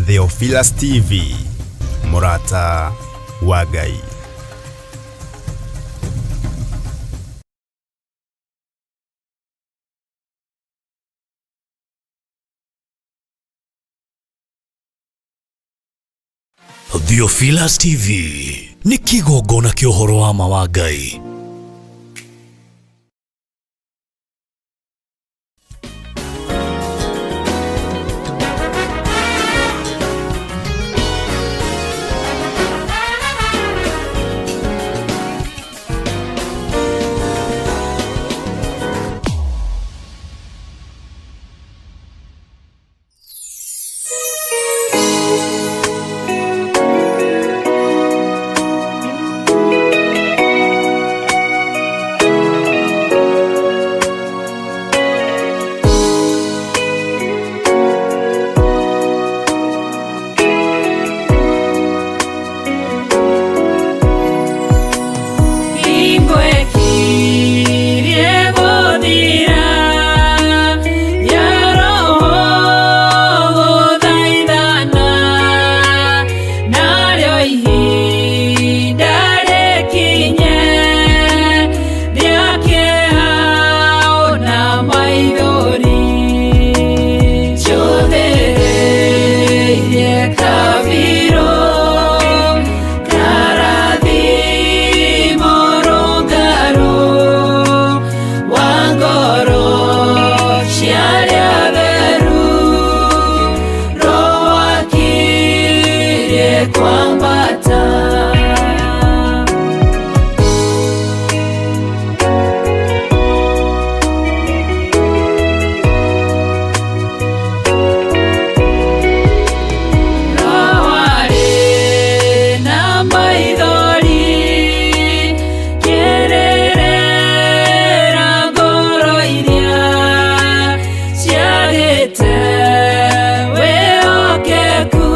Theophilus TV, mũrata wa Ngai. Theophilus TV nĩ kĩgongona kĩa ũhoro wa ma wa Ngai. Hingo ĩkirie gũthira ya roho gũthaithana, narĩo ihinda rĩkinye rĩa kĩeha ona maithori. Njũthĩrĩirie kabirũ karathimo rũngarũ wa ngoro cia arĩa atheru, Roho akirie kwambata. Roho arĩ na maithori kĩrĩrĩra ngoro iria ciagĩte wĩhokeku.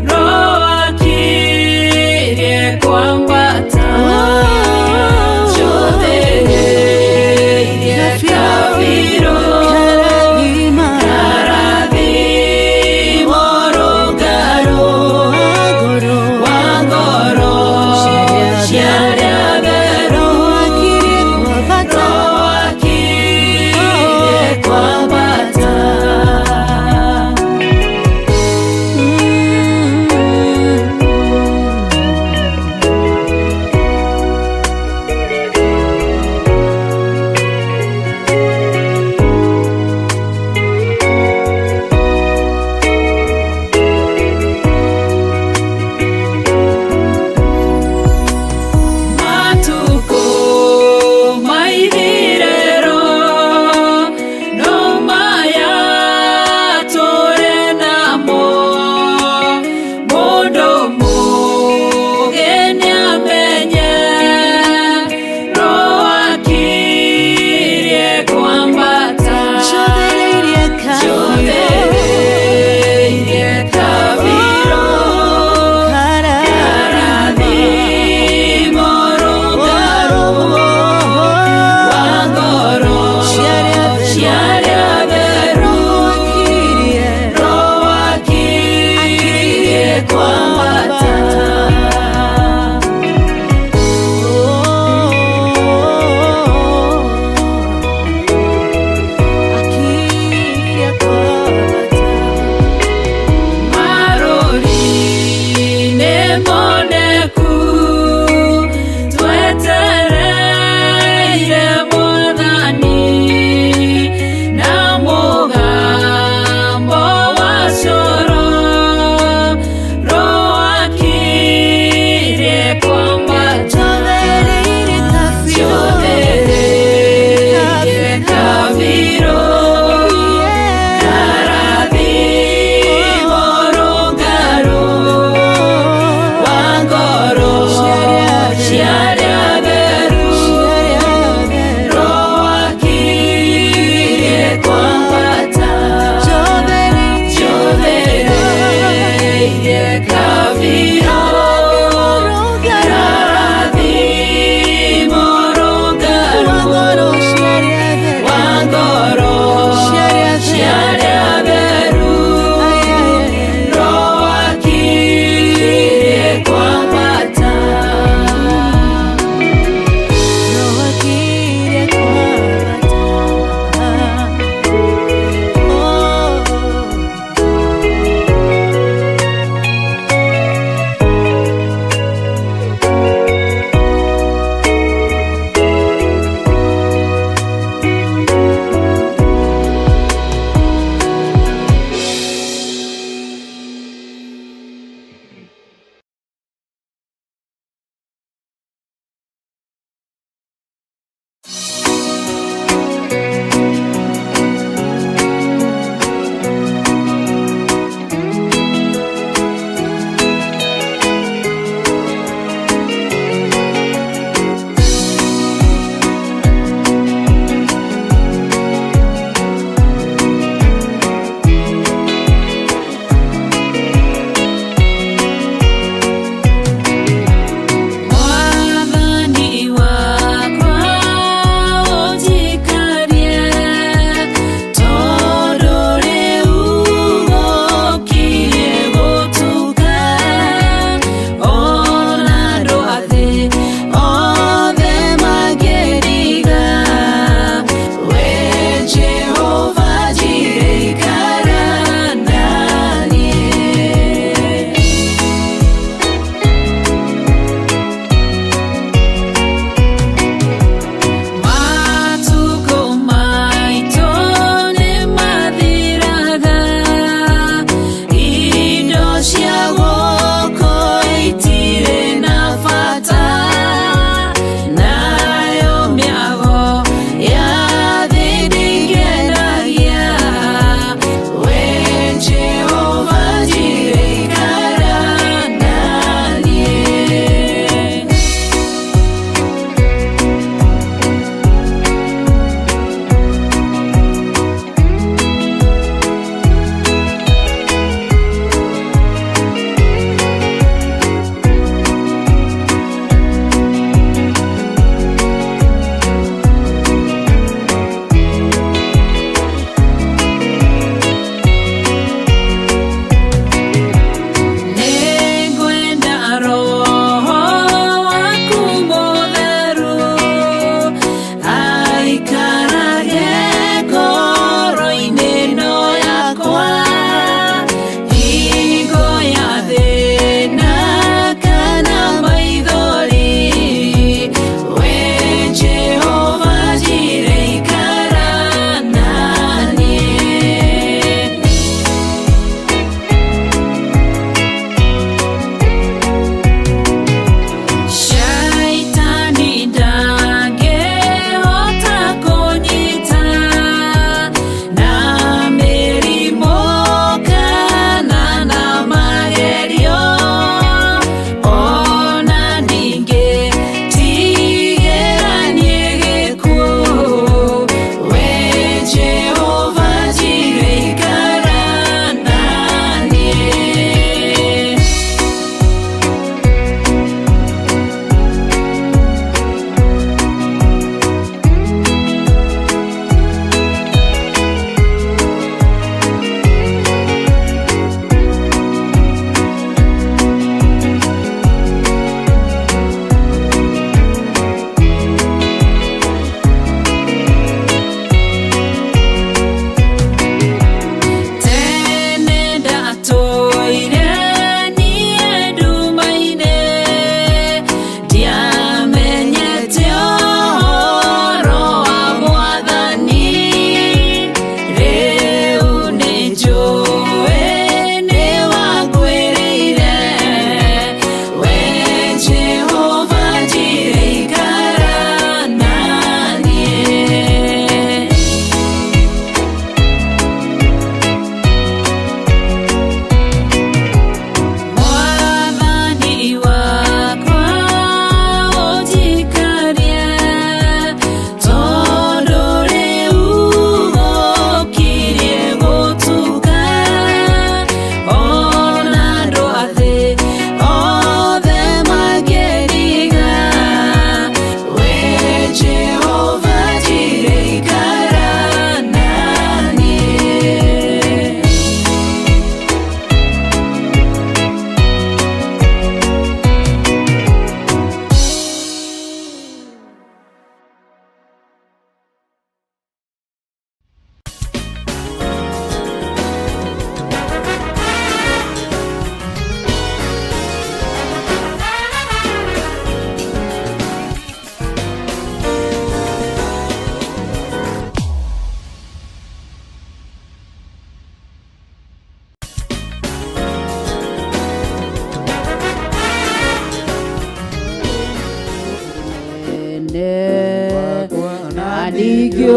Roho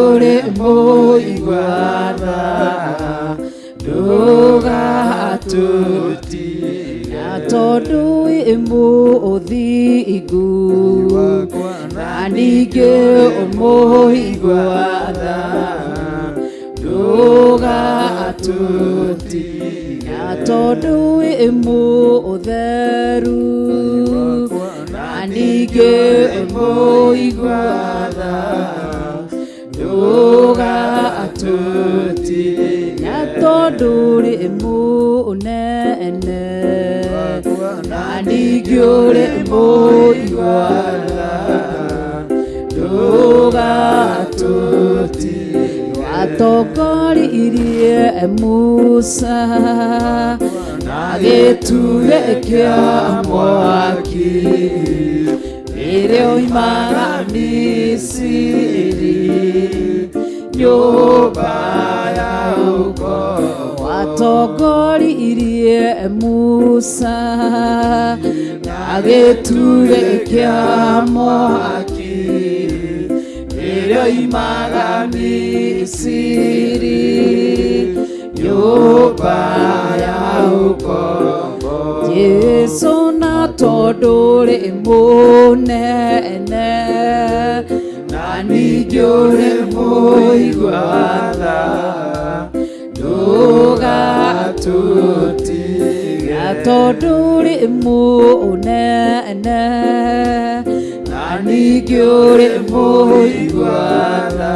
ũrĩ mũigua tha, ndũgatũtige. Na tondũ wĩ mũthingu, na ningĩ mũigua tha, ndũgatũtige. Na tondũ wĩ mũtheru, na ningĩ mũigua tha, ndũgatũtige. Na tondũ ũrĩ mũnene, na ningĩ ũrĩ mũigua tha, ndũgatũtige. Watongoririe Musa na gĩtugĩ kĩa mwaki rĩrĩa oimaga Misiri, nyũmba ya ũkombo. Watongoririe Musa na gĩtugĩ kĩa mwaki rĩrĩa oimaga Misiri, nyũmba ya ũkombo. Jesu, na tondũ ũrĩ mũnene, na ningĩ ũrĩ mũigua tha, ndũgatũtige. Na tondũ ũrĩ mũnene, na ningĩ ũrĩ mũigua tha,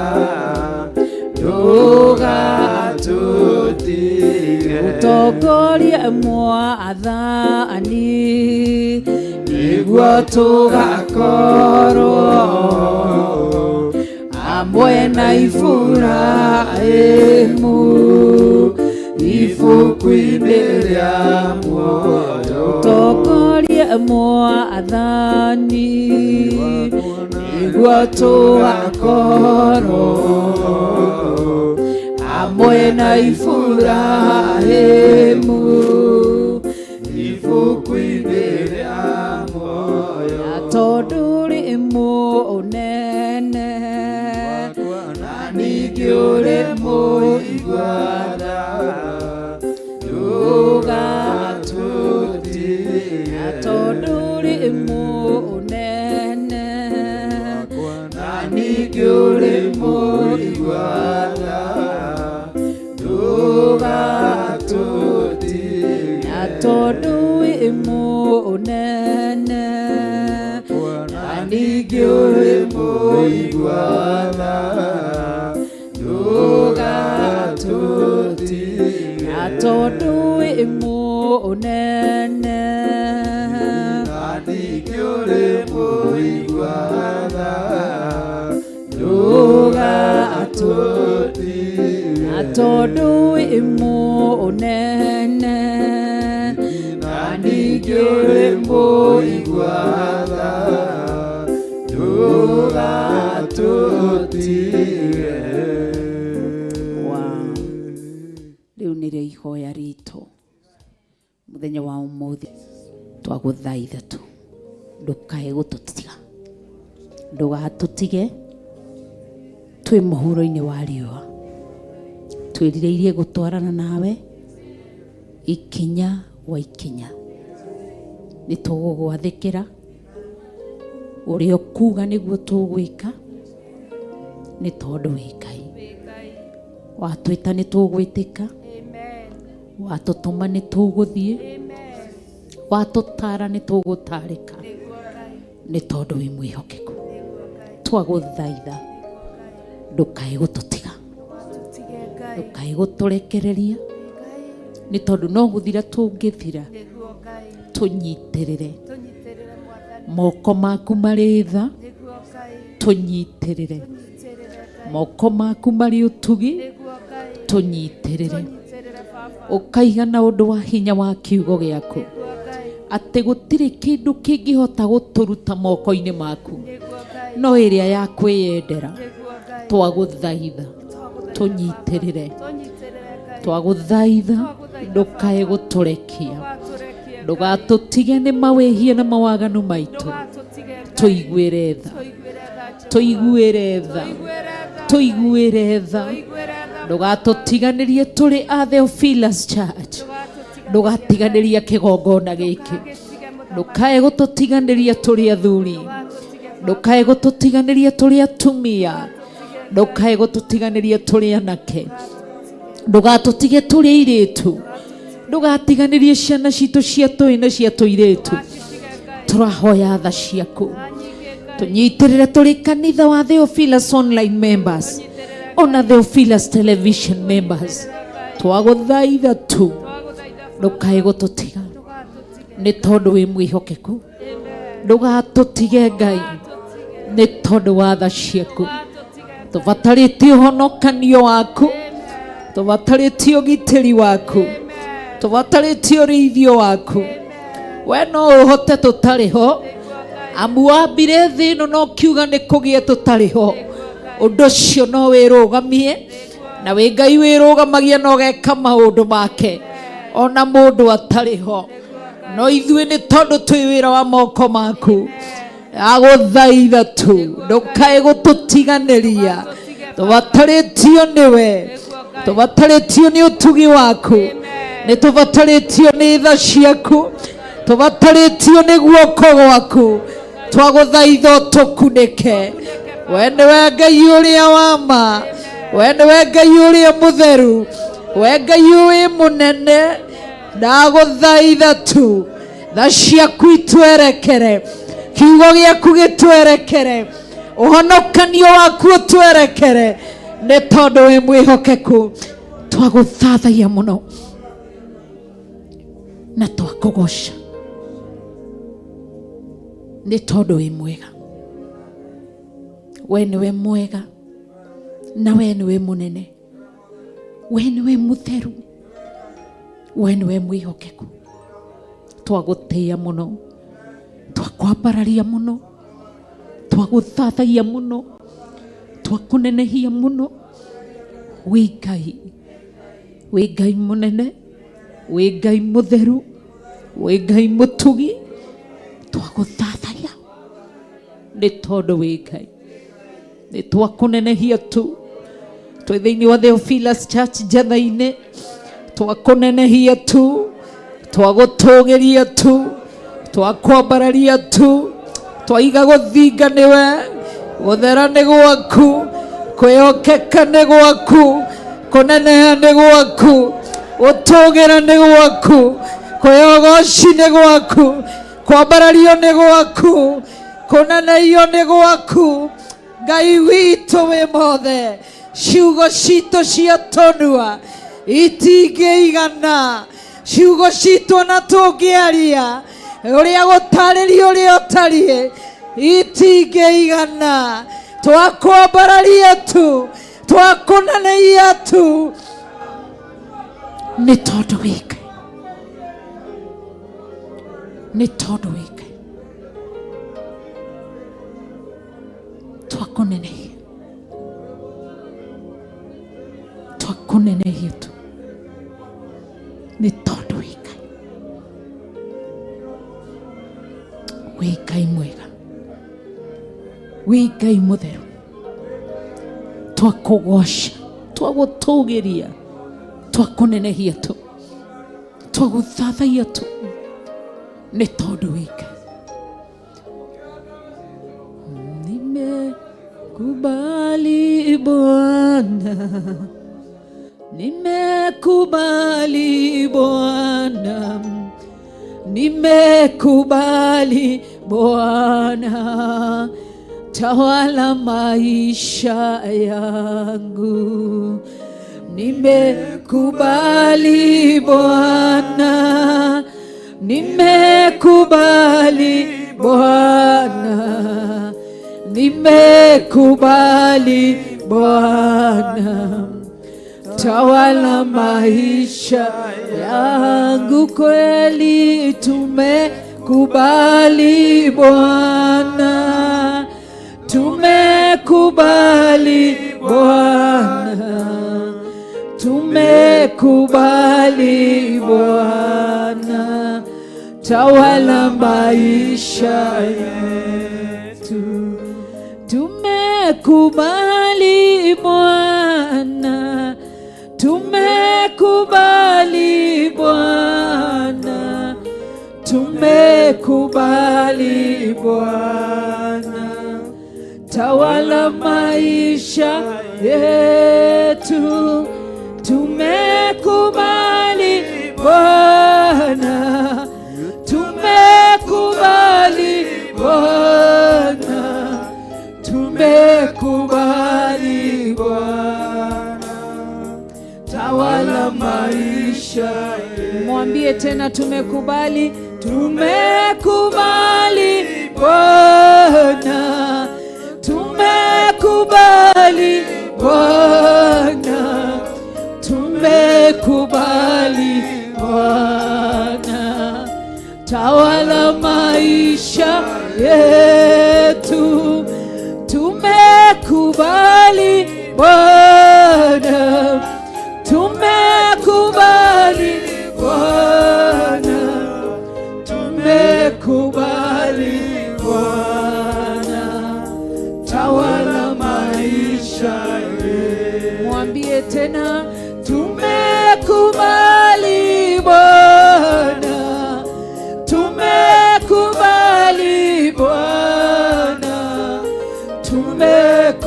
ndũgatũtige. Ũtongorie mwathani, nĩguo tũgakorwo hamwe na Iburahĩmu ibuku-inĩ rĩa muoyo. Ũtongorie mwathani, nĩguo tũgakorwo hamwe na Iburahĩmu ibuku-inĩ rĩa muoyo. Na tondũ ũrĩ mũnene, na ningĩ ũrĩ mũigua tha, ndũgatũtige. Na tondũ ũrĩ mũnene, na ningĩ ũrĩ mũigua tha, ndũgatũtige. Na tondũ wĩ mũnene, na ningĩ ũrĩ mũigua tha, ndũgatũtige. Na tondũ wĩ mũnene, na ningĩ ũrĩ mũigua tha, ndũgatũtige. Na tondũ wĩ mũnene, na ningĩ ũrĩ mũigua tha, ndũgatũtige. Wow. Rĩu nĩrĩo ihoya ritũ mũthenya wa ũmũthĩ. Twagũthaitha tu ndũkae gũtũtiga, ndũgatũtige twĩ mũhuro-inĩ wa riũa. Twĩrirĩirie gũtwarana nawe ikinya gwa ikinya. Nĩ tũgũgwathĩkĩra, ũrĩa ũkuga nĩguo tũgwĩka, nĩ tondũ wĩ Ngai. Watwĩta nĩ tũgwĩtĩka, watũtũma nĩ tũgũthiĩ, watũtara nĩ tũgũtarĩka, nĩ tondũ wĩ mwĩhokeku. Twagũthaitha ndũkae gũtũtiga, ndũkae gũtũrekereria, nĩ tondũ no gũthira tũngĩthira. Tũnyitĩrĩre moko maku marĩ tha, tũnyitĩrĩre moko maku marĩ ũtugi, tũnyitĩrĩre ũkaigana ũndũ wa hinya wa kiugo gĩaku, atĩ gũtirĩ kĩndũ kĩngĩhota gũtũruta moko-inĩ maku no ĩrĩa ya kwĩyendera. Twagũthaitha tũnyitĩrĩre, twagũthaitha ndũkae gũtũrekia, ndũgatũtige nĩ mawĩhia na mawaganu maitũ. Tũiguĩre tha, tũiguĩre tha. Tũiguĩre tha, ndũgatũtiganĩrie tũrĩ a Theophilus Church, ndũgatiganĩria kĩgongona gĩkĩ, ndũkae gũtũtiganĩria tũrĩ athuri, ndũkae gũtũtiganĩria tũrĩ atumia, ndũkae gũtũtiganĩria tũrĩ anake, ndũgatũtige tũrĩ airĩtu, ndũgatiganĩrie ciana citũ cia tũĩ na cia tũirĩtu. Tũrahoya tha ciaku, tũnyitĩrĩre tũrĩ kanitha wa Theophilus online members ona Theophilus television members. Twagũthaitha tu, ndũkae gũtũtiga nĩ tondũ wĩ mwĩhokeku, ndũgatũtige Ngai nĩ tondũ wa tha ciaku. Tũbatarĩtie ũhonokanio waku, tũbatarĩtie ũgitĩri waku, tũbatarĩtie ũrĩithio waku. We no ũhote tũtarĩ ho, amu wambire thĩ ĩno na ũkiuga nĩ kũgĩe tũtarĩ ho. Ũndũ ũcio no wĩrũgamie, na wĩ Ngai wĩrũgamagia na ũgeka maũndũ make ona mũndũ atarĩ ho. No ithuĩ nĩ tondũ twĩ wĩra wa moko maku, agũthaitha tu ndũkae gũtũtiganĩria. Tũbatarĩtio nĩwe, tũbatarĩtio nĩ ũtugi waku, nĩ tũbatarĩtio nĩ tha ciaku, tũbatarĩtio nĩ guoko gwaku. Twagũthaitha ũtũkunĩke. We nĩwe Ngai ũrĩa wa ma, we nĩwe Ngai ũrĩa mũtheru, we Ngai wĩ mũnene. Ndagũthaitha tu tha ciaku itwerekere, kiugo gĩaku gĩtwerekere, ũhonokanio waku ũtwerekere, nĩ tondũ wĩ mwĩhokeku. Twagũthathaia mũno na twakũgoca nĩ tondũ wĩ mwega. We nĩwe mwega na we nĩwe mũnene, we nĩwe mũtheru, we nĩwe mwĩhokeku. Twagũtĩĩa mũno, twakwambararia mũno, twagũthathaia mũno, twakũnenehia mũno. Wĩ Ngai, wĩ Ngai mũnene, wĩ Ngai mũtheru, wĩ Ngai mũtugi. Twagũthathaia nĩ tondũ wĩ Ngai, nĩ twakũnenehia tu. Twĩ thĩinĩ wa Theophilus Church njatha-inĩ, twakũnenehia tu, twagũtũgĩria tu, twakwambararia tu, twaiga gũthinga nĩwe, gũthera nĩ gwaku, kwĩhokeka nĩ gwaku, kũneneha nĩ gwaku, gũtũgĩra nĩ gwaku, kwĩogoci nĩ gwaku, kwambarario nĩ gwaku, kũnenehio nĩ gwaku. Ngai witũ wĩ mothe, ciugo citũ cia tũnua itingĩigana, ciugo citũ ona tũngĩaria ũrĩa gũtarĩria ũrĩa ũtariĩ itingĩigana. Twakwambararia tu, twakũnenehia tu, nĩ tondũ wĩ Ngai, nĩ tondũ wĩ Ngai. Twakũnenehia, twakũnenehia tu nĩ tondũ wĩ Ngai, wĩ Ngai mwega, wĩ Ngai mũtheru. Twakũgoca, twagũtũgĩria, twakũnenehia tu, twagũthathaia tu nĩ tondũ wĩ Ngai. Nimekubali Bwana, nimekubali Bwana, nimekubali Bwana, tawala maisha yangu. Nimekubali Bwana, nimekubali Bwana, nimekubali Bwana, tawala maisha yangu. Kweli tumekubali Bwana, tumekubali Bwana, tumekubali Bwana, tawala maisha yetu. Tumekubali Bwana, tumekubali Bwana, tumekubali Bwana, tawala maisha yetu. Tumekubali Bwana, tumekubali Bwana, tumekubali Bwana, tawala maisha. Mwambie tena, tumekubali, tumekubali Bwana, tumekubali Bwana, tumekubali Bwana, tawala maisha yetu. Tumekubali Bwana, tumekubali Bwana, tumekubali Bwana, tawala maisha yetu. Mwambie tena, tumekubali Bwana, tumekubali Bwana,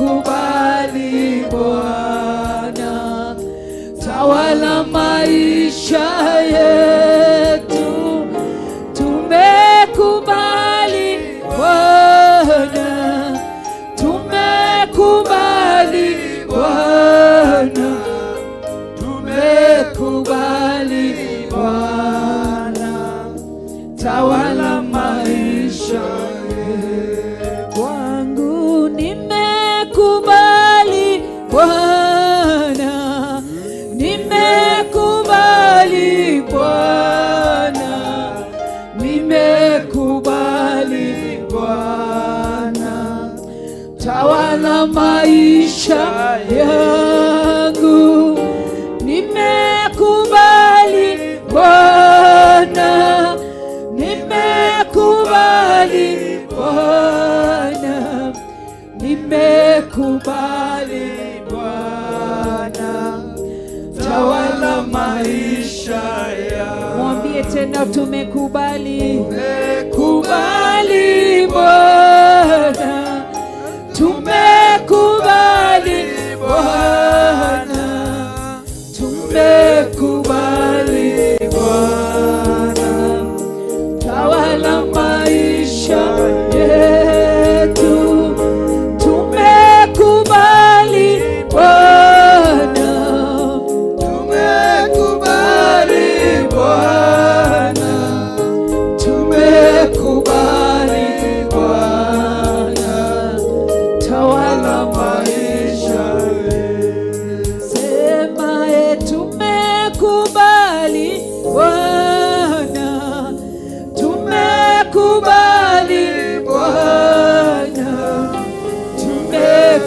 tumekubali Bwana, tawala maisha yetu. Tumekubali Bwana, tumekubali Bwana, tumekubali Bwana, tawala maisha kwangu. Nimekubali Bwana, nimekubali Bwana, nimekubali Bwana, tawala maisha yangu. Nimekubali Bwana, nimekubali Bwana, nimekubali Bwana, tawala maisha yangu. Mwambie tena, tumekubali, kubali Bwana, tumekubali Bwana, tumekubali Bwana, tawala maisha yetu. Tumekubali Bwana, tumekubali Bwana, tumekubali Bwana, tawala maisha. Sema e, tumekubali Bwana, tumekubali Bwana,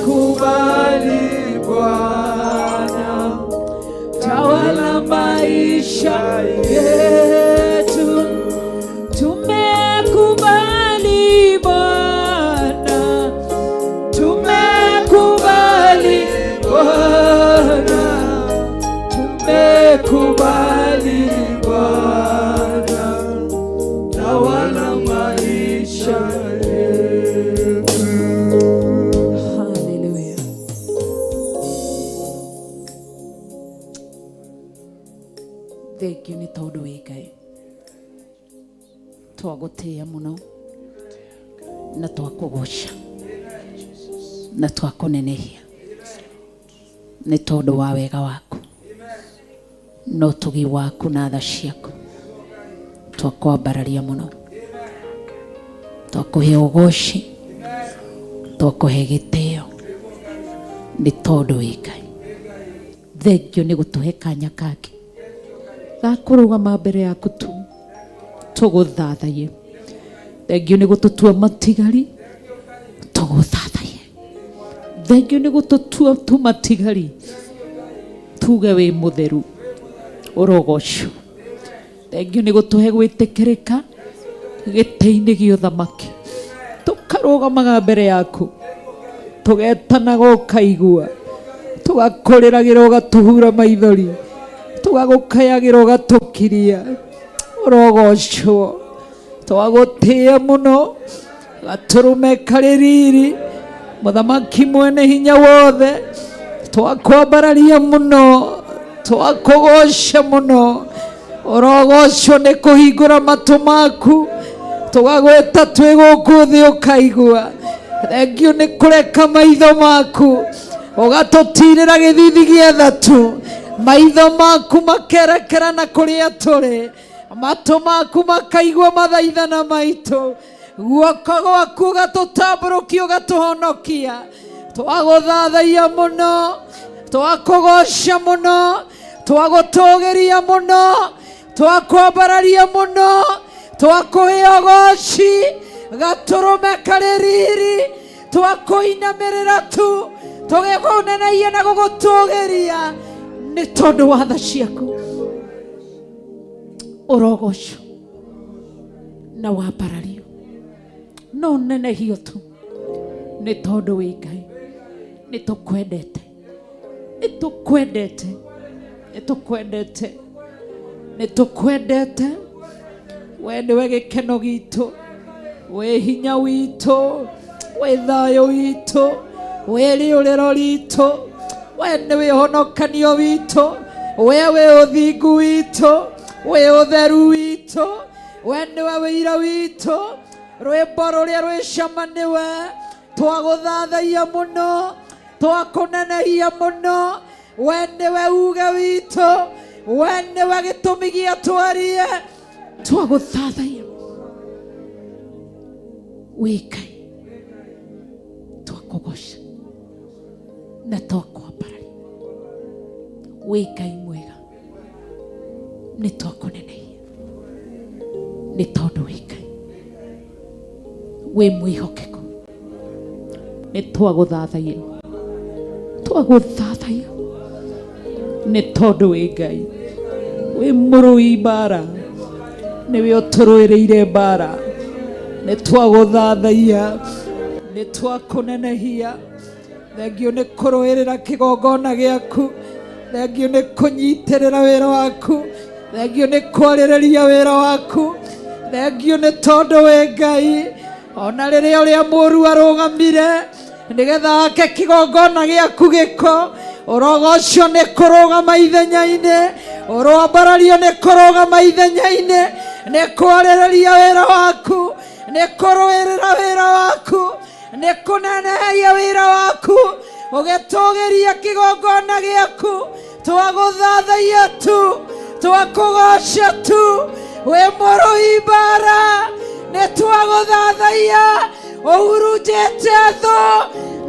tumekubali Bwana, tawala maisha yetu. Tumekubali Bwana, tumekubali Bwana, tumekubali Bwana, tawala maisha yetu. Hallelujah. Thengiũ nĩ tondũ wĩ Ngai. Twagũtĩĩa mũno na twakũgoca na twakũnenehia nĩ tondũ wa wega waku na ũtugi waku na tha ciaku. Twakwambararia mũno, twakũhe ũgoci, twakũhe gĩtĩo nĩ tondũ wĩ Ngai. Thengiũ nĩ gũtũhe kanya kangĩ ga kũrũgama mbere yaku tu tũgũthathaiye. Thengiũ nĩ gũtũtua matigari tũgũthathaiye. Thengiũ nĩ gũtũtua tu matigari tuge wĩ mũtheru, ũrogocwo. Thengiũ nĩ gũtũhe gwĩtĩkĩrĩka gĩtĩ-inĩ gĩa ũthamaki, tũkarũgamaga mbere yaku. Tũgetanaga ũkaigua, tũgakũrĩragĩra ũgatũhura maithori, tũgagũkayagĩra ũgatũkiria. Ũrogocwo, twagũtĩĩa mũno, gatũrũme karĩ riri, mũthamaki mwene hinya wothe, twakwambararia mũno, twakũgoca mũno. Ũrogocwo nĩ kũhingũra matũ maku, tũgagwĩta twĩ gũkũ thĩ ũkaigua. Thengiũ nĩ kũreka maitho maku ũgatũtirĩra gĩthithi gĩa thatu, maitho maku makerekera na kũrĩa tũrĩ, matũ maku makaigua mathaithana maitũ, guoko gwaku ũgatũtambũrũkia ũgatũhonokia. Twagũthathaia mũno, twakũgoca mũno, twagũtũgĩria mũno, twakwambararia mũno, twakũhe ũgoci, gatũrũme karĩ riri, twakũinamĩrĩra tu, tũgĩkũneneia na gũgũtũgĩria nĩ tondũ wa tha ciaku. Ũrogocwo na wambarario, no nenehio tu nĩ tondũ wĩ Ngai. Nĩ tũkwendete, nĩ tũkwendete, nĩ tũkwendete, nĩ tũkwendete. We nĩwe gĩkeno gitũ, wĩ hinya witũ, wĩ thayũ witũ, wĩ rĩũrĩro ritũ, we nĩwe ũhonokanio witũ, we wĩ ũthingu witũ, wĩ ũtheru witũ, we nĩwe wĩira witũ, rwĩmbo rũrĩa rwĩ cama nĩwe. Twagũthathaia mũno, twakũnenehia mũno, we nĩwe uge witũ, we nĩwe gĩtũmi gĩa twarie. Twagũthathaia wĩ Ngai, twakũgoca na twakwambararia. Wĩ Ngai mwega, nĩ twakũnenehia nĩ tondũ wĩ Ngai, wĩ mwĩhokeku. Nĩ twagũthathaia, twagũthathaia nĩ tondũ wĩ Ngai, wĩ mũrũi mbara, nĩwe ũtũrũĩrĩire mbara. Nĩ twagũthathaia, nĩ twakũnenehia. Thengiũ nĩ kũrũĩrĩra kĩgongona gĩaku, thengiũ nĩ kũnyitĩrĩra wĩra waku, thengiũ nĩ kwarĩrĩria wĩra waku, thengiũ nĩ tondũ wĩ Ngai. Ona rĩrĩa ũrĩa mũũru arũgamire nĩgetha ake kĩgongona gĩaku gĩko, ũrogocwo nĩ kũrũgama ithenya-inĩ, ũroambarario nĩ kũrũgama ithenya-inĩ, nĩ kwarĩrĩria wĩra waku, nĩ kũrũĩrĩra wĩra waku, nĩ kũnenehia wĩra waku, ũgĩtũgĩria kĩgongona gĩaku. Twagũthathaia tu, twakũgoca tu, wĩ mũrũi mbara. Nĩ twagũthathaia, ũhurunjĩte thũ.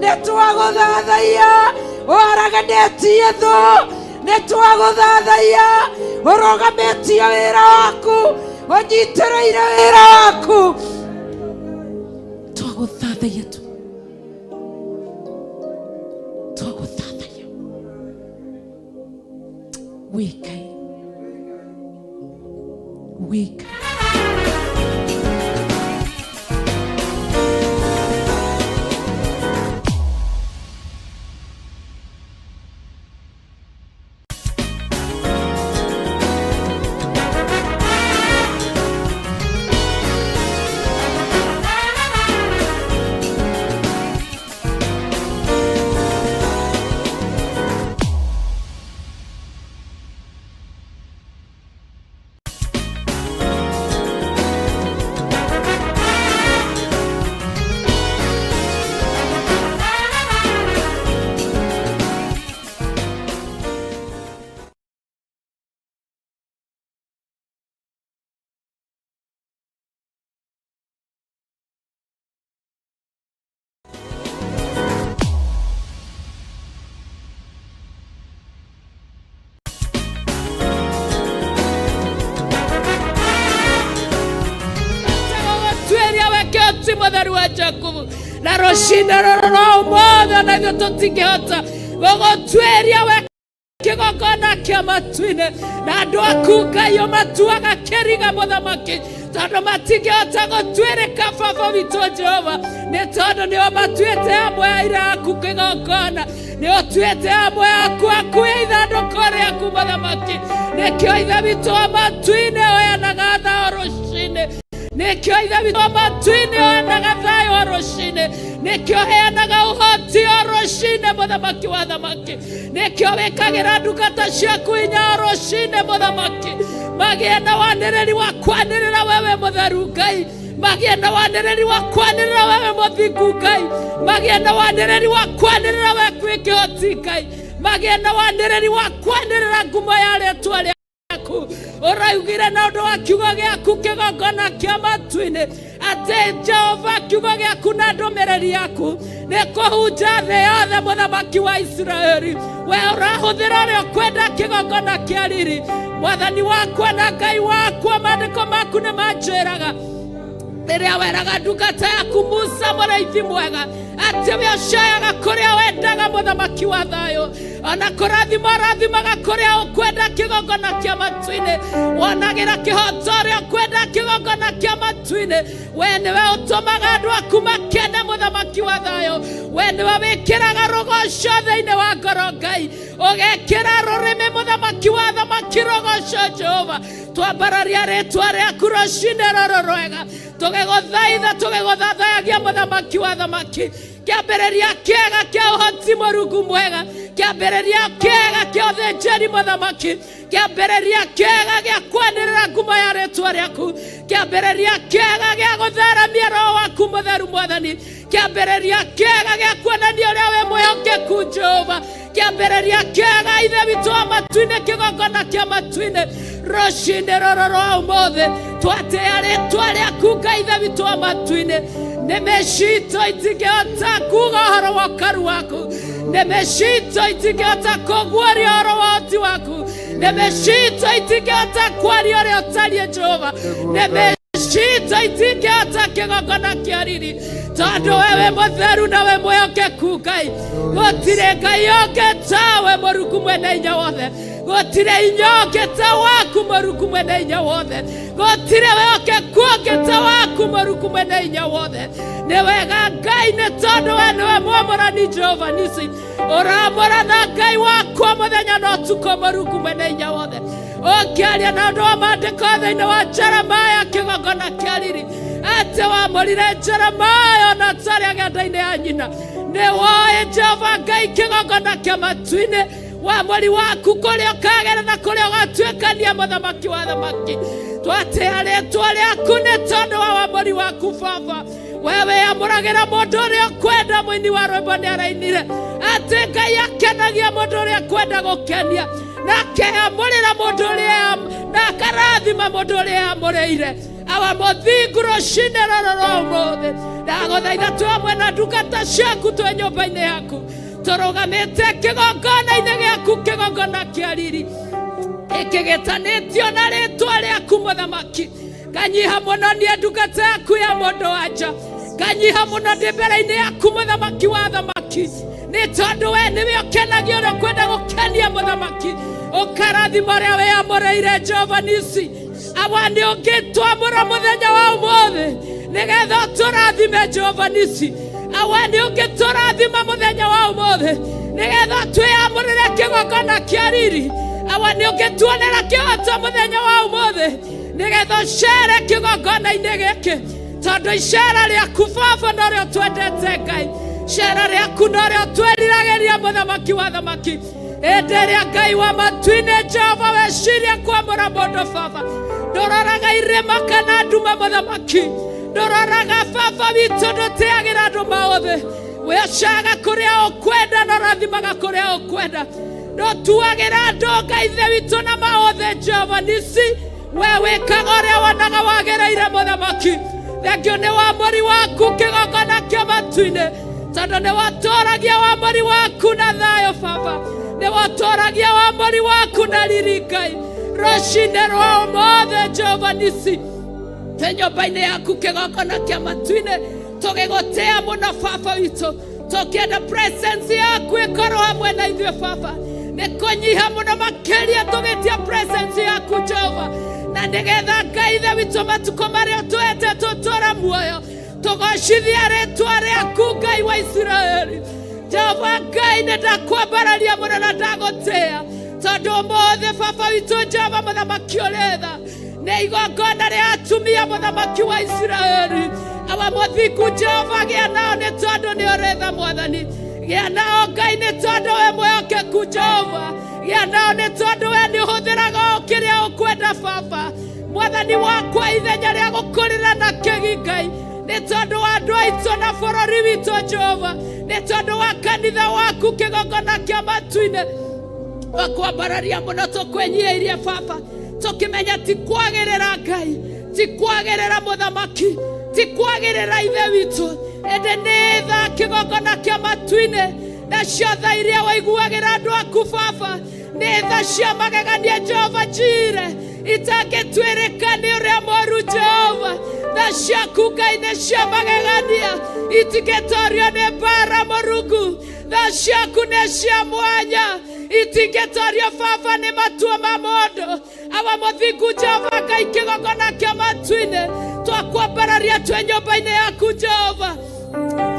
Nĩ twagũthathaia, ũharaganĩtie thũ. Nĩ twagũthathaia, ũrũgamĩtie wĩra waku, ũnyitĩrĩire wĩra waku. Twagũthathaia tu, twagũthathaia wĩ Ngai, wĩ Ngai. Tuĩria weke ũti mũtheru wa Jakubu na rũcinĩ rũrũ rwa ũmũthĩ ona ithuĩ tũtingĩhota gũgũtuĩria we kĩgongona kĩa matu-inĩ na andũ aku Ngai ũmatuaga kĩriga mũthamaki. Tondũ matingĩhota gũtuĩrĩka baba witũ Jehova, nĩ tondũ nĩo matuĩte amwe a aira aku kĩgongona, nĩ ũtuĩte amwe aku akuĩ ithandũkũ rĩaku mũthamaki. Nĩkĩo Ithe witũ wa matu-inĩ oyanaga tha o rũcinĩ, nĩkĩo Ithe witũ wa matu-inĩ oyanaga thayũ o rũcinĩ, nĩkĩo heanaga ũhoti o rũcinĩ mũthamaki wa thamaki, nĩkĩo wĩkagĩra ndungata ciaku hinya o rũcinĩ mũthamaki, magĩe na wanĩrĩri wa kwanĩrĩra wewe mũtheru Ngai, magĩe na wanĩrĩri wa kwanĩrĩra wewe mũthingu Ngai, magĩe na wanĩrĩri wa kwanĩrĩra we kwĩ kĩhoti Ngai, magĩe na wanĩrĩri wa kwanĩrĩra ngumo ya rĩtwa rĩaku. Ũraugire na ũndũ wa kiugo gĩaku kĩgongona kĩa matu-inĩ atĩ Jehova kiugo gĩaku na ndũmĩrĩri yaku nĩ kũhunja thĩ yothe mũthamaki wa Isiraeli. We ũrahũthĩra ũrĩa ũkwenda kĩgongona kĩa riri. Mwathani wakwa na Ngai wakwa, maandĩko maku nĩ manjĩraga rĩrĩa weraga ndungata yaku Musa mũrĩithi mwega atĩ we ũcayaga kũrĩa wendaga mũthamaki wa thayũ, ona kũrathima ũrathimaga kũrĩa ũkwenda kĩgongona kĩa matu-inĩ, wonagĩra kĩhoto ũrĩa ũkwenda kĩgongona kĩa matu-inĩ. We nĩwe ũtũmaga andũ aku makene mũthamaki wa thayũ, we nĩwe wĩkĩraga rũgoco thĩinĩ wa ngoro Ngai, ũgekĩra rũrĩmĩ mũthamaki wa thamaki rũgoco Jehova. Twambararia rĩtwa rĩaku rũcinĩ rũrũ rwega, tũgĩgũthaitha tũgĩgũthathayagia mũthamaki wa thamaki. Kĩambĩrĩria kĩega kĩa ũhoti mũrungu mwega, kĩambĩrĩria kĩega kĩa ũthĩnjĩri mũthamaki, kĩambĩrĩria kĩega gĩa kwanĩrĩra ngumo ya rĩtwa rĩaku, kĩambĩrĩria kĩega gĩa gũtheramia roho waku mũtheru mwathani, kĩambĩrĩria kĩega gĩa kuonania ũrĩa wĩ mwĩhokeku Jehova, kĩambĩrĩria kĩega Ithe witũ wa matu-inĩ kĩgongona kĩa matu-inĩ. Rũcinĩ rũrũ rwa ũmũthĩ twatĩa rĩtwa rĩaku Ngai Ithe witũ wa matu-inĩ. Nĩ mĩcito itingĩhota kuga ũhoro wa ũkaru waku, nĩ mĩcito itingĩhota kũguũria ũhoro wa ũhoti waku, nĩ mĩcito itingĩhota kwaria ũrĩa ũtariĩ Jehova, nĩ mĩcito itingĩhota kĩgongona kĩa riri, tondũ wewe mũtheru na we mwĩhokeku Ngai. Gũtirĩ Ngai ũngĩ tawe mũrungu mwene hinya wothe, gũtirĩ hinya ũngĩ ta waku mũrungu mwene hinya wothe, gũtirĩ wĩhokeku ũngĩ ta waku mũrungu mwene hinya wothe. Nĩ wega Ngai, nĩ tondũ we nĩwe mwamũrani Jehova nisi, ũramũrana Ngai wakwa mũthenya na ũtukũ mũrungu mwene hinya wothe. Ũkĩaria na ũndũ wa maandĩko thĩinĩ wa Jeremaya kĩgongona kĩa riri atĩ wamũrire Jeremaya ona atarĩ agenda-inĩ ya nyina, nĩ woĩ Jehova Ngai kĩgongona kĩa matu-inĩ wamũri waku kũrĩa ũkagera na kũrĩa ũgatuĩkania mũthamaki wa thamaki. Twatĩa rĩtwa rĩaku nĩ tondũ wa wamũri waku baba. Wewe amũragĩra mũndũ ũrĩa ũkwenda. Mũini wa rwĩmbo nĩ arainire atĩ Ngai akenagia mũndũ ũrĩa kwenda gũkenia, na akeamũrĩra mũndũ ũrĩa na akarathima mũndũ ũrĩa amũrĩire. Awa mũthingu rũcinĩ rũrũ rwa ũmũthĩ ndagũthaitha twĩ hamwe na ndungata ciaku twĩ nyũmba-inĩ yaku, tũrũgamĩte kĩgongona-inĩ gĩaku kĩgongona kĩa riri ĩkĩgĩtanĩtio na rĩtwa rĩaku mũthamaki. Nganyiha mũno niĩ ndungata yaku ya mũndũ wanja, nganyiha mũno ndĩ mbere-inĩ yaku mũthamaki wa thamaki, nĩ tondũ we nĩwe ũkenagia ũrĩa ũkwenda gũkenia mũthamaki, ũkarathima ũrĩa wĩamũrĩire Jehova nisi. Awa nĩ ũngĩtwamũra mũthenya wa ũmũthĩ nĩgetha ũtũrathime Jehova nisi. Awa nĩ ũngĩtũrathima mũthenya wa ũmũthĩ nĩgetha twĩamũrĩre kĩgongona kĩa riri. Awa nĩ ũngĩtuonera kĩhoto mũthenya wa ũmũthĩ nĩgetha ũcere kĩgongona-inĩ gĩkĩ, tondũ icera rĩaku baba norĩo twendete Ngai, icera rĩaku norĩo twĩriragĩria mũthamaki wa thamaki. Hĩndĩ ĩrĩa Ngai wa matu-inĩ Jehova weciria kwamũra mũndũ baba, ndũroraga irĩma kana nduma mũthamaki, ndũroraga baba witũ, ndũtĩagĩra andũ maũthĩ, wĩcaga kũrĩa ũkwenda na ũrathimaga kũrĩa ũkwenda, ndũtuagĩra andũ Ngai Ithe witũ na maũthĩ Jehova nisi. We wĩkaga ũrĩa wonaga wagĩrĩire mũthamaki. Thengio nĩ wamũri waku kĩgongona kĩa matu-inĩ, tondũ nĩ watũragia wamũri waku na thayũ baba, nĩ watũragia wamũri waku na riri Ngai. Rũcinĩ rwa ũmũthĩ Jehova nisi, twĩ nyũmba-inĩ yaku kĩgongona kĩa matu-inĩ, tũgĩgũtĩa mũno baba witũ, tũkĩenda presence yaku ĩkorwo hamwe na ithuĩ baba. Nĩ kũnyiha mũno makĩria tũgĩtia presence yaku Jehova, na nĩgetha Ngai Ithe witũ witũ matukũ marĩa ũtũhete tũtũra muoyo tũgocithia rĩtwa rĩaku Ngai wa Isiraeli. Jehova Ngai nĩ ndakwambararia mũno na ndagũtĩĩa tondũ ũmũthĩ baba witũ Jehova mũthamaki ũrĩ tha nĩ igongona rĩa atumia mũthamaki wa Isiraeli. Awa mũthingu Jehova gĩa nao nĩ tondũ nĩ ũrĩ tha mwathani. Gĩa nao Ngai nĩ tondũ we mwĩhokeku Jehova. Gĩa nao nĩ tondũ we nĩ ũhũthĩraga o kĩrĩa ũkwenda baba. Mwathani wakwa ithenya rĩa gũkũrĩra na kĩgi Ngai nĩ tondũ wa andũ aitũ na bũrũri witũ Jehova, nĩ tondũ wa kanitha waku kĩgongona kĩa matu-inĩ wakwambararia mũno tũkwĩnyihiirie baba, tũkĩmenya ti kwagĩrĩra Ngai, ti kwagĩrĩra mũthamaki, ti kwagĩrĩra ithe witũ, ĩndĩ nĩ tha kĩgongona kĩa matu-inĩ nacio tha iria waiguagĩra andũ aku baba nĩ tha cia magegania Jehova Jire itangĩtuĩrĩka nĩ ũrĩa moru Jehova. Tha ciaku Ngai nĩ cia magegania itingĩtorio nĩ mbara Mũrungu. Tha ciaku nĩ cia mwanya itingĩtorio baba nĩ matua ma mũndũ. Awa mũthingu Jehova Ngai kĩgongona kĩa matu-inĩ twakwambararia twĩ nyũmba-inĩ yaku Jehova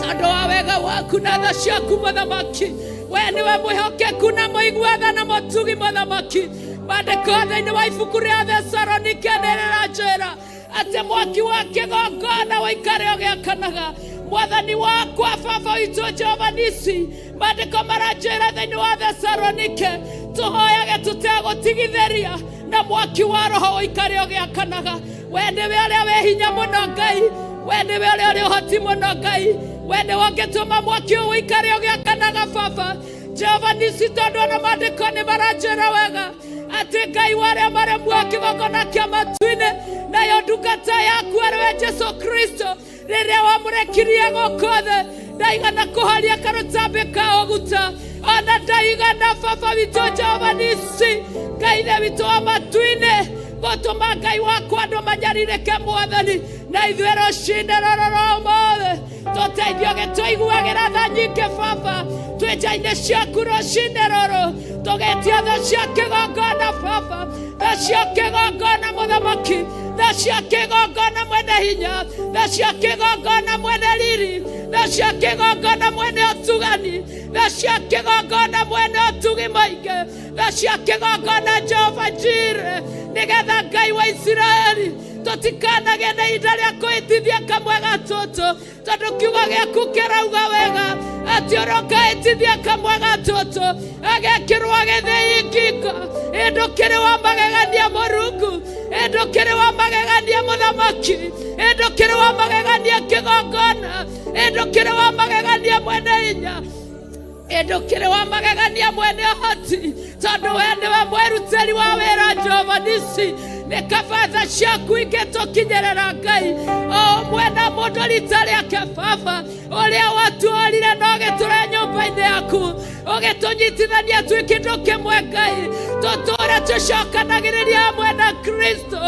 tondũ wa wega waku na tha ciaku mũthamaki. We nĩwe mwĩhokeku na mũigua tha na mũtugi mũthamaki. Maandĩko thĩinĩ wa ibuku rĩa Thesalonike nĩ rĩranjĩra atĩ mwaki wa kĩgongona ũikare ũgĩakanaga. Mwathani wakwa baba witũ Jehova Nisi, maandĩko maranjĩra thĩinĩ wa Thesalonike tũhoyage tũtegũtigithĩria na mwaki wa roho ũikare ũgĩakanaga. We nĩwe ũrĩa wĩ hinya mũno Ngai, we nĩwe ũrĩa ũrĩ ũhoti mũno Ngai, we nĩwe ũngĩtũma mwaki ũyũ ũikare ũgĩakanaga baba Jehova Nisi, tondũ ona maandĩko nĩ maranjĩra wega atĩ Ngai wa arĩa marĩ muoyo kĩgongona kĩa matu-inĩ nayo ndungata yaku arĩ we Jesu Kristo rĩrĩa wamũrekirie gũkũ thĩ ndaigana kũhoria karũtambĩ ka ũguta ona ndaigana baba witũ Jehova Nisi Ngai ithe witũ wa matu-inĩ gũtũma Ngai wakwa andũ manyarirĩke mwathani na ithuĩ rũcinĩ rũrũ rwa ũmũthĩ tũteithio gĩtũiguagĩra tha nyingĩ baba twĩ nja-inĩ ciaku rũcinĩ rũrũ tũgetia tha cia kĩgongona baba, tha cia kĩgongona mũthamaki, tha cia kĩgongona mwene hinya, tha cia kĩgongona mwene riri, tha cia kĩgongona mwene ũtugani, tha cia kĩgongona mwene ũtugi mũingĩ, tha cia kĩgongona Jehova Jire, nĩgetha Ngai wa Isiraeli tũtikanagĩe na ihinda rĩa kũhĩtithia kamwe ga tũtũ tondũ kiugo gĩaku kĩrauga wega atĩ ũrĩa ũkahĩtithia kamwe ga tũtũ agekĩrwo gĩthĩi ngingo. Ĩndũkĩrĩ wa magegania Mũrungu, ĩndũkĩrĩ wa magegania mũthamaki, ĩndũkĩrĩ wa magegania kĩgongona, ĩndũkĩrĩ wa magegania mwene hinya, ĩndũkĩrĩ wa magegania mwene ũhoti, tondũ we nĩwe mwĩrutĩri wa wĩra Jehova Nisi. Nĩ kaba tha ciaku ingĩtũkinyĩrĩra Ngai o ũmwe na mũndũ rita rĩake baba ũrĩa watuorire na ũgĩtũre nyũmba-inĩ yaku ũgĩtũnyitithania twĩ kĩndũ kĩmwe Ngai, tũtũre tũcokanagĩrĩria hamwe na Kristo,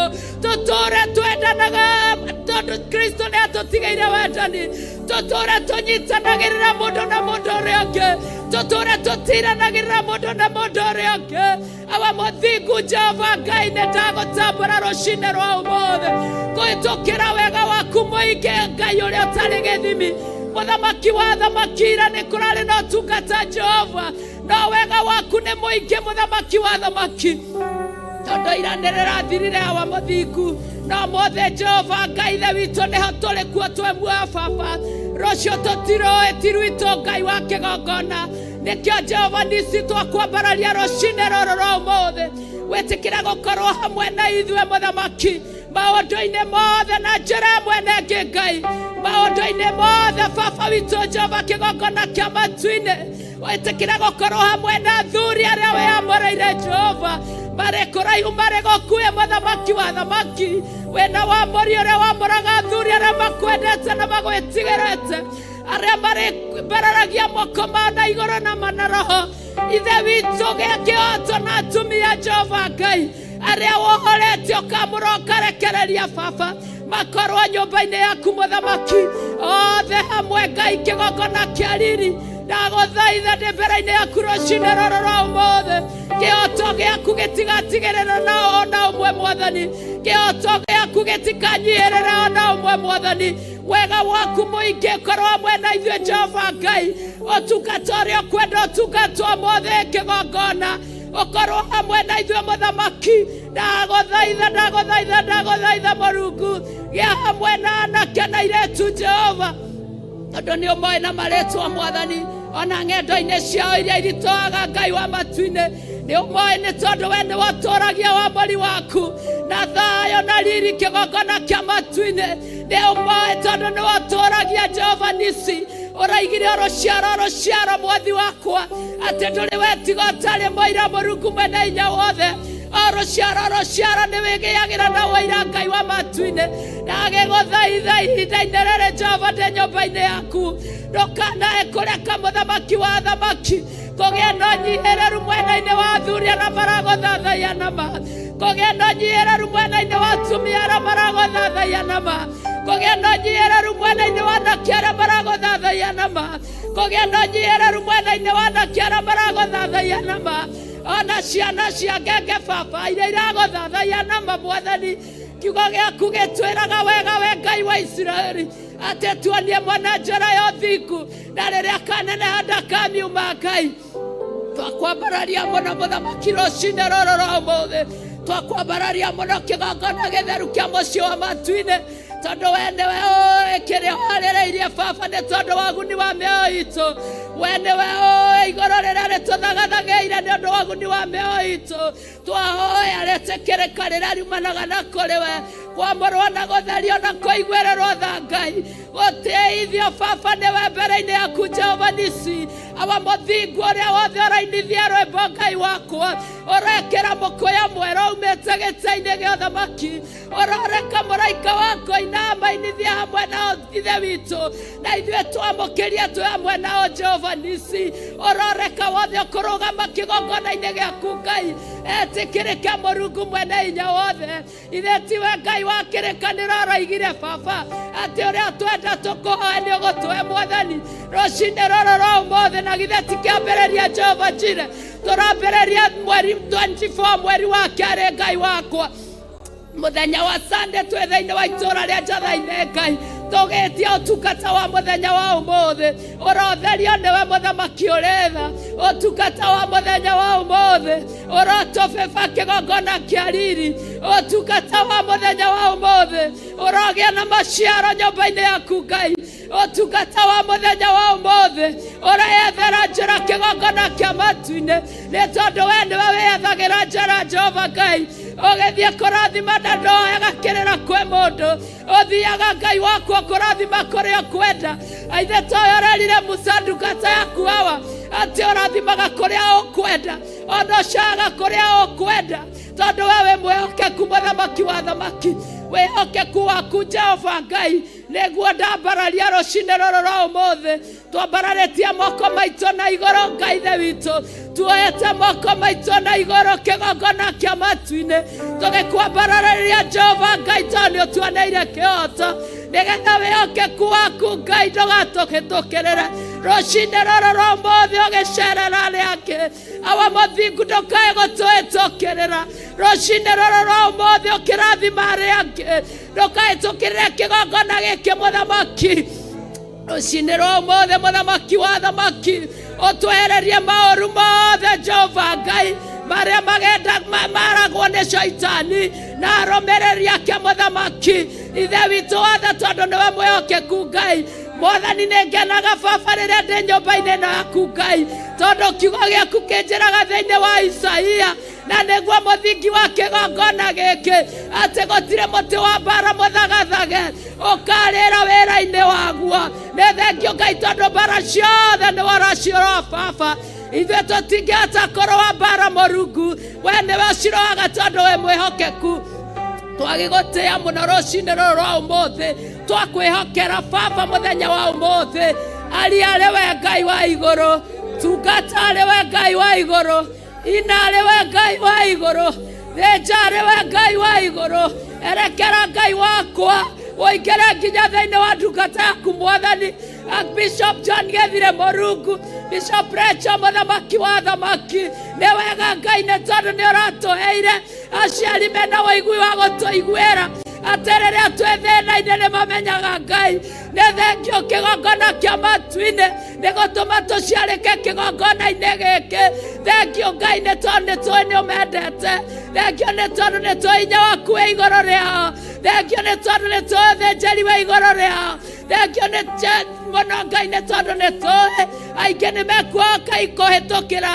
tũtũre twendanaga tondũ Kristo nĩ atũtigĩire wendani, tũtũre tũnyitanagĩrĩra mũndũ na mũndũ ũrĩa ũngĩ, tũtũre tũtiranagĩrĩra mũndũ na mũndũ ũrĩa ũngĩ. Awa mũthingu Jehova Ngai nĩ ndagũtambũra rũcinĩ rwa ũmũthĩ kũhĩtũkĩra wega waku mũingĩ Ngai ũrĩa ũtarĩ gĩthimi. Mũthamaki wa thamaki ira nĩ kũrarĩ na ũtungata Jehova, no wega waku nĩ mũingĩ mũthamaki wa thamaki, tondũ ira nĩ rĩrathirire awa mũthingu no mothe Jehova Ngai ithe witũ nĩho tũrĩ kuo twĩ muoyo baba. Rũciũ tũtirũĩ ti rwitũ Ngai wa kĩgongona, nĩkĩo Jehova Nisi twakwambararia rũcinĩ rũrũ rwa ũmũthĩ wĩtĩkĩre gũkorwo hamwe na ithuĩ mũthamaki maũndũ-inĩ mothe na njĩra ĩmwe na ĩngĩ Ngai maũndũ-inĩ mothe baba witũ Jehova kĩgongona kĩa matu-inĩ wĩtĩkĩre gũkorwo hamwe na athuri arĩa wĩamũrĩire Jehova marĩ kũraihu marĩ gũkuhĩ mũthamaki wa thamaki wĩna wamũri ũrĩa wamũraga athuri arĩa makwendete na magwĩtigĩrĩte arĩa marĩ mbararagia moko mao na igũrũ na mana roho ithe witũ gĩa kĩhoto na atumia Jehova Ngai arĩa wohorete ũkamũra ũkarekereria baba makorwo nyũmba-inĩ yaku mũthamaki othe hamwe Ngai kĩgongona kĩa riri ndagũthaitha ndĩ mbere-inĩ yaku rũcinĩ rũrũ rwa ũmũthĩ kĩhoto gĩaku gĩtigatigĩrĩra na ona ũmwe mwathani. Kĩhoto gĩaku gĩtikanyihĩrĩre ona ũmwe Mwathani. Wega waku mũingĩ ũkorwo hamwe na ithuĩ Jehova Ngai. Ũtungata ũrĩa ũkwenda ũtungatwo ũmũthĩ kĩgongona ũkorwo hamwe na ithuĩ Mũthamaki. Ndagũthaitha, ndagũthaitha, ndagũthaitha Mũrungu, gĩa hamwe na anake na airĩtu Jehova, tondũ nĩ ũmoĩ na marĩtwa Mwathani, ona ng'endo-inĩ ciao iria iritũhaga Ngai wa matu-inĩ nĩ ũmoĩ, nĩ tondũ we nĩwe ũtũragia wamũri waku na thayũ na riri kĩgongona kĩa matu-inĩ. Nĩ ũmoĩ tondũ nĩwe ũtũragia Jehova Nisi. Ũraigire rũciaro rũciaro Mwathi wakwa atĩ ndũrĩ wetiga ũtarĩ mũira Mũrungu mwene hinya wothe. O rũciaro rũciaro nĩ wĩgĩagĩra na ũira Ngai wa matu-inĩ. Ndagĩgũthaitha ihinda-inĩ rĩrĩ Jehova ndĩ nyũmba-inĩ yaku, ndũkanae kũreka mũthamaki wa athamaki kũgĩe na ũnyihĩrĩru mwena-inĩ wa athuri arĩa maragũthathaiya na ma, kũgĩe na ũnyihĩrĩru mwena-inĩ wa atumia arĩa maragũthathaiya na ma, kũgĩe na ũnyihĩrĩru mwena-inĩ wa anake arĩa maragũthathaiya na ma, kũgĩe na ũnyihĩrĩru mwena-inĩ wa anake arĩa maragũthathaiya na ma, ona ciana cia ngenge baba iria iragũthathaiya na ma. Mwathani, kiugo gĩaku gĩtwĩraga wega we Ngai wa Isiraeli atĩ tuonie mwana njĩra ya ũthingu, na rĩrĩa kaneneha ndakamiuma. Ngai, twakwambararia mũno Mũthamaki rũcinĩ rũrũ rwa ũmũthĩ, twakwambararia mũno kĩgongona gĩtheru kĩa mũciĩ wa matu-inĩ, tondũ we nĩwe ũĩ kĩrĩa warĩrĩirie baba, nĩ tondũ wa ũguni wa mĩoyo itũ. We nĩwe ũĩ igũrũ rĩrĩa rĩtũthagathagĩire nĩ ũndũ wa ũguni wa mĩoyo itũ. Twahoya rĩtĩkĩrĩka rĩrĩa riumanaga na kũrĩ we, kwamũrwo na gũtherio na kũiguĩrĩrwo tha Ngai, gũtĩithio baba nĩwe mbere-inĩ yaku Jehova Nisi. Awa mũthingu ũrĩa wothe ũrainithia rwĩmbo Ngai wakwa, ũrekĩra mũkũya mwerũ umĩte gĩtĩ-inĩ gĩa ũthamaki, ũroreka mũraika waku inama inithie hamwe nao Ithe witũ, na ithuĩ twamũkĩrie twĩ hamwe nao Jehova Nisi. Ũroreka wothe ũkũrũgama kĩgongona-inĩ gĩaku Ngai etĩkĩrĩke Mũrungu mwene hinya wothe. Ithe tiwe Ngai wa kĩrĩkanĩro ũroigire baba atĩ ũrĩa twenda tũkũhoe nĩ ũgũtũhe Mwathani rũcinĩ rũrũ rwa ũmũthĩ. Na githĩ ti kĩambĩrĩria Jehova Jire, tũrambĩrĩria mweri 24 mweri wa kerĩ Ngai wakwa, mũthenya wa Sunday twĩ thĩinĩ wa itũũra rĩa Njatha-inĩ Ngai, tũgĩtia ũtungata wa mũthenya wa ũmũthĩ. Ũrotherio nĩwe Mũthamaki ũrĩ tha. Ũtungata wa mũthenya wa ũmũthĩ ũrotũbĩba kĩgongona kĩa riri. Ũtungata wa mũthenya wa ũmũthĩ ũrogĩa na maciaro nyũmba-inĩ yaku Ngai. Ũtungata wa mũthenya wa ũmũthĩ ũreyethera njĩra kĩgongona kĩa matu-inĩ, nĩ tondũ we nĩwe wĩyethagĩra njĩra Jehova Ngai. Ũgĩthiĩ kũrathima na ndoyaga kĩrĩra kwĩ mũndũ, ũthiaga Ngai wakwa kũrathima kũrĩa ũkwenda. Aithe toyo ũrerire Musa ndungata yaku awa atĩ ũrathimaga kũrĩa ũkwenda, ona ũcaga kũrĩa ũkwenda, tondũ we wĩ mwĩhokeku Mũthamaki wa thamaki. Wĩhokeku waku Jehova Ngai nĩguo ndambararia rũcinĩ rũrũ rwa ũmũthĩ. Twambararĩtie moko maitũ na igũrũ Ngai Ithe witũ, tuoete moko maitũ na igũrũ kĩgongona kĩa matu-inĩ, tũgĩkwambararĩria Jehova Ngai, tondũ nĩ ũtuoneire kĩhoto, nĩgetha wĩhokeku waku Ngai ndũgatũhĩtũkĩrĩre rũcinĩ rũrũ rwa ũmũthĩ ũgĩcerera arĩa angĩ. Awa mũthingu, ndũkae gũtũhĩtũkĩrĩra rũcinĩ rũrũ rwa ũmũthĩ ũkĩrathima arĩa angĩ, ndũkahĩtũkĩrĩre kĩgongona gĩkĩ Mũthamaki rũcinĩ rwa ũmũthĩ. Mũthamaki wa thamaki, ũtwehererie maũru mothe Jehova Ngai marĩa magenda maragwo nĩ caitani na arũmĩrĩri ake. Mũthamaki Ithe witũ wothe, tondũ nĩwe mwĩhokeku Ngai. Mwathani, nĩ ngenaga baba rĩrĩa ndĩ nyũmba-inĩ ĩno yaku Ngai, tondũ kiugo gĩaku kĩnjĩraga thĩinĩ wa Isaia, na nĩguo mũthingi wa kĩgongona gĩkĩ, atĩ gũtirĩ mũtĩ wa mbara mũthagathage ũkarĩra wĩra-inĩ waguo. Nĩ thengio Ngai, tondũ mbara ciothe nĩwe ũraciũrũa baba. Ithuĩ tũtingĩhota kũrũa mbara Mũrungu, we nĩwe ũciroaga tondũ wĩ mwĩhokeku. Twagĩgũtĩĩa mũno rũcinĩ rũrũ rwa ũmũthĩ, twakwĩhokera baba mũthenya wa ũmũthĩ. Aria arĩ we Ngai wa igũrũ, tungata arĩ we Ngai wa igũrũ, ina arĩ we Ngai wa igũrũ, thĩnja arĩ we Ngai wa igũrũ. Erekera Ngai wakwa ũingĩre nginya thĩinĩ wa ndungata yaku Mwathani Bishop John Gethire Mũrungu, Bishop Rachel mũthamaki wa thamaki nĩ wega Ngai nĩ tondũ nĩ ũratũheire aciari mena ũigui wa gũtũiguĩra atĩ rĩrĩa twĩ thĩna-inĩ nĩ mamenyaga Ngai nĩ thengio kĩgongona kĩa matu-inĩ nĩ gũtũma tũciarĩke kĩgongona-inĩ gĩkĩ thengio Ngai nĩ tondũ nĩ tũĩ nĩ ũmendete thengio nĩ tondũ nĩ tũĩ hinya waku wĩ igũrũ rĩao thengio nĩ tondũ nĩ tũĩ ũthĩnjĩri wĩ igũrũ rĩao thengio nĩ mũno Ngai nĩ tondũ nĩ tũĩ aingĩ nĩ mekuoka ikũhĩtũkĩra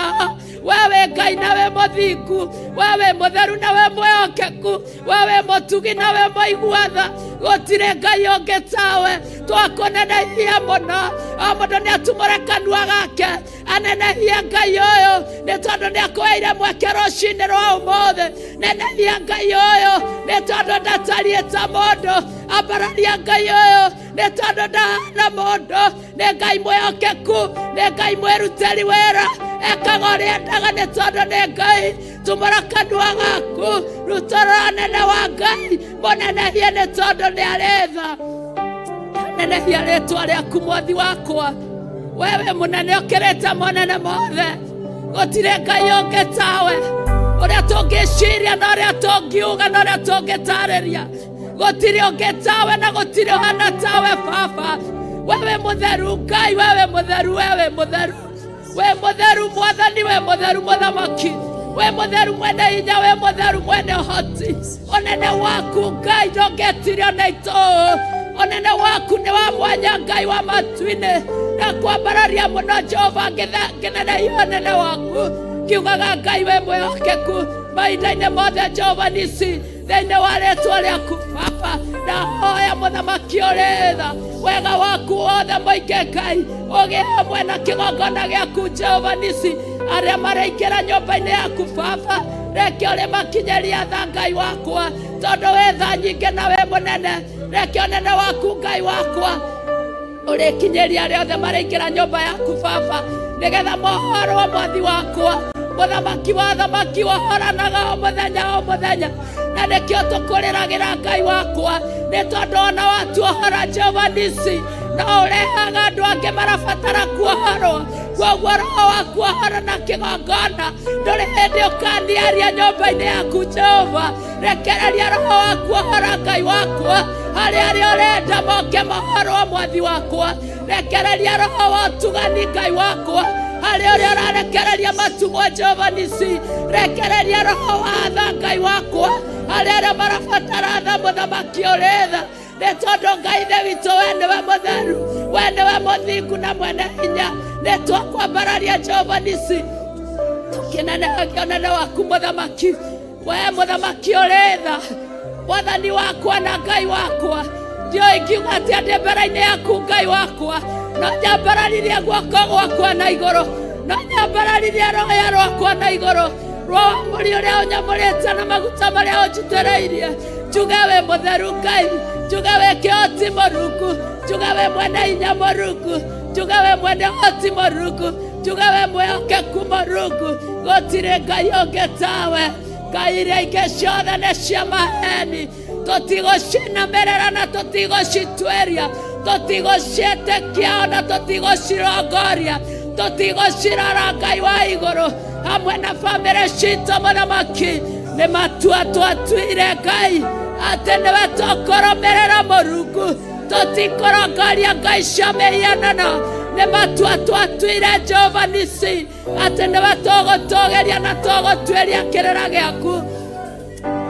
wewe Ngai na wĩ mũthingu wewe mũtheru na wĩ mwĩhokeku wewe mũtugi na wĩ mũigua tha gũtirĩ Ngai ũngĩ tawe twakũnenehia mũno o mũndũ nĩ atumũre kanua gake anenehie Ngai ũyũ nĩ tondũ nĩ akũheire mweke rũcinĩ rwa ũmũthĩ nenehia Ngai ũyũ nĩ tondũ ndatariĩ ta mũndũ ambararia Ngai ũyũ nĩ tondũ ndahana mũndũ nĩ Ngai mwĩhokeku nĩ Ngai mwĩrutĩri wĩra ekaga ũrĩa endaga nĩ tondũ nĩ Ngai tumũra kanua gaku rutũrũra nene wa Ngai mũnenehie nĩ tondũ nĩ arĩ tha nenehia rĩtwa rĩaku mwathi wakwa wewe mũnene ũkĩrĩte monene mothe gũtirĩ Ngai ũngĩ tawe ũrĩa tũngĩciria na ũrĩa tũngiuga na ũrĩa tũngĩtarĩria gũtirĩ ũngĩ tawe na gũtirĩ ũhana tawe baba wewe mũtheru Ngai wewe mũtheru wewe mũtheru we mũtheru mwathani we mũtheru mũthamaki we mũtheru mwene hinya we mũtheru mwene ũhoti ũnene waku Ngai ndũngĩtirio nĩ itũũ ũnene waku nĩ wa mwanya Ngai wa matu-inĩ na kwambararia mũno Jehova ngĩnenehia ũnene waku kiugaga Ngai we mwĩhokeku mahinda-inĩ mothe Jehova nisi thĩinĩ wa rĩtwa rĩaku baba ndahoya mũthamaki ũrĩ tha wega waku wothe mũingĩ Ngai ũgĩe hamwe na kĩgongona gĩaku Jehova nisi arĩa maraingĩra nyũmba-inĩ yaku baba reke ũrĩ makinyĩria tha Ngai wakwa tondũ wĩ tha nyingĩ na wĩ mũnene reke ũnene waku Ngai wakwa ũrĩkinyĩria arĩa othe maraingĩra nyũmba yaku baba nĩgetha mohorwo mwathi wakwa mũthamaki wa thamaki wohoranaga o mũthenya o mũthenya na nĩkĩo tũkũrĩragĩra Ngai wakwa nĩ tondũ ona watuohora Jehova nisi no ũrehaga andũ angĩ marabatara kuohorwo kwoguo roho wa kuohora na kĩgongona ndũrĩ hĩndĩ ũkaniaria nyũmba-inĩ yaku Jehova rekereria roho wa kuohora Ngai wakwa harĩ arĩa ũrenda moke mohorwo mwathi wakwa rekereria roho wa ũtugani Ngai wakwa harĩ ũrĩa ũrarekereria matumwo Jehova nisi rekereria roho wa tha Ngai wakwa harĩ arĩa marabatara tha mũthamaki ũrĩ tha nĩ tondũ Ngai ithe witũ we nĩwe mũtheru we nĩwe mũthingu na mwene hinya nĩ twakwambararia Jehova nisi tũkĩnenehagia ũnene waku mũthamaki we mũthamaki ũrĩ tha mwathani wakwa na Ngai wakwa ndiũĩ ngiuga atĩa ndĩ mbere-inĩ yaku Ngai wakwa no nyambararirie guoko gwakwa na igũrũ no nyambararirie roya rwakwa na igũrũ rwa wamũri ũrĩa ũnyamũrĩte na maguta marĩa ũnjitĩrĩirie njuge wĩ mũtheru Ngai njuge wĩ kĩhoti mũrungu njuge wĩ mwene hinya mũrungu njuge wĩ mwene ũhoti mũrungu njuge wĩ mwĩhokeku mũrungu gũtirĩ Ngai ũngĩ tawe Ngai iria ingĩ ciothe nĩ cia maheni tũtigũcinamĩrĩra na tũtigũcituĩria tũtigũciĩtĩkia ona tũtigũcirongoria tũtigũcirora Ngai wa igũrũ hamwe na bamĩrĩ citũ mũthamaki nĩ matua twatuire Ngai atĩ nĩwe tũkũrũmĩrĩra mũrungu tũtikũrongoria Ngai cia mĩhianano nĩ matua twatuire Jehova nisi atĩ nĩwe tũgũtũgĩria na tũgũtuĩria kĩrĩra gĩaku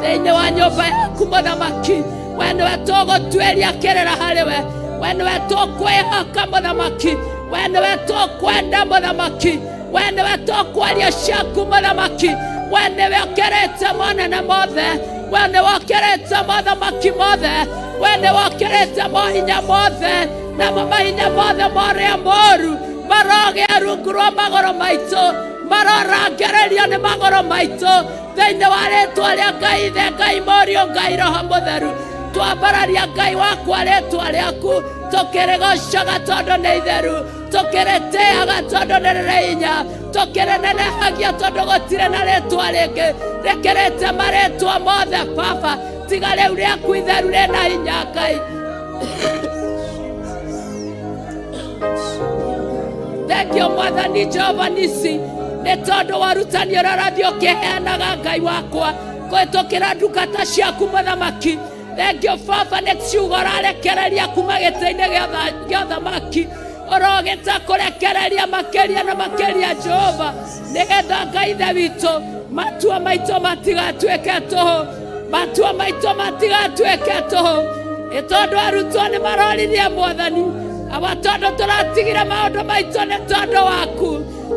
thĩinĩ wa nyũmba yaku mũthamaki we nĩwe tũgũtuĩria kĩrĩra harĩ we we nĩwe tũkwĩhoka mũthamaki we nĩwe tũkwenda mũthamaki we nĩwe tũkwaria ciaku mũthamaki we nĩwe ũkĩrĩte monene mothe we nĩwe ũkĩrĩte mothamaki mothe we nĩwe ũkĩrĩte mohinya mothe namo mahinya mothe morĩa moru marogĩa rungu rwa magũrũ maitũ marorangererio nĩ magũrũ maitũ thĩinĩ wa rĩtwa rĩa Ngai Ithe Ngai Mũriũ Ngai Roho Mũtheru twambararia Ngai wakwa rĩtwa rĩaku tũkĩrĩgocaga tondũ nĩ itheru tũkĩrĩtĩaga tondũ nĩ rĩrĩ hinya tũkĩrĩnenehagia tondũ gũtirĩ na rĩtwa rĩngĩ rĩkĩrĩte marĩtwa mothe baba tiga rĩu rĩaku itheru rĩna hinya Ngai. Thengio Mwathani Jehova Nisi, nĩ tondũ wa ũrutani ũrĩa ũrathiĩ ũkĩheanaga Ngai wakwa kũhĩtũkĩra ndungata ciaku mũthamaki. Thengio Baba nĩ ciugo ũrarekereria kuma gĩtĩ-inĩ gĩa ũthamaki, ũrogĩta kũrekereria makĩria na makĩria Jehova, nĩgetha Ngai Ithe witũ matua maitũ matigatuĩke tũhũ, matua maitũ matigatuĩke tũhũ, nĩ tondũ arutwo nĩ maroririe Mwathani, awa tondũ tũratigire maũndũ maitũ nĩ tondũ waku,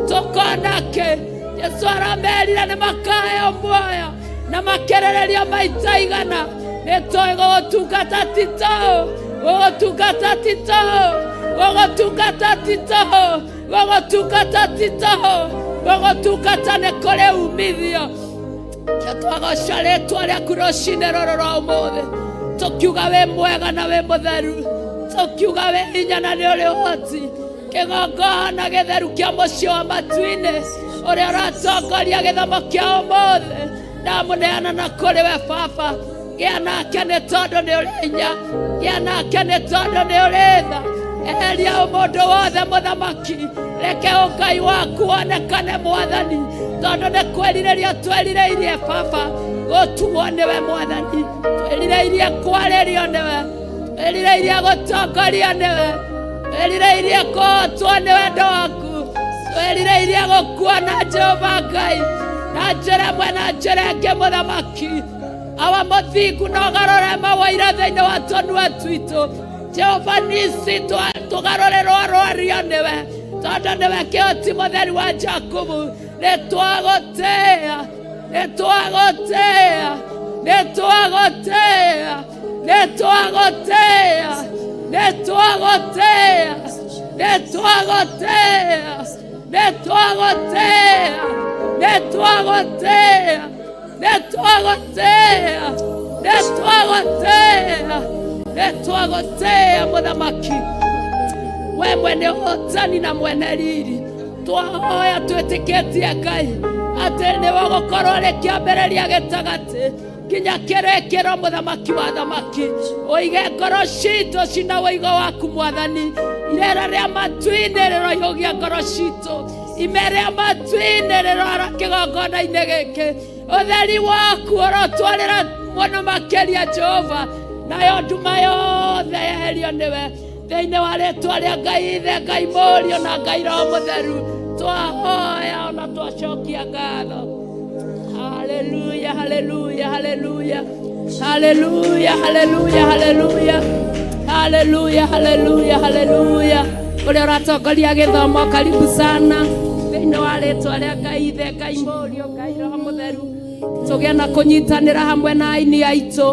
tũkona kĩ? Jesu aramerire nĩ makaheo muoyo na makerererio maita igana. Nĩ tũĩ gũgũtungata ti tũhũ, gũgũtungata ti tũhũ, gũgũtungata ti tũhũ, gũgũtungata ti tũhũ, gũgũtungata nĩ kũrĩ umithio. Twagoca rĩtwa rĩaku rũcinĩ rũrũ rwa ũmũthĩ, tũkiuga wĩ mwega na wĩ mũtheru, tũkiuga wĩ hinya na nĩ ũrĩ ũhoti. Kĩgongona gĩtheru kĩa mũciĩ wa matu-inĩ ũrĩa ũratongoria gĩthomo kĩa ũmũthĩ, ndamũneana na kũrĩ we Baba. Gĩa nake nĩ tondũ nĩ ũrĩ hinya, gĩa nake nĩ tondũ nĩ ũrĩ tha. Eheria ũmũndũ wothe mũthamaki, reke ũngai waku wonekane Mwathani, tondũ nĩ kwĩrirĩria twĩrirĩirie Baba gũtuo nĩwe Mwathani, twĩrirĩirie kwarĩrio nĩwe, twĩrirĩirie gũtongorio nĩwe, twĩrirĩirie kũhotwo nĩ wendo waku, twĩrirĩirie gũkuona Jehova Ngai na njĩra ĩmwe na njĩra ĩngĩ mũthamaki. Awa mũthingu na ũgarũre mawaira thĩinĩ wa tũnua twitũ Jehova Nisi, tũgarũrĩrwo rwario nĩwe, tondũ nĩwe kĩhoti mũtheru wa Jakubu. Nĩ twagũtĩĩa, nĩ twagũtĩĩa, nĩ twagũtĩĩa, nĩ twagũtĩĩa, nĩ twagũtĩĩa, nĩ twagũtĩĩa, nĩ twagũtĩĩa, nĩ twagũtĩĩa, nĩ twagũtĩĩa, nĩ twagũtĩĩa, nĩ twagũtĩĩa mũthamaki. We mwene ũhotani na mwene riri, twahoya twĩtĩkĩtie Ngai atĩ nĩwe ũgũkorwo rĩ kĩambĩrĩria gĩtagatĩ nginya kĩrĩkĩro mũthamaki wa thamaki. Ũige ngoro citũ cina ũigo waku Mwathani, irera rĩa matu-inĩ rĩroihũgia ngoro citũ, ime rĩa matu-inĩ rĩroara kĩgongona-inĩ gĩkĩ. Ũtheri waku ũrotwarĩra mũno makĩria Jehova, nayo nduma yothe yeherio nĩwe. Thĩinĩ wa rĩtwa rĩa Ngai Ithe, Ngai Mũriũ na Ngai Roho Mũtheru, twahoya ona twacokia ngatho. Haleluya, haleluya, haleluya, haleluya, haleluya, haleluya, haleluya, haleluya, haleluya. Ũrĩa ũratongoria gĩthomo, karibu sana thĩinĩ wa rĩtwa rĩa Ngai Ithe, Ngai Mũriũ, Ngai Roho Mũtheru. Tũgĩe na kũnyitanĩra hamwe na aini aitũ,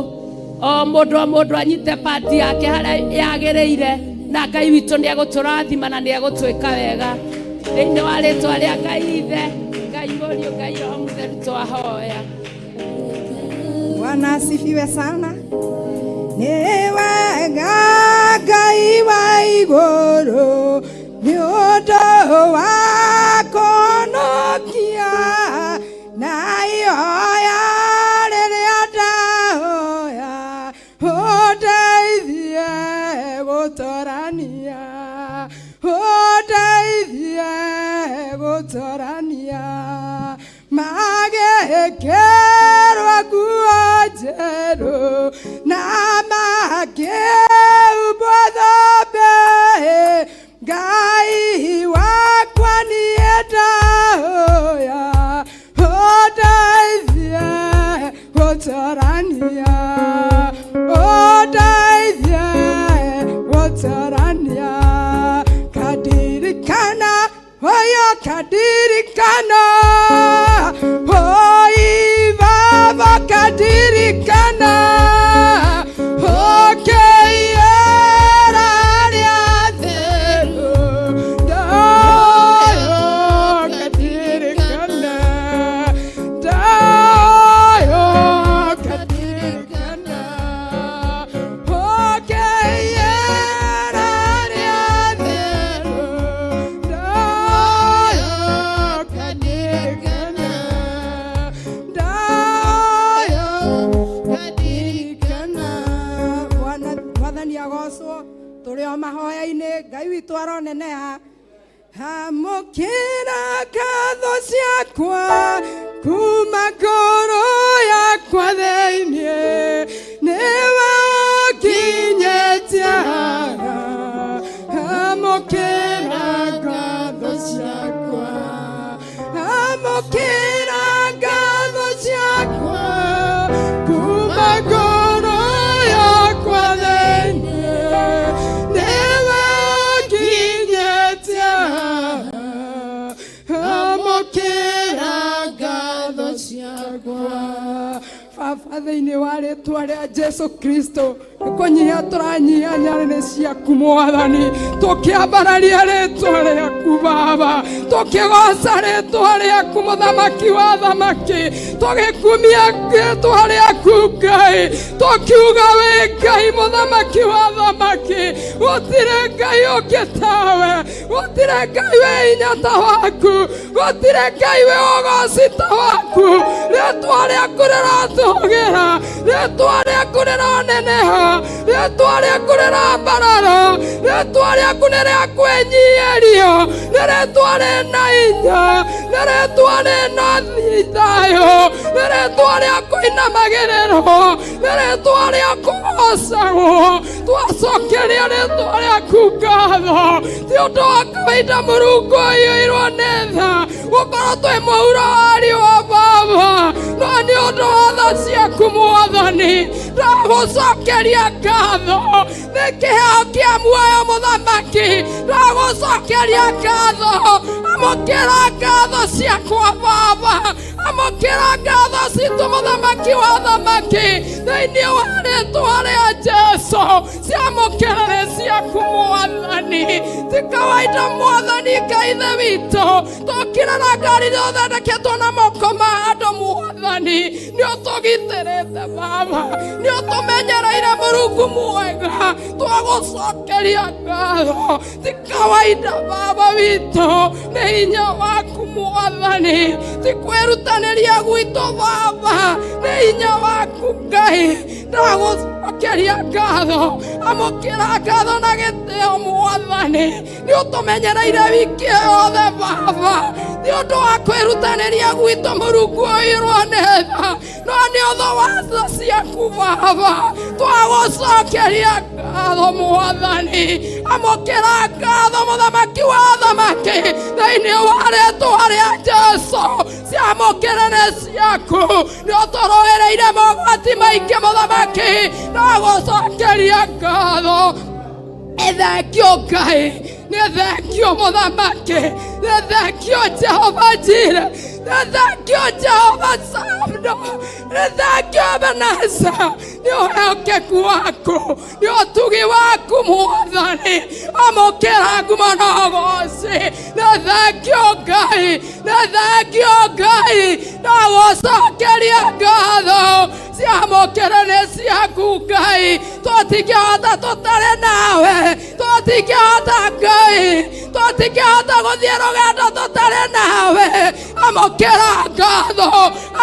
o mũndũ o mũndũ anyite pati yake harĩa yagĩrĩire, na Ngai witũ nĩ egũtũrathima na nĩ egũtwĩka wega. Thĩinĩ wa rĩtwa rĩa Ngai Ithe, Ngai Mũriũ, Ngai Roho Mũtheru twahoya. Bwana asifiwe sana. Nĩ wega Ngai wa igũrũ nĩ ũndũ wa kũhonokia, na ihoya rĩrĩa ndahoya ũndeithie gũtorania, ũndeithie gũtorania, magĩkĩrwo nguo njerũ na makĩhumbwo thũmbĩ. Ngai wakwa niĩ ndahoya ũndeithie gũtorania, ũndeithie gũtorania, kadirikana oyo kadirikana, oi baba kadirikana, okeyera rĩa theru ndayo kadirikana, ndayo kadirikana, okeyera rĩa theru ndayo kadirikana, ndayo kadirikana. Bwana Mwathani agocwo. Tũrĩ o mahoya-inĩ, Ngai witũ aroneneha. Amũkĩra ngatho ciakwa kuma ngoro yakwa thĩinĩ, nĩwe ũnginyĩtie haha. Amũkĩra ngatho ciakwa, amũkĩra ngatho ciakwa kuma ngoro yakwa thĩinĩ, nĩwe ũnginyĩtie haha. Amũkĩra ngatho ciakwa. Baba, thĩinĩ wa rĩtwa rĩa Jesu Kristo, nĩ kũnyihia tũranyihia nyarĩrĩ ciaku, Mwathani, tũkĩambararia rĩtwa rĩaku, Baba, tũkĩgoca rĩtwa rĩaku, Mũthamaki wa thamaki, tũgĩkumia rĩtwa rĩaku, Ngai, tũkiuga wĩ Ngai, Mũthamaki wa thamaki. Gũtirĩ Ngai ũngĩ tawe, gũtirĩ Ngai wĩ hinya ta waku, gũtirĩ Ngai wĩ ũgoci ta waku. Rĩtwa rĩaku rĩratũgĩra, rĩtwa rĩaku rĩraneneha, rĩtwa rĩaku rĩrambarara, rĩtwa rĩaku nĩ rĩa kwĩnyiihĩrio, nĩ rĩtwa rĩna hinya, nĩ rĩtwa rĩna thayũ, nĩ rĩtwa rĩa kũinamagĩrĩrwo, nĩ rĩtwa rĩa kũgocagwo. Twacokeria rĩtwa rĩaku ngatho ti ũndũ wa kawaida, Mũrungu ũiyũirwo nĩ tha, gũkorwo twĩ mũhuro wa riũa, Baba, no nĩ ũndũ wa tha ciaku, Mwathani, ndagũcokeria ngatho nĩ kĩheo kĩa muoyo. Mũthamaki, ndagũcokeria ngatho. Amũkĩra ngatho ciakwa, Baba, amũkĩra ngatho citũ, Mũthamaki wa thamaki, thĩinĩ wa rĩtwa rĩa Jesu. Ciamũkĩra ciaku, Mwathani. Ti kawaida, Mwathani Ngai Ithe witũ, tũkire na ngari thondeketwo na moko ma andũ. Mwathani, nĩ ũtũgitĩrĩte, Baba, nĩ ũtũmenyereire, Mũrungu mwega, twagũcokeria ngatho. Ti kawaida, Baba witũ, nĩ hinya waku, Mwathani, ti kwĩrutanĩria gwitũ, Baba, nĩ hinya waku, Ngai. Ndagũcokeria ngatho. Amũkĩra ngatho na gĩtĩo, Mwathani. Nĩ ũtũmenyereire wiki yothe, Baba, nĩ ũndũ wa kwĩrutanĩria gwitũ, Mũrungu ũirwo nĩ tha, no nĩ ũndũ wa tha ciaku, Baba, twagũcokeria ngatho. Mwathani, amũkĩra ngatho, Mũthamaki wa thamaki, thĩinĩ wa rĩtwa rĩa Jesu. Ciamũkĩre nĩ ciaku. Nĩ ũtũrũĩrĩire mogwati maingĩ, Mũthamaki, ndagũcokeria ngatho. Nĩ thengio, Ngai, nĩ thengio, Mũthamaki, nĩ thengio, Jehova Jire, nĩ thengio, Jehova Samno, nĩ thengio, Ebeneza, nĩ ũheokeku waku, nĩ ũtugi waku, Mwathani. Amũkĩra ngumo na ũgoci. Nĩ thengio, Ngai, nĩ thengio, Ngai, ndagũcokeria ngatho. Ciamũkĩre nĩ ciaku, Ngai. Tũtingĩhota tũtarĩ nawe, tũtingĩhota, Ngai, tũtingĩhota gũthiĩ rũgendo tũtarĩ nawe. Amũkĩra ngatho,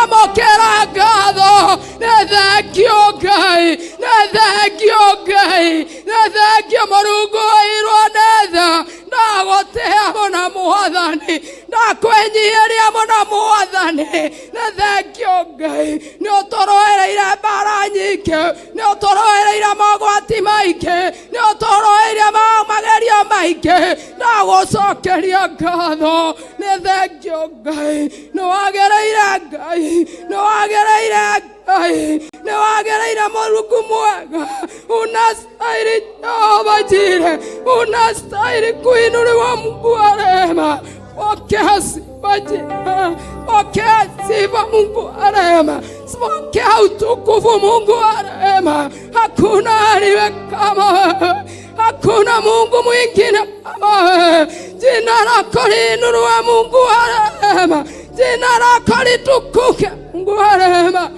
amũkĩra ngatho. Nĩ thengio, Ngai, nĩ thengio, Ngai, nĩ thengio, Mũrungu ũirwo nĩ tha. Ndagũtĩa mũno, Mwathani, ndakwĩnyihĩria mũno, Mwathani. Nĩ thengio, Ngai. Nĩ ũtũrũĩrĩire mbara nyingĩ, nĩ ũtũrũĩrĩire mogwati maingĩ, nĩ ũtũrũĩire magerio maingĩ. Ndagũcokeria ngatho. Nĩ thengio, Ngai. Nĩ wagĩrĩire, Ngai, nĩ wagĩrĩire, Ngai, nĩ wagĩrĩire, Mũrungu mwega. Unastahili, Jehova Jire, unastahili kuinuliwa, Mungu wa rehema. Pokea sifa, Jehova, pokea sifa, Mungu wa rehema, pokea utukufu, Mungu wa rehema. Hakuna aliye kama wewe, hakuna Mungu mwingine kama wewe. Jina lako liinuliwe, Mungu wa rehema, jina lako litukuke, Mungu wa rehema.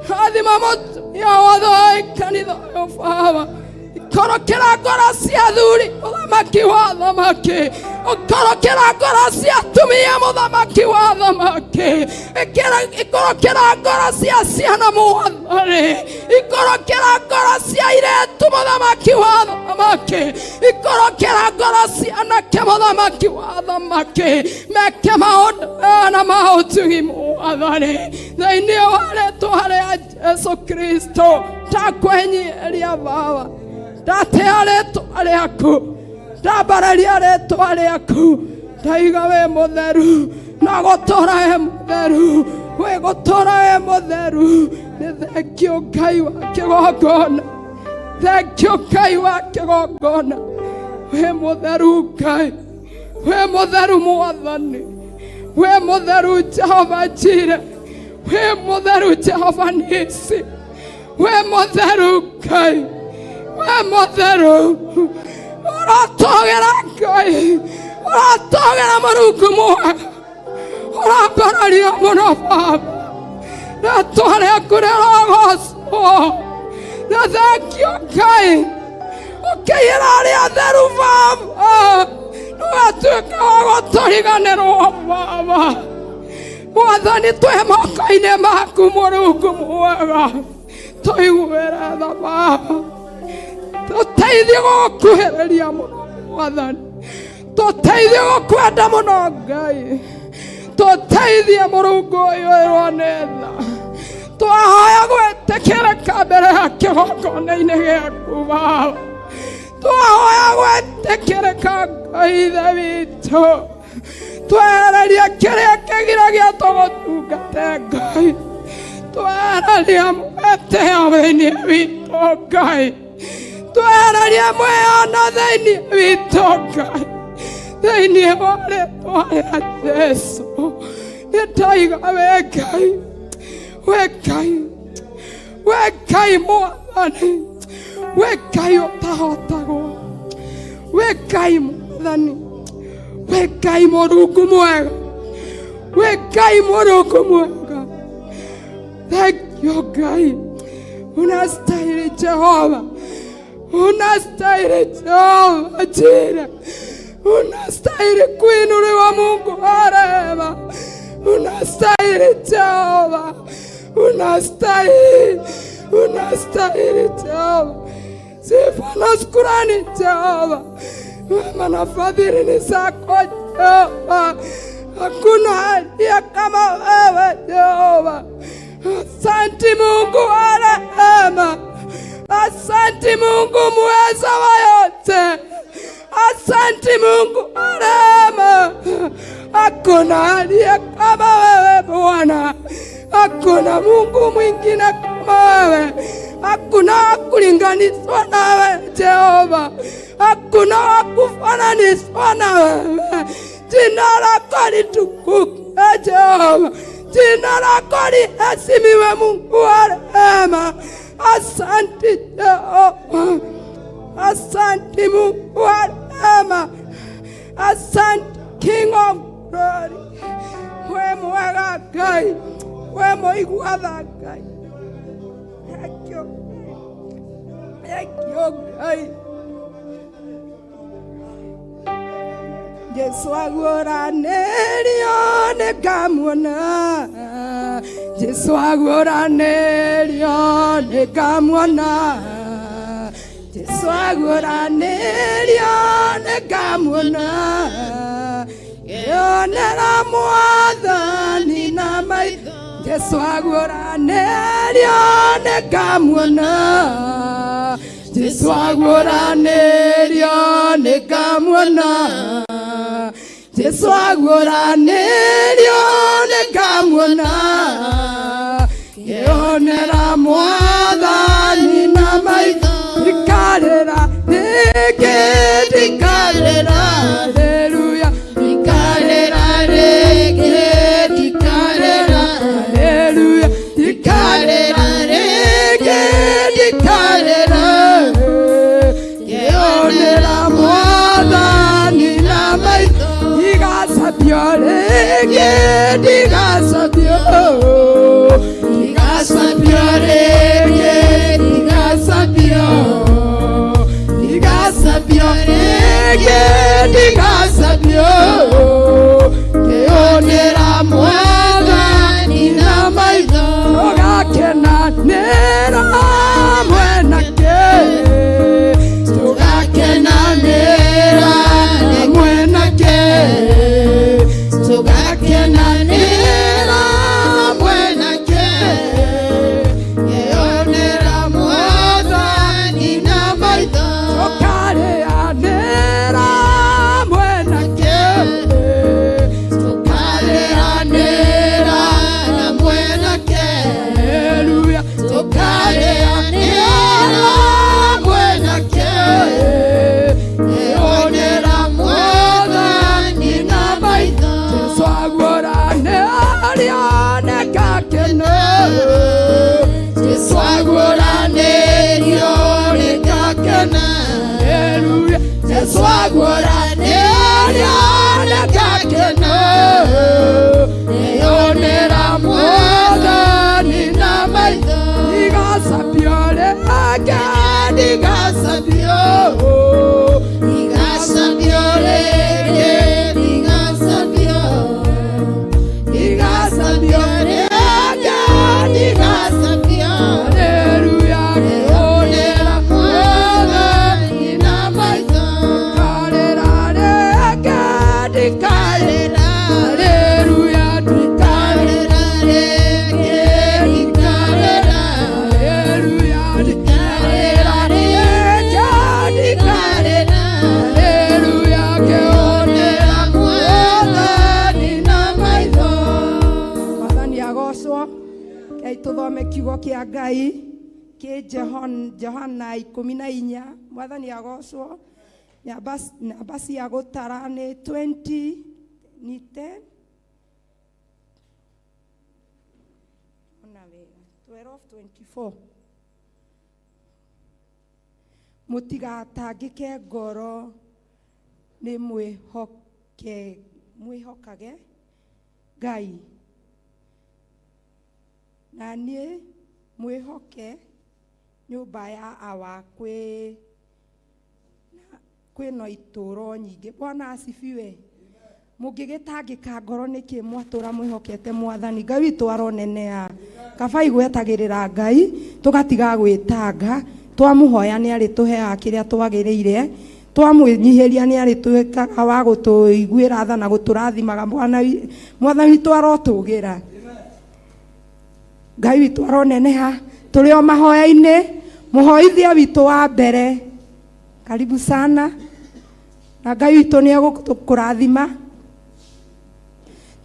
Rathima mũtumia wothe wa kanitha ũyũ, Baba. Ikorokera ngoro cia athuri, Mũthamaki wa thamaki. Ũkorokera ngoro cia atumia, Mũthamaki wa thamaki. Ikorokera ngoro cia ciana, Mwathani. Ikorokera ngoro cia airĩtu, Mũthamaki wa thamaki. Ikorokera ngoro cia anake, Mũthamaki wa thamaki. Mũthamaki, meke maũndũ mega na ma ũtugi Mwathani, thĩinĩ wa rĩtwa rĩa Jesu Kristo. Ndakwĩnyihĩria Baba, ndatĩa rĩtwa rĩaku, ndambararia rĩtwa rĩaku, ndaiga wĩ mũtheru na gũtũra wĩ mũtheru, wĩ gũtũra wĩ mũtheru. Nĩ thengio Ngai wa kĩgongona, thengio Ngai wa kĩgongona, wĩ mũtheru Ngai, wĩ mũtheru Mwathani, wĩ mũtheru Jehova Jire, wĩ mũtheru Jehova Nisi, wĩ mũtheru Ngai, wĩ mũtheru. Ũratogera Ngai, ũratogera Mũrungu mwega, ũrambararia mũno Baba, rĩtwa rĩaku rĩrogocwo. Nĩ thengio Ngai, ũkĩiyĩra arĩa atheru Baba, ndũgatuĩke wa gũtũriganĩrwo Baba. Mwathani, twĩ moko-inĩ maku Mũrungu mwega, tũiguĩre tha Baba, tũteithie gũgũkuhĩrĩria mũno Mwathani, tũteithie gũkwenda mũno Ngai, tũteithie Mũrungu ũyũ nĩ tha. Twahoya gwĩtĩkĩrĩka mbere ya kĩgongona-inĩ gĩaku Baba, twahoya gwĩtĩkĩrĩka Ngai Ithe witũ, twehererie kĩrĩa kĩgiragia tũgũtungate Ngai, twehererie mwĩtĩo thĩinĩ witũ Ngai, twehererie mwĩyano thĩinĩ witũ Ngai, thĩinĩ wa rĩtwa rĩa Jesu. Nĩ ndaiga wĩ Ngai, wĩ Ngai, wĩ Ngai Mwathani, wĩ Ngai ũtahotagwo, wĩ Ngai Mwathani, wĩ Ngai Mũrungu mwega, wĩ Ngai Mũrungu mwega. Thank you Ngai, unastahili Jehova, unastahili Jehova Jire, unastahili kuinuliwa Mungu wa rehema, unastahili Jehova, unastahili, unastahili Jehova. Sifa na shukrani Jehova, wema na fadhili ni zako Jehova, hakuna aliye kama wewe Jehova. Asante Mungu wa rehema, asante Mungu muweza wa yote, asante Mungu wa rehema. Hakuna aliye kama wewe Bwana, hakuna Mungu mwingine kama wewe, hakuna wa kulinganishwa nawe Jehova, hakuna wa kufananishwa na wewe. Jina lako litukuke Jehova, jina lako liheshimiwe Mungu wa rehema. Asante Jehova, asante Mungu wa rehema, asante King of Glory. We mwega Ngai, we mũigua tha Ngai. Thank you, thank you Ngai. Jesu aguũranĩrio nĩngamuona, Jesu aguũranĩrio nĩngamuona, Jesu aguũranĩrio nĩngamuona, ngĩonera Mwathani na maitho. Jesu aguũranĩrio nĩngamuona, Jesu aguũranĩrio nĩngamuona, Jesu aguũranĩrio nĩngamuona, ngĩonera Mwathani na maitho. Ndikarĩra rĩngĩ, ndikarĩra, haleluya, ndikarĩra rĩngĩ, ndikarĩra, haleluya, ndikarĩra rĩngĩ, ndikarĩra, ngĩonera Mwathani na maitho. Ndigacabio rĩngĩ, ndigacabio, ndigacabio rĩngĩ, ndigacabio, ndigacabio rĩngĩ, ndigacabio, ngĩonera Mwathani na maitho. Tũgakenanĩra hamwe aguũranĩrio nĩngakena. Haleluya, Jesu aguũranĩrio nĩngakena. Nĩyonera Mwathani na maitho. Ndigacambio rĩngĩ, ndigacambio, ndigacambio rĩngĩ, ndigacambio, ndigacambio rĩngĩ, ndigacambio. Haleluya, nĩyonera Mwathani na maitho. Ndikarĩra rĩngĩ, ndikarĩra. Haleluya, ndikarĩra rĩngĩ, ndikarĩra. Haleluya, ndikarĩra rĩngĩ, ndikarĩra. Haleluya, ngĩonera Mwathani na maitho. Mwathani agocwo. Rekei tũthome kiugo kĩa Ngai kĩ Johana 14. Mwathani agocwo. Namba cia gũtara nĩ 20 ni 10 ona wega 12:24. Mũtigatangĩke ngoro, nĩ mwĩhokage Ngai, na niĩ mwĩhoke. Nyũmba ya awa kwĩna itũũro nyingĩ. Bwana asifiwe. Mũngĩgĩtangĩka ngoro nĩkĩ mwatũra mwĩhokete Mwathani? Ngai witũ aronenea. Kaba igwetagĩrĩra Ngai tũgatiga gwĩtanga. Twamũhoya nĩ arĩtũheaga kĩrĩa twagĩrĩire, twamwĩnyihĩria nĩ arĩtuĩkaga wa gũtũiguĩra tha na gũtũrathimaga. Mwathani witũ arotũgĩra, Ngai witũ aroneneha. Tũrĩ o mahoya-inĩ, mũhoithia witũ wa mbere, karibu sana, na Ngai witũ nĩ egũkũrathima.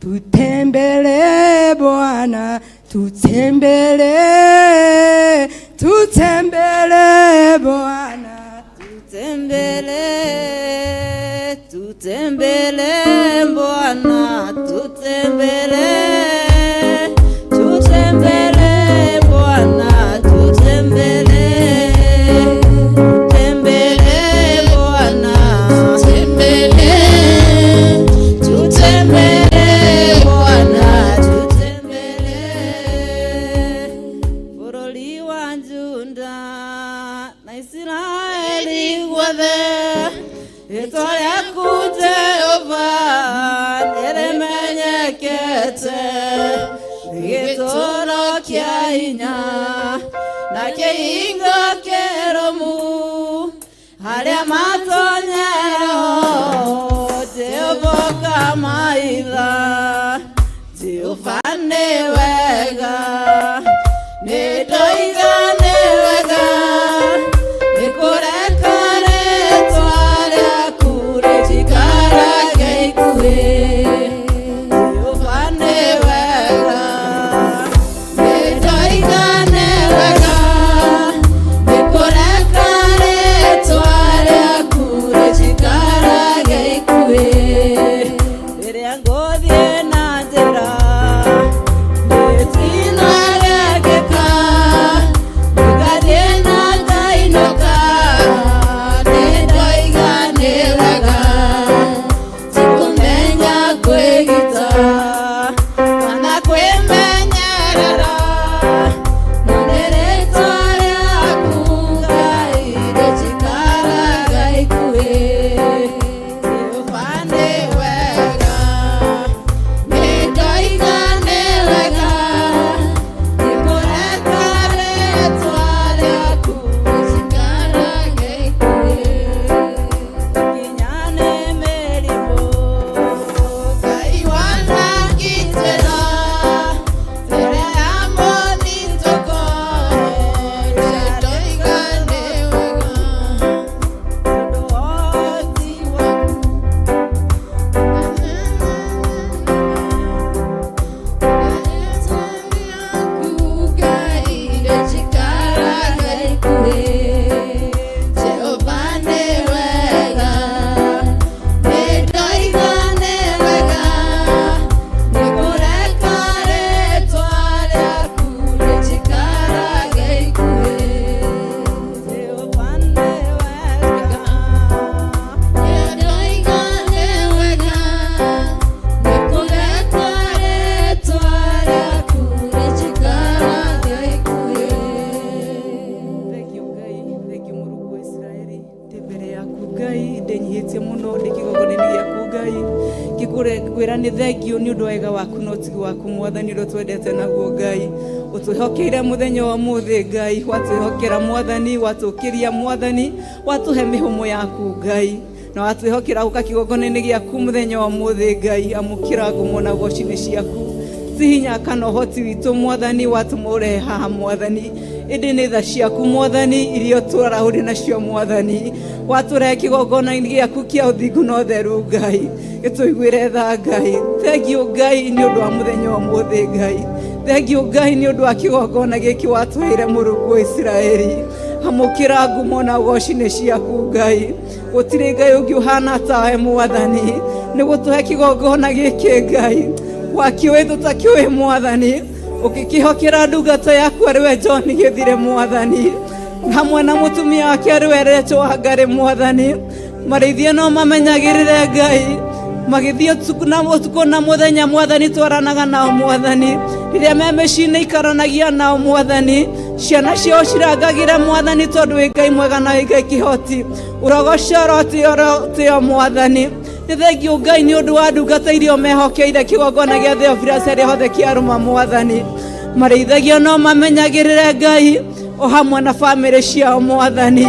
Tutembele Bwana, tutembele, tutembele Bwana. Tutembele, tutembele Bwana, tutembele, tutembele Bwana, tutembele, tutembele Bwana, tutembele, tutembele Bwana, tutembele. Bũrũri wa Juda na Isiraeli guothe, rĩtwa rĩaku Jehova nĩrĩmenyekete, gĩtũũro kĩa hinya na kĩhingo kĩrũmu, harĩa matonyerwo Jehova ũkamaitha. Jehova nĩ wega, nĩ ndoiga nĩ wega, nĩ kũreka rĩtwa rĩaku rĩnjikarage ikuhĩ. Jehova nĩ wega, nĩ ndoiga nĩ wega, nĩ kũreka rĩtwa rĩaku. Ngwĩnyihĩtie mũno ndĩ kĩgongona-inĩ gĩaku Ngai, ngĩkwĩra nĩ thengio nĩ ũndũ wa wega waku na ũtugi waku Mwathani ũrĩa ũtwendete naguo Ngai. Ũtwĩhokeire mũthenya wa ũmũthĩ Ngai, watwĩhokera Mwathani, watũkĩria Mwathani, watũhe mĩhũmũ yaku Ngai, na watwĩhokera gũka kĩgongona-inĩ gĩaku mũthenya wa ũmũthĩ Ngai. Amũkĩra ngumo na ũgoci-inĩ ciaku. Ti hinya kana ũhoti witũ Mwathani watũma ũrehe haha Mwathani, ĩndĩ nĩ tha ciaku Mwathani iria ũtwarahũrire nacio Mwathani, watũrehe kĩgongona-inĩ gĩaku kĩa ũthingu na ũtheru Ngai, gĩtũiguĩre tha Ngai. Thengiũ Ngai nĩ ũndũ wa mũthenya wa ũmũthĩ Ngai, thengiũ Ngai nĩ ũndũ wa kĩgongona gĩkĩ watũheire Mũrungu wa Isiraeli. Amũkĩra ngumo na ũgoci-inĩ ciaku Ngai, gũtirĩ Ngai ũngĩ ũhana tawe Mwathani, nĩ gũtũhe kĩgongona gĩkĩ Ngai, wakĩũĩ tũtakĩũĩ Mwathani, ũgĩkĩhokera ndungata yaku arĩ we John Gĩthire Mwathani, hamwe na mũtumia wake arĩ we Rachel Wangari Mwathani, marĩithie no mamenyagĩrĩre Ngai, magĩthiĩ ũtukũ na mũthenya Mwathani, twaranaga nao Mwathani, rĩrĩa me mĩciĩ-inĩ ikaranagia nao Mwathani, ciana ciao cirangagĩre Mwathani, tondũ wĩ Ngai mwega na wĩ Ngai kĩhoti, ũrogoco ũrotĩo Mwathani. Nĩ thengio Ngai nĩ ũndũ wa ndungata iria ũmehokeire kĩgongona gĩa Theophilus arĩa hothe kĩarũma Mwathani, marĩithagio no mamenyagĩrĩre Ngai, o hamwe na bamĩrĩ ciao Mwathani.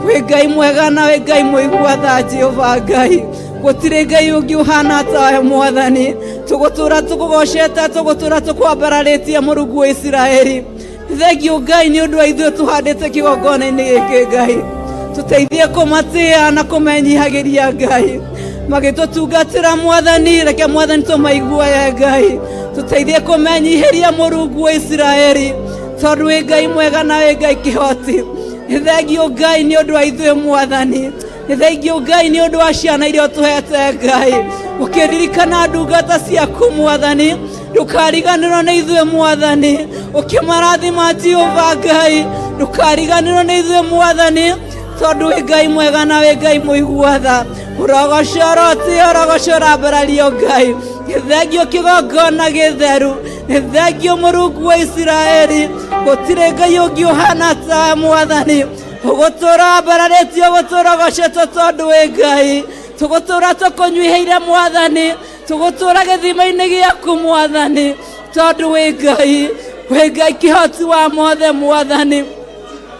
Wĩ Ngai mwega na wĩ Ngai mũigua tha Jehova Ngai, gũtirĩ Ngai ũngĩ ũhana tawe Mwathani. Tũgũtũra tũkũgocete, tũgũtũra tũkwambararĩtie Mũrungu wa Isiraeli. Thengio Ngai nĩ ũndũ wa ithuĩ tũhandĩte kĩgongona-inĩ gĩkĩ Ngai, tũteithie kũmatĩa na kũmenyihagĩria Ngai, magĩtũtungatĩra Mwathani, reke Mwathani tũmaiguage Ngai, tũteithie kũmenyihĩria Mũrungu wa Isiraeli, tondũ wĩ Ngai mwega na wĩ Ngai kĩhoti. Nĩ thengio Ngai nĩ ũndũ wa ithuĩ Mwathani, nĩ thengio Ngai nĩ ũndũ wa ciana iria ũtũhete Ngai, ũkĩririkana ndungata ciaku Mwathani, ndũkariganĩrwo nĩ ithuĩ Mwathani, ũkĩmarathima Jehova Ngai, ndũkariganĩrwo nĩ ithuĩ Mwathani, tondũ wĩ Ngai mwega na wĩ Ngai mũigua tha. Ũrogoco ũrotĩo, ũrogoco ũrambarario Ngai, nĩ thengio kĩgongona gĩtheru, nĩ thengio Mũrungu wa Isiraeli, gũtirĩ Ngai ũngĩ ũhana tawe Mwathani, ũgũtũra wambararĩtio, ũgũtũra ũgocetwo tondũ wĩ Ngai, tũgũtũra tũkũnyuihĩire Mwathani, tũgũtũra gĩthima-inĩ gĩaku Mwathani, tondũ wĩ Ngai, wĩ Ngai kĩhoti wa mothe Mwathani.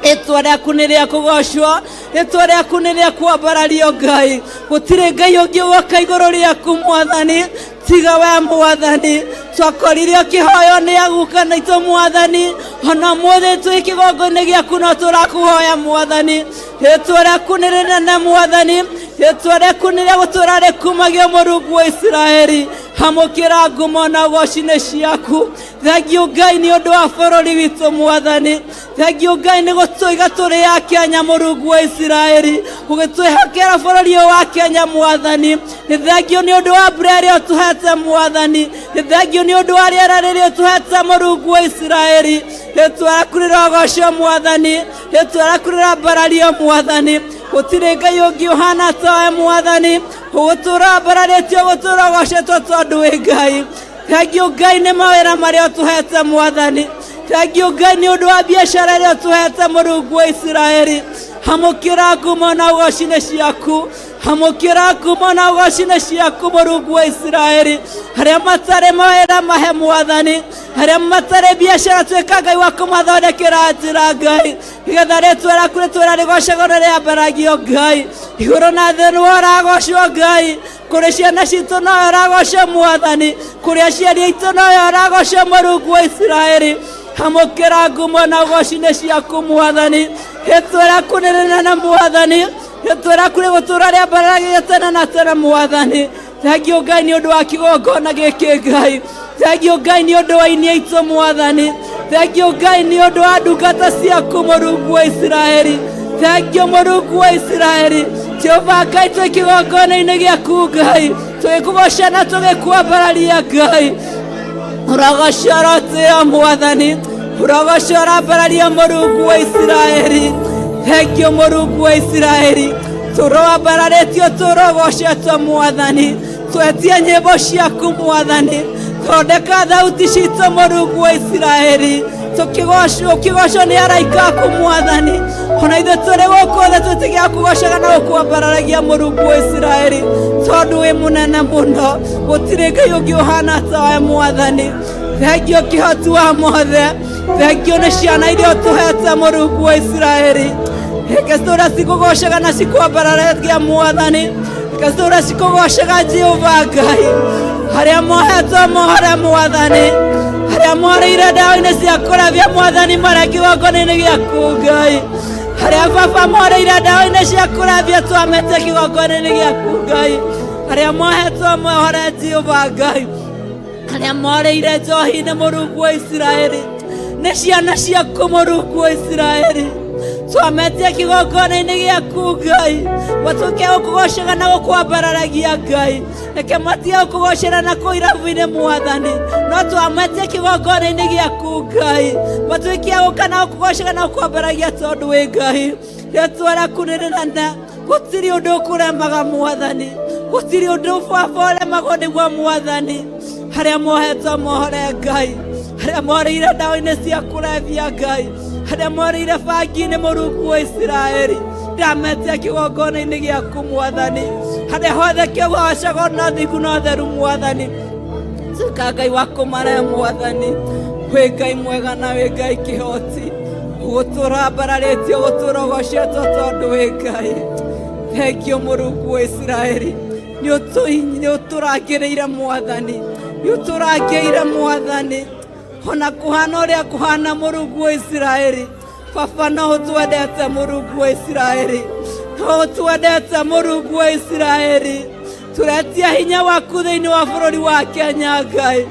Rĩtwa rĩaku nĩ rĩa kũgocwo, rĩtwa rĩaku nĩ rĩa kwambarario Ngai, gũtirĩ Ngai ũngĩ ũgoka igũrũ rĩaku Mwathani, tiga we Mwathani. Twakorire ũkĩhoywo nĩ aguka na itũ Mwathani, ona ũmũthĩ twĩ kĩgongona gĩaku no tũrakũhoya Mwathani. Rĩtwa rĩaku nĩ rĩnene Mwathani, rĩtwa rĩaku nĩ rĩa gũtũũra rĩkumagio Mũrungu wa Isiraeli. Amũkĩra ngumo na ũgoci-inĩ ciaku. Thengio Ngai nĩ ũndũ wa bũrũri witũ Mwathani, thengio Ngai nĩ gũtũiga tũrĩ a Kenya Mũrungu wa Isiraeli, ũgĩtwĩhokera bũrũri ũyũ wa Kenya Mwathani. Nĩ thengio nĩ ũndũ wa mbura ĩrĩa ũtũhete Mwathani, nĩ thengio nĩ ũndũ wa rĩera rĩrĩa ũtũhete Mũrungu wa Isiraeli. Rĩtwa rĩaku rĩrogocwo Mwathani, rĩtwa rĩaku rĩrambarario Mwathani, gũtirĩ Ngai ũngĩ ũhana tawe Mwathani, ũgũtũra wambararĩtio, ũgũtũra ũgocetwo tondũ wĩ Ngai. Thengio Ngai nĩ mawĩra marĩa ũtũhete Mwathani, thengio Ngai nĩ ũndũ wa biacara ĩrĩa ũtũhete Mũrungu wa Isiraeli. Amũkĩra ngumo na ũgoci-inĩ ciaku, amũkĩra ngumo na ũgoci-inĩ ciaku Mũrungu wa Isiraeli. Arĩa matarĩ mawĩra mahe Mwathani, arĩa matarĩ biacara tuĩka Ngai wa kũmathondekera njĩra Ngai, nĩgetha rĩtwa rĩaku rĩtũũre rĩgocagwo na rĩambaragio Ngai. Igũrũ na thĩ nĩwe ũragocwo Ngai, kũrĩ ciana citũ nowe ũragocwo Mwathani, kũrĩ aciari aitũ nowe ũragocwo Mũrungu wa Isiraeli. Amũkĩra ngumo na ũgoci-inĩ ciaku Mwathani, rĩtwa rĩaku nĩ rĩnene Mwathani, rĩtwa rĩaku rĩgũtũũra rĩambaragio tene na tene Mwathani. Thengio Ngai nĩ ũndũ wa kĩgongona gĩkĩ Ngai, thengio Ngai nĩ ũndũ wa aini aitũ Mwathani, thengio Ngai nĩ ũndũ wa ndungata ciaku Mũrungu wa Isiraeli, thengio Mũrungu wa Isiraeli. Jehova Ngai, twĩ kĩgongona-inĩ gĩaku Ngai, tũgĩkũgoca na tũgĩkwambararia Ngai, ũrogoco ũrotĩo Mwathani, ũrogoco ũrambararia Mũrungu wa Isiraeli. Thengio Mũrungu wa Isiraeli, tũroambararĩtio, tũrogocetwo Mwathani, twetie nyĩmbo ciaku Mwathani, thondeka thauti citũ Mũrungu wa Isiraeli, Tũkĩgocwo nĩ araika aku mwathani, ona ithuĩ tũrĩ gũkũ thĩ tũtige kũgocaga na gũkwambararagia Mũrungu wa Isiraeli, tondũ wĩ mũnene mũno, gũtirĩ Ngai ũngĩ ũhana tawe mwathani. Thengio kĩhoti wa mothe, thengio nĩ ciana iria ũtũhete Mũrungu wa Isiraeli. Reke citũũre cikũgocaga na cikwambararagia mwathani, reke citũũre cikũgocaga Jehova Ngai. Harĩa mohetwo mohore mwathani, harĩa morĩire ndawa-inĩ cia kũrebia mwathani, marĩa kĩgongona-inĩ gĩaku Ngai. Harĩa baba morĩire ndawa-inĩ cia kũrebia, twamete kĩgongona-inĩ gĩaku Ngai. Harĩa mohetwo mohore Jehova Ngai, harĩa morĩire njohi-inĩ Mũrungu wa Isiraeli, nĩ ciana ciaku Mũrungu wa Isiraeli, twametie kĩgongona-inĩ gĩaku Ngai, matuĩke gũkũgocaga na gũkwambararagia Ngai. Reke matige gũkũgocera na kũu irabu-inĩ mwathani, no twametie kĩgongona-inĩ gĩaku Ngai, matuĩke a gũka na gũkũgocaga na gũkwambaragia, tondũ wĩ Ngai. Rĩtwa rĩaku nĩ rĩnene, gũtirĩ ũndũ ũkũremaga mwathani, gũtirĩ ũndũ baba ũremagwo nĩguo mwathani. Harĩa mohetwo mohore Ngai, harĩa morĩire ndawa-inĩ cia kũrebia Ngai, harĩa morĩire bangi-inĩ Mũrungu wa Isiraeli, ndametia kĩgongona-inĩ gĩaku mwathani. Harĩa hothe kĩgocagwo na thingu na ũtheru mwathani, tuĩka Ngai wa kũmare mwathani. Wĩ Ngai mwega na wĩ Ngai kĩhoti, ũgũtũra mbararĩtio, ũgũtũra ũgocetwo, tondũ wĩ Ngai. Thengio Mũrungu wa Isiraeli, nĩ ũtũrangĩrĩire mwathani, nĩ ũtũrangĩire mwathani, ona kũhana ũrĩa kũhana Mũrungu wa Isiraeli. Baba no ũtwendete Mũrungu wa Isiraeli, no ũtwendete Mũrungu wa Isiraeli. Tũretia hinya waku thĩinĩ wa bũrũri wa Kenya Ngai,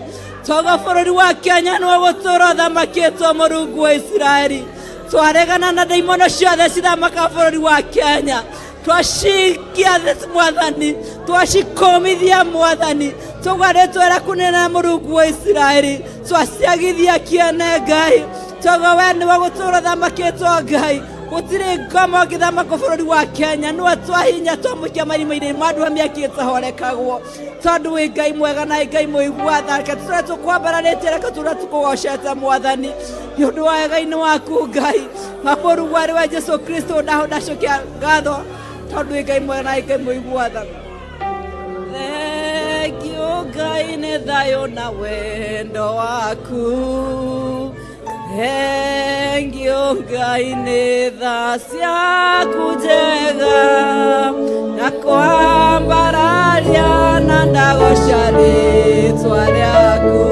toga bũrũri wa Kenya nĩwe gũtũra ũthamakĩtwo Mũrungu wa Isiraeli. Twaregana na ndaimono ciothe cithamaka bũrũri wa Kenya, twacikia thĩ mwathani, twacikũmithia mwathani, tauga rĩtwa rĩaku nĩ rĩnene Mũrungu wa Isiraeli, twaciagithia kĩene Ngai, toga we nĩwe gũtũra ũthamakĩtwo Ngai. Gũtirĩ ngoma ũngĩthamaka bũrũri wa Kenya, nĩwe twahinya twamũikia marima-inĩ ma andũ a mĩaki ĩtahorekagwo, tondũ wĩ Ngai mwega na wĩ Ngai mũigua tha. Reke tũtũre tũkwambararĩtie, reke tũtũre tũkũgocete mwathani, nĩ ũndũ wa wega-inĩ waku Ngai na Mũrungu arĩ we Jesu Kristo. Ndacokia ngatho tondũ wĩ Ngai mwega na wĩ Ngai mũigua tha. Thengio Ngai nĩ thayũ na wendo waku, thengio Ngai nĩ tha ciaku njega, na kwambararia na ndagoca rĩtwa rĩaku.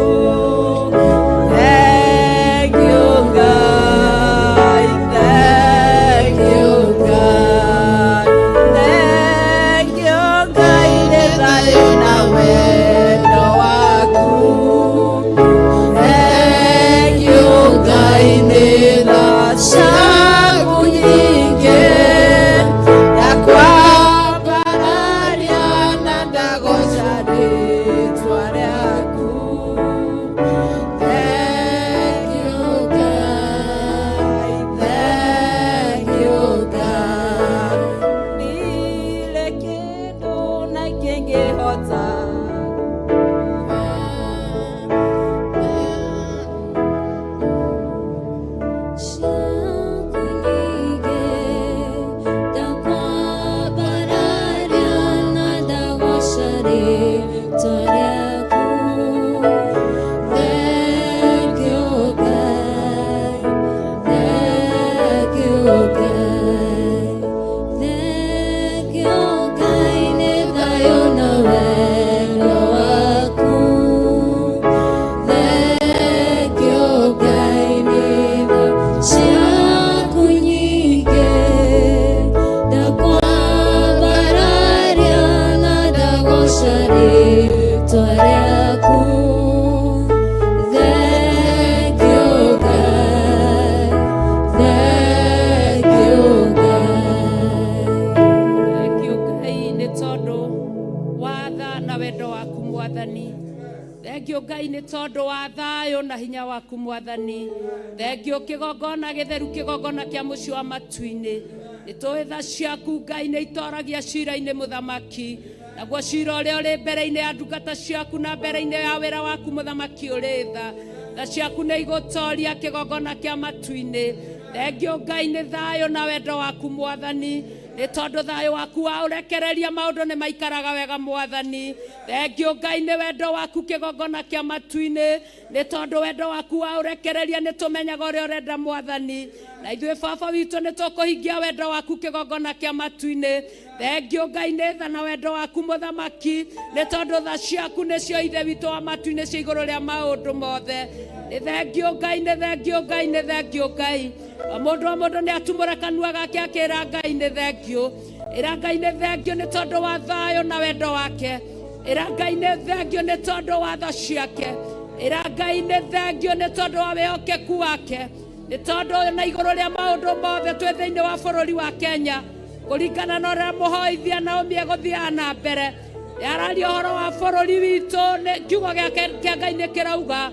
Thengio Ngai, thengio Ngai, thengio Ngai nĩ thayũ na wendo waku, thengio Ngai nĩ tha ciaku nyingĩ, na kwambararia na ndagoca rĩtwa rĩaku. Thengio Ngai, thengio Ngai, ndirĩ kĩndũ na kĩngĩhota. Thengio Ngai nĩ tondũ wa tha na wendo waku mwathani. Thengio Ngai nĩ tondũ wa thayũ na hinya waku mwathani. Thengio kĩgongona gĩtheru, kĩgongona kĩa mũciĩ wa matu-inĩ. Nĩ tũĩ tha ciaku Ngai nĩ itoragia cira-inĩ mũthamaki, naguo cira ũrĩa ũrĩ mbere-inĩ ya ndungata ciaku na mbere-inĩ ya wĩra waku mũthamaki ũrĩ tha. Tha ciaku nĩ igũtoria kĩgongona kĩa matu-inĩ. Thengio Ngai nĩ thayũ na wendo waku mwathani, nĩ tondũ thayũ waku wa ũrekereria maũndũ nĩ maikaraga wega mwathani. Thengio Ngai nĩ wendo waku kĩgongona kĩa matu-inĩ, nĩ tondũ wendo waku wa ũrekereria nĩ tũmenyaga ũrĩa ũrenda mwathani. Na ithuĩ baba witũ nĩ tũkũhingia wendo waku kĩgongona kĩa matu-inĩ. Thengio Ngai nĩ tha na wendo waku mũthamaki, nĩ tondũ tha ciaku nĩcio ithe witũ wa matu-inĩ cia igũrũ rĩa maũndũ mothe. Nĩ thengio Ngai, nĩ thengio Ngai, nĩ thengio Ngai. O mũndũ o mũndũ nĩ atumũre kanua gake akĩra Ngai nĩ thengio. Ĩra Ngai nĩ thengio nĩ tondũ wa thayũ na wendo wake. Ĩra Ngai nĩ thengio nĩ tondũ wa tha ciake. Ĩra Ngai nĩ thengio nĩ tondũ wa wĩhokeku wake. Nĩ tondũ na igũrũ rĩa maũndũ mothe twĩ thĩinĩ wa bũrũri wa Kenya, kũringana na ũrĩa mũhoithia Naomi egũthiaga na mbere, nĩ araria ũhoro wa bũrũri witũ. Nĩ kiugo gĩake kĩa Ngai nĩ kĩrauga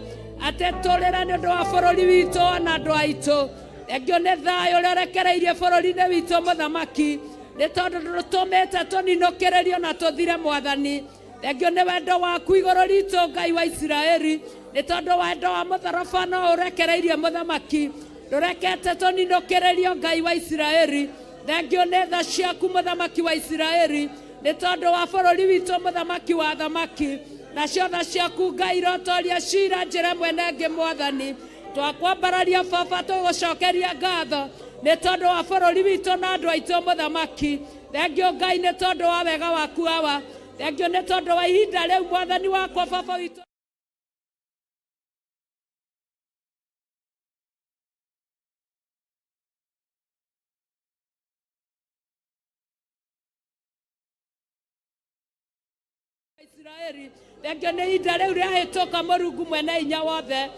atĩ tũrĩre nĩ ũndũ wa bũrũri witũ na andũ aitũ. Thengio nĩ thayũ ũrĩa ũrekereirie bũrũri-inĩ witũ mũthamaki, nĩ tondũ ndũtũmĩte tũninũkĩrĩrio na tũthire mwathani. Thengio nĩ wendo waku igũrũ ritũ Ngai wa Isiraeli, nĩ tondũ wendo wa mũtharaba no ũrekereirie mũthamaki, ndũrekete tũninũkĩrĩrio Ngai wa Isiraeli. Thengio nĩ tha ciaku mũthamaki wa Isiraeli, nĩ tondũ wa bũrũri witũ mũthamaki wa thamaki. Nacio tha ciaku Ngai irotoria cira njĩra ĩmwe na ĩngĩ mwathani. Twakwambararia baba, tũgũcokeria ngatho nĩ tondũ wa bũrũri witũ na andũ aitũ mũthamaki. Thengio Ngai nĩ tondũ wa wega waku awa. Thengio nĩ tondũ wa ihinda rĩu mwathani wakwa baba witũ. Isiraeli. Thengio nĩ ihinda rĩu rĩahĩtũka Mũrungu mwene hinya wothe.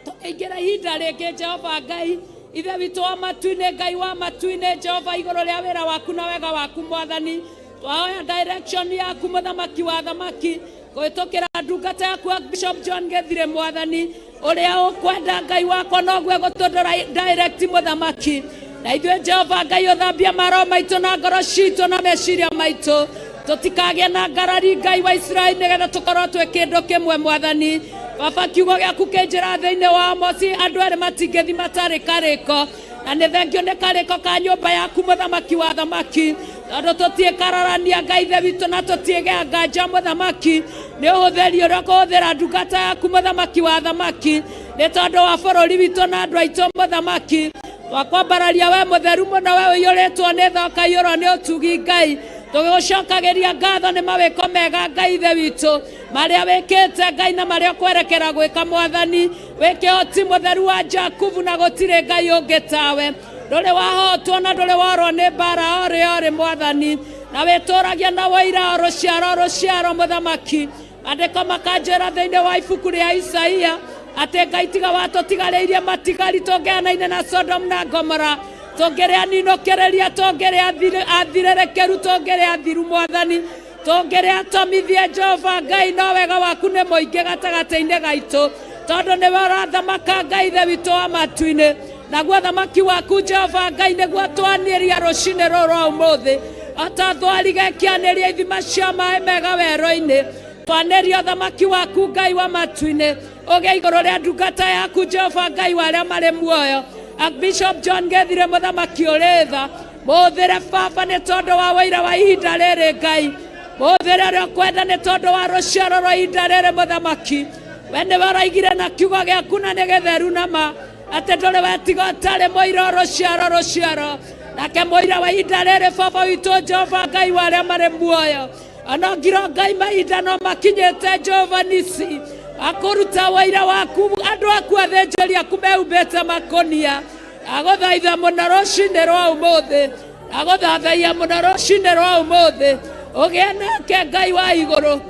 Tũkĩingĩra ihinda rĩngĩ Jehova Ngai ithe witũ wa matu-inĩ, Ngai wa matu-inĩ, Jehova igũrũ rĩa wĩra waku na wega waku mwathani. Twahoya direction yaku mũthamaki wa thamaki kũhĩtũkĩra ndungata yaku Bishop John Gĩthirĩ mwathani, ũrĩa ũkwenda Ngai wakwa noguo egũtũ direct mũthamaki. Na ithuĩ Jehova Ngai ũthambie maroho maitũ na ngoro citũ na meciria maitũ, tũtikagĩe na ngarari Ngai wa Isiraeli, nĩgetha tũkorwo twĩ kĩndũ kĩmwe mwathani. Baba, kiugo gĩaku kĩnjĩra thĩinĩ wa Amosi, andũ erĩ matingĩthi matarĩ karĩko, na nĩ thengio nĩ karĩko ka nyũmba yaku mũthamaki wa thamaki, tondũ tũtiĩkararania Ngai ithe witũ na tũtiĩgĩa nganja mũthamaki. Nĩ ũhũthĩri ũrĩa ũkũhũthĩra ndungata yaku mũthamaki wa thamaki, nĩ tondũ wa bũrũri witũ na andũ aitũ mũthamaki. Twakwambararia we mũtheru mũno, we ũiyũrĩtwo nĩ tha ũkaiyũrwo nĩ ũtugi Ngai. Tũgĩgũcokagĩria ngatho nĩ mawĩko mega Ngai ithe witũ, marĩa wĩkĩte Ngai na marĩa ũkwerekera gwĩka mwathani. Wĩ kĩhoti mũtheru wa Jakubu na gũtirĩ Ngai ũngĩ tawe. Ndũrĩ wahotwo na ndũrĩ worwo nĩ mbara orĩ orĩ mwathani, na wĩtũragia na wũira o rũciaro rũciaro mũthamaki. Maandĩko makanjĩra thĩinĩ wa ibuku rĩa Isaia atĩ Ngai tiga watũtigarĩirie matigari tũngĩhanaine na Sodom na Gomora, tũngĩrĩ aninũkĩrĩria, tũngĩrĩ athirĩrĩkĩru, tũngĩrĩ athiru mwathani, tũngĩrĩ atomithie Jehova Ngai. No wega waku nĩ mũingĩ gatagatĩ-inĩ gaitũ, tondũ nĩwe ũrathamaka Ngai ithe witũ wa matu-inĩ. Naguo thamaki waku Jehova Ngai nĩguo twanĩria rũcinĩ rũrũ rwa ũmũthĩ, o ta thwariga ĩkĩanĩria ithima cia maĩ mega werũ-inĩ. Twanĩria ũthamaki waku Ngai wa matu-inĩ ũgĩe igũrũ rĩa ndungata yaku Jehova Ngai wa arĩa marĩ muoyo, Archbishop John Gĩthirĩ mũthamaki ũrĩ tha. Mũhũthĩre baba nĩ tondũ wa wũira wa ihinda rĩrĩ Ngai, mũhũthĩre ũrĩa ũkwenda nĩ tondũ wa rũciaro rwa ihinda rĩrĩ mũthamaki. We nĩwe ũraigire na kiugo gĩaku na nĩ gĩtheru na ma, atĩ ndũrĩ wetiga ũtarĩ mũira o rũciaro rũciaro. Nake mũira wa ihinda rĩrĩ baba witũ Jehova Ngai wa arĩa marĩ muoyo, ona ngiro Ngai mahinda no makinyĩte Jehova nisi akũruta wũira waku andũ aku athĩnjĩri aku mehumbĩte makũnia. Ndagũthaitha mũno rũcinĩ rwa ũmũthĩ, ndagũthathaiya mũno rũcinĩ rwa ũmũthĩ, ũgĩe nake Ngai wa igũrũ,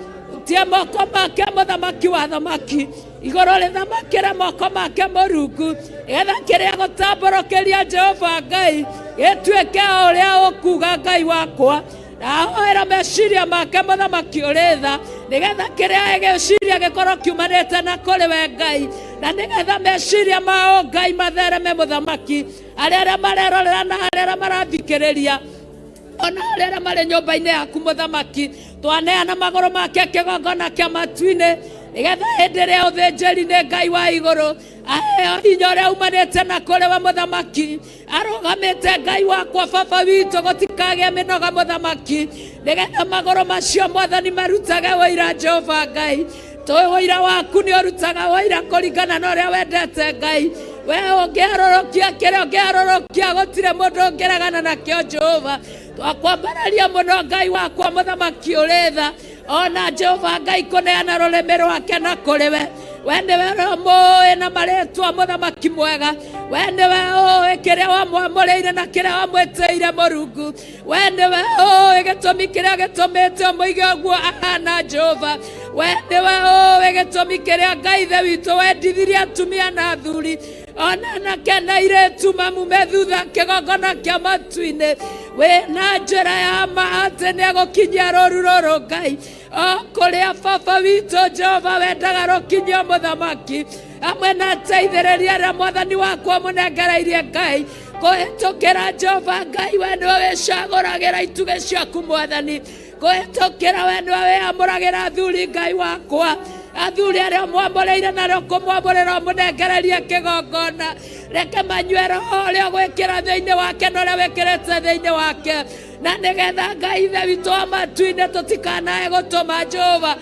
tie moko make mũthamaki wa thamaki igũrũ rĩthamakĩre moko make Mũrungu, nĩgetha kĩrĩa gũtambũrũkĩria Jehova Ngai gĩtuĩke o ũrĩa ũkuga Ngai wakwa. Ndahoera meciria make mũthamaki ũrĩ tha, nĩgetha kĩrĩa gĩciria gĩkorwo kiumanĩte na kũrĩ we Ngai, na nĩgetha meciria mao Ngai mathereme mũthamaki, arĩa arĩa marerorera na arĩa arĩa marathikĩrĩria ona arĩa arĩa marĩ nyũmba-inĩ yaku mũthamaki. Twaneana magũrũ make kĩgongona kĩa matu-inĩ. Nĩgetha hĩndĩ ĩrĩa ũthĩnjĩri nĩ Ngai wa igũrũ aheo hinya ũrĩa umanĩte na kũrĩ we mũthamaki arũgamĩte Ngai wakwa baba witũ gũtikagĩa mĩnoga mũthamaki nĩgetha magũrũ macio mwathani marutage ũira Jehova Ngai tũĩ ũira waku nĩ ũrutaga ũira kũringana na ũrĩa wendete Ngai we ũngĩharũrũkia kĩrĩa ũngĩharũrũkia gũtirĩ mũndũ ũngĩregana nakĩo Jehova twakwambararia mũno Ngai wakwa mũthamaki ũrĩ tha ona Jehova Ngai kũneana rũrĩmĩ rwake na kũrĩ we we nĩwe ũrĩa mũũĩ na marĩtwa mũthamaki mwega we nĩwe ũĩ kĩrĩa wamwamũrĩire na kĩrĩa wamwĩtĩire mũrungu we nĩwe ũĩ gĩtũmi kĩrĩa gĩtũmĩte ũmũige ũguo ahana Jehova we nĩwe ũĩ gĩtũmi kĩrĩa Ngai ithe witũ wendithirie atumia na athuri ona anake na airĩtu mamume thutha kĩgongona kĩa matu-inĩ wĩna njĩra ya ma atĩ nĩ egũkinyia rũru rũrũ Ngai o kũrĩa baba witũ Jehova wendaga rũkinyio mũthamaki hamwe na ateithĩrĩria arĩa mwathani wakwa mũnengereirie Ngai kũhĩtũkĩra Jehova Ngai we nĩwe wĩcagũragĩra itugĩ ciaku mwathani kũhĩtũkĩra we nĩwe wĩamũragĩra athuri Ngai wakwa athuri arĩa mwamũrĩire na arĩa ũkũmwamũrĩra ũmũnengererie kĩgongona reke manyue roho ũrĩa ũgwĩkĩra thĩinĩ wake na ũrĩa wĩkĩrĩte thĩinĩ wake na nĩgetha Ngai ithe witũ wa matu-inĩ tũtikanae gũtũma Jehova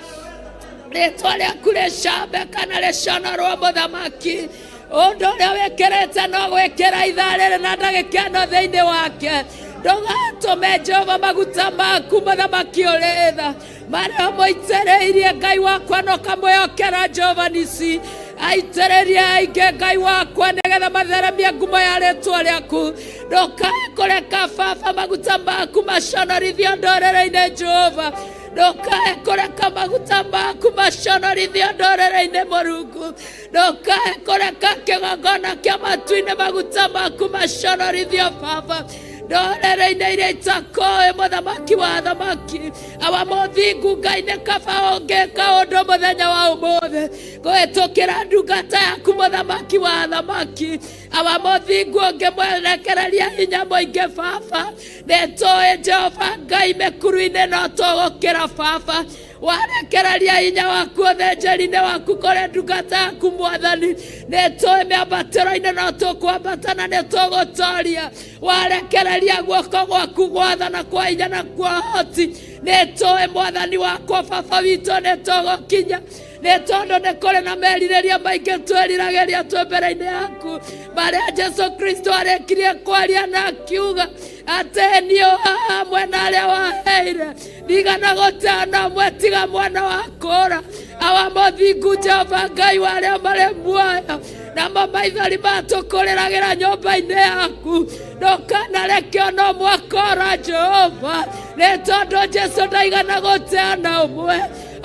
rĩtwa rĩaku rĩcambe kana rĩconorwo mũthamaki ũndũ ũrĩa wĩkĩrĩte no gwĩkĩra ithaa rĩrĩ na ndagĩka ĩno thĩinĩ wake ndũgatũme Jehova maguta maku mũthamaki ũrĩ tha marĩa ũmũitĩrĩirie Ngai wakwa na ũkamwĩhokera Jehova nisi aitĩrĩrie aingĩ Ngai wakwa nĩgetha matheremie ngumo ya rĩtwa rĩaku ndũkae kũreka baba maguta maku maconorithio ndũrĩrĩ-inĩ Jehova ndũkae kũreka maguta maku maconorithio ndũrĩrĩ-inĩ Mũrungu ndũkae kũreka kĩgongona kĩa matu-inĩ maguta maku maconorithio baba ndũrĩrĩ-inĩ iria itakũĩ mũthamaki wa athamaki awa mũthingu Ngai nĩ kaba ũngĩka ũndũ mũthenya wa ũmũthĩ kũhĩtũkĩra ndungata yaku mũthamaki wa athamaki awa mũthingu ũngĩmwerekereria hinya mũingĩ baba nĩ tũĩ Jehova Ngai mĩkuru-inĩ no tũgũkĩra baba warekereria hinya waku ũthĩnjĩri-inĩ waku kũrĩ ndungata yaku mwathani nĩ tũĩ mĩambatĩro-inĩ no tũkwambata na nĩ tũgũtoria warekereria guoko gwaku gwathana kwa hinya na kwa hoti nĩ tũĩ mwathani wakwa baba witũ nĩ tũgũkinya nĩ tondũ nĩ kũrĩ na merirĩria maingĩ twĩriragĩria twĩ mbere-inĩ yaku marĩa Jesu Kristo arĩkirie kwaria na akiuga atĩ niĩ hamwe na arĩa waheire ndigana gũte ona ũmwe tiga mwana wa kũra awa mũthingu Jehova Ngai wa arĩa marĩ muoyo namo maithori matũkũrĩragĩra nyũmba-inĩ yaku ndũkanareke ona ũmwe akora Jehova nĩ tondũ Jesu ndaigana gũte ona ũmwe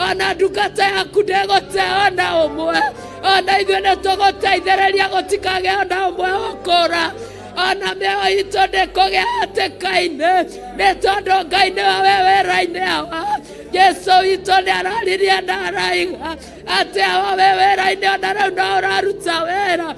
ona ndungata yaku ndĩgũte ona ũmwe ona ithuĩ nĩ tũgũteithĩrĩria gũtikagĩa ona ũmwe ũkũra ona mĩoyo itũ ndĩkũgĩa hatĩka-inĩ nĩ tondũ Ngai nĩwe wĩ wĩra-inĩ awa Jesu witũ nĩ araririe na araiga atĩ awa wĩ wĩra-inĩ ona rĩu no ũraruta wĩra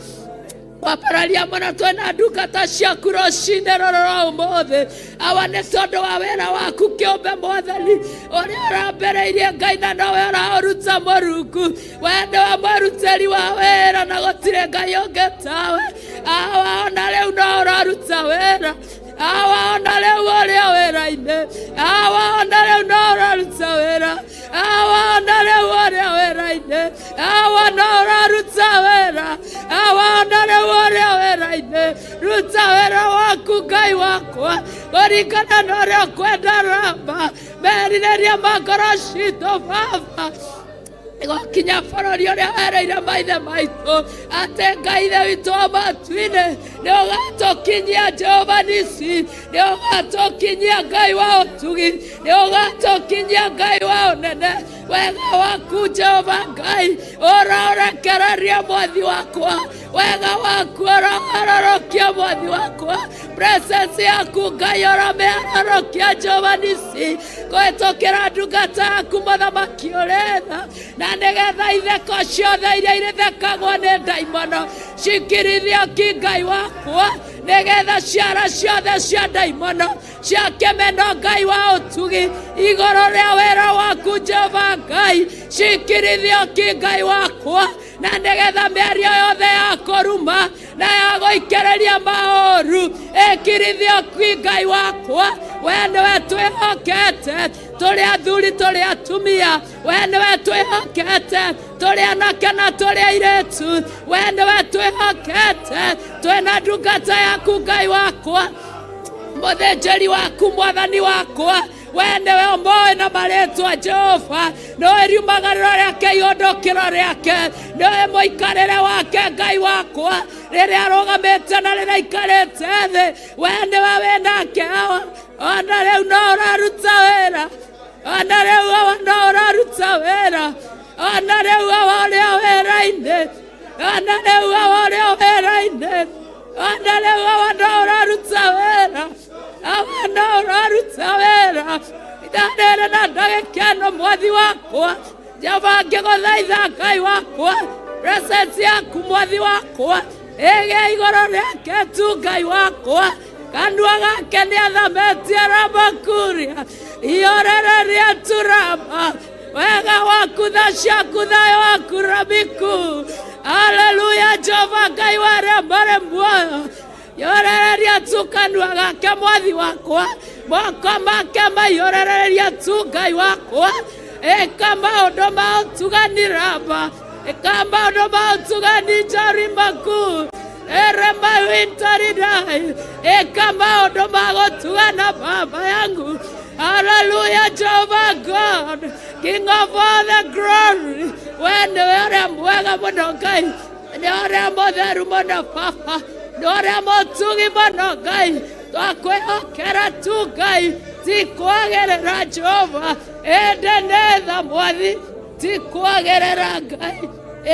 wambararia mũno twĩna ndungata ciaku rũcinĩ rũrũ rwa ũmũthĩ awa nĩ tondũ wa wĩra waku kĩũmbe mwathani ũrĩa ũrambĩrĩirie Ngai na nowe ũraũruta mũrungu we nĩwe mũrutĩri wa wĩra na gũtirĩ Ngai ũngĩ tawe awa ona rĩu no ũraruta wĩra awa ona rĩu ũrĩa wĩra-inĩ awa ona rĩu no ũraruta wĩra awa ona rĩu ũrĩa wĩra-inĩ awa no ũraruta wĩra awa ona rĩu ũrĩa wĩra-inĩ ruta wĩra waku Ngai wakwa kũringana na ũrĩa ũkwenda ramba merirĩria ma ngoro citũ baba gũkinya bũrũri ũrĩa wereire maithe maitũ atĩ Ngai ithe witũ wa matu-inĩ nĩ ũgatũkinyia Jehova nisi nĩ ũgatũkinyia Ngai wa ũtugi nĩ ũgatũkinyia Ngai wa ũnene wega waku Jehova Ngai ũraũrekereria mwathi wakwa wega waku ũraũgarũrũkia mwathi wakwa presence yaku Ngai ũramĩharũrũkia Jehova nisi kũhĩtũkĩra ndungata yaku mũthamaki ũrĩ tha na nĩgetha itheko ciothe iria irĩthekagwo nĩ ndaimono cikirithio ki Ngai wakwa. Nĩgetha ciara ciothe cia ndaimono cia kĩmeno Ngai wa ũtugi igũrũ rĩa wĩra waku Jehova Ngai cikirithio ki Ngai wakwa na nĩgetha mĩario yothe ya kũruma na ya gũikĩrĩria maũru ĩkirithio ki Ngai wakwa. We nĩwe twĩhokete tũrĩ athuri tũrĩ atumia, we nĩwe twĩhokete tũrĩ anake na tũrĩ airĩtu, we nĩwe twĩhokete twĩna ndungata yaku Ngai wakwa, mũthĩnjĩri waku mwathani wakwa, we nĩwe ũmũĩ na marĩtwa Jehova, nĩũĩ riumagarĩro rĩake ihũndũkĩro rĩake, nĩũĩ mũikarĩre wake Ngai wakwa, rĩrĩa arũgamĩte na rĩrĩa aikarĩte thĩ, we nĩwe wĩ nake Awa. Ona rĩu no ũraruta wĩra, ona rĩu Awa no ũraruta wĩra, ona rĩu Awa ũrĩ o wĩra-inĩ, ona rĩu Awa ũrĩ o wĩra-inĩ, ona rĩu Awa no ũraruta wĩra, Awa no ũraruta wĩra. Ndarĩrĩ na ndagĩka ĩno mwathi wakwa, Jehova ngĩgũthaitha Ngai wakwa, presence yaku mwathi wakwa ĩgĩe igũrũ rĩake tu Ngai wakwa. Kanua gake nĩathamĩtie ramakuria iyorereria turama wega waku tha ciaku thayũ waku ramiku. Haleluya Jehova Ngai wa arĩa marĩ muoyo, yorereria tu kanua gake mwathi wakwa, moko make maiyũrereria tu Ngai wakwa. Ĩka maũndũ ma ũtugani ramba, ĩka maũndũ ma ũtugani njarimaku eremawintaridai, ĩka maũndũ ma gũtugana baba yangu. Hallelujah, Jehovah God, King of all the glory. We nĩwe ũrĩa mwega mũno Ngai, nĩ ũrĩa mũtheru mũno Baba, nĩ ũrĩa mũtugi mũno Ngai, twakwĩhokera tu Ngai, ti kwagĩrĩra Jehova, ĩndĩ nĩ tha mwathi, ti kwagĩrĩra Ngai,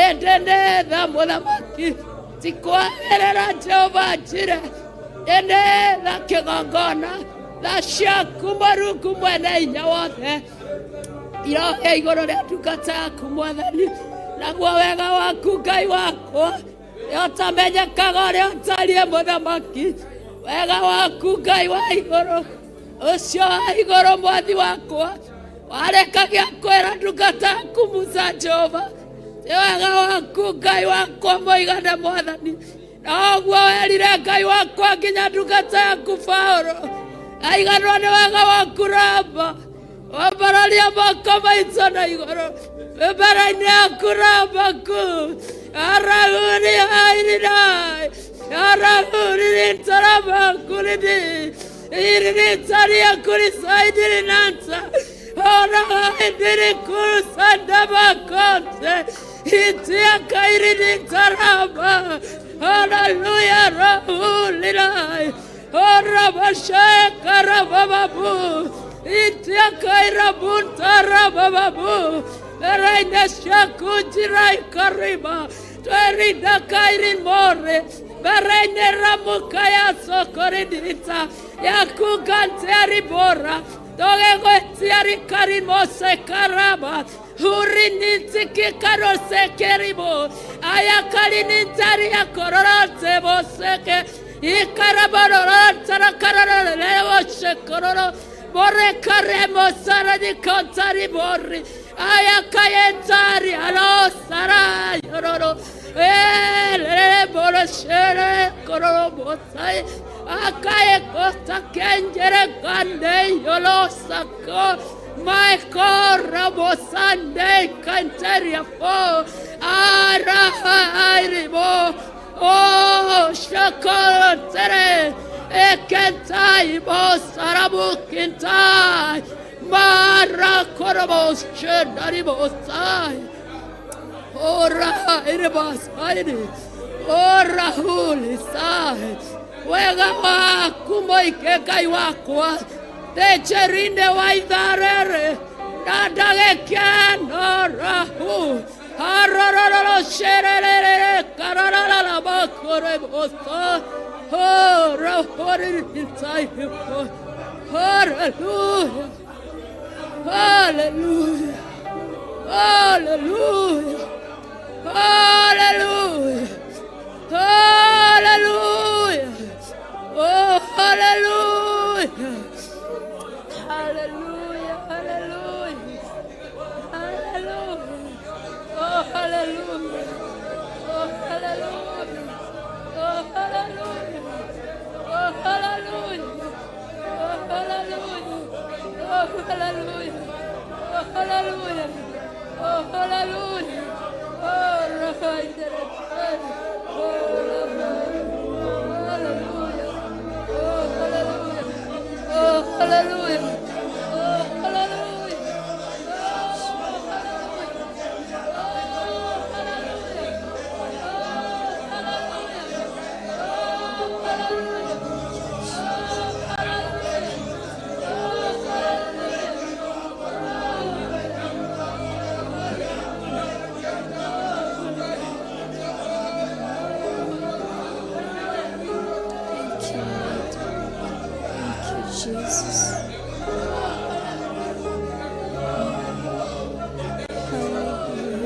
ĩndĩ nĩ tha mũthamaki, ti kwagĩrĩra Jehova njire, ĩndĩ tha kĩgongona, tha ciaku Mũrungu mwene hinya wothe iroge igũrũ rĩa ndungata yaku mwathani, naguo wega waku Ngai wakwa nĩ ũtamenyekaga ũrĩa ũtariĩ mũthamaki, wega waku Ngai wa igũrũ ũcio wa igũrũ mwathi wakwa warekagia kwĩra ndungata yaku Musa Jehova, nĩ wega waku Ngai wakwa mũigana mwathani, na ũguo werire Ngai wakwa nginya ndungata yaku Paũlũ, aiganwo nĩ wega waku Raba, wambararia moko maitũ na igũrũ mbere-inĩ yaku Raba ku arahuri airinai arahuri rintaraba kuridi irinitaria kurisaidiri-nanta orahaidiri kurusandaba-konte itiakairintaraba. Haleluya rahulirai orabashekarabababu itiakairabuntarabababu ereineshakujirai kariba tweridakairin more bereine ramukaya sokoridita yakugantiaribora togegwetiarikarimose hurinitikikarosекeribo ayakarinintariakororoteboseke ikarabororotarakarororewoshekororo borekaremosaradikontaribori ayakayentari alosarayororo eleleboroshere kororobosai akayekosta kenjere kande yolosako Maekorabosande kanteria fo arahairibo o shakorotere ekentai bo sarabukintai marakorobos chendaribosai ora iribasaini ora hulisai wega waku moike Ngai wakwa techerinde waitharere na ndagĩkeno rahu harororo shererere kararara bakore bosa horo. Hallelujah. Hallelujah. Hallelujah. Hallelujah. Hallelujah. hallelujah. Oh, hallelujah. Oh, hallelujah. Oh, hallelujah. Oh, hallelujah. Oh, hallelujah. Oh, hallelujah. Oh, hallelujah. Oh, hallelujah. Oh, hallelujah. Oh, hallelujah. Oh, hallelujah. Thank you, Lord. Thank you, Jesus. Hallelujah.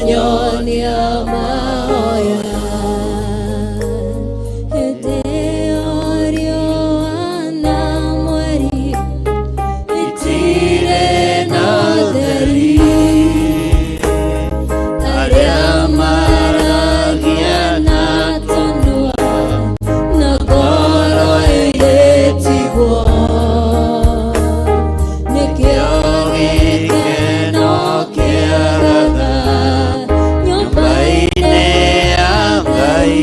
Wanyonia mahoya hĩndĩ ĩyo riũa na mweri itirĩ na ũtheri arĩa maragia na tũnua na ngoro ĩrĩtigwo nĩkĩo gĩkeno kĩaraga nyũmba-inĩ ya Ngai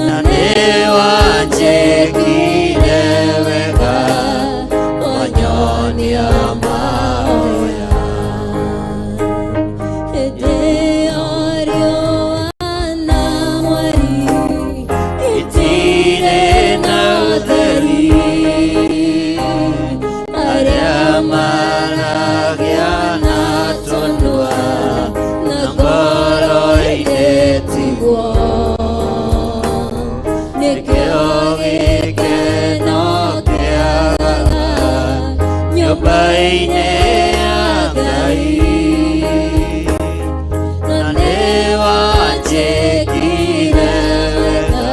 na nĩwanjĩkire wega wanyonia mahoya hĩndĩ ĩyo riũa na mweri itirĩ na ũtheri arĩa maragia na tũnua na ngoro ĩrĩtigwo nĩkĩo gĩkeno kĩagaga nyũmba-inĩ ya Ngai na nĩwanjĩkire wega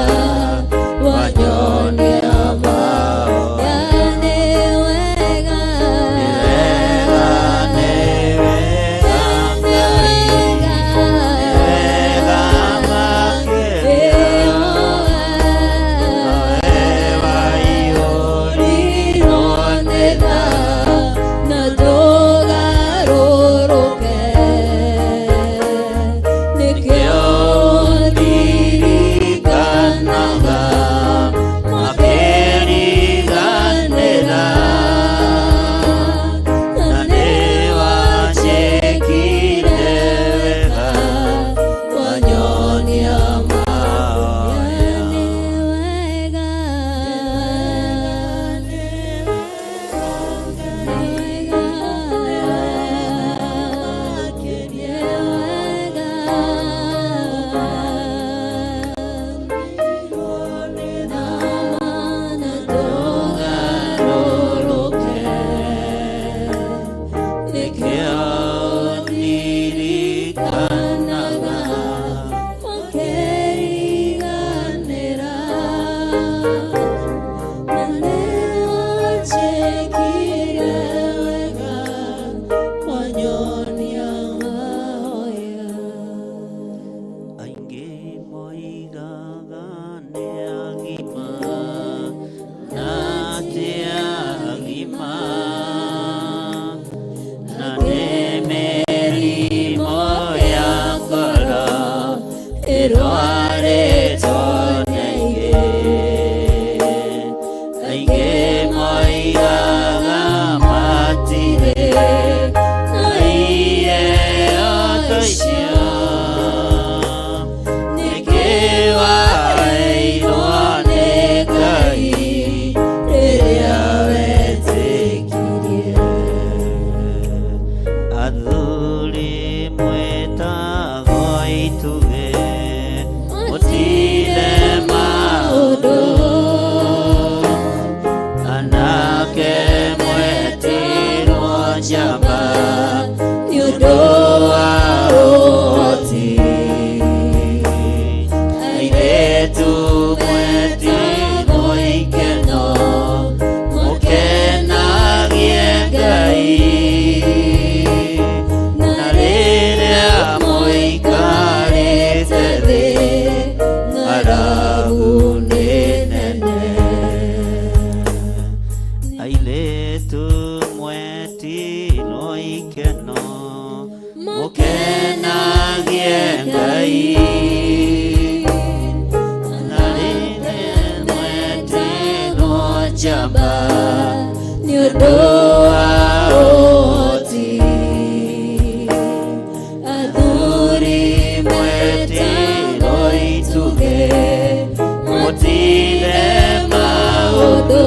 wanyonia mahoya nĩ wega nĩ wega nĩ wega Ngai nĩ wega makĩria waiyũrirwo nĩ tha na ndũgarũrũke nĩkĩo ndirikanaga makĩriganĩra na nĩwanjĩkire wega wanyonia mahoya nĩ wega Aingĩ moigaga nĩ agima na ti agima na nĩ mĩrimũ ya ngoro ĩrwarĩtwo nĩ aingĩ aingĩ moigaga matirĩ na iheo ta icio nĩkĩ waheirwo nĩ Ngai rĩrĩa wetĩkirie athuri mwĩtagwo itugĩ mũtire maũndũ anake mwetirwo njamba nĩ ũndũ wa ũhoti airĩtu mwetirwo ikeno mũkenagie Ngai na rĩrĩa mũikarĩte thĩ ng'aragu nĩ nene airĩtu mwetirwo ikeno mũkenagie Ngai na rĩrĩa mwetirwo njamba nĩ ũndũ wa ũhoti athuri mwetirwo itugĩ mũtire maũndũ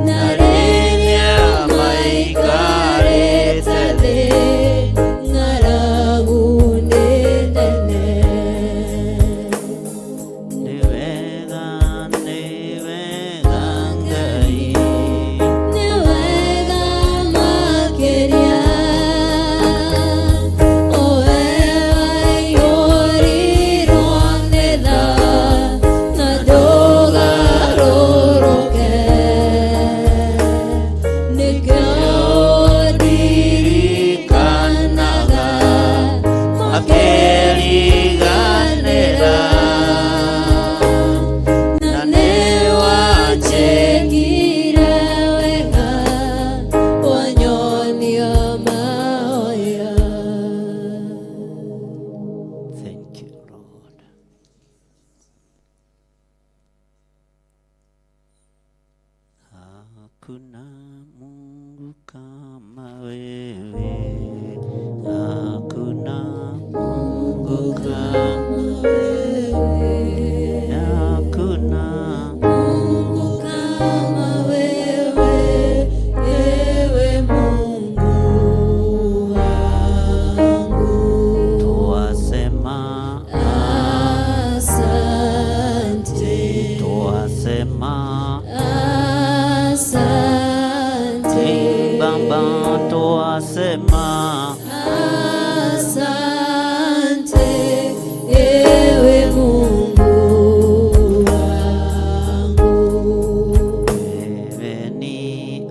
na rĩrĩa maikarĩte thĩ ng'aragu nĩ nene nĩ wega nĩ wega Ngai nĩ wega makĩria. Hakuna Mungu kama wewe, hakuna Mungu kama wewe, hakuna Mungu kama wewe, ewe Mungu wangu. Twasema Asante, twasema asante, Baba, twasema asante, ewe Mungu wangu. wewe ni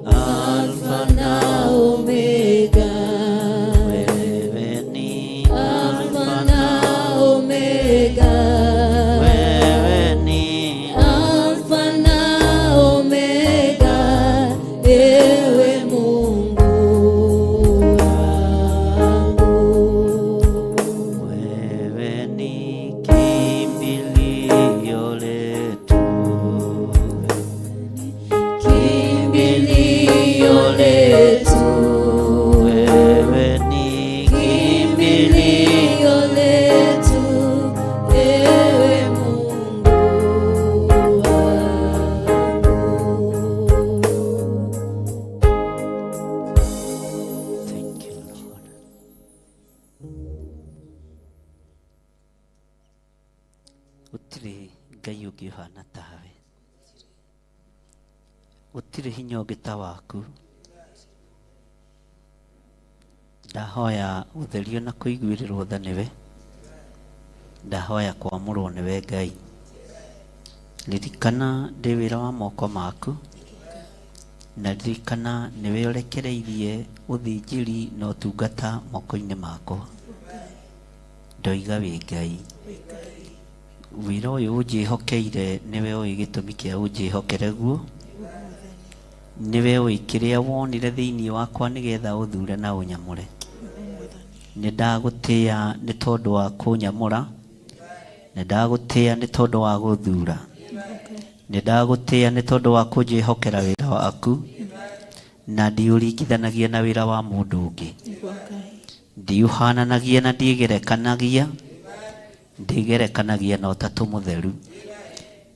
Alfa Alfa na Omega, wewe ni Alfa na Omega, wewe ni Alfa na Omega, ewe Mungu wangu. Wewe ni kimbilio letu, Kimbilio letu, wewe ni kimbilio kimbilio letu, ewe Mungu wangu. Thank you, Lord. Gũtirĩ Ngai ũngĩ ũhana tawe, gũtirĩ hinya ũngĩ ta waku. Ndahoya gũtherio na kũiguĩrĩrwo tha nĩwe, ndahoya kwamũrwo nĩwe Ngai. Ririkana ndĩ wĩra wa moko maku, na ririkana nĩwe ũrekereirie ũthĩnjĩri na ũtungata moko-inĩ makwa. Ndoiga wĩ Ngai, wĩra ũyũ ũnjĩhokeire nĩwe ũĩ gĩtũmi kĩa ũnjĩhokere guo, nĩwe ũĩ kĩrĩa wonire thĩinĩ wakwa nĩgetha ũthure na ũnyamũre. Nĩ ndagũtĩĩa nĩ tondũ wa kũnyamũra, nĩ ndagũtĩĩa nĩ tondũ wa gũthura, nĩ ndagũtĩĩa nĩ tondũ wa kũnjĩhokera wĩra waku, na ndiũringithanagia na wĩra wa mũndũ ũngĩ, ndiũhananagia na ndiĩgerekanagia, ndĩgerekanagia na ũtatũ mũtheru,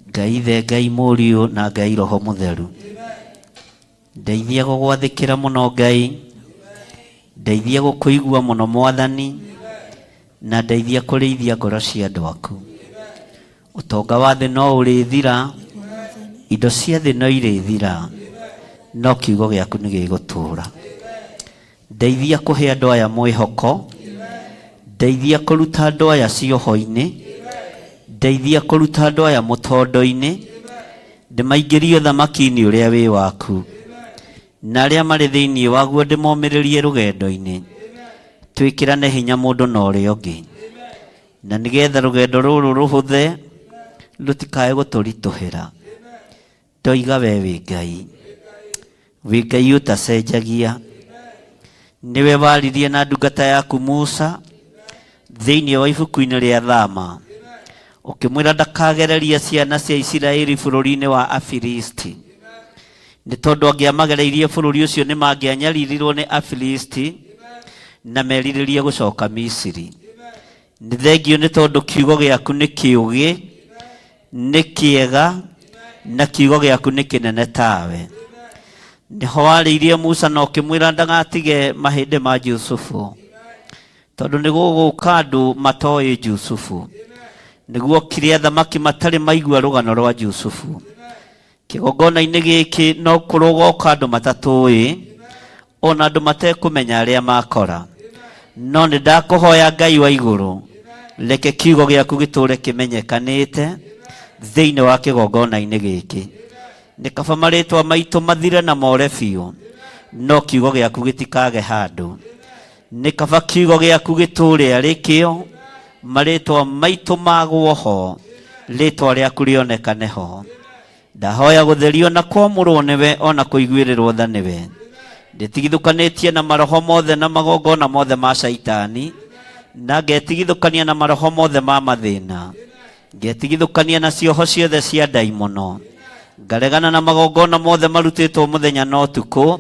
Ngai Ithe, Ngai Mũriũ na Ngai Roho Mũtheru. Ndeithia gũgwathĩkĩra mũno Ngai, ndeithia gũkũigua mũno Mwathani, na ndeithia kũrĩithia ngoro cia andũ aku. Ũtonga wa thĩ no ũrĩthira, indo cia thĩ no irĩthira, no kiugo gĩaku nĩ gĩgũtũũra. Ndeithia kũhe andũ aya mwĩhoko, ndeithia kũruta andũ aya cioho-inĩ, ndeithia kũruta andũ aya mũtondo-inĩ, ndĩmaingĩrie ũthamaki-inĩ ũrĩa wĩ waku, na arĩa marĩ thĩinĩ waguo ndĩmomĩrĩrie rũgendo-inĩ. Twĩkĩrane hinya mũndũ na ũrĩa ũngĩ, na nĩgetha rũgendo rũrũ rũhũthe, rũtikae gũtũritũhĩra. Ndoiga we wĩ Ngai, wĩ Ngai ũtacenjagia, nĩwe waririe na ndungata yaku Musa thĩinĩ wa ibuku-inĩ rĩa Thama, ũkĩmwĩra ndakagereria ciana cia Isiraeli bũrũri-inĩ wa Afilisti, nĩ tondũ angĩamagereirie bũrũri ũcio nĩ mangĩanyaririrwo nĩ Afilisti na merirĩrie gũcoka Misiri. Nĩ thengio nĩ tondũ kiugo gĩaku nĩ kĩũgĩ, nĩ kĩega, na kiugo gĩaku nĩ kĩnene tawe. Nĩho warĩirie Musa na ũkĩmwĩra ndagatige mahĩndĩ ma Jusufu, tondũ nĩ gũgũka andũ matoĩ Jusufu, nĩguo kire athamaki matarĩ maigua rũgano rwa Jusufu. Kĩgongona-inĩ gĩkĩ no kũrũgoka andũ matatũĩ, ona andũ matekũmenya arĩa makora. No nĩ ndakũhoya Ngai wa igũrũ, reke kiugo gĩaku gĩtũũre kĩmenyekanĩte thĩinĩ wa kĩgongona-inĩ gĩkĩ. Nĩ kaba marĩtwa maitũ mathire na more biũ, no kiugo gĩaku gĩtikage handũ. Nĩ kaba kiugo gĩaku gĩtũũre arĩ kĩo, marĩtwa maitũ magwo ho, rĩtwa rĩaku rĩonekane ho. Ndahoya gũtherio na kwamũrwo nĩwe ona kũiguĩrĩrwo tha nĩwe. Ndĩtigithũkanĩtie na maroho mothe na magongona mothe ma caitani, na ngetigithũkania na maroho mothe ma mathĩna, ngetigithũkania na cioho ciothe cia ndaimono. Ngaregana na magongona mothe marutĩtwo mũthenya na ũtukũ,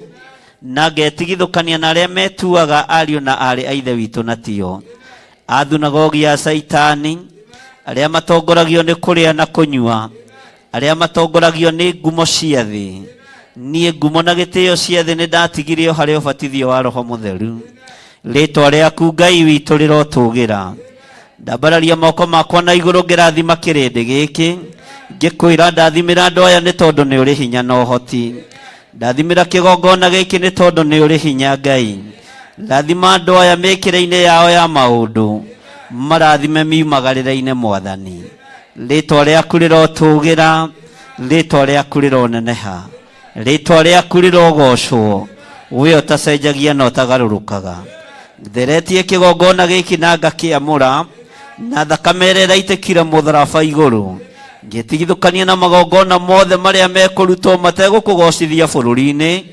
na ngetigithũkania na arĩa metuaga ariũ na aarĩ a Ithe witũ na tio. A thunagogi ya Caitani, arĩa matongoragio nĩ kũrĩa na kũnyua, arĩa matongoragio nĩ ngumo cia thĩ. Niĩ ngumo na gĩtĩo cia thĩ nĩ ndatigire o harĩ ũbatithio wa Roho Mũtheru. Rĩĩtwa rĩaku Ngai witũ rĩrotũgĩra. Ndambararia moko makwa na igũrũ ngĩrathima kĩrĩndĩ gĩkĩ, ngĩkwĩra ndathimĩra andũ aya nĩ tondũ nĩ ũrĩ hinya na ũhoti. Ndathimĩra kĩgongona gĩkĩ nĩ tondũ nĩ ũrĩ hinya Ngai. Rathima andũ aya mĩkĩre-inĩ yao ya maũndũ, marathime miumagarĩre-inĩ Mwathani. Rĩĩtwa rĩaku rĩrotũgĩra, rĩĩtwa rĩaku rĩroneneha, rĩĩtwa rĩaku rĩrogocwo, we ũtacenjagia na ũtagarũrũkaga. Theretie kĩgongona gĩkĩ na ngakĩamũra na thakame ĩrĩa ĩraitĩkire mũtharaba igũrũ, ngĩtigithũkania na magongona mothe marĩa mekũrutwo mategũkũgocithia bũrũri-inĩ,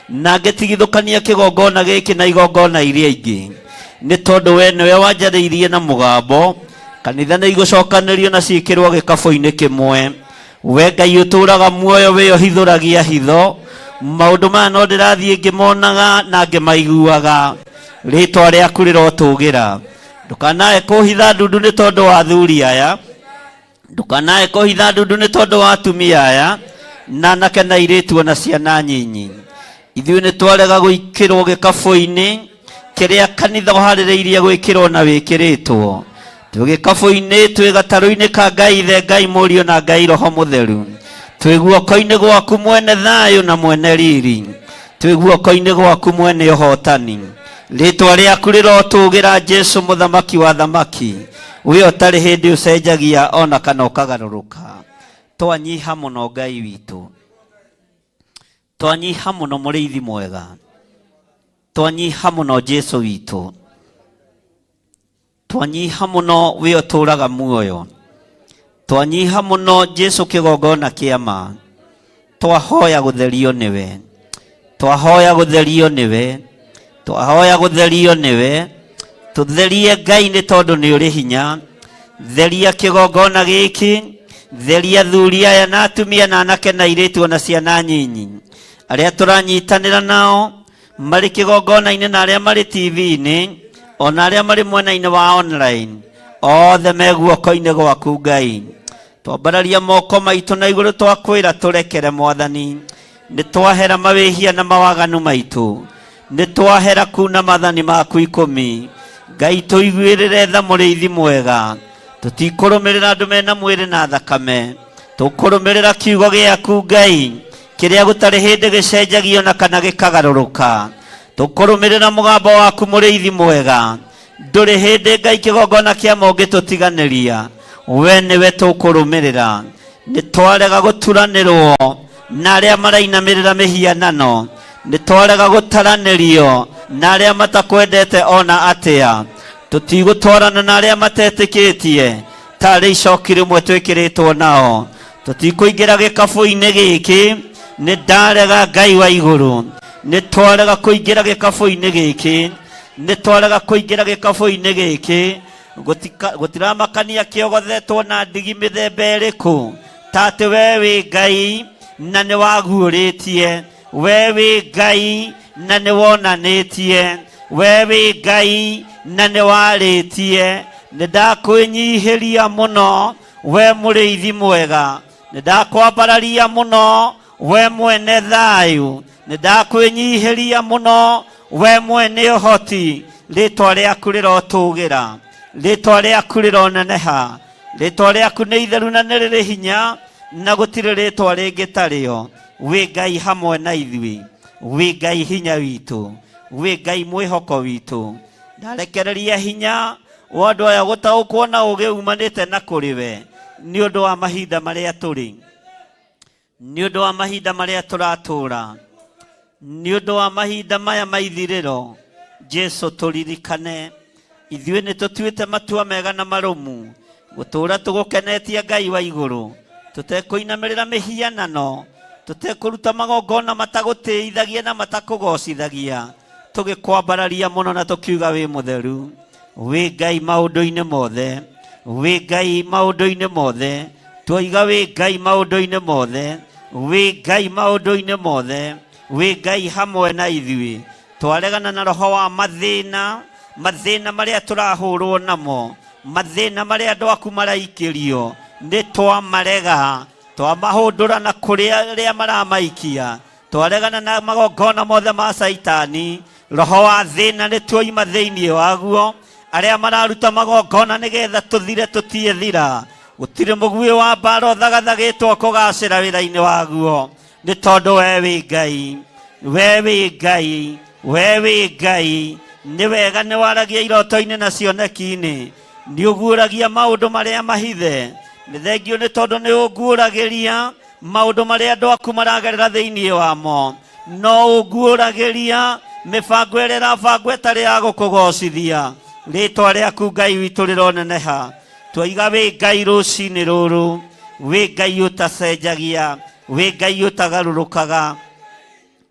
na ngĩtigithũkania kĩgongona gĩkĩ na igongona iria ingĩ, nĩ tondũ we nĩwe wanjarĩirie na mũgambo. Kanitha nĩ igũcokanĩrio na ciĩkĩrwo gĩkabũ-inĩ kĩmwe. We Ngai ũtũũraga muoyo, we ũhithũragia hitho, maũndũ maya no ndĩrathiĩ ngĩmonaga na ngĩmaiguaga. Rĩĩtwa rĩaku rĩrotũgĩra. Ndũkanae kũhitha ndundu nĩ tondũ wa athuri aya, ndũkanae kũhitha ndundu nĩ tondũ wa atumia aya, na anake na airĩtu ona ciana nyinyi. Ithuĩ nĩ twarega gwĩkĩrwo gĩkabũ-inĩ kĩrĩa kanitha ũharĩrĩirie gwĩkĩrwo na wĩkĩrĩtwo. Twĩ gĩkabũ-inĩ, twĩ gatarũ-inĩ ka Ngai Ithe, Ngai Mũriũ na Ngai Roho Mũtheru. Twĩ guoko-inĩ gwaku mwene thayũ na mwene riri. Twĩ guoko-inĩ gwaku mwene ũhotani. Rĩtwa rĩaku rĩrotũgĩra Jesu mũthamaki wa thamaki. We ũtarĩ hĩndĩ ũcenjagia ona kana ũkagarũrũka. Twanyiha mũno Ngai witũ. Twanyiha mũno mũrĩithi mwega. Twanyiha mũno Jesu witũ. Twanyiha mũno we ũtũũraga muoyo. Twanyiha mũno Jesu kĩgongona kĩa ma. Twahoya gũtherio nĩwe. Twahoya gũtherio nĩwe. Twahoya gũtherio nĩwe. Tũtherie Ngai nĩ tondũ nĩ ũrĩ hinya. Theria kĩgongona gĩkĩ. Theria athuri aya na atumia na anake na airĩtu ona ciana nyinyi. Arĩa tũranyitanĩra nao marĩ kĩgongona-inĩ na arĩa marĩ TV-inĩ ona arĩa marĩ mwena-inĩ wa online, othe me guoko-inĩ gwaku Ngai. Twambararia moko maitũ na igũrũ twakwĩra tũrekere Mwathani. Nĩ twahera mawĩhia na mawaganu maitũ, nĩ twahera kuna mathani maku ikũmi. Ngai tũiguĩrĩre tha mũrĩithi mwega. Tũtikũrũmĩrĩra andũ mena mwĩrĩ na thakame, tũkũrũmĩrĩra kiugo gĩaku Ngai kĩrĩa gũtarĩ hĩndĩ gĩcenjagio na kana gĩkagarũrũka. Tũkũrũmĩrĩra mũgambo waku mũrĩithi mwega. Ndũrĩ hĩndĩ Ngai kĩgongona kĩa ma ũngĩtũtiganĩria, we nĩwe tũkũrũmĩrĩra. Nĩ twarega gũturanĩrwo na arĩa marainamĩrĩra mĩhianano, nĩ twarega gũtaranĩrio na arĩa matakwendete ona atĩa. Tũtigũtwarana na arĩa matetĩkĩtie tarĩ icoki rĩmwe twĩkĩrĩtwo nao. Tũtikũingĩra gĩkabũ-inĩ gĩkĩ, nĩ ndarega Ngai wa igũrũ. Nĩ twarega kũingĩra gĩkabũ-inĩ gĩkĩ, nĩ twarega kũingĩra gĩkabũ-inĩ gĩkĩ. Gũtiramakania kĩogothetwo na ndigi mĩthemba ĩrĩkũ, ta atĩ we wĩ Ngai na nĩ waguũrĩtie, we wĩ Ngai na nĩ wonanĩtie, we wĩ Ngai na nĩ warĩtie. Nĩ ndakwĩnyihĩria mũno we mũrĩithi mwega, nĩ ndakwambararia mũno we mwene thayũ, nĩ ndakwĩnyihĩria mũno we mwene ũhoti. Rĩtwa rĩaku rĩrotũgĩra, rĩtwa rĩaku rĩroneneha, rĩtwa rĩaku nĩ itheru na nĩ rĩrĩ hinya, na gũtirĩ rĩtwa rĩngĩ tarĩo. Wĩ Ngai hamwe na ithuĩ, wĩ Ngai hinya witũ, wĩ Ngai mwĩhoko witũ. Ndarekereria hinya wa andũ aya gũtaũkwo na ũũgĩ umanĩte na kũrĩ we, nĩ ũndũ wa mahinda marĩa tũrĩ, nĩ ũndũ wa mahinda marĩa tũratũũra, nĩ ũndũ wa mahinda maya ma ithirĩro. Jesu tũririkane ithuĩ nĩ tũtuĩte matua mega na marũmu gũtũũra tũgũkenetie Ngai wa igũrũ, tũtekũinamĩrĩra mĩhianano, tũtekũruta magongona matagũtĩithagia na matakũgocithagia, tũgĩkwambararia mũno na tũkiuga wĩ mũtheru, wĩ Ngai maũndũ-inĩ mothe, wĩ Ngai maũndũ-inĩ mothe. Twoiga wĩ Ngai maũndũ-inĩ mothe. Wĩ Ngai maũndũ-inĩ mothe, wĩ Ngai hamwe na ithuĩ. Twaregana na roho wa mathĩna, mathĩna marĩa tũrahũrwo namo, mathĩna marĩa andũ aku maraikĩrio, nĩ twamarega, twamahũndũra na kũrĩ arĩa maramaikia. Twaregana na magongona mothe ma Caitani, roho wa thĩna nĩ tuoima thĩinĩ waguo. Arĩa mararuta magongona nĩgetha tũthire tũtiĩthira. Gũtirĩ mũguĩ wa mbara ũthagathagĩtwo kũgacĩra wĩra-inĩ waguo, nĩ tondũ we wĩ Ngai, we wĩ Ngai, we wĩ Ngai. Nĩ wega nĩ waragia iroto-inĩ na cioneki-inĩ, nĩ ũguũragia maũndũ marĩa mahithe. Nĩ thengiũ nĩ tondũ nĩ ũnguũragĩria maũndũ marĩa andũ aku maragerera thĩinĩ wamo. No ũnguũragĩria mĩbango ĩrĩa ĩrabangwo ĩtarĩ ya gũkũgocithia. Rĩtwa rĩaku Ngai witũ rĩroneneha. Twaiga wĩ Ngai rũcinĩ rũrũ, wĩ Ngai ũtacenjagia, wĩ Ngai ũtagarũrũkaga,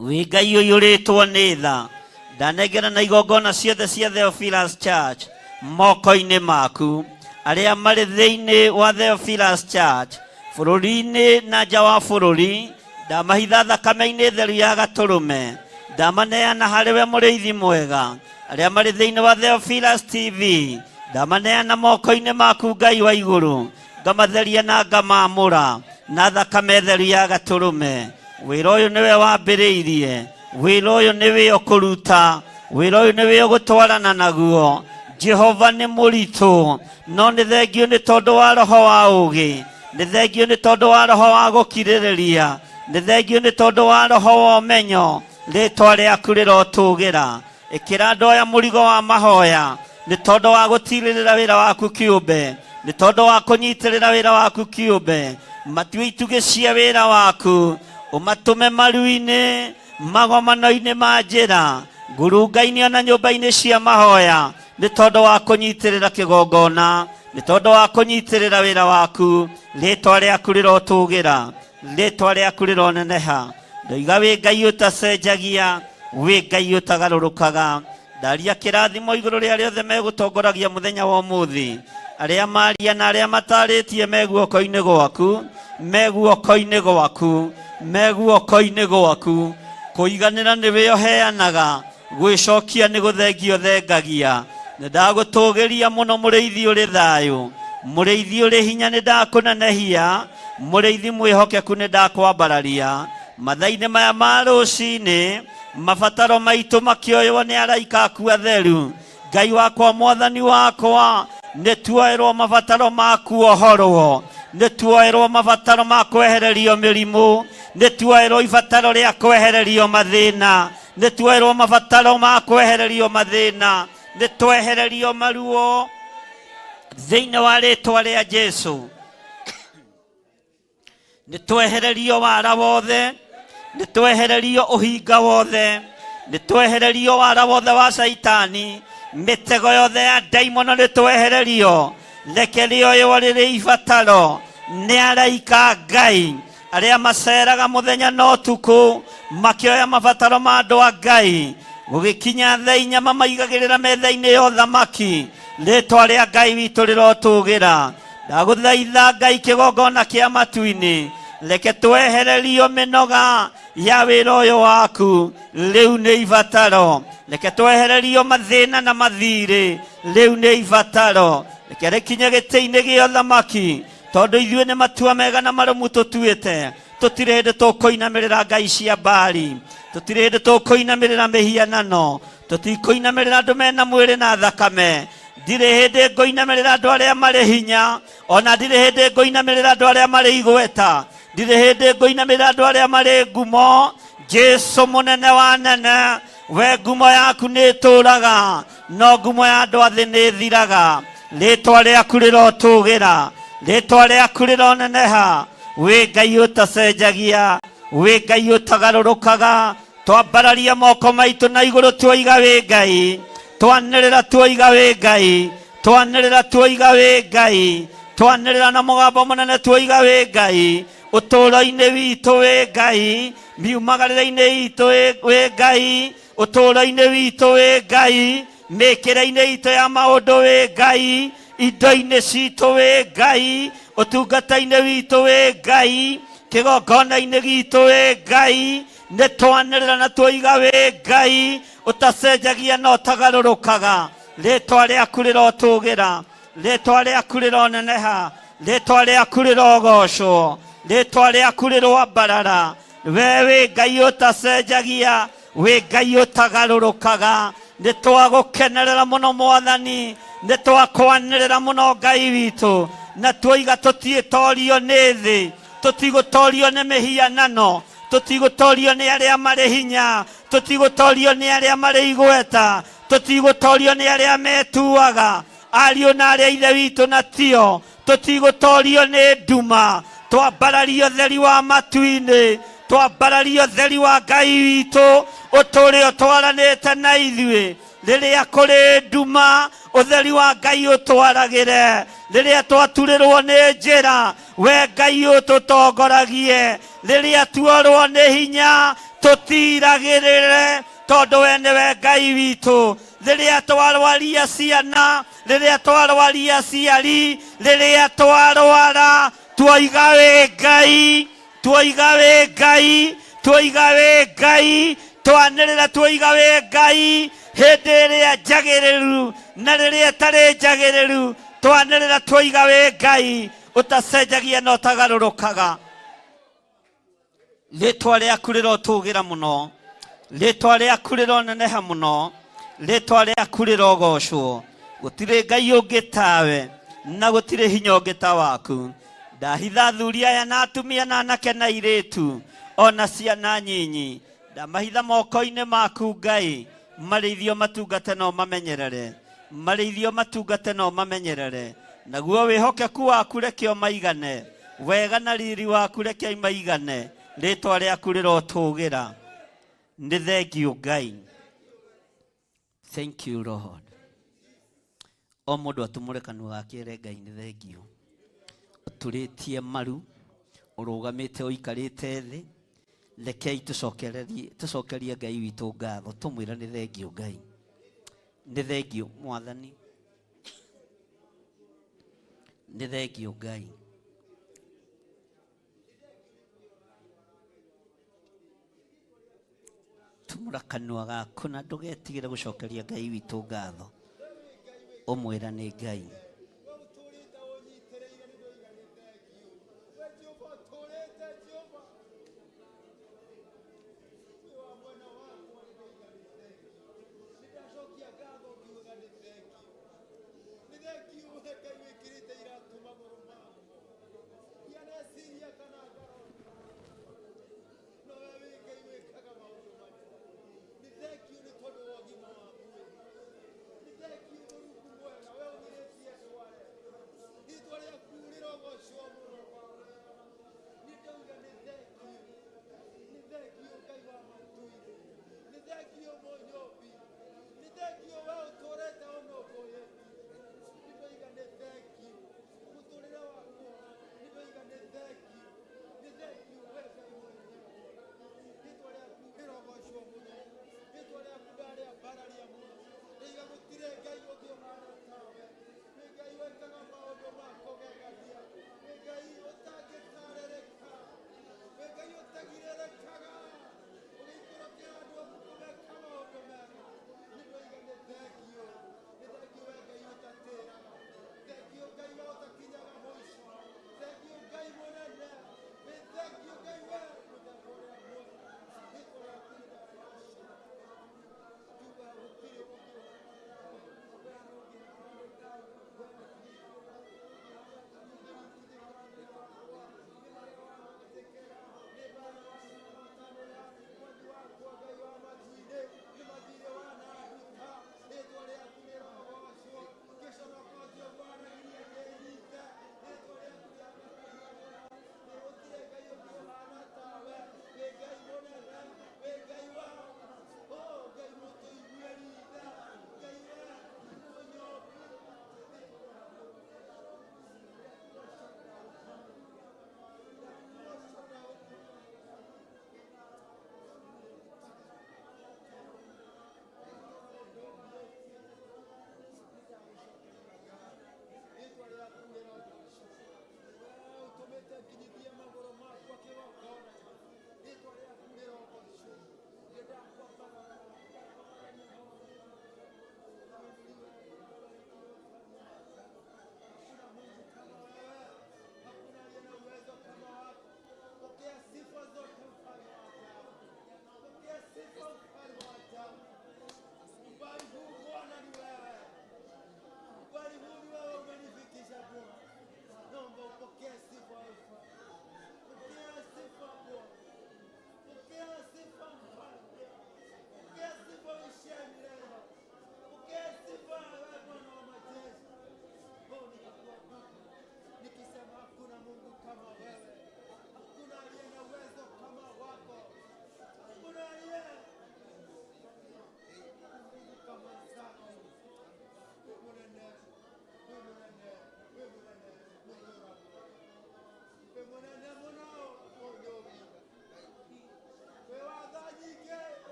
wĩ Ngai ũiyũrĩtwo nĩ tha. Ndanengerana igongona ciothe cia Theophilus Church moko-inĩ maku. Arĩa marĩ thĩinĩ wa Theophilus Church bũrũri-inĩ na nja wa bũrũri, ndamahitha thakame-inĩ theru ya gatũrũme. Ndamaneana harĩ we mũrĩithi mwega. Arĩa marĩ thĩinĩ wa Theophilus TV, ndamaneana moko-inĩ maku Ngai wa igũrũ, ngamatheria na ngamaamũra na thakame theru ya gatũrũme. Wĩra ũyũ nĩwe wambĩrĩirie, wĩra ũyũ nĩwe ũkũruta, wĩra ũyũ nĩwe ũgũtwarana naguo. Jehova nĩ mũritũ, no nĩ thengiũ nĩ tondũ wa roho wa ũũgĩ, nĩ thengiũ nĩ tondũ wa roho wa gũkirĩrĩria, nĩ thengiũ nĩ tondũ wa roho wa ũmenyo. Rĩtwa rĩaku rĩrotũgĩra. Ĩkĩra andũ aya mũrigo wa mahoya nĩ tondũ wa gũtirĩrĩra wĩra waku kĩũmbe, nĩ tondũ wa kũnyitĩrĩra wĩra waku kĩũmbe. Matue itugĩ cia wĩra waku, ũmatũme maru-inĩ, magomano-inĩ ma njĩra, ngurunga-inĩ ona nyũmba-inĩ cia mahoya, nĩ tondũ wa kũnyitĩrĩra kĩgongona, nĩ tondũ wa kũnyitĩrĩra wĩra waku. Rĩtwa rĩaku rĩrotũgĩra, rĩtwa rĩaku rĩroneneha. Ndoiga wĩ Ngai ũtacenjagia, wĩ Ngai ũtagarũrũkaga. Ndaria kĩrathimo igũrũ rĩa arĩa othe megũtongoragia mũthenya wa ũmũthĩ, arĩa maria na arĩa matarĩtie me guoko-inĩ gwaku, me guoko-inĩ gwaku, me guoko-inĩ gwaku. Kũiganĩra nĩwe ũheanaga, gwĩcokia nĩ gũthengio thengagia. Nĩ ndagũtũgĩria mũno mũrĩithi ũrĩ thayũ, mũrĩithi ũrĩ hinya nĩ ndakũnenehia, mũrĩithi mwĩhokeku nĩ ndakwambararia. Mathaa-inĩ maya ma rũcinĩ, mabataro maitũ makĩoywo nĩ araika aku atheru. Ngai wakwa, mwathani wakwa, nĩ tuoerwo mabataro ma kuohorwo, nĩ tuoerwo mabataro ma kwehererio mĩrimũ, nĩ tuoerwo ibataro rĩa kwehererio mathĩna, nĩ tuoerwo mabataro ma kwehererio mathĩna, nĩ twehererio maruo thĩinĩ wa rĩtwa rĩa Jesu. Nĩ twehererio wara wothe, nĩ twehererio ũhinga wothe, nĩ twehererio wara wothe wa Caitani, mĩtego yothe ya ndaimono nĩ twehererio. Reke rĩoywo rĩrĩ ibataro nĩ araika a Ngai arĩa maceraga mũthenya na ũtukũ makĩoya mabataro ma andũ a Ngai. Gũgĩkinya thaa inya mamaigagĩrĩra metha-inĩ ya ũthamaki. Rĩtwa rĩa Ngai witũ rĩrotũgĩra. Ndagũthaitha Ngai kĩgongona kĩa matu-inĩ, reke twehererio mĩnoga ya wĩra ũyũ waku, rĩu nĩ ibataro. Reke twehererio mathĩna na mathirĩ, rĩu nĩ ibataro. Reke rĩkinye gĩtĩ-inĩ gĩa ũthamaki, tondũ ithuĩ nĩ matua mega na marũmu tũtuĩte. Tũtirĩ hĩndĩ tũkũinamĩrĩra ngai cia Baali, tũtirĩ hĩndĩ tũkũinamĩrĩra mĩhianano, tũtikũinamĩrĩra andũ mena mwĩrĩ na thakame. Ndirĩ hĩndĩ ngũinamĩrĩra andũ arĩa marĩ hinya, ona ndirĩ hĩndĩ ngũinamĩrĩra andũ arĩa marĩ igweta, ndirĩ hĩndĩ ngũinamĩrĩra andũ arĩa marĩ ngumo. Jesu mũnene wa nene, we ngumo yaku nĩ ĩtũraga, no ngumo ya andũ a thĩ nĩ ĩthiraga. Rĩtwa rĩaku rĩrotũgĩra, rĩtwa rĩaku rĩroneneha. Wĩ Ngai ũtacenjagia, wĩ Ngai ũtagarũrũkaga. Twambararia moko maitũ na igũrũ tuoiga wĩ Ngai, twanĩrĩra tuoiga wĩ Ngai, twanĩrĩra tuoiga wĩ Ngai, twanĩrĩra na mũgambo mũnene tuoiga wĩ Ngai. Ũtũũro-inĩ witũ wĩ Ngai, miumagarĩre-inĩ itũ wĩ Ngai, ũtũũro-inĩ witũ wĩ Ngai, mĩkĩre-inĩ itũ ya maũndũ wĩ Ngai, indo-inĩ citũ wĩ Ngai, ũtungata-inĩ witũ wĩ Ngai, Kĩgongona-inĩ gitũ wĩ Ngai, nĩ twanĩrĩra na tuoiga wĩ Ngai ũtacenjagia na ũtagarũrũkaga. Rĩtwa rĩaku rĩrotũgĩra, rĩtwa rĩaku rĩroneneha, rĩtwa rĩaku rĩrogocwo, rĩtwa rĩaku rĩroambarara. We wĩ Ngai ũtacenjagia, wĩ Ngai ũtagarũrũkaga. Nĩ twagũkenerera mũno Mwathani, nĩ twakwanĩrĩra mũno Ngai witũ, na tuoiga tũtiĩtorio nĩ thĩ, tũtigũtorio nĩ mĩhianano, tũtigũtorio nĩ arĩa marĩ hinya, tũtigũtorio nĩ arĩa marĩ igweta, tũtigũtorio nĩ arĩa metuaga ariũ na arĩa ithe witũ na tio, tũtigũtorio nĩ nduma. Twambarario theri wa matu-inĩ, twambarario theri wa Ngai witũ ũtũũre ũtwaranĩte na ithuĩ. Rĩrĩa kũrĩ nduma, ũtheri wa Ngai ũtwaragĩre. Rĩrĩa twaturĩrwo nĩ njĩra, we Ngai ũtũtongoragie. Rĩrĩa tuorwo nĩ hinya, tũtiragĩrĩre, tondũ we nĩwe Ngai witũ. Rĩrĩa twarwaria ciana, rĩrĩa twarwaria aciari, rĩrĩa twarwara, tuoiga wĩ Ngai, tuoiga wĩ Ngai, tuoiga wĩ Ngai, twanĩrĩra tuoiga wĩ Ngai hĩndĩ ĩrĩa njagĩrĩru na rĩrĩa ĩtarĩ njagĩrĩru, twanĩrĩra tuoiga wĩ Ngai ũtacenjagia na ũtagarũrũkaga. Rĩtwa rĩaku rĩrotũgĩra mũno, rĩtwa rĩaku rĩroneneha mũno, rĩtwa rĩaku rĩrogocwo. Gũtirĩ Ngai ũngĩ tawe, na gũtirĩ hinya ũngĩ ta waku. Ndahitha athuri aya na atumia na anake na airĩtu ona ciana nyinyi, ndamahitha moko-inĩ maku Ngai, marĩithio matungate na ũmamenyerere, marĩithio matungate na ũmamenyerere. Naguo wĩhokeku waku reke ũmaigane, wega na riri waku reke imaigane. Rĩtwa rĩaku rĩrotũgĩra. Nĩ thengiũ Ngai. Thank you Lord. O mũndũ atumũre kanua gake ere Ngai nĩ thengiũ. Ũturĩtie maru, ũrũgamĩte ũikarĩte thĩ, rekei tũcokerie Ngai witũ ngatho, tũmwĩre nĩ thengiũ Ngai. Nĩ thengiũ Mwathani. Nĩ thengiũ Ngai. Tumũra kanua gaku na ndũgetigĩre gũcokeria Ngai witũ ngatho, ũmwĩra nĩ Ngai.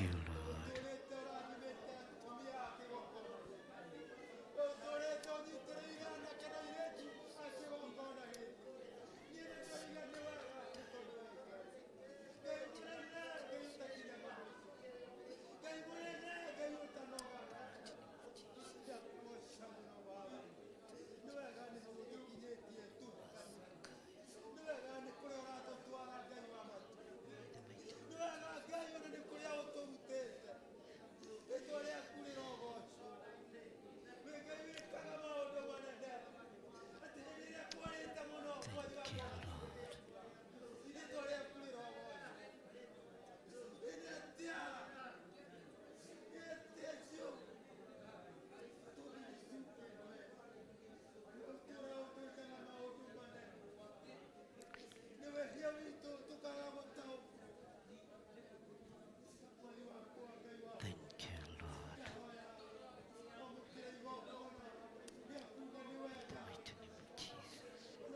you, Lord. Thank you, Lord. Thank you, Lord. In the mighty name of Jesus. Thank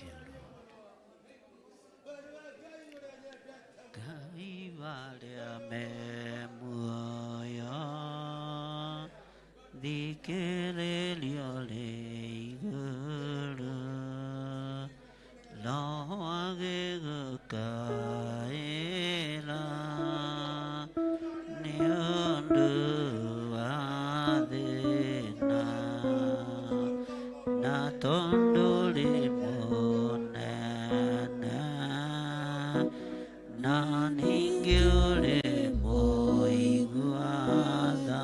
you, Lord. Ngai arĩa me muoyo thikĩrĩria rĩ igũrũ no agĩgũkaĩra nĩ ũndũ wa thĩna na tondũ rĩ mũnene na ningĩ ũrĩ mũigua tha.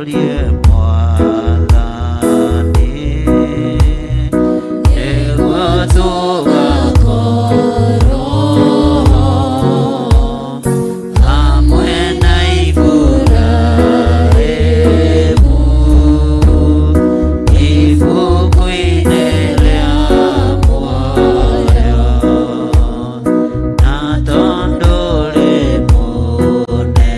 Tũtongorie Mwathani, nĩguo tũgakorwo hamwe na Iburahĩmu ibuku-inĩ rĩa muoyo. Na tondũ ũrĩ mũnene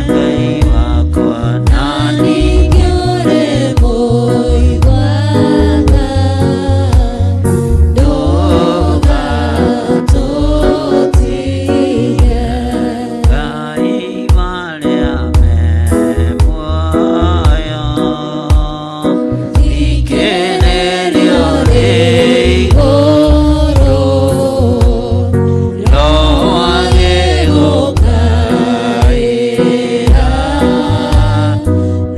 Ngai wakwa, na ningĩ ũrĩ mũigua tha, ndũgatũtige. Ngai marĩa me muoyo, thikĩrĩrio rĩ igũrũ, Roho agĩgũkaĩra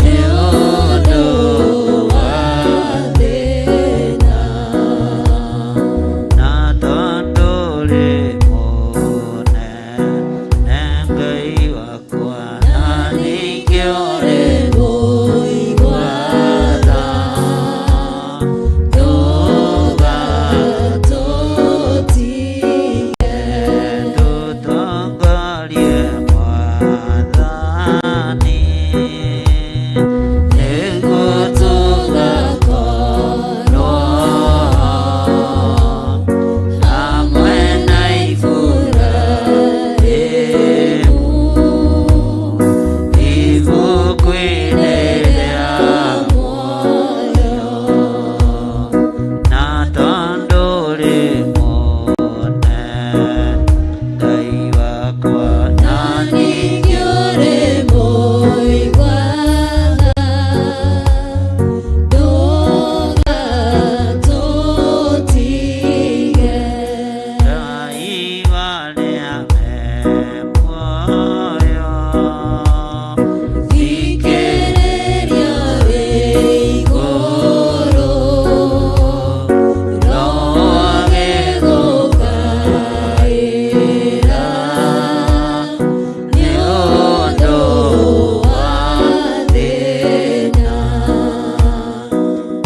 nĩ ũndũ wa Thĩna. Na tondũ ũrĩ mũnene Ngai wakwa, na ningĩ ũrĩ Mũigua tha, ndũgatũtige. Tũtongorie Mwathani, nĩguo tũgakorwo hamwe na Iburahĩmu ibuku-inĩ rĩa Muoyo. Na tondũ ũrĩ mũnene Ngai wakwa, na Ningĩ ũrĩ mũigua tha, ndũgatũtige. Ngai marĩa me muoyo, Thikĩrĩria wĩ igũrũ, Roho agĩgũkaĩra nĩ ũndũ wa thĩna.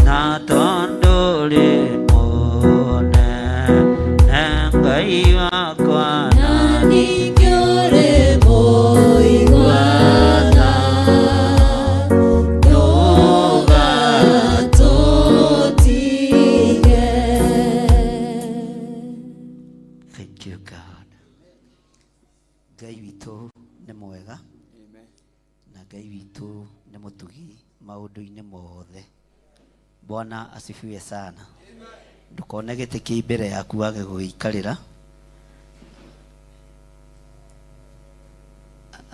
Na tondũ ũrĩ mũnene Ngai wakwa, Na ningĩ ũrĩ mũigua tha, ndũgatũtige. Thank you God. Ngai witũ nĩ mwega na Ngai witũ nĩ mũtugi maũndũ-inĩ mothe. Bwana asifiwe sana. Ndũkone gĩtĩ kĩ mbere yaku wage gũgĩikarĩra.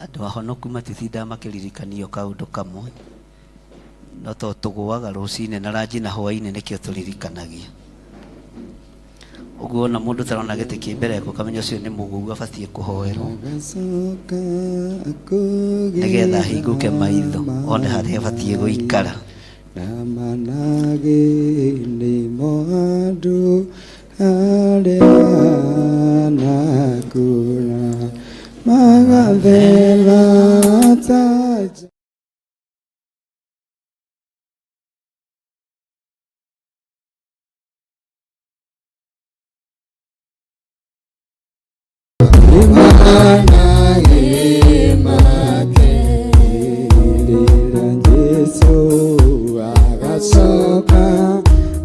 Andũ ahonoku matitindaga makĩririkanio kaũndũ kamwe, no to tũgũaga rũcinĩ na ranji na hwaĩ-inĩ nĩkĩo tũririkanagia. Ũguo ona mũndũ ũtarona gĩtĩ kĩ mbere yaku ũkamenya ũcio nĩ mũgũu abatiĩ kũhoerwo nĩgetha ahingũke maitho one harĩa abatiĩ gũikara. Na manage nĩmo andũ arĩa nakũra magathera ta Manage make Jesu agacoka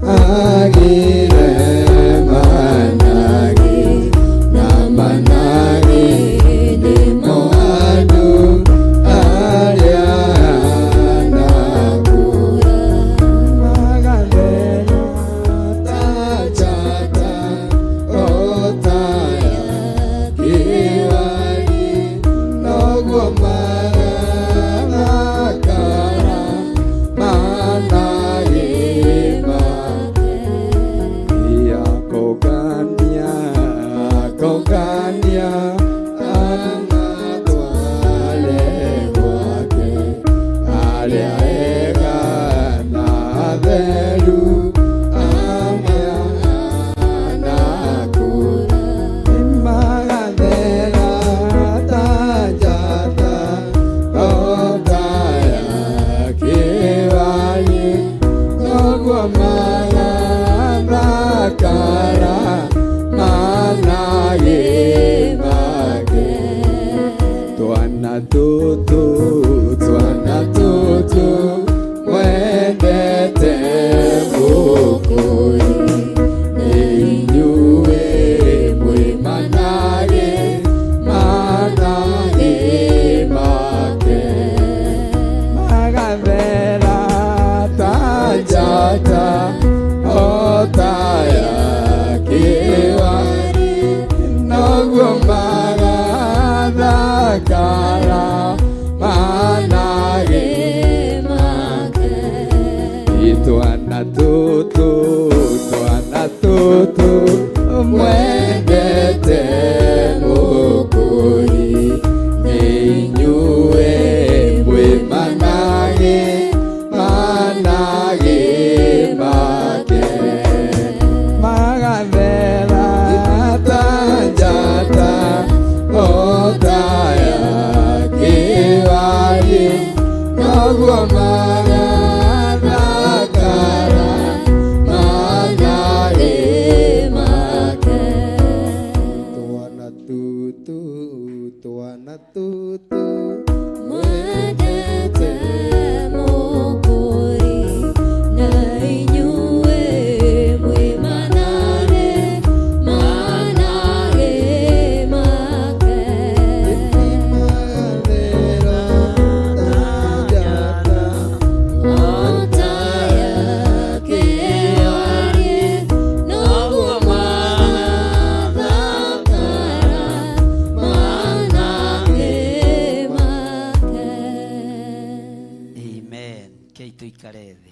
agire manage na manage nĩmo andũ arĩa nakũra magathera ta njata o ta ya kĩwari. Magathera ta njata o ta ya kĩwari noguo magathakara manage twana tũtũ twana tũtũ mwendete mũkũri nĩ inyuĩ mwĩ manage manage make magathera ta njata o ta ya kĩwari noguo magathakara manage make twana tũtũ twana tũtũ Mwendete mũkũri na inyuĩ mwĩ manage manage make ota yake warie noguo magathakara manage make. Amen. Kei tuikare thĩ.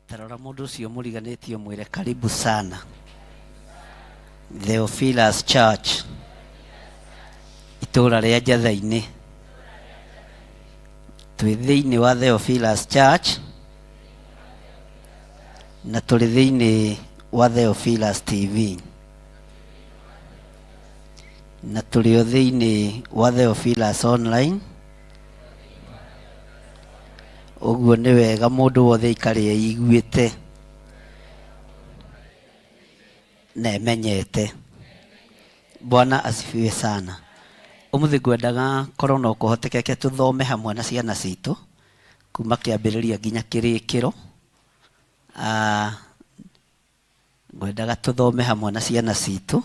Tarora mũndũ ũcio mũriganĩtie mwĩre karibu sana Theophilus Church itũũra rĩa Njatha-inĩ. Twĩ thĩinĩ wa Theophilus Church na tũrĩ thĩinĩ wa Theophilus TV na tũrĩ o thĩinĩ wa Theophilus Online. Ũguo nĩ wega mũndũ wothe aikare eiguĩte na emenyete. Bwana asifiwe sana. Ũmũthĩ ngwendaga korwo no kũhotekeke tũthome hamwe na ciana citũ kuma kĩambĩrĩria nginya kĩrĩkĩro. Ah, ngwendaga tũthome hamwe na ciana citũ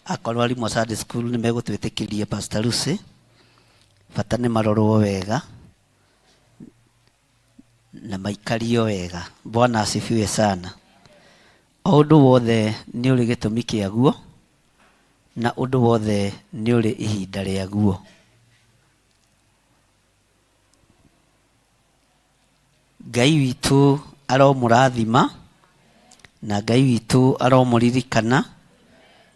akorwo arimũ a Sunday school nĩ megũtwĩtĩkĩria Pastor Lucy bata nĩ marorwo wega na maikario wega. Bwana asifiwe sana. O ũndũ wothe nĩ ũrĩ gĩtũmi kĩaguo na ũndũ wothe nĩ ũrĩ ihinda rĩaguo. Ngai witũ aromũrathima na Ngai witũ aromũririkana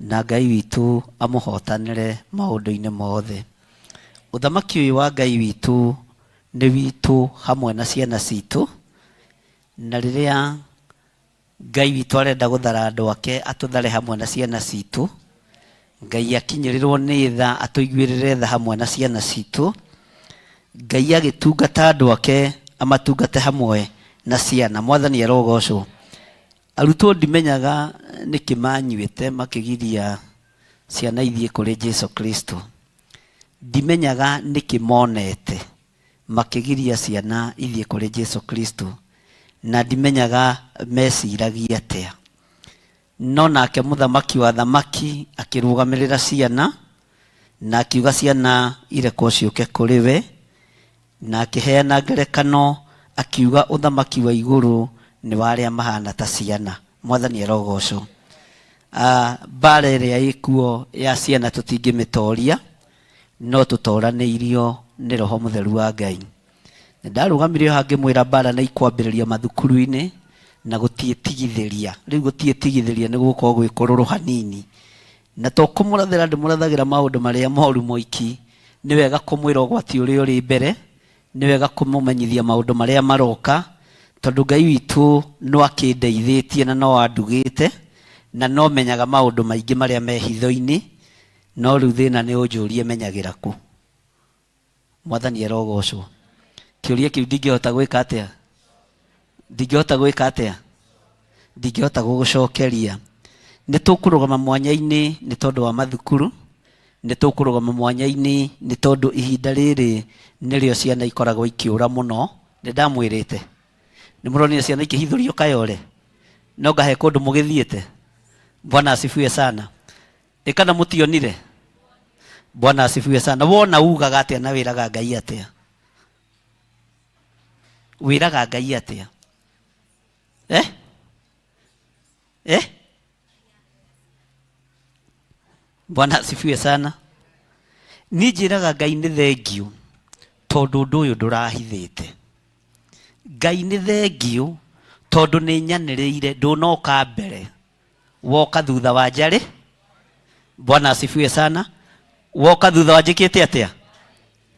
na Ngai witũ amũhotanĩre maũndũ-inĩ mothe. Ũthamaki ũyũ wa Ngai witũ nĩ witũ hamwe na ciana citũ, na rĩrĩa Ngai witũ arenda gũthara andũ ake atũthare hamwe na ciana citũ. Ngai akinyĩrĩrwo nĩ tha atũiguĩrĩre tha hamwe na ciana citũ. Ngai agĩtungata andũ ake amatungate hamwe na ciana. Mwathani arogocwo. Arutwo ndimenyaga nĩkĩ manyuĩte makĩgiria ciana ithiĩ kũrĩ Jesu Kristo. Ndimenyaga nĩkĩ monete makĩgiria ciana ithiĩ kũrĩ Jesu Kristo, na ndimenyaga meciragia atĩa. No nake mũthamaki wa thamaki akĩrũgamĩrĩra ciana na akiuga ciana irekwo ciũke kũrĩ we, na akĩheana ngerekano akiuga ũthamaki wa igũrũ nĩ wa arĩa mahana ta ciana. Mwathani arogocwo. Ah, mbara ĩrĩa ĩkuo ya ciana tũtingĩmĩtoria no tũtoranĩirio nĩ Roho Mũtheru wa Ngai. Ndarũgamire o ngĩmwĩra mbara nĩ ikwambĩrĩria mathukuru-inĩ na gũtiĩtigithĩria. Rĩu gũtiĩtigithĩria nĩ gũgũkorwo gwĩ kũrũrũ hanini. Na to kũmũrathĩra ndĩmũrathagĩra maũndũ marĩa moru moiki, nĩ wega kũmwĩra ũgwati ũrĩa ũrĩ mbere, nĩ wega kũmũmenyithia maũndũ marĩa maroka, tondũ Ngai witũ no akĩndeithĩtie na no andugĩte, na no menyaga maũndũ maingĩ marĩa me hitho-inĩ, no rĩu thĩna nĩ ũnjũrie menyagĩra kũ. Mwathani arogocwo. Kĩũria kĩu ndingĩhota gwĩka atĩa? Ndingĩhota gwĩka atĩa? Ndingĩhota gũgũcokeria. Nĩ tũkũrũgama mwanya-inĩ nĩ tondũ wa mathukuru, nĩ tũkũrũgama mwanya-inĩ nĩ tondũ ihinda rĩrĩ nĩrĩo ciana ikoragwo ikĩũra mũno. Nĩ ndamwĩrĩte? Nĩ mũronire ciana ikĩhithũrio Kayore? No ngahe kũndũ mũgĩthiĩte. Bwana asifiwe sana. Ĩ kana mũtionire? Bwana asifiwe sana. Wona ugaga atĩa na wĩraga Ngai atĩa? Wĩraga Ngai atĩa? Eh? Eh? Bwana asifiwe sana. Niĩ njĩraga Ngai nĩ thengiũ tondũ ũndũ ũyũ ndũrahithĩte. Ngai nĩ thengiũ tondũ nĩ nyanĩrĩire ndũnoka mbere woka thutha wa njarĩ. Bwana asifiwe sana. Woka thutha wa njĩkĩte atĩa?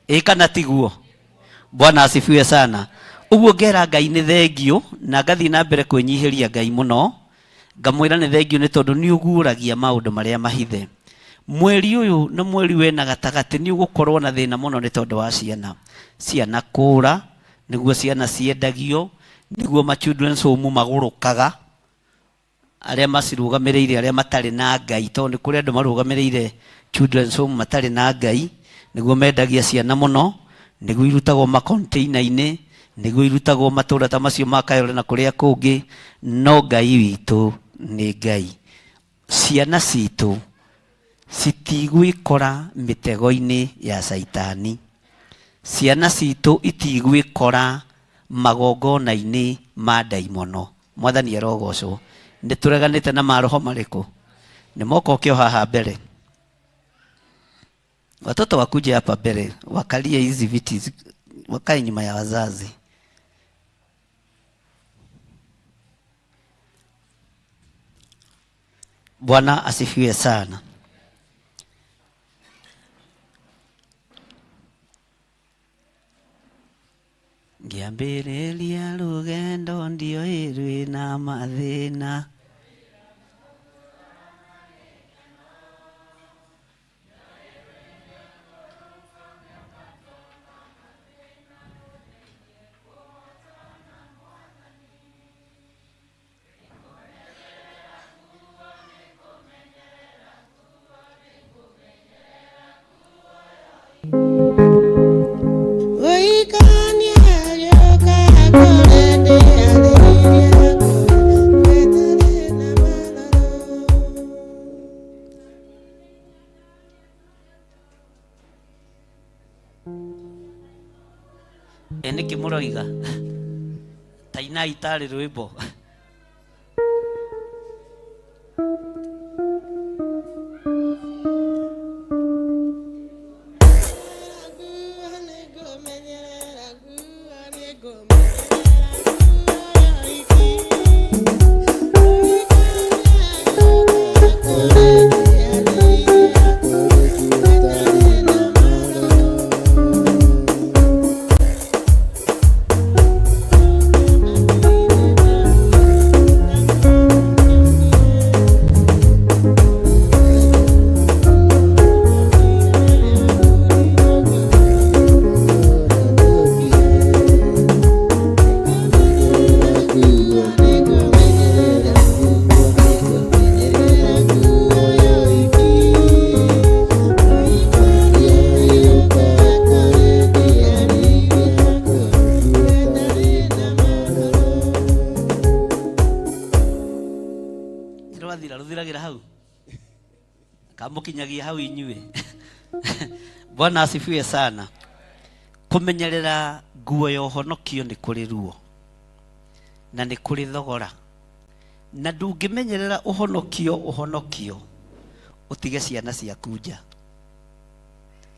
Ĩ kana tiguo? Bwana asifiwe sana. Ũguo ngera Ngai nĩ thengiũ na ngathiĩ na mbere kwĩnyihĩria Ngai mũno, ngamwĩra nĩ thengiũ nĩ tondũ nĩ ũguũragia maũndũ marĩa mahithe. Mweri ũyũ na mweri wena gatagatĩ nĩ ũgũkorwo na thĩna mũno nĩ tondũ wa ciana. Ciana kũra, nĩguo ciana ciendagio, nĩguo ma children's home magũrũkaga, arĩa macirũgamĩrĩire arĩa matarĩ na Ngai, tondũ nĩ kũrĩ andũ marũgamĩrĩire children's home matarĩ na Ngai, nĩguo mendagia ciana mũno, nĩguo irutagwo makonteina-inĩ, nĩguo irutagwo matũra ta macio ma Kayole na kũrĩa kũngĩ, no Ngai witũ nĩ Ngai. Ciana citũ citigwĩkora mĩtego-inĩ ya caitani. Ciana citũ itigwĩkora magongona-inĩ ma ndaimono. Mwathani arogocwo. Nĩ tũreganĩte na maroho marĩkũ? Nĩ moka ũkĩ o haha mbere. Watoto wakuje hapa mbele, wakalie hizi viti, wakae nyuma ya wazazi. Bwana asifiwe sana. Ngĩambĩrĩria rũgendo ndioĩ rwĩna mathĩna. Ĩ nĩkĩ mũroiga ta inai tarĩ rwĩmbo? Rwathira ruthiragira hau kamukinyagia hau inyuĩ. Bwana asifiwe sana. Kũmenyerera nguo ya ũhonokio nĩ kũrĩ ruo na nĩ kũrĩ thogora, na ndũngĩmenyerera ũhonokio ũhonokio ũtige ciana ciaku nja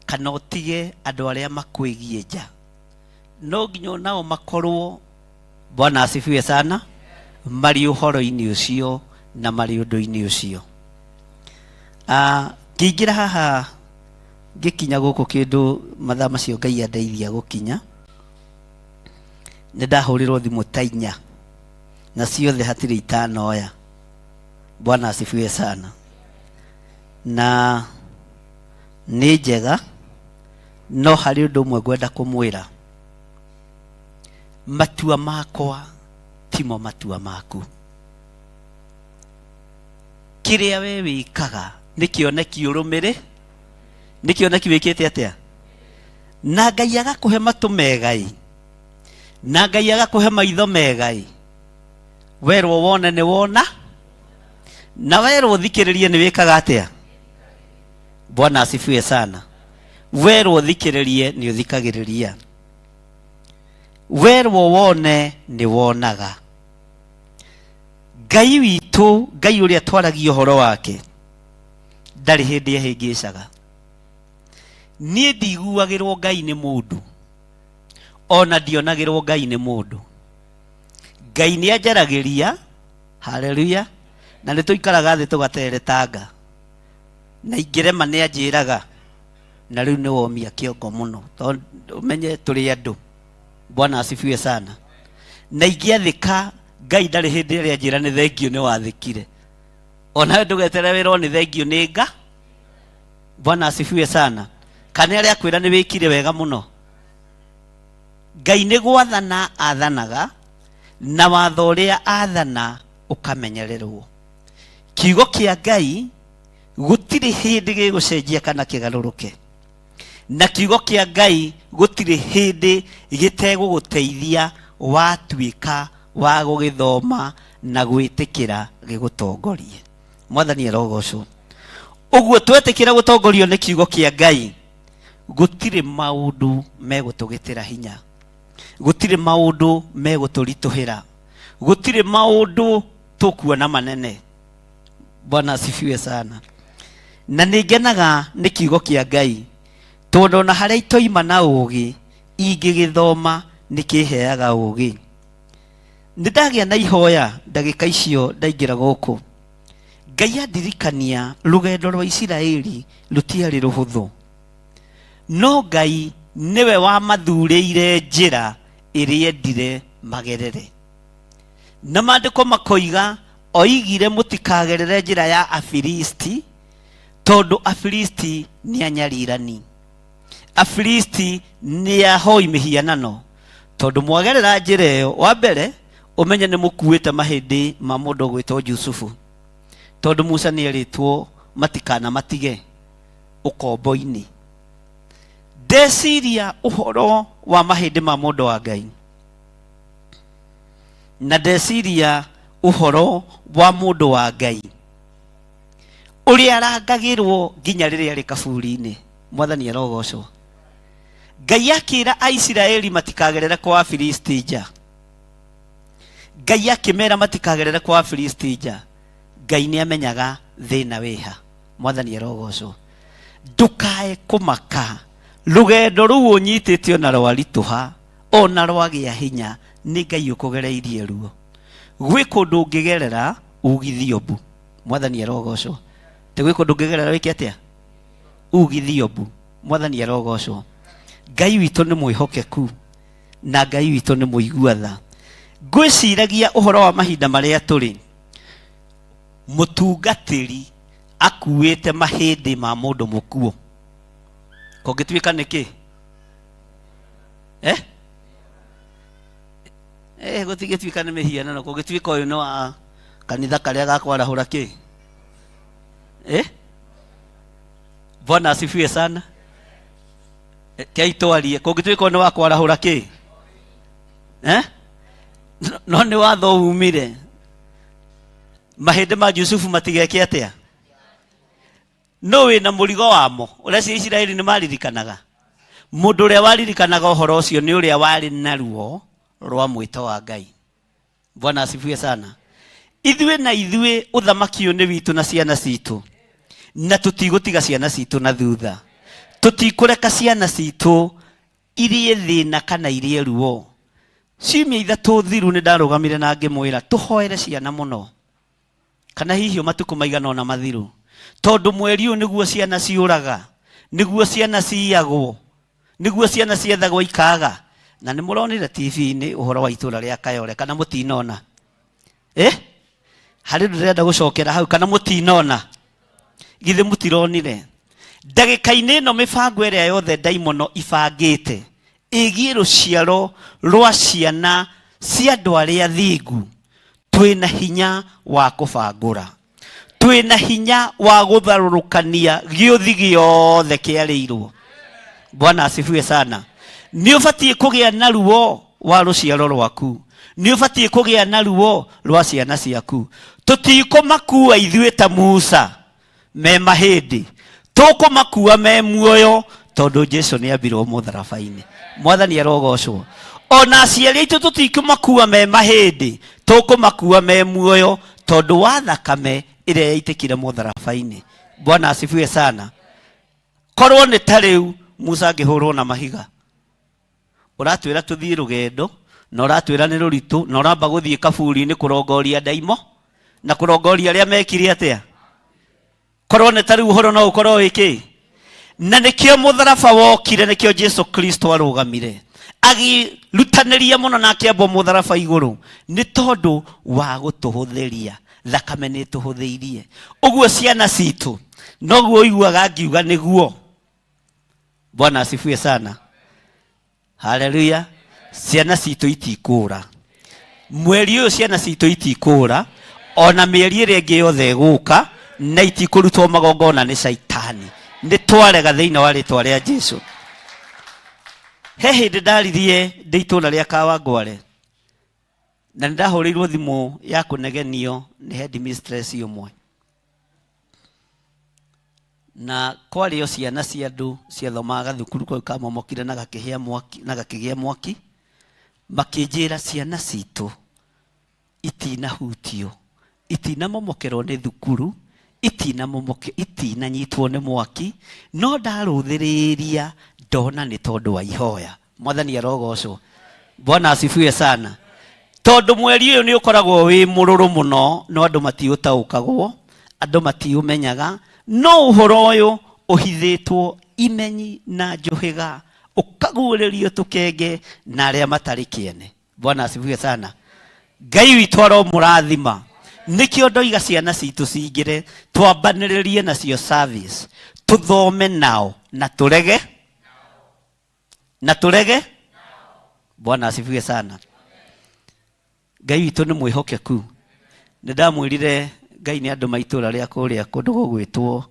kana ũtige andũ arĩa makwĩgiĩ nja, no nginya onao makorwo, Bwana asifiwe sana, marĩ ũhoro-inĩ ũcio na marĩ ũndũ-inĩ ũcio. Ngĩingĩra haha ngĩkinya gũkũ kĩndũ mathaa macio Ngai andeithia gũkinya, nĩ ndahũrĩrwo thimũ ta inya na ciothe hatirĩ itanoya. Bwana asifiwe sana. Na nĩ njega, no harĩ ũndũ ũmwe ngwenda kũmwĩra. Matua makwa timo matua maku. Kĩrĩa we wĩkaga nĩ kĩoneki ũrũmĩrĩ, nĩ kĩoneki wĩkĩte atĩa? Na Ngai agakũhe matũ mega ĩ, na Ngai agakũhe maitho mega ĩ, Werwo wone nĩ wona, na werwo ũthikĩrĩrie nĩ wĩkaga atĩa? Bwana asifiwe sana. Werwo ũthikĩrĩrie nĩ ũthikagĩrĩria, werwo wone nĩ wonaga. Ngai witũ, Ngai ũrĩa twaragia ũhoro wake, ndarĩ hĩndĩ ahĩngĩcaga. Niĩ ndiguagĩrwo Ngai nĩ mũndũ, ona ndionagĩrwo Ngai nĩ mũndũ. Ngai nĩ anjaragĩria, haleluya, na nĩ tũikaraga thĩ tũgateretanga, na ingĩrema nĩ anjĩraga, na rĩu nĩ womia kĩongo mũno, tondũ ũmenye tũrĩ andũ. Bwana asifiwe sana. Na ingĩathĩka, Ngai ndarĩ hĩndĩ ĩrĩa anjĩra nĩ thengio nĩ wathĩkire. Onawe ndũgeterere wĩrwo nĩ thengio nĩ nga. Bwana asifiwe sana. Kana arĩa akwĩra nĩ wĩkire wega mũno. Ngai nĩ gwathana athanaga, na watho ũrĩa athana ũkamenyererwo. Kiugo kĩa Ngai gũtirĩ hĩndĩ gĩgũcenjia kana kĩgarũrũke, na kiugo kĩa Ngai gũtirĩ hĩndĩ gĩtegũgũteithia watuĩka wa gũgĩthoma na gwĩtĩkĩra gĩgũtongorie. Mwathani arogocwo. Ũguo twetĩkĩra gũtongorio nĩ kiugo kĩa Ngai, gũtirĩ maũndũ megũtũgĩtĩra hinya, gũtirĩ maũndũ megũtũritũhĩra, gũtirĩ maũndũ tũkuona manene. Bwana asifiwe sana. Na nĩ ngenaga nĩ kiugo kĩa Ngai, tondũ ona harĩa itoima na ũũgĩ, ingĩgĩthoma nĩ kĩheaga ũũgĩ. Nĩ ndagĩa na ihoya ndagĩka icio ndaingĩra gũkũ, Ngai andirikania rũgendo rwa Isiraeli rũtiarĩ rũhũthũ, no Ngai nĩwe wamathurĩire njĩra ĩrĩa endire magerere. Na maandĩko makoiga oigire mũtikagerere njĩra ya Afilisti, tondũ Afilisti nĩ anyarirani, Afilisti nĩ ahoi mĩhianano. Tondũ mwagerera njĩra ĩyo, wa mbere ũmenye nĩ mũkuĩte mahĩndĩ ma mũndũ ũgwĩtwo Jusufu, tondũ Musa nĩ erĩtwo matikana matige ũkombo-inĩ. Ndeciria ũhoro wa mahĩndĩ ma mũndũ wa Ngai, na ndeciria ũhoro wa mũndũ wa Ngai ũrĩa arangagĩrwo nginya rĩrĩa arĩ kaburi-inĩ. Mwathani arogocwo. Ngai akĩra Aisiraeli matikagerere kwa Afilisti nja. Ngai akĩmera matikagerere kwa Afilisti nja. Ngai nĩ amenyaga thĩna wĩha. Mwathani arogocwo. Ndũkae kũmaka rũgendo rũu ũnyitĩte ona rwaritũha, ona rwagĩa hinya, nĩ Ngai ũkũgereirie ruo. Gwĩ kũndũ ũngĩgerera ugithio mbu. Mwathani arogocwo. Ti gwĩ kũndũ ũngĩgerera wĩke atĩa? Ugithio mbu. Mwathani arogocwo. Ngai witũ nĩ mwĩhokeku, na Ngai witũ nĩ mũigua tha. Ngwĩciragia ũhoro wa mahinda marĩa tũrĩ, mũtungatĩri akuĩte mahĩndĩ ma mũndũ mũkuũ. Kũngĩtuĩka nĩ kĩ? Eh? Gũtingĩtuĩka nĩ mĩhianano, kũngĩtuĩka ũyũ nĩ wa kanitha karĩa gakwarahũra kĩ? Bwana asifiwe sana. Kei twarie, kũngĩtuĩka ũyũ nĩ wa kwarahũra kĩ? No nĩ watho umire. Mahĩndĩ ma Jusufu matigeke atĩa? No wĩna mũrigo wamo. Ũrĩa cia Isiraeli nĩ maririkanaga. Mũndũ ũrĩa waririkanaga ũhoro ũcio nĩ ũrĩa warĩ na ruo rwa mwĩto wa Ngai. Bwana asifiwe sana. Ithuĩ na ithuĩ ũthamaki ũyũ nĩ witũ na ciana citũ, na tũtigũtiga ciana citũ na thutha. Tũtikũreka ciana citũ irie thĩna kana irie ruo. Ciumia ithatũ thiru nĩ ndarũgamire na ngĩmwĩra tũhoere ciana mũno, kana hihi matukũ maigana ũna mathiru, tondũ mweri ũyũ nĩguo ciana ciũraga, nĩguo ciana ciyagwo, nĩguo ciana ciethagwo ikaga. Na nĩ mũronire TV-inĩ ũhoro wa itũra rĩa Kayore, kana mũtinona? Harĩ ũndũ ndĩrenda gũcokera hau, kana mũtinona? Githĩ mũtironire? Ndagĩka-inĩ ĩno mĩbango ĩrĩa yothe ndaimono ibangĩte ĩgiĩ rũciaro rwa ciana cia andũ arĩa thingu, twĩna hinya wa kũbangũra, twĩna hinya wa gũtharũrũkania gĩũthi gĩothe kĩarĩirwo. Bwana asifiwe sana. Nĩ ũbatiĩ kũgĩa na ruo wa rũciaro rwaku, Nĩ ũbatiĩ kũgĩa na ruo rwa ciana ciaku. Tũtikũmakua ithuĩ ta Musa me mahĩndĩ, tũkũmakua me muoyo, tondũ Jesu nĩ ambirwo mũtharaba-inĩ. Mwathani arogocwo. Ona aciari aitũ tũtikũmakua me mahĩndĩ, tũkũmakua me muoyo, tondũ wa thakame ĩrĩa yaitĩkire mũtharaba-inĩ. Bwana asifiwe sana. Korwo nĩ ta rĩu Musa angĩhũrwo na mahiga, ũratwĩra tũthiĩ rũgendo na ũratwĩra nĩ rũritũ, na ũramba gũthiĩ kaburi-inĩ kũrongoria ndaimo na kũrongoria arĩa mekire atĩa. Korwo nĩ ta rĩu ũhoro no ũkorwo wĩ kĩ? Na nĩkĩo mũtharaba wokire, nĩkĩo Jesu Kristo arũgamire agĩrutanĩria mũno na akĩambwo mũtharaba igũrũ, nĩ tondũ wa gũtũhũthĩria. Thakame nĩ ĩtũhũthĩirie. Ũguo ciana citũ noguo ũiguaga ngiuga nĩguo. Bwana asifiwe sana. Haleluya. Ciana citũ itikũra mweri ũyũ, ciana citũ itikũra ona mĩeri ĩrĩa ĩngĩ yothe ĩgũka, na itikũrutwo magongona nĩ caitani. Nĩ twarega thĩinĩ wa rĩtwa rĩa Jesu. He hĩndĩ ndaririe ndĩ itũũra rĩa Kawangware, na nĩ ndahũrĩirwo thimũ ya kũnegenio nĩ headmistress ũmwe, na kwarĩ o ciana cia andũ ciathomaga gathukuru kau kamomokire na gakĩhĩa mwaki, na gakĩgĩa mwaki. Makĩnjĩra ciana citũ itinahutio, itinamomokerwo nĩ thukuru, itinamomoke, itinanyitwo nĩ mwaki, no ndarũthĩrĩria ndona nĩ tondũ wa ihoya. Mwathani arogocwo. Bwana asifiwe sana. Tondũ mweri ũyũ nĩ ũkoragwo wĩ mũrũrũ mũno, no andũ matiũtaũkagwo, andũ matiũmenyaga, no ũhoro ũyũ ũhithĩtwo imenyi na njũhĩga, ũkaguũrĩrio tũkenge na arĩa matarĩ kĩene. Bwana asifiwe sana. Ngai witũ aromũrathima. Nĩkĩo ndoiga ciana citũ cingĩre, twambanĩrĩrie nacio service, tũthome nao na tũrege, na tũrege. Bwana asifiwe sana. Ngai witũ nĩ mwĩhokeku. Nĩ ndamwĩrire Ngai nĩ andũ maitũra rĩa kũrĩa kũndũ gũgwĩtwo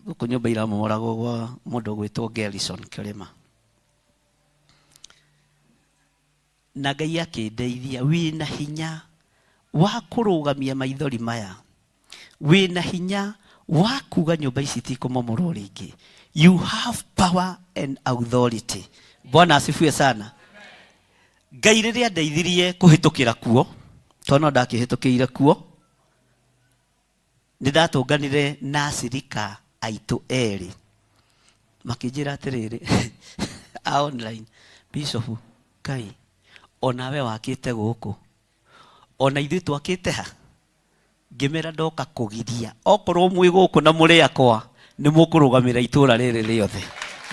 gũkũ nyũmba iramomoragwo gwa mũndũ ũgwĩtwo Gerison Kĩrĩma, na Ngai akĩndeithia. Wĩna hinya wa kũrũgamia maithori maya, wĩna hinya wa kuga nyũmba ici itikũmomorwo rĩngĩ. You have power and authority. Bwana asifiwe sana. Ngai rĩrĩa ndeithirie kũhĩtũkĩra kuo, tondũ no ndakĩhĩtũkĩire kuo, nĩ ndatũnganire na acirika aitũ erĩ, makĩnjĩra atĩrĩrĩ a online, Bishop, Ngai onawe wakĩte gũkũ, ona ithuĩ twakĩte ha? Ngĩmera ndoka kũgiria, okorwo mwĩ gũkũ na mũrĩ akwa, nĩ mũkũrũgamĩra itũra rĩrĩ rĩothe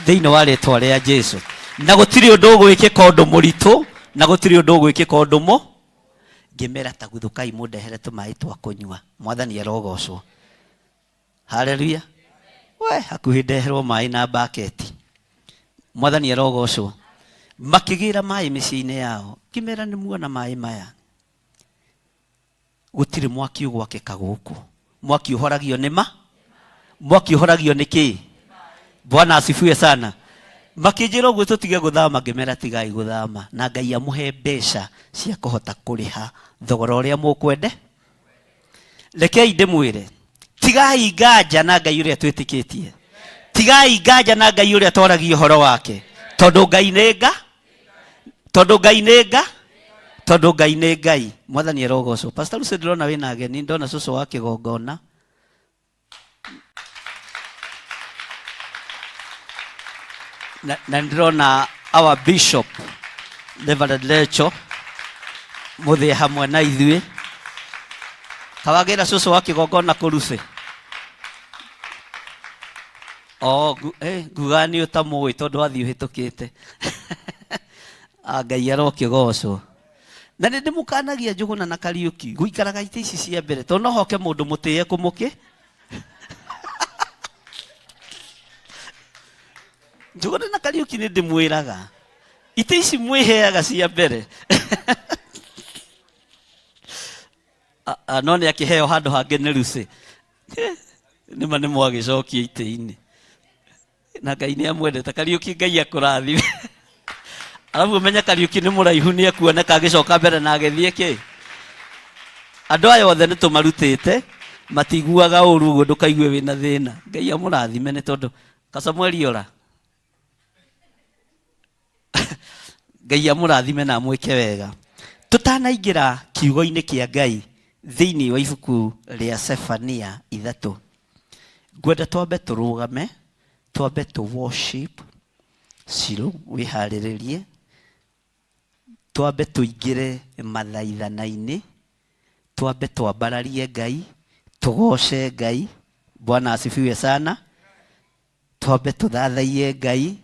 thĩinĩ wa rĩtwa rĩa Jesu, na gũtirĩ ũndũ ũgwĩkĩka ũndũ mũritũ, na gũtirĩ ũndũ ũgwĩkĩka ũndũ mũ. Ngĩmera taguthũkai mũndehere tũmaĩ twa kũnyua. Mwathani arogocwo. Haleluya. We hakuhĩ ndeherwo maĩ na baketi. Mwathani arogocwo. Makĩgĩra maĩ mĩciĩ-inĩ yao. Ngĩmera nĩ muona maĩ maya, gũtirĩ mwaki ũgwakĩka gũkũ. Mwaki ũhoragio nĩ ma, mwaki ũhoragio nĩ kĩ? Bwana asifiwe sana. Makĩnjĩra ũguo tũtige gũthama, ngĩmera tigai gũthama, na Ngai amũhe mbeca cia kũhota kũrĩha thogora ũrĩa mũkwende. Rekei ndĩmwĩre, tigai nganja na Ngai ũrĩa twĩtĩkĩtie, tigai nganja na Ngai ũrĩa twaragia ũhoro wake, tondũ Ngai nĩ nga, tondũ Ngai nĩ nga, tondũ Ngai nĩ Ngai. Mwathani arogocwo. Pastor Lucy, ndĩrona wĩna ageni, ndona cũcũ wa kĩgongona. Na ndĩrona our bishop Reverend Lecho mũthĩe hamwe na ithuĩ. Kawagĩra cũcũ wa kĩgongona kũrucĩ. Oh, ngugaga nĩ ũtamũĩ tondũ wathiĩ ũhĩtũkĩte. Ah, Ngai arokĩgocwo. Na nĩ ndĩmũkanagia Njũgũna na Kariũki gũikaraga itĩ ici cia mbere, tondũ no hoke mũndũ mũtĩe kũmũkĩ. Njũgũna na Kariũki nĩ ndĩmwĩraga itĩ ici mwĩheaga cia mbere. No nĩ akĩheo handũ hangĩ nĩ Lucy. Nĩma nĩ mwagĩcokia itĩ-inĩ. Na Ngai nĩ amwendete. Kariũki, Ngai akũrathime. Arabu ũmenye Kariũki nĩ mũraihu nĩ ekuoneka agĩcoka mbere na agĩthiĩ kĩ. Andũ aya othe nĩ tũmarutĩte matiguaga ũru ũguo ndũkaigue wĩna thĩna. Ngai amũrathime nĩ tondũ Kasamueli ora. Ngai amũrathime na amwĩke wega. Tũtanaingĩra kiugo-inĩ kĩa Ngai thĩinĩ wa ibuku rĩa Sefania 3. Ngwenda twambe tũrũgame, twambe tũ worship Ciro wĩharĩrĩrie, twambe tũingĩre mathaithana-inĩ, twambe twambararie Ngai, tũgoce Ngai. Bwana asifiwe sana. Twambe tũthathaiye Ngai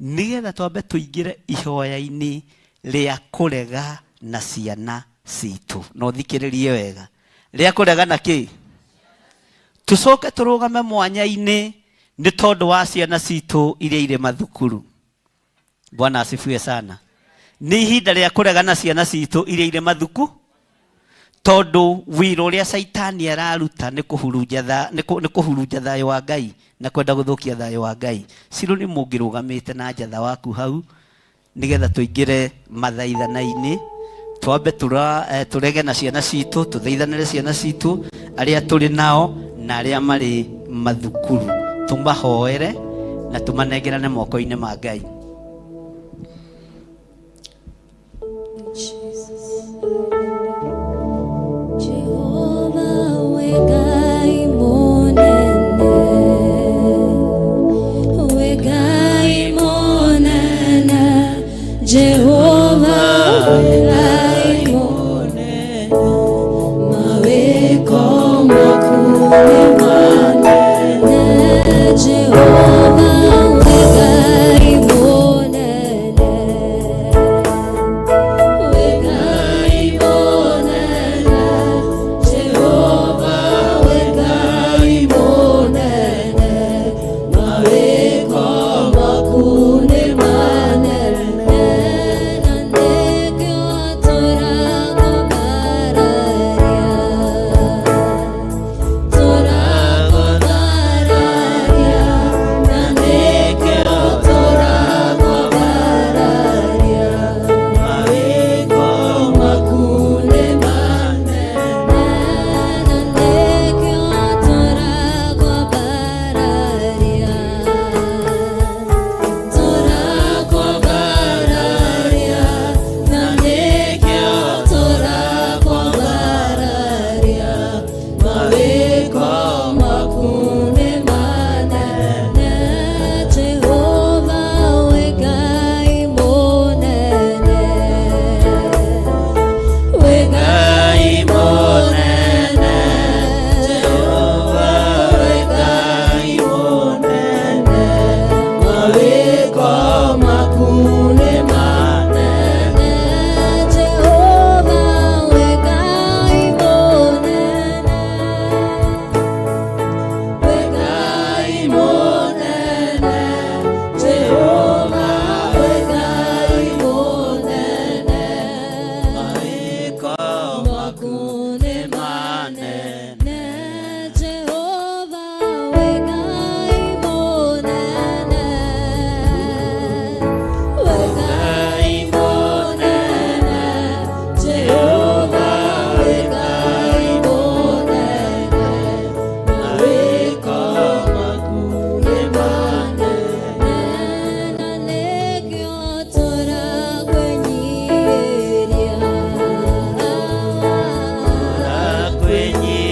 nĩgetha twambe tũingĩre ihoya-inĩ rĩa kũrega na ciana citũ. Na ũthikĩrĩrie wega, rĩa kũrega na kĩ? Tũcoke tũrũgame mwanya-inĩ nĩ tondũ wa ciana citũ iria irĩ mathukuru. Bwana asifiwe sana. Nĩ ihinda rĩa kũrega na ciana citũ iria irĩ mathuku, tondũ wĩra ũrĩa Caitani araruta nĩ kũhurunja nĩ kũhurunja thayũ wa Ngai na kwenda gũthũkia thayũ wa Ngai. Ciro nĩ mũngĩrũgamĩte na njatha waku hau nĩgetha tũingĩre mathaithana-inĩ, twambe tũrege na ciana citũ, tũthaithanĩre ciana citũ arĩa tũrĩ nao na arĩa marĩ mathukuru, tũmahoere na tũmanengerane moko-inĩ ma Ngai. Jehovah we Ngai mũnene, we Ngai mũnene, Jehovah we Ngai mũnene, mawĩko maku nĩ manene, Jehovah we Ngai mũnene, we Ngai mũnene, Jehovah we Ngai mũnene, mawĩko maku nĩ manene, na nĩkĩo tũrakwambararia, tũrakwambararia, na nĩkĩo tũrakwambararia, mawĩko maku nĩ manene, na nĩkĩo tũrakwambararia, tũrakwambararia, na nĩkĩo tũrakwambararia, mawĩko maku nĩ manene, Jehovah we Ngai mũnene, we Ngai mũnene, Jehovah we Ngai mũnene, mawĩko maku nĩ manene, Jehovah we Ngai mũnene, we Ngai mũnene, Jehovah we Ngai mũnene, Mawĩko maku nĩ manene, Jehovah we Ngai mũnene, we Ngai mũnene, Jehovah we Ngai mũnene, mawĩko maku nĩ manene, na nĩkĩo tũrakwĩnyiihĩria, Tũrakwĩnyiihĩria.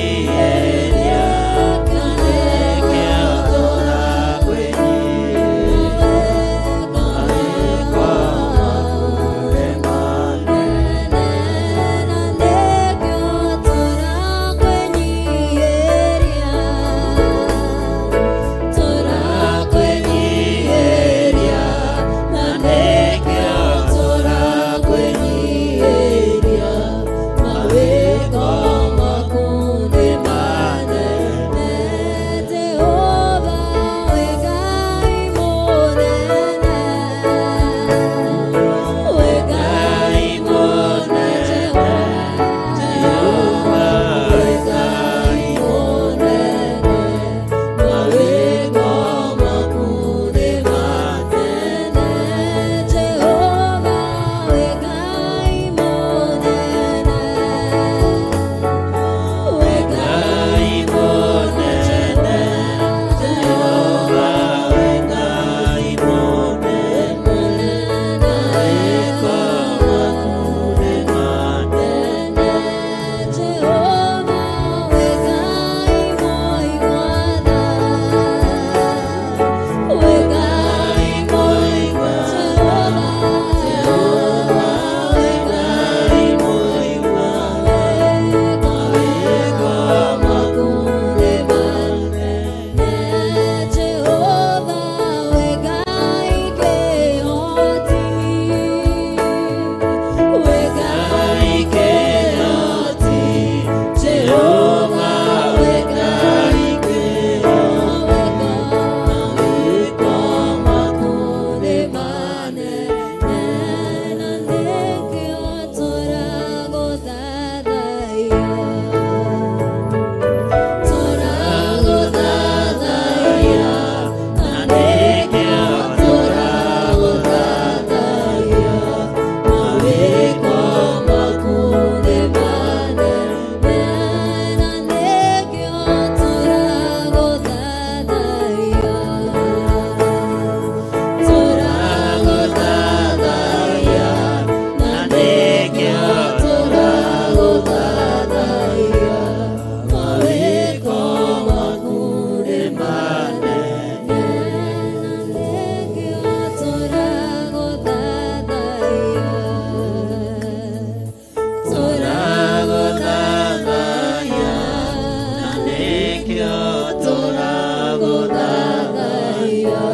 nĩkĩo tũragũthathaiya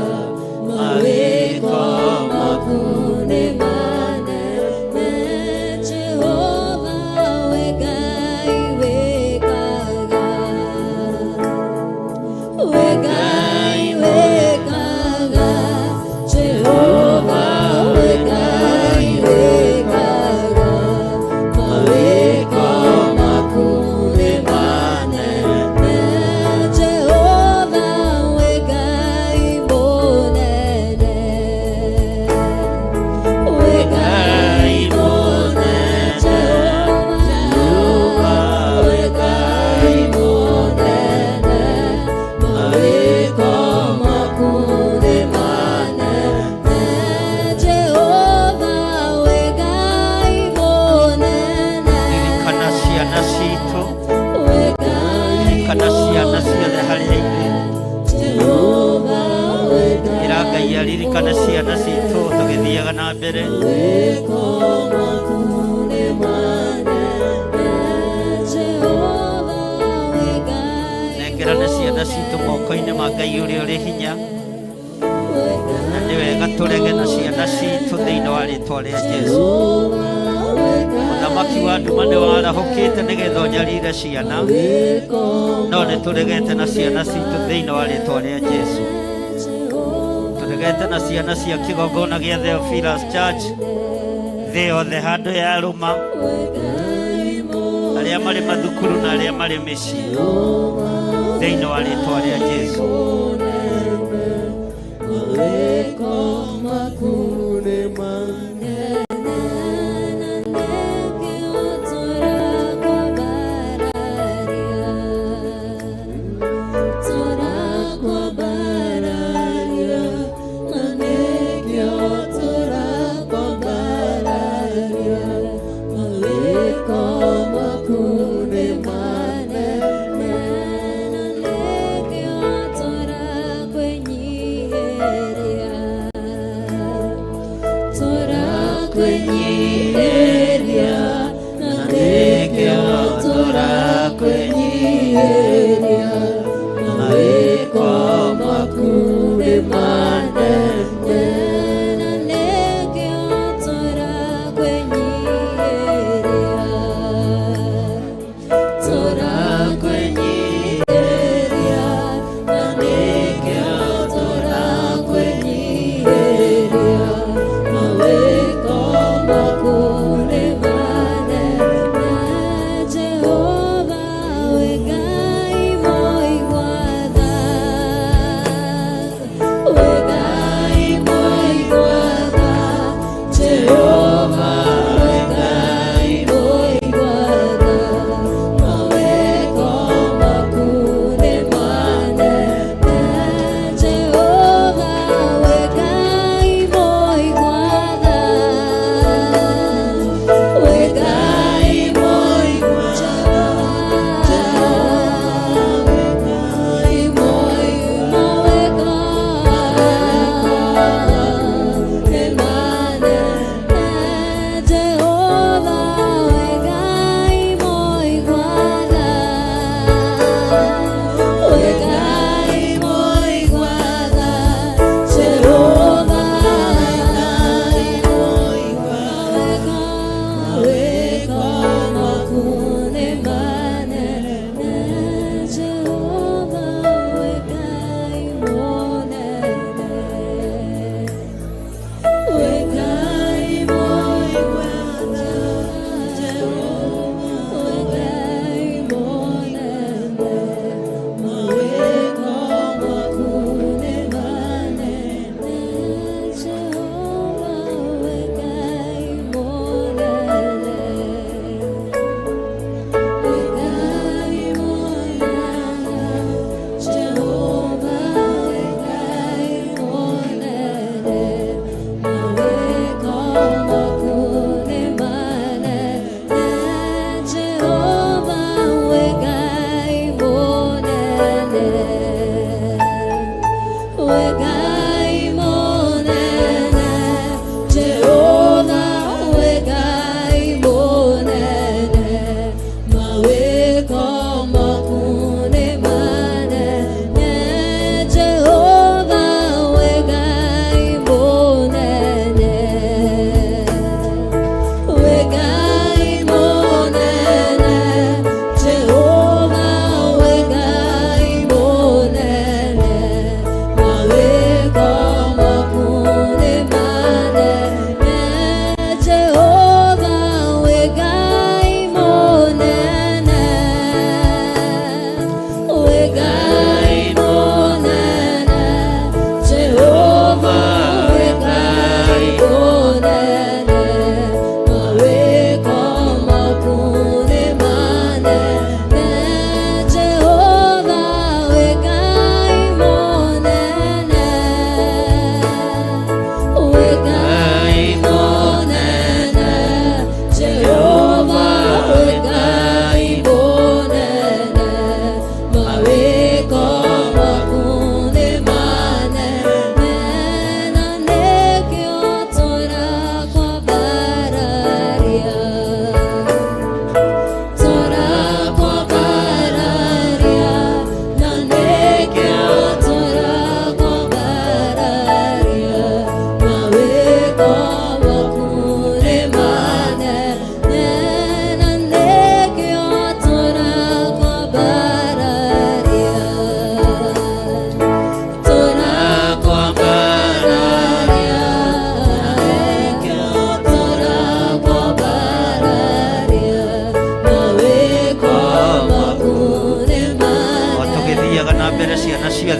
mawĩko maku nĩ manene Jehova we Ngai wĩkaga we Ngai wĩkaga Jehova we Ngai wĩkaga mawĩko maku nĩ manene Jehova we Ngai mũnene we Ngai mũnene Jehova we Ngai mũnene mawĩko maku nĩ manene Jehova we Ngai mũnene Ririkana ciana citũ we Ngai ririkana ciana ciothe harĩa irĩ Jehova we ĩra Ngai aririkane ciana citũ tũgĩthiaga na mbere mawĩko maku nĩ manene Jehova we Ngai nengerane ciana citũ moko-inĩ ma Ngai ũrĩa ũrĩ hinya na nĩ wega tũrege na ciana citũ thĩinĩ wa rĩtwa rĩa Jesũ mũthamaki wa nduma nĩ warahũkĩte nĩgetha ũnyarire ciana no nĩ tũregete na ciana citũ thĩinĩ wa rĩtwa rĩa Jesũ tũregete na ciana cia kĩgongona gĩa Theophilus Church thĩ yothe handũ yarũma arĩa marĩ mathukuru na arĩa marĩ mĩciĩ thĩinĩ wa rĩtwa rĩa Jesũ mawĩko maku nĩ manene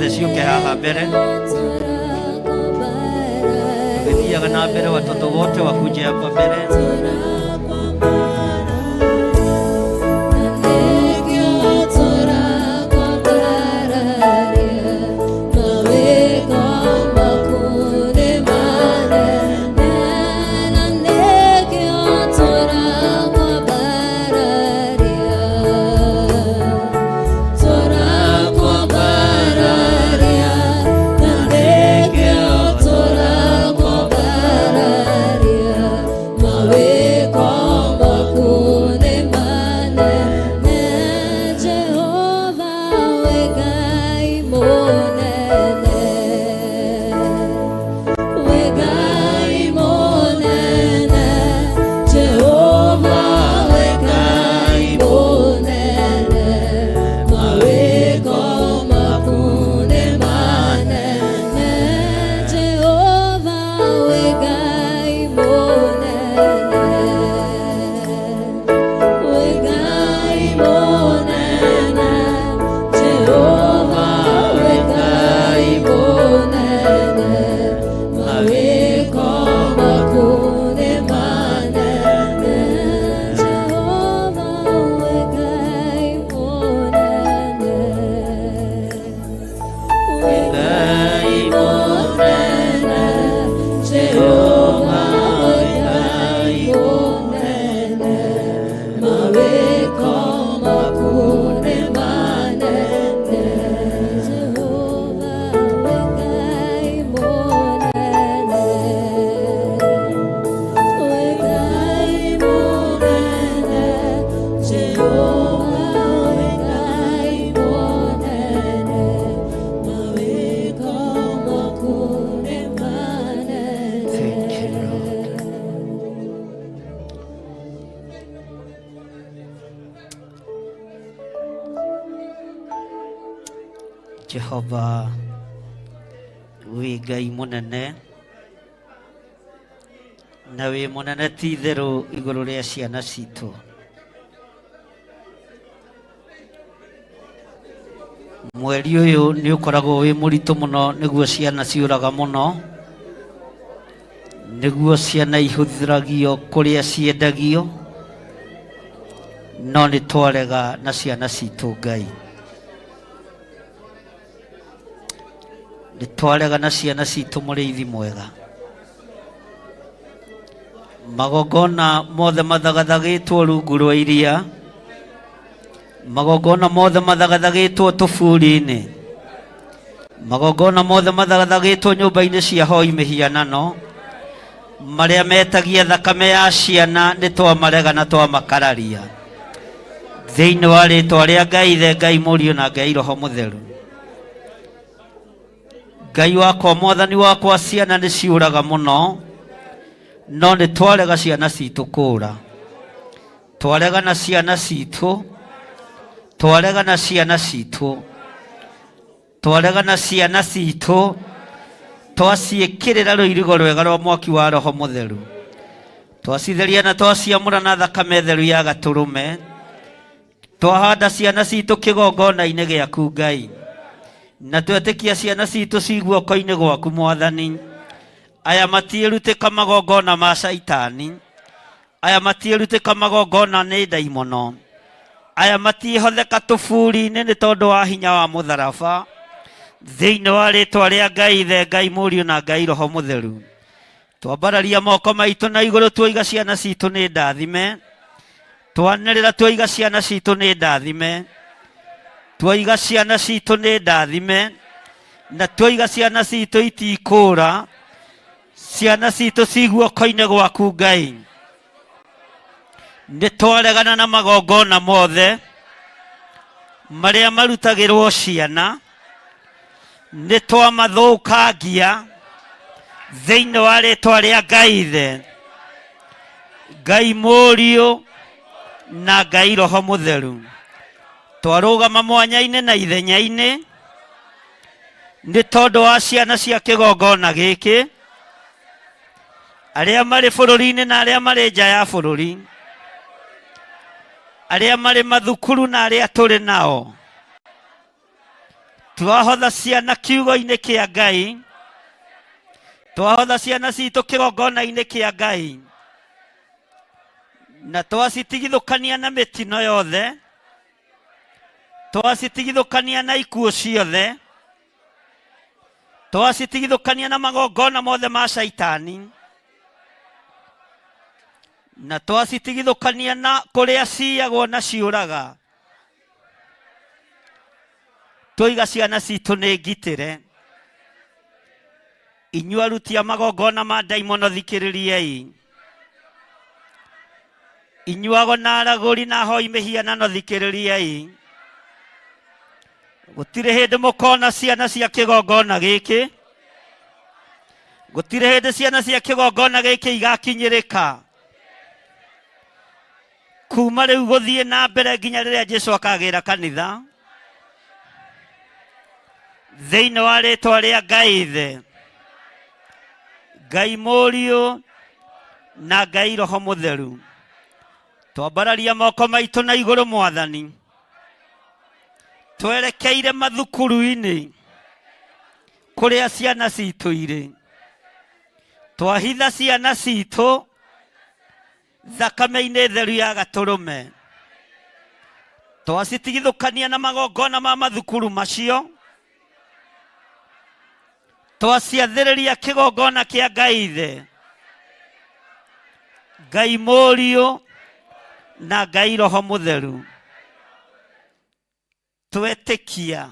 Ciothe ciũke haha mbere. Tũgĩthiaga na mbere, watoto wote wakuje hapa mbere. Thank you, Lord. Jehova wĩ Ngai mũnene na wĩ mũnene ti itherũ igũrũ rĩa ciana citũ. Mweri ũyũ nĩ ũkoragwo wĩ mũritũ mũno nĩguo ciana ciũraga mũno, nĩguo ciana ihũthĩragio kũrĩa ciendagio, no nĩ twarega na ciana citũ Ngai. Nĩ twarega na ciana citũ mũrĩithi mwega. Magongona mothe mathagathagĩtwo rungu rwa iria, magongona mothe mathagathagĩtwo tũburi-inĩ, magongona mothe mathagathagĩtwo nyũmba-inĩ cia hoi mĩhianano, marĩa metagia thakame ya ciana nĩ twamarega na twamakararia thĩinĩ wa rĩtwa rĩa Ngai Ithe, Ngai Mũriũ na Ngai Roho Mũtheru. Ngai wakwa, mwathani wakwa, ciana nĩ ciũraga mũno, no nĩ twarega ciana citũ kũũra. Twarega na ciana citũ, twarega na ciana citũ, twarega na ciana citũ, twaciĩkĩrĩra rũirigo rwega rwa mwaki wa Roho Mũtheru, twacitheria na twaciamũra na thakame theru ya gatũrũme, twahanda ciana citũ kĩgongona-inĩ gĩaku Ngai, na twetĩkia ciana citũ ci guoko-inĩ gwaku Mwathani. Aya matiĩrutĩka magongona ma caitani, aya matiĩrutĩka magongona nĩ ndaimono, aya matiĩhotheka tũburi-inĩ nĩ tondũ wa hinya wa mũtharaba, thĩinĩ wa rĩtwa rĩa Ngai Ithe, Ngai Mũriũ na Ngai Roho Mũtheru. Twambararia moko maitũ na igũrũ tuoiga ciana citũ nĩ ndathime, twanĩrĩra tuoiga ciana citũ nĩ ndathime, tuoiga ciana citũ nĩ ndathime, na tuoiga ciana citũ itikũra, ciana citũ ci guoko-inĩ gwaku Ngai. Nĩ twaregana na magongona mothe marĩa marutagĩrwo ciana, nĩ twamathũkangia thĩinĩ wa rĩtwa rĩa Ngai Ithe, Ngai Mũriũ na Ngai Roho Mũtheru. Twarũgama mwanya-inĩ na ithenya-inĩ nĩ tondũ wa ciana cia kĩgongona gĩkĩ, arĩa marĩ bũrũri-inĩ na arĩa marĩ nja ya bũrũri, arĩa marĩ mathukuru na arĩa tũrĩ nao. Twahotha ciana kiugo-inĩ kĩa Ngai, twahotha ciana citũ kĩgongona-inĩ kĩa Ngai, na twacitigithũkania na mĩtino yothe, twacitigithũkania na ikuũ ciothe, twacitigithũkania na magongona mothe ma caitani, na twacitigithũkania na kũrĩa ciyagwo na ciũraga. Twoiga ciana citũ nĩ ngitĩre. Inyuĩ aruti a magongona ma ndaimono thikĩrĩriai. Inyuĩ ago na aragũri na ahoi mĩhianano thikĩrĩriai. Gũtirĩ hĩndĩ mũkona ciana cia kĩgongona gĩkĩ. Gũtirĩ hĩndĩ ciana cia kĩgongona gĩkĩ igakinyĩrĩka. Kuma rĩu gũthiĩ na mbere nginya rĩrĩa Jesu akagĩra kanitha. Thĩinĩ wa rĩtwa rĩa Ngai Ithe, Ngai Mũriũ na Ngai Roho Mũtheru, twambararia moko maitũ na igũrũ Mwathani, twerekeire mathukuru-inĩ kũrĩa ciana citũ irĩ. Twahitha ciana citũ thakame-inĩ theru ya gatũrũme. Twacitigithũkania na magongona ma mathukuru macio, twaciathĩrĩria kĩgongona kĩa Ngai Ithe, Ngai Mũriũ na Ngai Roho Mũtheru. Twetĩkia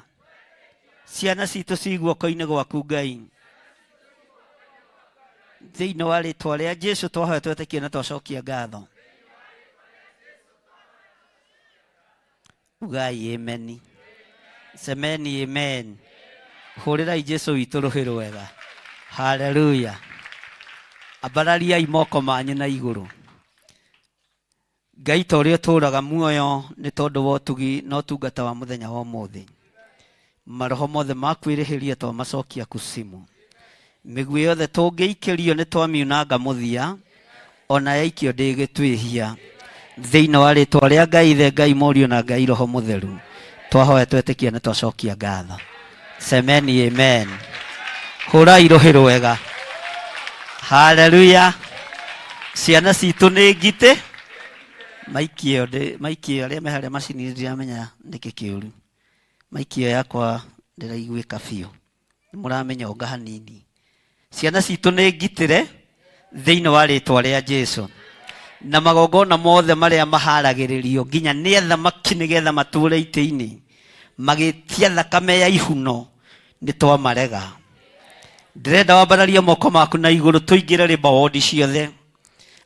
ciana citũ ci guoko-inĩ gwaku Ngai. Thĩinĩ wa rĩtwa rĩa Jesu twahoya twetĩkia na twacokia ngatho. Ugai ameni. Semeni amen. Hũrĩrai Jesu witũ rũhĩ rwega. Haleluya. Ambarariai moko manyu na igũrũ. Ngai ta ũrĩa ũtũũraga muoyo nĩ tondũ wa ũtugi na ũtungata wa mũthenya wa ũmũthĩ. Maroho mothe ma kwĩrĩhĩria twamacokia kusimu. Mĩguĩ yothe tũngĩikĩrio nĩ twamiunanga mũthia, ona yaikio ndĩgĩtwĩhia. Thĩinĩ wa rĩtwa rĩa Ngai Ithe, Ngai Mũriũ na Ngai Roho Mũtheru, twahoya twetĩkia na twacokia ngatho. Semeni amen. Hũrai rũhĩ rwega. Haleluya. Ciana citũ nĩ ngitĩ. Maiki ĩyo ndĩ- maiki ĩyo arĩa me harĩa macini ndiramenya nĩkĩ kĩũru. Maiki ĩyo yakwa ndĩraiguĩka biũ. Nĩ mũramĩnyonga hanini. Ciana citũ nĩ ngitĩre thĩinĩ wa rĩtwa rĩa Jesu. Na magongona mothe marĩa maharagĩrĩrio nginya nĩ athamaki nĩgetha matũre itĩ-inĩ magĩtia thakame ya ihuno nĩ twamarega. Ndĩrenda wambararie moko maku na igũrũ tũingĩre rĩmba wondi ciothe.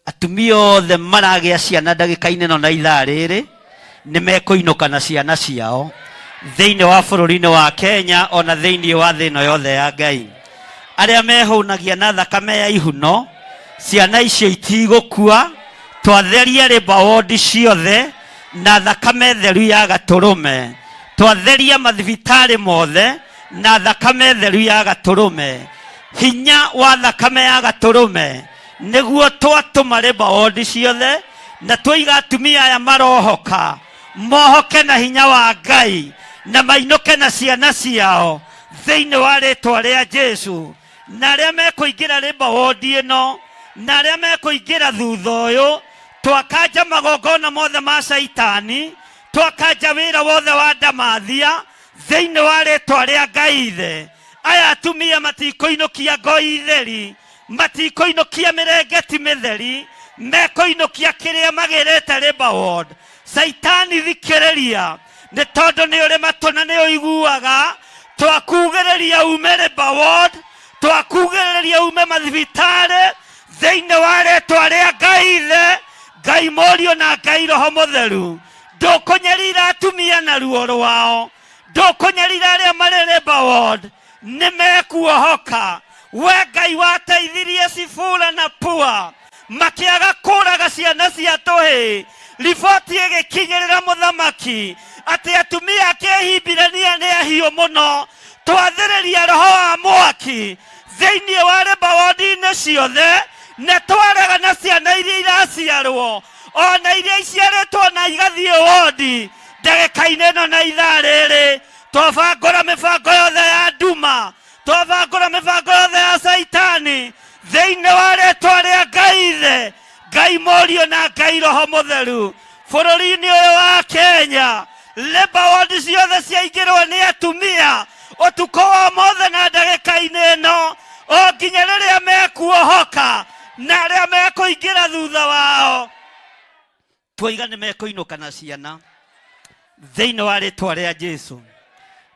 Atumia othe maragĩa ciana ndagĩka-inĩ ĩno na ithaa rĩrĩ nĩ mekũinũka na ciana ciao thĩinĩ wa bũrũri-inĩ wa Kenya ona thĩinĩ wa thĩ ĩno yothe ya Ngai. Arĩa mehũnagia na thakame ya ihuno, ciana icio itigũkua. Twatheria rĩmba wondi ciothe na thakame theru ya gatũrũme. Twatheria mathibitarĩ mothe na thakame theru ya gatũrũme. Hinya wa thakame ya gatũrũme nĩguo twatũma rĩmba wondi ciothe na twaiga atumia aya marohoka mohoke na hinya wa Ngai na mainũke na ciana ciao thĩinĩ wa rĩtwa rĩa Jesu. Na arĩa mekũingĩra rĩmba wondi ĩno na arĩa mekũingĩra thutha ũyũ, twakanja magongona mothe ma caitani, twakanja wĩra wothe wa ndamathia thĩinĩ wa rĩtwa rĩa Ngai Ithe. Aya atumia matikũinũkia ngoi theri, matikũinũkia mĩrengeti mĩtheri, mekũinũkia kĩrĩa magĩrĩte Labour Ward. Caitani thikĩrĩria, nĩ tondũ nĩ ũrĩ matũ na nĩ ũiguaga. Twakugĩrĩria ume Labour Ward, twakugĩrĩria ume mathibitarĩ thĩinĩ wa rĩtwa rĩa Ngai Ithe, Ngai Mũriũ na Ngai Roho Mũtheru. Ndũkũnyarira atumia na ruo rwao, ndũkũnyarira arĩa marĩ Labour Ward, nĩ mekuohoka. We Ngai wateithirie Sifura na Pua makĩaga kũraga ciana cia tũhĩĩ, riboti ĩgĩkinyĩrĩra mũthamaki atĩ atumia a Kĩhibirania nĩ ahiũ mũno. Twathĩrĩria roho wa mwaki thĩinĩ wa Labour Ward-inĩ ciothe, na twarega na ciana iria iraciarwo ona iria iciarĩtwo na igathiĩ wondi ndagĩka-inĩ ĩno na ithaa rĩrĩ. Twabangũra mĩbango yothe ya nduma, twabangũra mĩbango yothe ya Caitani thĩinĩ wa rĩtwa rĩa Ngai Ithe, Ngai Mũriũ na Ngai Roho Mũtheru. Bũrũri-inĩ ũyũ wa Kenya, labour ward ciothe ciaingĩrwo nĩ atumia ũtukũ wa mothe na ndagĩka-inĩ ĩno, o nginya rĩrĩa mekuohoka na arĩa mekũingĩra thutha wao. Tuoiga nĩ mekũinũka na ciana thĩinĩ wa rĩtwa rĩa Jesu.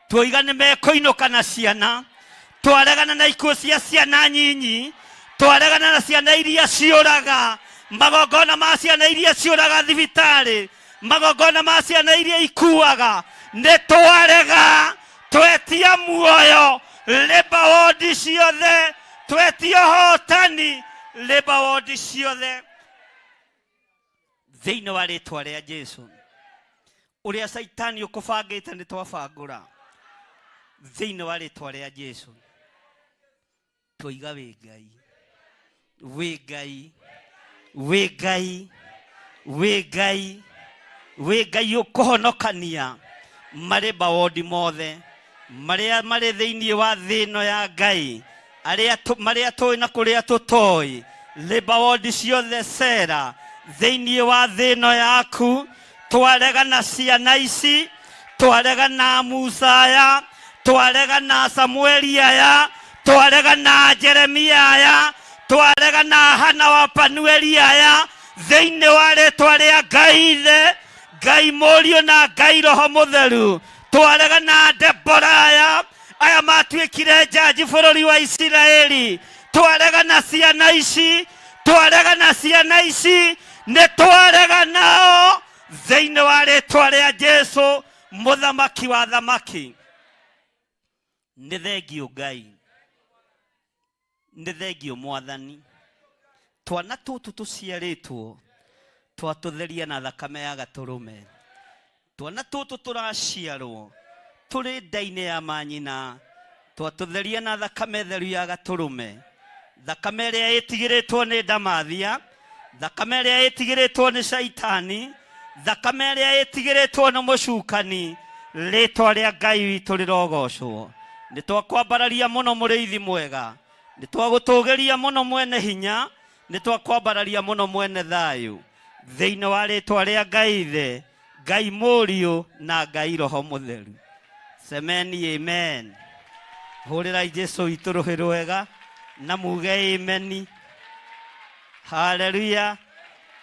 Tuoiga nĩ mekũinũka na ciana. Twaregana na ikuũ cia ciana nyinyi, twaregana na ciana iria ciũraga, magongona ma ciana iria ciũraga thibitarĩ, magongona ma ciana iria ikuaga. Nĩ twarega, twetia muoyo labour ward ciothe, twetia ũhotani labour ward ciothe thĩinĩ wa rĩtwa rĩa Jesu. Ũrĩa Caitani ũkũbangĩte nĩ twabangũra thĩinĩ wa rĩtwa rĩa Jesu. Twoiga wĩ Ngai, wĩ Ngai, wĩ Ngai, wĩ Ngai, wĩ Ngai ũkũhonokania marĩ mawodi mothe marĩa marĩ thĩinĩ wa thĩ ĩno ya Ngai, arĩa marĩa tũĩ na kũrĩa tũtoĩ, labour ward ciothe cera thĩinĩ wa thĩ ĩno yaku. Twarega na ciana ici, twarega na Musa aya, twarega na Samueli aya, twarega na Jeremia aya, twarega na Hana wa Panueli aya, thĩinĩ wa rĩtwa rĩa Ngai Ithe, Ngai Mũriũ na Ngai Roho Mũtheru. Twarega na Debora aya, aya matuĩkire njanji bũrũri wa Isiraeli. Twarega na ciana ici, twarega na ciana ici, nĩ twarega nao thĩinĩ wa rĩtwa rĩa Jesu mũthamaki wa thamaki. Nĩ thengiũ Ngai, nĩ thengiũ Mwathani. Twana tũtũ tũciarĩtwo twatũtheria na thakame ya gatũrũme. Twana tũtũ tũraciarwo tũrĩ nda-inĩ ya manyina twatũtheria na thakame theru ya gatũrũme, thakame ĩrĩa ĩtigĩrĩtwo nĩ ndamathia, thakame ĩrĩa ĩtigĩrĩtwo nĩ Caitani, thakame ĩrĩa ĩtigĩrĩtwo nĩ mũcukani. Rĩtwa rĩa Ngai witũ rĩrogocwo. Nĩ twakwambararia mũno mũrĩithi mwega, nĩ twagũtũgĩria mũno mwene hinya, nĩ twakwambararia mũno mwene thayũ, thĩinĩ wa rĩtwa rĩa Ngai Ithe, Ngai Mũriũ na Ngai Roho Mũtheru. Semeni amen. Hũrĩrai Jesu witũ rũhĩ rwega na muge ameni. Haleluya.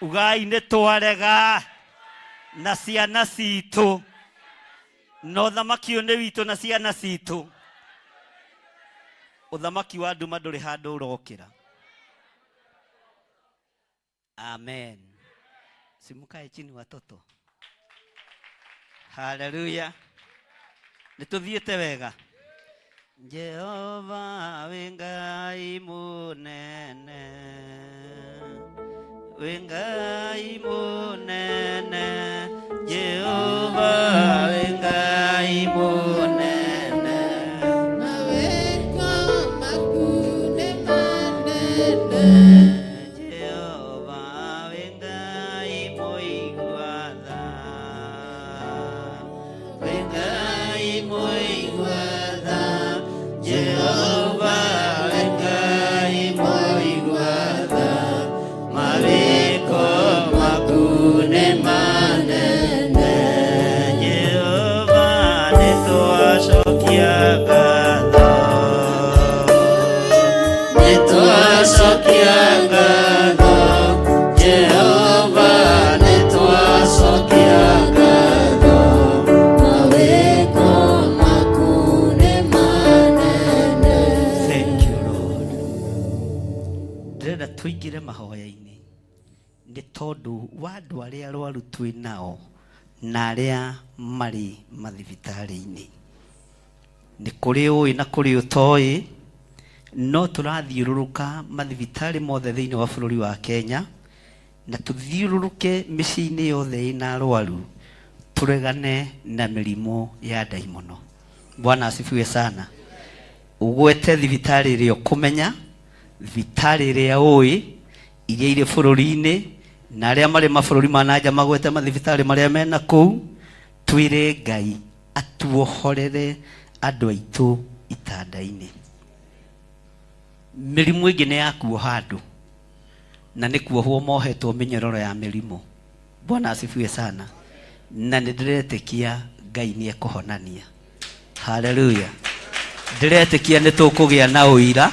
Ugai nĩ twarega na ciana citũ, na ũthamaki ũyũ nĩ witũ na ciana citũ. Ũthamaki wa nduma ndũrĩ handũ ũrokĩra. Amen. Simukae chini watoto. Haleluya. Nĩ tũthiĩte wega. Jehova wĩ Ngai mũnene, wĩ Ngai mũnene, Jehova wĩ Ngai mũnene. Mawĩko maku nĩ manene. Jehova wĩ Ngai mũigua tha, wĩ Ngai mũigua tha, Jehova wĩ Ngai mũigua tha, mawĩko maku nĩ manene. Jehova nĩ twacokia ngatho, nĩ twacokia ngatho, Jehova nĩ twacokia ngatho, Mawĩko maku nĩ manene. Thank you Lord. Ndĩrenda tũingĩre mahoya-inĩ nĩ tondũ wa andũ arĩa arwaru twĩ nao na arĩa marĩ mathibitarĩ-inĩ. Nĩ kũrĩ ũĩ na kũrĩ ũtoĩ, no tũrathiũrũrũka mathibitarĩ mothe thĩinĩ wa bũrũri wa Kenya, na tũthiũrũrũke mĩciĩ-inĩ yothe ĩna arwaru, tũregane na mĩrimũ ya ndaimono. Bwana asifiwe sana. Ũgwete thibitarĩ ĩrĩa ũkũmenya, thibitarĩ ĩrĩa ũĩ, iria irĩ bũrũri-inĩ, na arĩa marĩ mabũrũri ma na nja magwete mathibitarĩ marĩa mena kũu, twĩre Ngai Atuohorere andũ aitũ itanda-inĩ. Mĩrimũ ĩngĩ nĩ ya kuoha andũ, na nĩ kuohwo mohetwo mĩnyororo ya mĩrimũ. Bwana asifiwe sana. Na nĩ ndĩretĩkia Ngai nĩ ekũhonania. Haleluya. Ndĩretĩkia nĩ tũkũgĩa na ũira,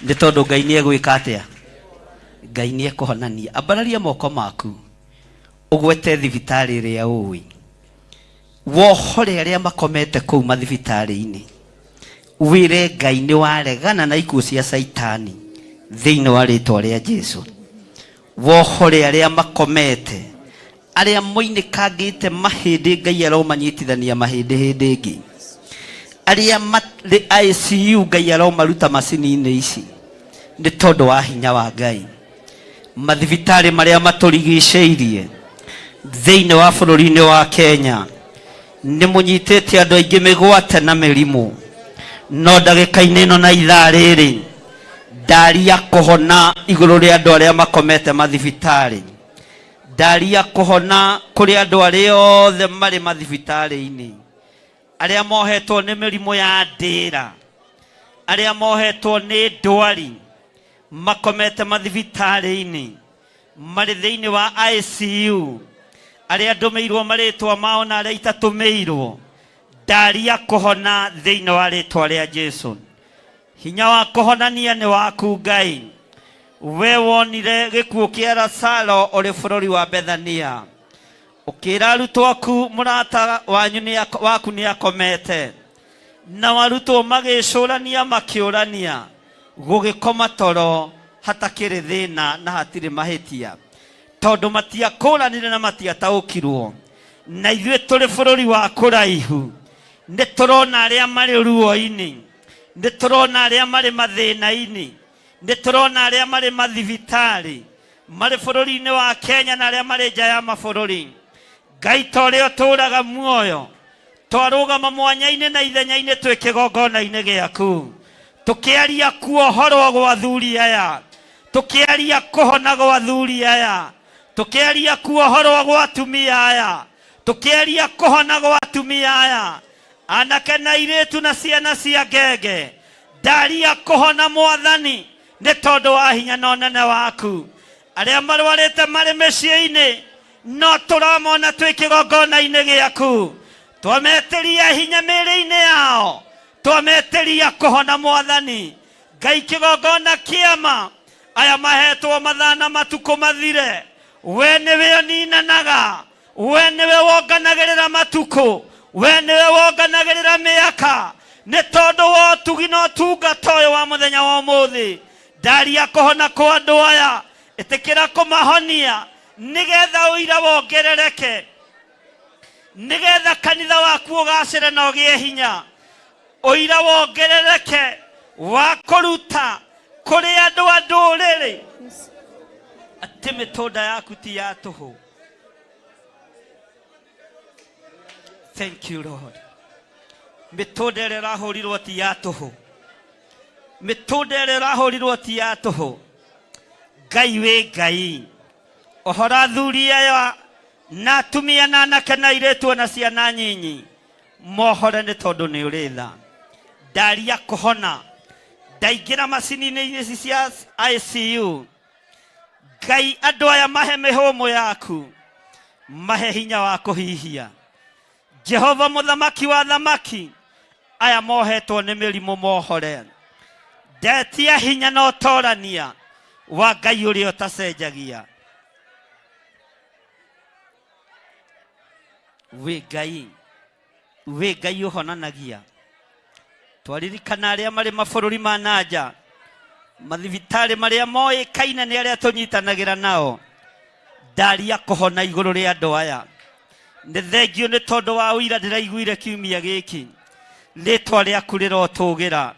nĩ tondũ Ngai nĩ egwĩka atĩa? Ngai nĩ ekũhonania. Ambararia moko maku, ũgwete thibitarĩ ĩrĩa ũĩ. Wohore arĩa makomete kũu mathibitarĩ-inĩ. Wĩre Ngai nĩ waregana na ikuũ cia Caitani thĩinĩ wa rĩtwa rĩa Jesu. Wohore arĩa makomete, arĩa moinĩkangĩte mahĩndĩ, Ngai aromanyitithania mahĩndĩ hĩndĩ ĩngĩ. Arĩa marĩ ICU, Ngai aromaruta macini-inĩ ici nĩ tondũ wa hinya wa Ngai. Mathibitarĩ marĩa matũrigicĩirie thĩinĩ wa bũrũri-inĩ wa Kenya nĩ mũnyitĩte andũ aingĩ mĩgwate na mĩrimũ, no ndagĩka-inĩ ĩno na ithaa rĩrĩ ndaria kũhona igũrũ rĩa andũ arĩa makomete mathibitarĩ, ndaria kũhona kũrĩ andũ arĩa othe marĩ mathibitarĩ-inĩ, arĩa mohetwo nĩ mĩrimũ ya ndĩra, arĩa mohetwo nĩ ndwari, makomete mathibitarĩ-inĩ, marĩ thĩinĩ wa ICU, arĩa ndũmĩirwo marĩtwa mao na arĩa itatũmĩirwo, ndaria kũhona thĩinĩ wa rĩtwa rĩa Jesu. Hinya wa kũhonania nĩ waku Ngai. We wonire gĩkuũ kĩa Lazaro ũrĩ bũrũri wa Bethania, ũkĩra arutwo aku mũrata wanyu nĩ waku nĩ akomete, nao arutwo magĩcũrania makĩũrania, gũgĩkoma toro hatakĩrĩ thĩna na hatirĩ mahĩtia, tondũ matiakũranire na matiataũkirwo. Na ithuĩ tũrĩ bũrũri wa kũraihu nĩ tũrona arĩa marĩ ruo-inĩ, nĩ tũrona arĩa marĩ mathĩna-inĩ, nĩ tũrona arĩa marĩ mathibitarĩ, marĩ bũrũri-inĩ wa Kenya na arĩa marĩ nja ya mabũrũri. Ngai ta ũrĩa ũtũũraga muoyo, twarũgama mwanya-inĩ na ithenya-inĩ twĩ kĩgongona-inĩ gĩaku, tũkĩaria kuohorwo gwa athuri aya, tũkĩaria kũhona gwa athuri aya, tũkĩaria kuohorwo gwa atumia aya, tũkĩaria kũhona gwa atumia aya, anake na airĩtu na ciana cia ngenge, ndaria kũhona Mwathani nĩ tondũ wa hinya na ũnene waku. Arĩa marwarĩte marĩ mĩciĩ-inĩ no tũramona twĩ kĩgongona-inĩ gĩaku, twametĩria hinya mĩĩrĩ-inĩ yao, twametĩria kũhona Mwathani Ngai. Kĩgongona kĩama aya mahetwo mathaa na matukũ mathire, we nĩwe ũninanaga, we nĩwe wonganagĩrĩra matukũ, we nĩwe wonganagĩrĩra mĩaka. Nĩ tondũ wa ũtugi na ũtungata ũyũ wa mũthenya wa ũmũthĩ, ndaria kũhona kwa andũ aya, ĩtĩkĩra kũmahonia nĩgetha ũira wongerereke, nĩgetha kanitha waku ũgacĩre na ũgĩe hinya, ũira wongerereke wa kũruta kũrĩ andũ a ndũrĩrĩ atĩ mĩtũnda yaku ti ya tũhũ. Thank you Lord. Mĩtũnda ĩrĩa ĩrahũrirwo ti ya tũhũ, mĩtũnda ĩrĩa ĩrahũrirwo ti ya tũhũ. Ngai wĩ Ngai, ũhoro athuri aya na atumia na anake na airĩtu ona ciana nyinyi mohore nĩ tondũ nĩ ũrĩ tha. Ndaria kũhona, ndaingĩra macini-inĩ ici cia ICU, Ngai andũ aya mahe mĩhũmũ yaku, mahe hinya wa kũhihia. Jehova mũthamaki wa thamaki, aya mohetwo nĩ mĩrimũ mohore. Ndetia hinya na ũtorania wa Ngai ũrĩa ũtacenjagia. Wĩ Ngai, wĩ Ngai ũhonanagia. Twaririkana arĩa marĩ mabũrũri ma nanja, mathibitarĩ marĩa moĩkaine nĩ arĩa tũnyitanagĩra nao, ndaria kũhona igũrũ rĩa andũ aya. Nĩ thengio nĩ tondũ wa ũira ndĩraiguire kiumia gĩkĩ, rĩtwa rĩaku rĩrotũgĩra.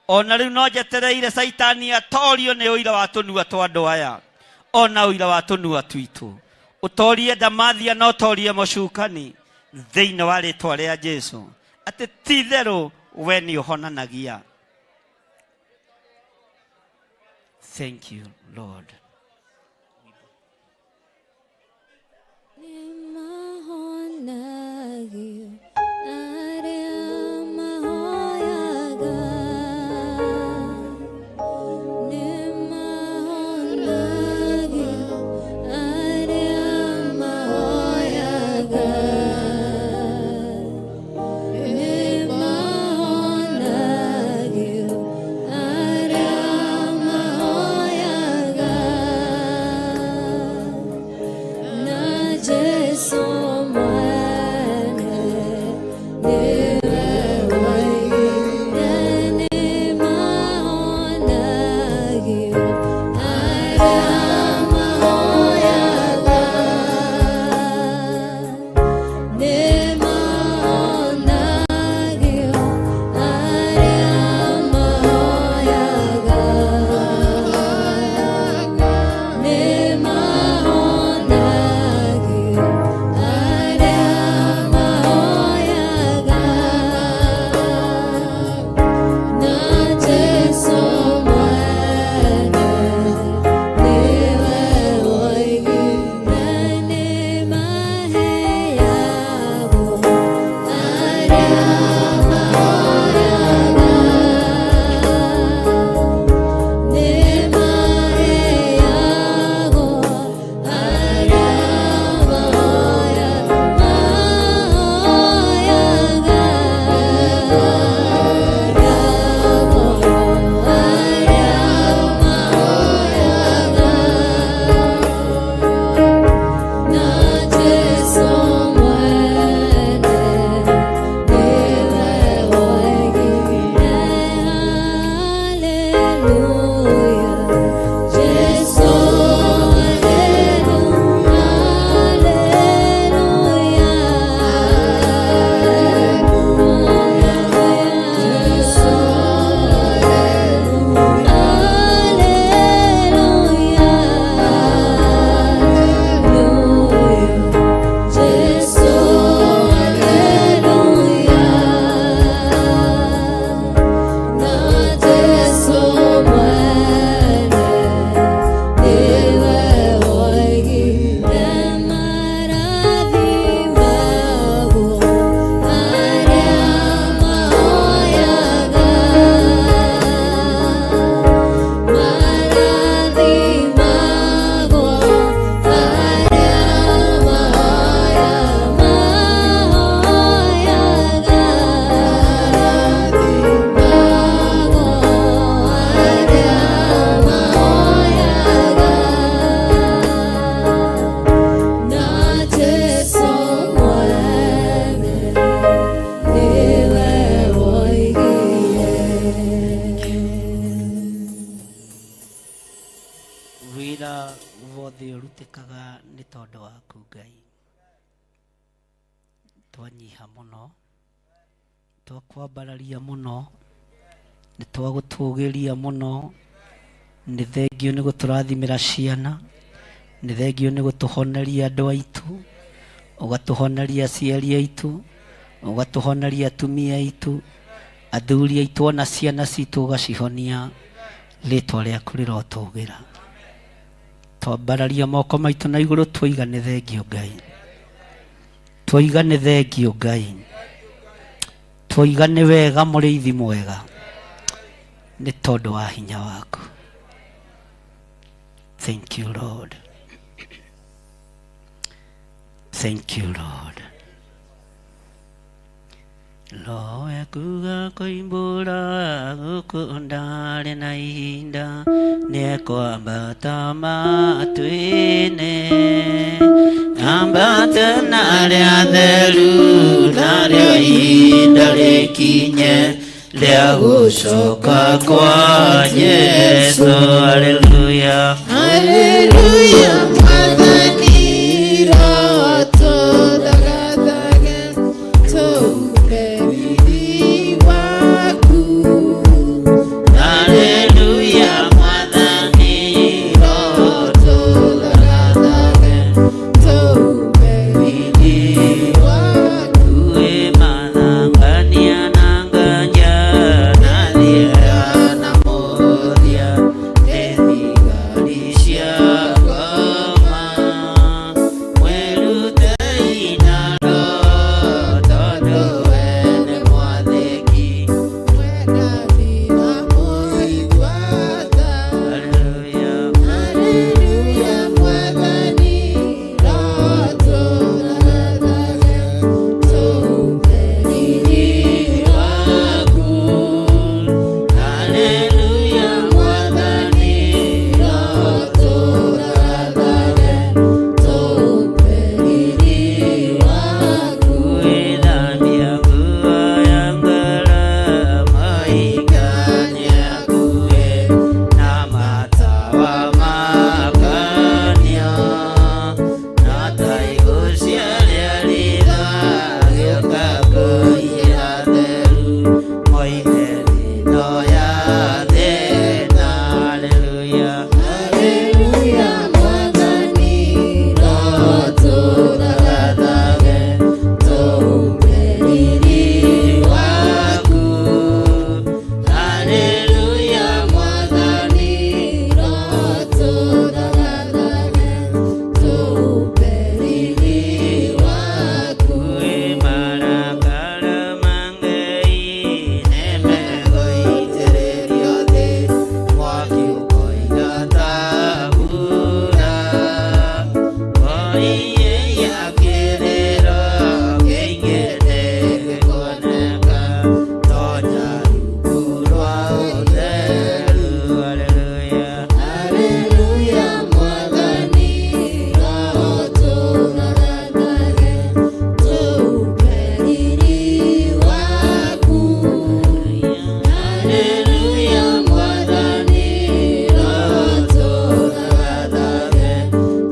Ona rĩu no njetereire Caitani atorio nĩ ũira wa tũnua twa andũ aya, ona ũira wa tũnua twitũ. Ũtorie ndamathia na ũtorie mũcukani thĩinĩ wa rĩtwa rĩa Jesu, atĩ ti itherũ we nĩ ũhonanagia. Thank you Lord. Nĩmahonagio Twĩkaga nĩ tondũ waku Ngai. Twanyiha mũno, twakwambararia mũno, nĩ twagũtũgĩria mũno. Nĩ thengio nĩ gũtũrathimĩra ciana, nĩ thengio nĩ gũtũhoneria andũ aitũ, ũgatũhoneria aciari aitũ, ũgatũhoneria atumia aitũ, athuri aitũ, ona ciana citũ ũgacihonia. Rĩtwa rĩaku rĩrotũgĩra. Twambararia moko maitũ na igũrũ, twoiga nĩ thengio Ngai, twoiga nĩ thengio Ngai, twoiga nĩ wega mũrĩithi mwega, nĩ tondũ wa hinya waku. Thank you Lord, thank you Lord. Lowe kuga koimbũra gũkũ ndarĩ na ihinda, nĩekwambata matu-inĩ, ambate na arĩa atheru, narĩo ihinda rĩkinye rĩa gũcoka kwa Jesũ. Haleluya. Haleluya, Mwathani roho tũthagathage tũume riri waku. Haleluya, Mwathani roho tũthagathage tũume riri waku. Uwe mathangania na nganja na thia na mũthia, nĩ thigari cia ngoma. Mwĩrutei na roho tondũ we nĩ mwathĩki. Mwendani na mũigua tha. Haleluya. Haleluya, Mwathani roho tũthagathage tũume riri waku. Haleluya, Mwathani roho tũthagathage tũume riri waku. Gwĩthambia nguo ya ngoro mũhikania akuwe na matawa makanio, na taigũ ciarĩa ritho agĩũka kũiyĩra theru moime thĩno ya thĩna. Haleluya. Haleluya, Mwathani roho tũthagathage tũume riri waku. Haleluya, Mwathani roho tũthagathage tũume riri waku. Marakara ma Ngai nĩmegũitĩrĩrio thĩ, mwaki ũkoiga ta mbura. Oiyeia kĩrĩro kĩingĩ ndĩgĩkuoneka, tonya rungu rwa ũtheru. Haleluya. Haleluya, Mwathani roho tũthagathage tũume riri waku. Haleluya, Mwathani roho tũthagathage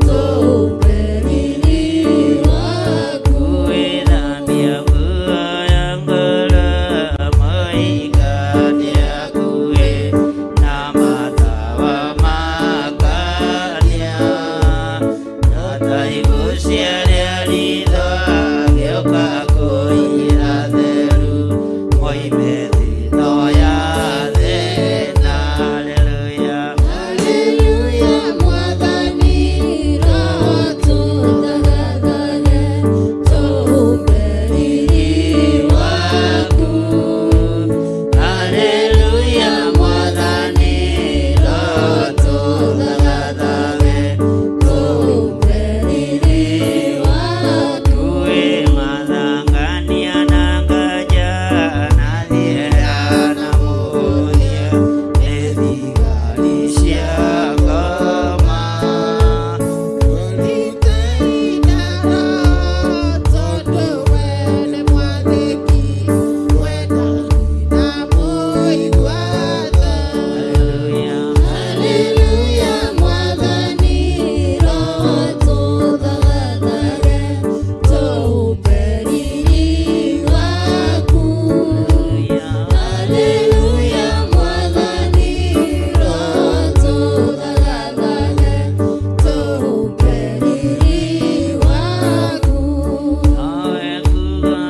tũume riri waku. Gwĩthambia nguo ya ngoro mũhikania akuwe na matawa makania, na taigũ ciarĩa ritho agĩũka kũiyĩra theru moime thĩno ya thĩna. Haleluya. Haleluya, Mwathani roho tũthagathage tũume riri waku. Haleluya, Mwathani roho tũthagathage tũume riri waku. Uwe mathangania na nganja na thia Haleluya Mwathani, Roho tũthagathage, tũhumbe riri waku. Haleluya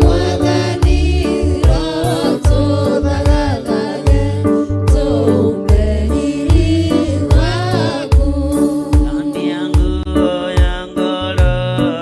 Mwathani, Roho tũthagathage, tũhumbe riri waku. Haleluya Mwathani, Roho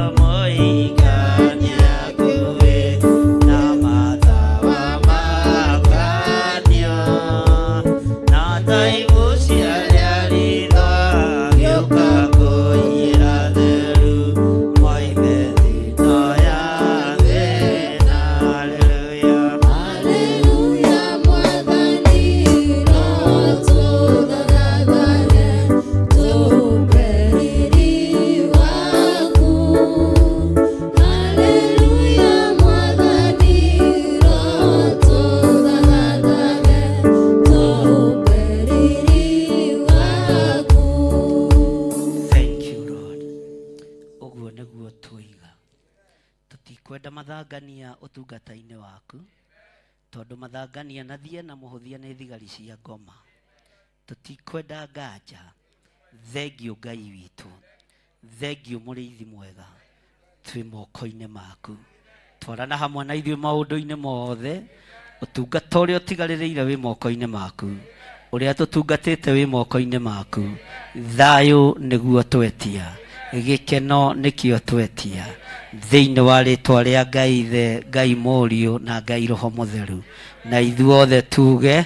tũthagathage, tũhumbe riri waku. Haleluya Mwathani, Roho tũthagathage, tũhumbe riri waku. Haleluya Mwathani, Roho tũthagathage, tũhumbe riri waku. Thank you, Lord. Ũguo nĩguo tuiga tũtikwenda mathangania ũtungata-inĩ waku, tondũ mathangania na thie na mũhũthia nĩ thigari cia ngoma. Tũtikwenda nganja. Thengiũ Ngai witũ, thengiũ mũrĩithi mwega, twĩ moko-inĩ maku. Twarana hamwe na ithuĩ maũndũ-inĩ mothe. Ũtungata ũrĩa ũtigarĩrĩire wĩ moko-inĩ maku, ũrĩa tũtungatĩte wĩ moko-inĩ maku. Thayũ nĩguo twetia, gĩkeno nĩkĩo twetia, thĩinĩ wa rĩtwa rĩa Ngai Ithe, Ngai Mũriũ na Ngai Roho Mũtheru. Na ithuothe tuge,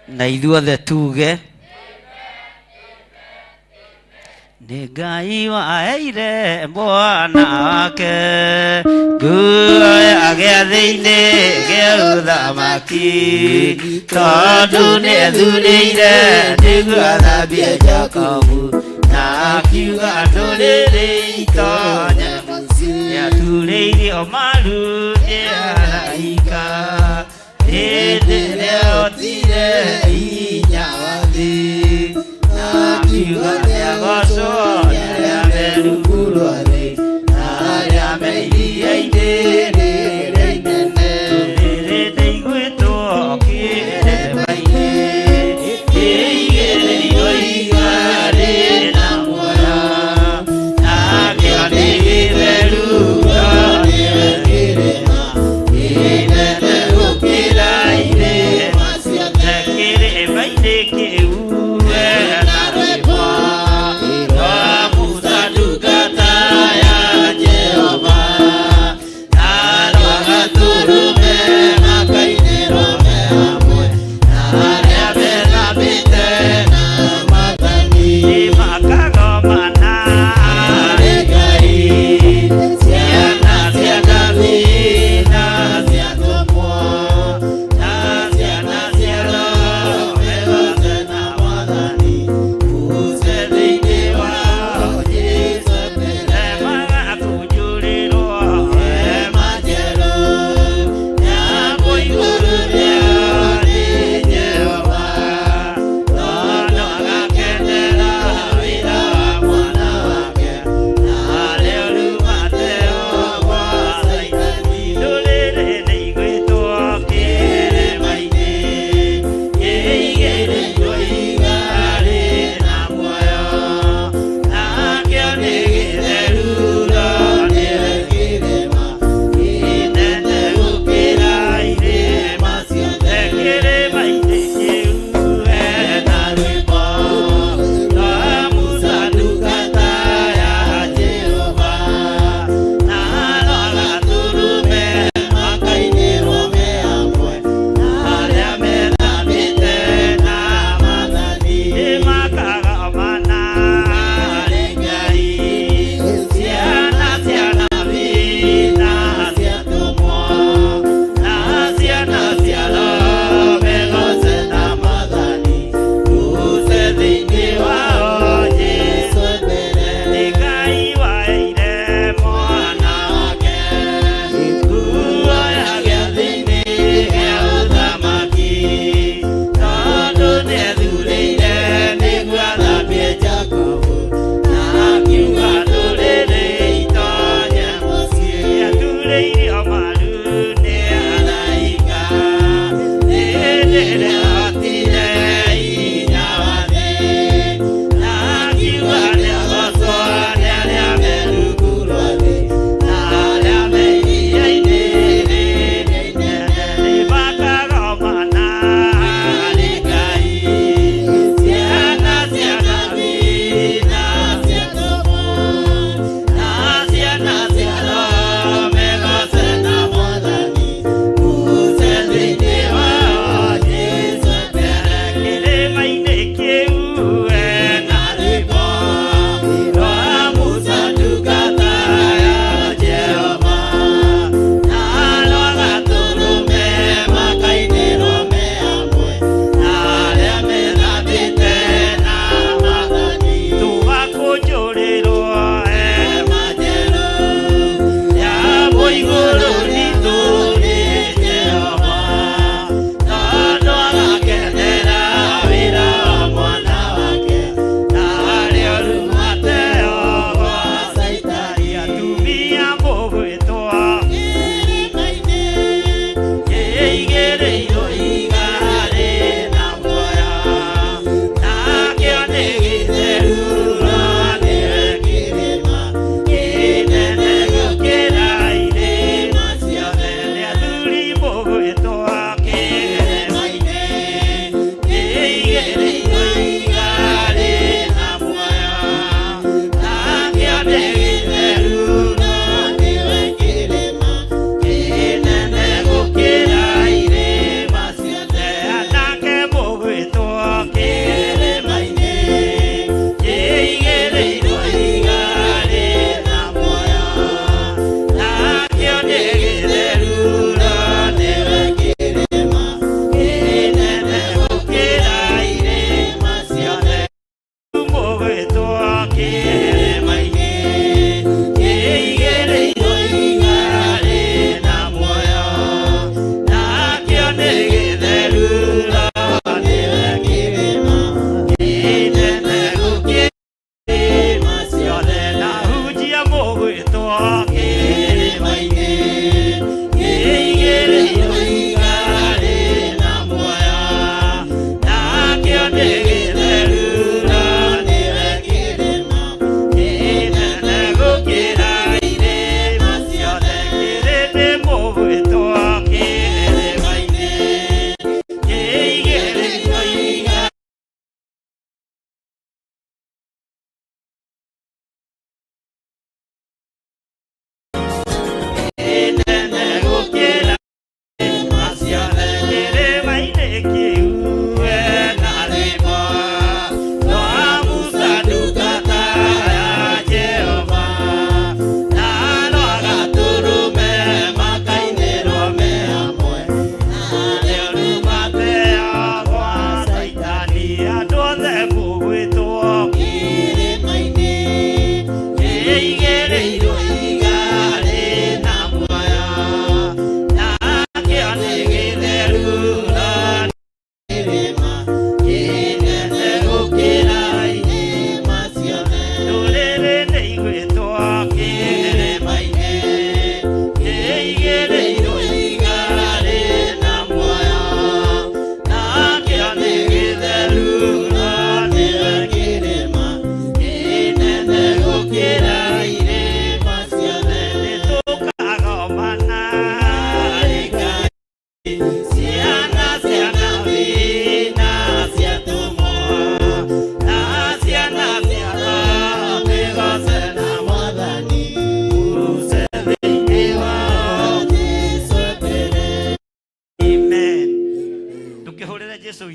na ithuothe tuge, nĩ Ngai waheire mwana wake nguo ya gĩathĩ-inĩ gĩa ũthamaki, tondũ nĩethurĩire nĩguo athambie Jakobu, na akiuga ndũrĩrĩ itonye mũciĩ. Nĩaturĩirio maru nĩ araika hĩndĩ ĩrĩa otire hinya wa thĩ, na akiuga nĩagocwo nĩ arĩa me rungu rwa thĩ na arĩa me iria-inĩ rĩrĩa inene. Rĩrĩ ndĩiguĩtwo kĩrĩma-inĩ, kĩigĩrĩirwo ihiga rĩna muoyo, nakĩo nĩ gĩtheru, no nĩwe kĩrĩma kĩnene gũkĩra irĩma ciothe. Kĩrĩma-inĩ kĩu we na rwĩmbo.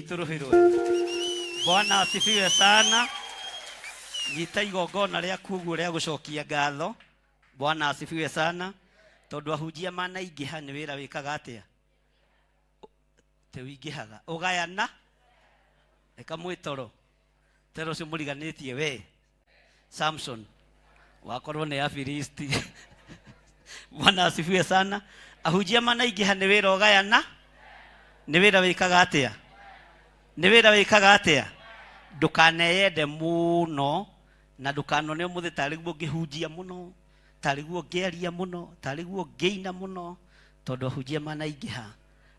witũ rũhĩ rwega. Bwana asifiwe sana. Nyita igongona rĩaku ũguo rĩa gũcokia ngatho. Bwana asifiwe sana. Tondũ ahunjia manaingĩha nĩ wĩra wĩkaga atĩa? Te wingĩhaga. Ũgayana eka mwĩtoro. Tero ũcio mũriganĩtie we. Samson wakorwo nĩ Afilisti. Bwana asifiwe sana. Ahunjia manaingĩha nĩ wĩra ũgayana. Nĩ wĩra wĩkaga atĩa? Nĩ wĩra wĩkaga atĩa? Ndũkaneyende mũno na ndũkanone ũmũthĩ tarĩ guo ngĩhunjia mũno, tarĩ guo ngĩaria mũno, tarĩ guo ngĩina mũno, tondũ ahunjia manaingĩha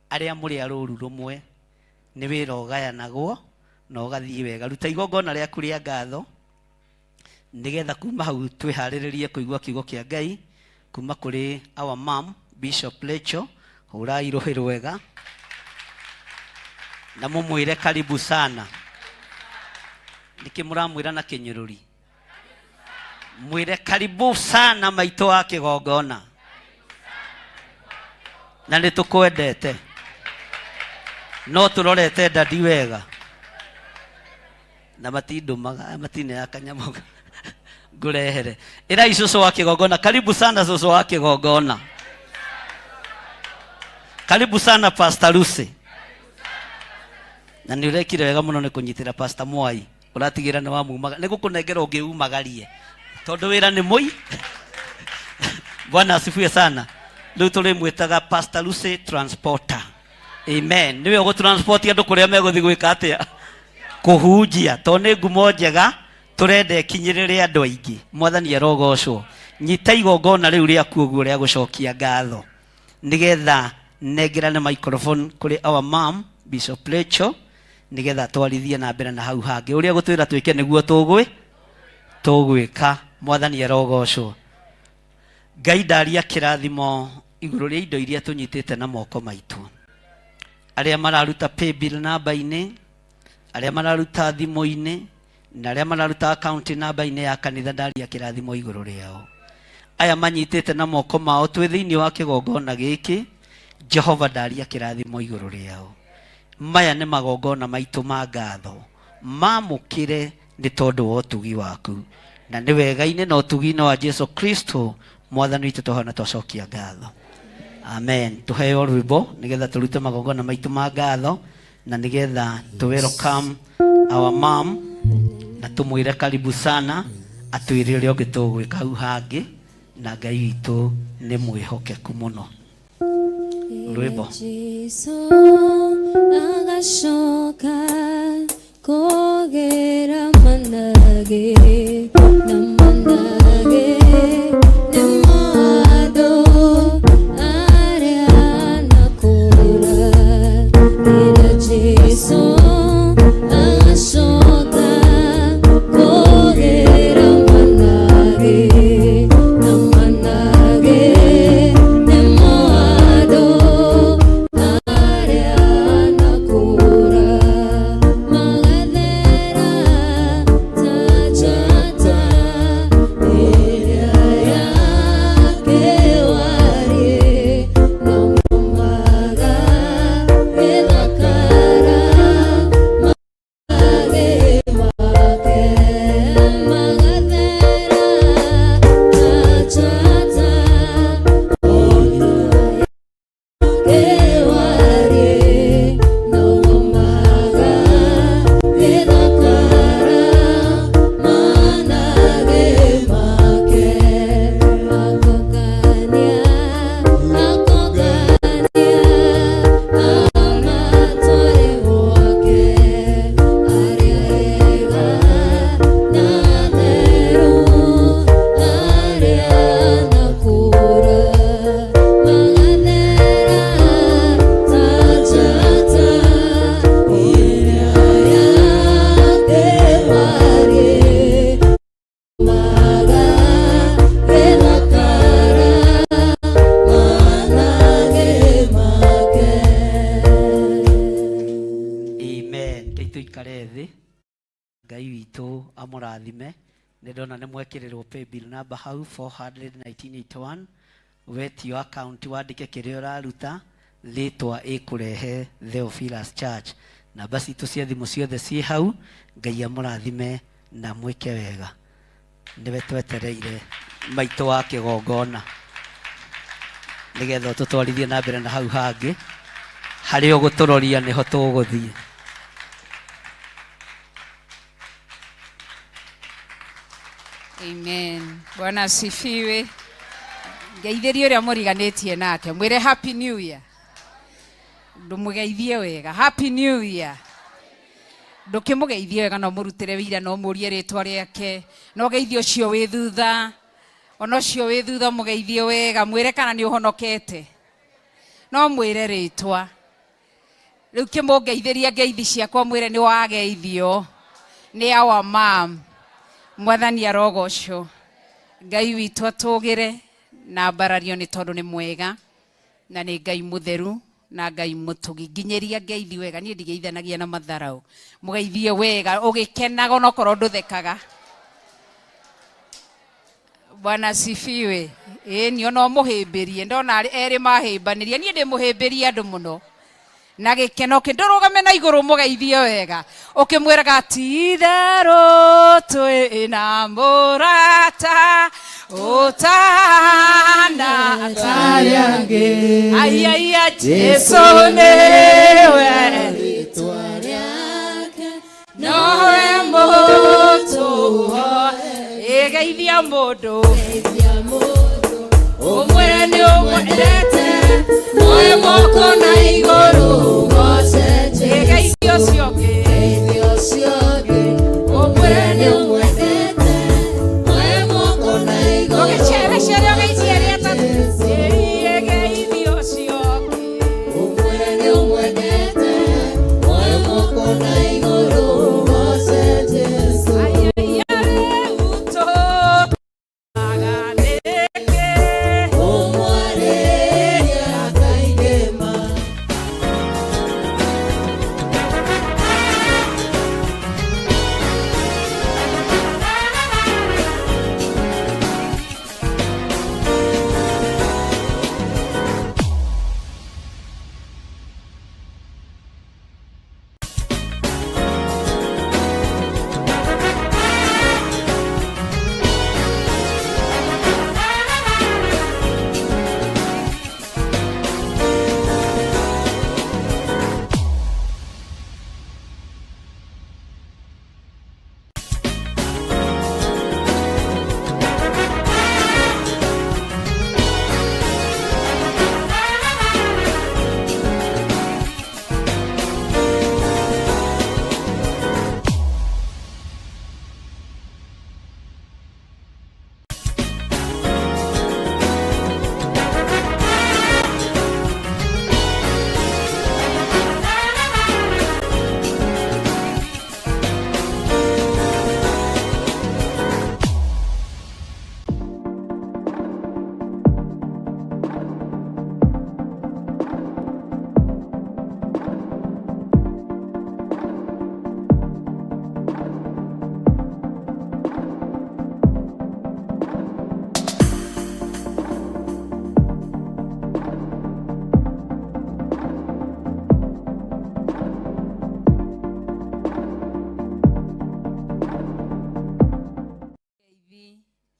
arĩa mũrĩ a rũru rũmwe nĩ wĩra ũgayanagwo na ũgathiĩ wega. Ruta igongona rĩaku rĩa ngatho nĩgetha kuma hau twĩharĩrĩrie kũigua kiugo kĩa Ngai kuma kũrĩ our mom Bishop Rachel. Hũrai rũhĩ rwega na mũmwĩre karibu sana. Nĩkĩ mũramwĩra na kĩnyũrũri? Mwĩre karibu sana maitũ wa kĩgongona, na nĩ tũkwendete, no tũrorete dadi wega na matindũmaga matine ya kanyamũ ngũrehere. Ĩrai cũcũ wa kĩgongona karibu sana, cũcũ wa kĩgongona karibu sana, Pastor Lucy. Na nĩ ũrekire wega mũno nĩ kũnyitĩra Pastor Mwai, ũratigĩra nĩ wamumaga, nĩ gũkũnengera ũngĩumagarie tondũ wĩra nĩ mũi. Bwana asifiwe sana. Rĩu tũrĩmwĩtaga Pastor Lucy Transporter. Amen. Nĩwe ũgũtransport andũ kũrĩa megũthiĩ gwĩka atĩa? Kũhunjia. Tondũ nĩ ngumo njega tũrenda ĩkinyĩrĩre andũ aingĩ. Mwathani arogocwo. Nyita igongona rĩu rĩaku ũguo rĩa gũcokia ngatho nĩgetha nengerane microphone kũrĩ our mom Bishop Rachel nĩgetha twarithie na mbere na hau hangĩ ũrĩa gũtwĩra twĩke nĩguo tũgwĩka. Mwathani arogocwo. Ngai ndaria kĩrathimo igũrũ rĩa indo iria tũnyitĩte na moko maitũ, arĩa mararuta paybill namba-inĩ, arĩa mararuta thimũ-inĩ, na arĩa mararuta account namba-inĩ ya kanitha, ndaria kĩrathimo igũrũ rĩao. Aya manyitĩte na moko mao twĩ thĩinĩ wa kĩgongona gĩkĩ, Jehova ndaria kĩrathimo igũrũ rĩao. Maya nĩ magongona maitũ ma ngatho, mamũkĩre nĩ tondũ wa ũtugi waku, na nĩ wega-inĩ na ũtugi-inĩ wa Jesu Kristo mwathani witũ tũhana twacokia ngatho. Amen. Tuheo rwĩmbo nĩgetha tũrute magongona maitũ ma ngatho na nĩgetha tũ welcome our mom na tũmwĩre karibu sana, atwĩre ũrĩa ũngĩ tũgwĩka hau hangĩ, na Ngai witũ nĩ mwĩhokeku mũno. Rwĩmbo. Jesu agacoka kũgĩra manage na manage nĩmo andũ arĩa nakũra. Rĩrĩa Jesu agacoka kũgĩra manage na manage nĩmo andũ arĩa nakũra, magathera ta njata ĩrĩa yakĩwariĩ, namo magagĩthakara mage make, magathera ta njata kĩwariĩ, namo magagĩthakara manage make. Akongania, akongania amatware gwake, arĩa ega na atheru, arĩa nakũra, magathera ta njata ĩrĩa yakĩwariĩ, magagĩthakara manage make. Amen. Ngai tũikare thĩ. Ngai witũ amũrathime. Nĩ ndona nĩ mwekĩrĩrwo paybill number hau 41981, wetio account wandĩke kĩrĩa ũraruta, rĩtwa ĩkũrehe Theophilus Church. Na Namba citũ cia thimũ ciothe ciĩ hau. Ngai amũrathime na mwĩke wega. Nĩwe twetereire maitũ wa kĩgongona nĩgetha ũtũtwarithie na mbere na hau hangĩ harĩa ũgũtũroria nĩho tũgũthiĩ. Amen. Bwana asifiwe. Ngeithĩrie ũrĩa mũriganĩtie nake mwĩre happy new year. Ndũmũgeithie wega happy new year. Ndũkĩmũgeithie wega no mũrutĩre wĩira no mũrie rĩtwa rĩake no geithie ũcio wĩ thutha ona ũcio wĩ thutha mũgeithie wega mwĩre kana nĩ ũhonokete no mwĩre rĩtwa rĩu kĩmũngeithĩria ngeithi ciakwa mwĩre nĩ wageithio nĩ our mom. Mwathani arogocwo. Ngai witũ atũgĩre na mbarario nĩ tondũ nĩ mwega na nĩ Ngai mũtheru na Ngai mũtugi. Nginyĩria ngeithi wega, niĩ ndigeithanagia na matharau. Mũgeithie wega ũgĩkenaga onokorwo ndũthekaga. Bwana asifiwe. Ĩĩ ni ona ũmũhĩmbĩrie, ndona erĩ mahĩmbanĩria, niĩ ndĩmũhĩmbĩrie andũ mũno na gĩkeno kĩ ndũrũgame na igũrũ mũgeithie wega ũkĩmwĩraga ti itherũ twĩna mũrata ũtahana Arĩa angĩ. Aiaia Jesu nĩwe Rĩtwa rĩake nowe mũtũho ĩgeithia mũndũ ũmwĩre nĩ ũmwendete oe moko na igũrũ ĩgeithia ũcio ũngĩ ũmwĩre nĩ ũmwendete oe moko na igũrũ ũgĩcerecere ũgeithie arĩa atatũ ĩgeithia ũcio ũngĩ ũmwĩre nĩ ũmwendete oe moko na igũrũ ũgoce Jesu. Ũmwarĩria kaingĩ ma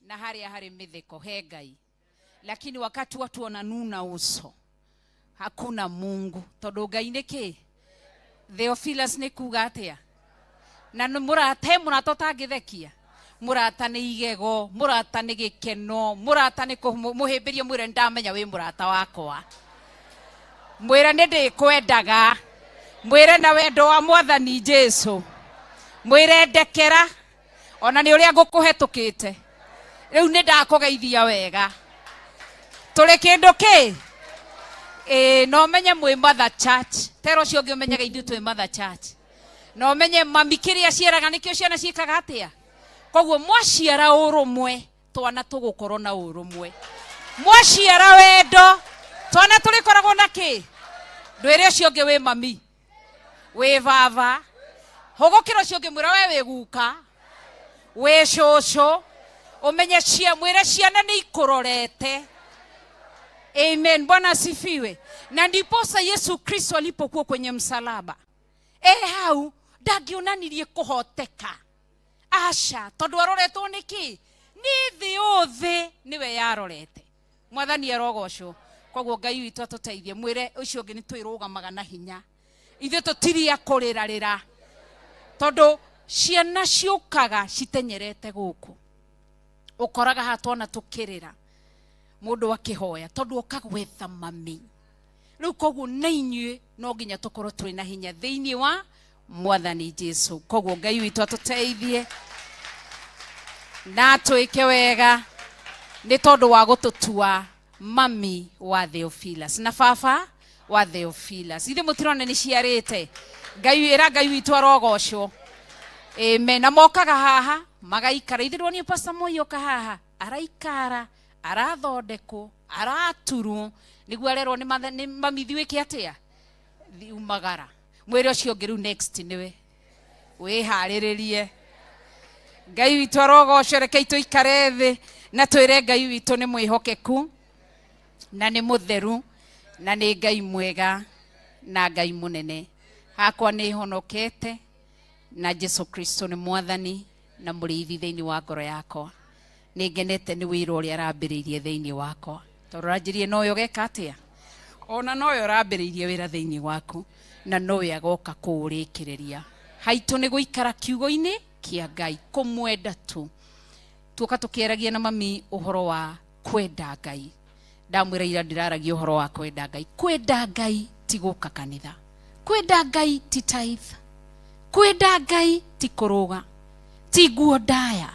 na harĩa harĩ mĩtheko he Ngai, lakini wakati watu wananuna uso hakuna Mungu tondũ Ngai nĩ kĩ? Theophilus nĩ kuga atĩa? Na nĩ mũrata, he mũrata ũtangĩthekia? Mũrata nĩ igego, mũrata nĩ gĩkeno, mũrata nĩ kũmũhĩmbĩria, mwĩre nĩ ndamenya wĩ mũrata wakwa, mwĩre nĩ ndĩkwendaga, mwĩre na wendo wa Mwathani Jesu, mwĩre ndekera ona nĩ ũrĩa ngũkũhetũkĩte rĩu nĩ ndakũgeithia wega tũrĩ kĩndũ kĩ ĩĩ no menye mwĩ Mother Church tera ũcio ũngĩ ũmenyage ithuĩ twĩ Mother Church na ũmenye mami kĩrĩa aciaraga nĩkĩo ciana ciĩkaga atĩa koguo mwaciara ũrũmwe twana tũgũkorwo na ũrũmwe mwaciara wendo twana tũrĩkoragwo na kĩ ndwĩre ũcio ũngĩ wĩ mami wĩ baba hũgũkĩra ũcio ũngĩ mwĩra we wĩ guka wĩ cũcũ ũmenye cia mwĩre ciana nĩ ikũrorete. Amen. Bwana asifiwe. Na ndiposa Yesu Kristo alipokuwa kwenye msalaba E hau ndangĩonanirie kũhoteka, aca, tondũ aroretwo nĩ kĩ? Nĩ thĩ yothe nĩwe yarorete. Mwathani arogocwo. Koguo Ngai witũ atũteithie. Mwĩre ũcio ũngĩ nĩ twĩrũgamaga na hinya, ithuĩ tũtiria kũrĩrarĩra, tondũ ciana ciũkaga citenyerete gũkũ, ũkoraga haha twana tũkĩrĩra mũndũ akĩhoya tondũ oka gwetha mami. Rĩu koguo na inyuĩ no nginya tũkorwo twĩ na hinya thĩinĩ wa Mwathani Jesu. Koguo Ngai witũ atũteithie na atwĩke wega nĩ tondũ wa gũtũtua mami wa Theophilus na baba wa Theophilus. Ithuĩ mũtirona nĩ ciarĩte. Ngai ĩra Ngai witũ arogocwo. Amen. Na mokaga haha magaikara. Ithuĩ ndwonire Pastor Moi oka haha araikara, arathondekwo, araturwo nĩguo arerwo nĩ nĩ mamithi wĩke atĩa, umagara. Mwĩre ũcio ũngĩ rĩu next nĩwe wĩharĩrĩrie. Ngai witũ arogocwo. Rekei tũikare thĩ na twĩre Ngai witũ nĩ mwĩhokeku na nĩ mũtheru na nĩ Ngai mwega na Ngai mũnene. Hakwa nĩ honokete na Jesu Kristo nĩ Mwathani na mũrĩithi thĩinĩ wa ngoro yakwa. Nĩ ngenete nĩ wĩra ũrĩa arambĩrĩirie thĩinĩ wakwa, tondũ ũranjĩrie nowe ũgeka atĩa, ona nowe ũrambĩrĩirie wĩra thĩinĩ waku na nowe agoka kũũrĩkĩrĩria. Haitũ nĩ gũikara kiugo-inĩ kĩa Ngai, kũmwenda tu. Tuoka tũkĩaragia na mami ũhoro wa kwenda Ngai, ndamwĩra ira ndĩraragia ũhoro wa kwenda Ngai. Kwenda Ngai ti gũka kanitha, kwenda Ngai ti tithe, kwenda Ngai ti kũrũga, ti nguo ndaya,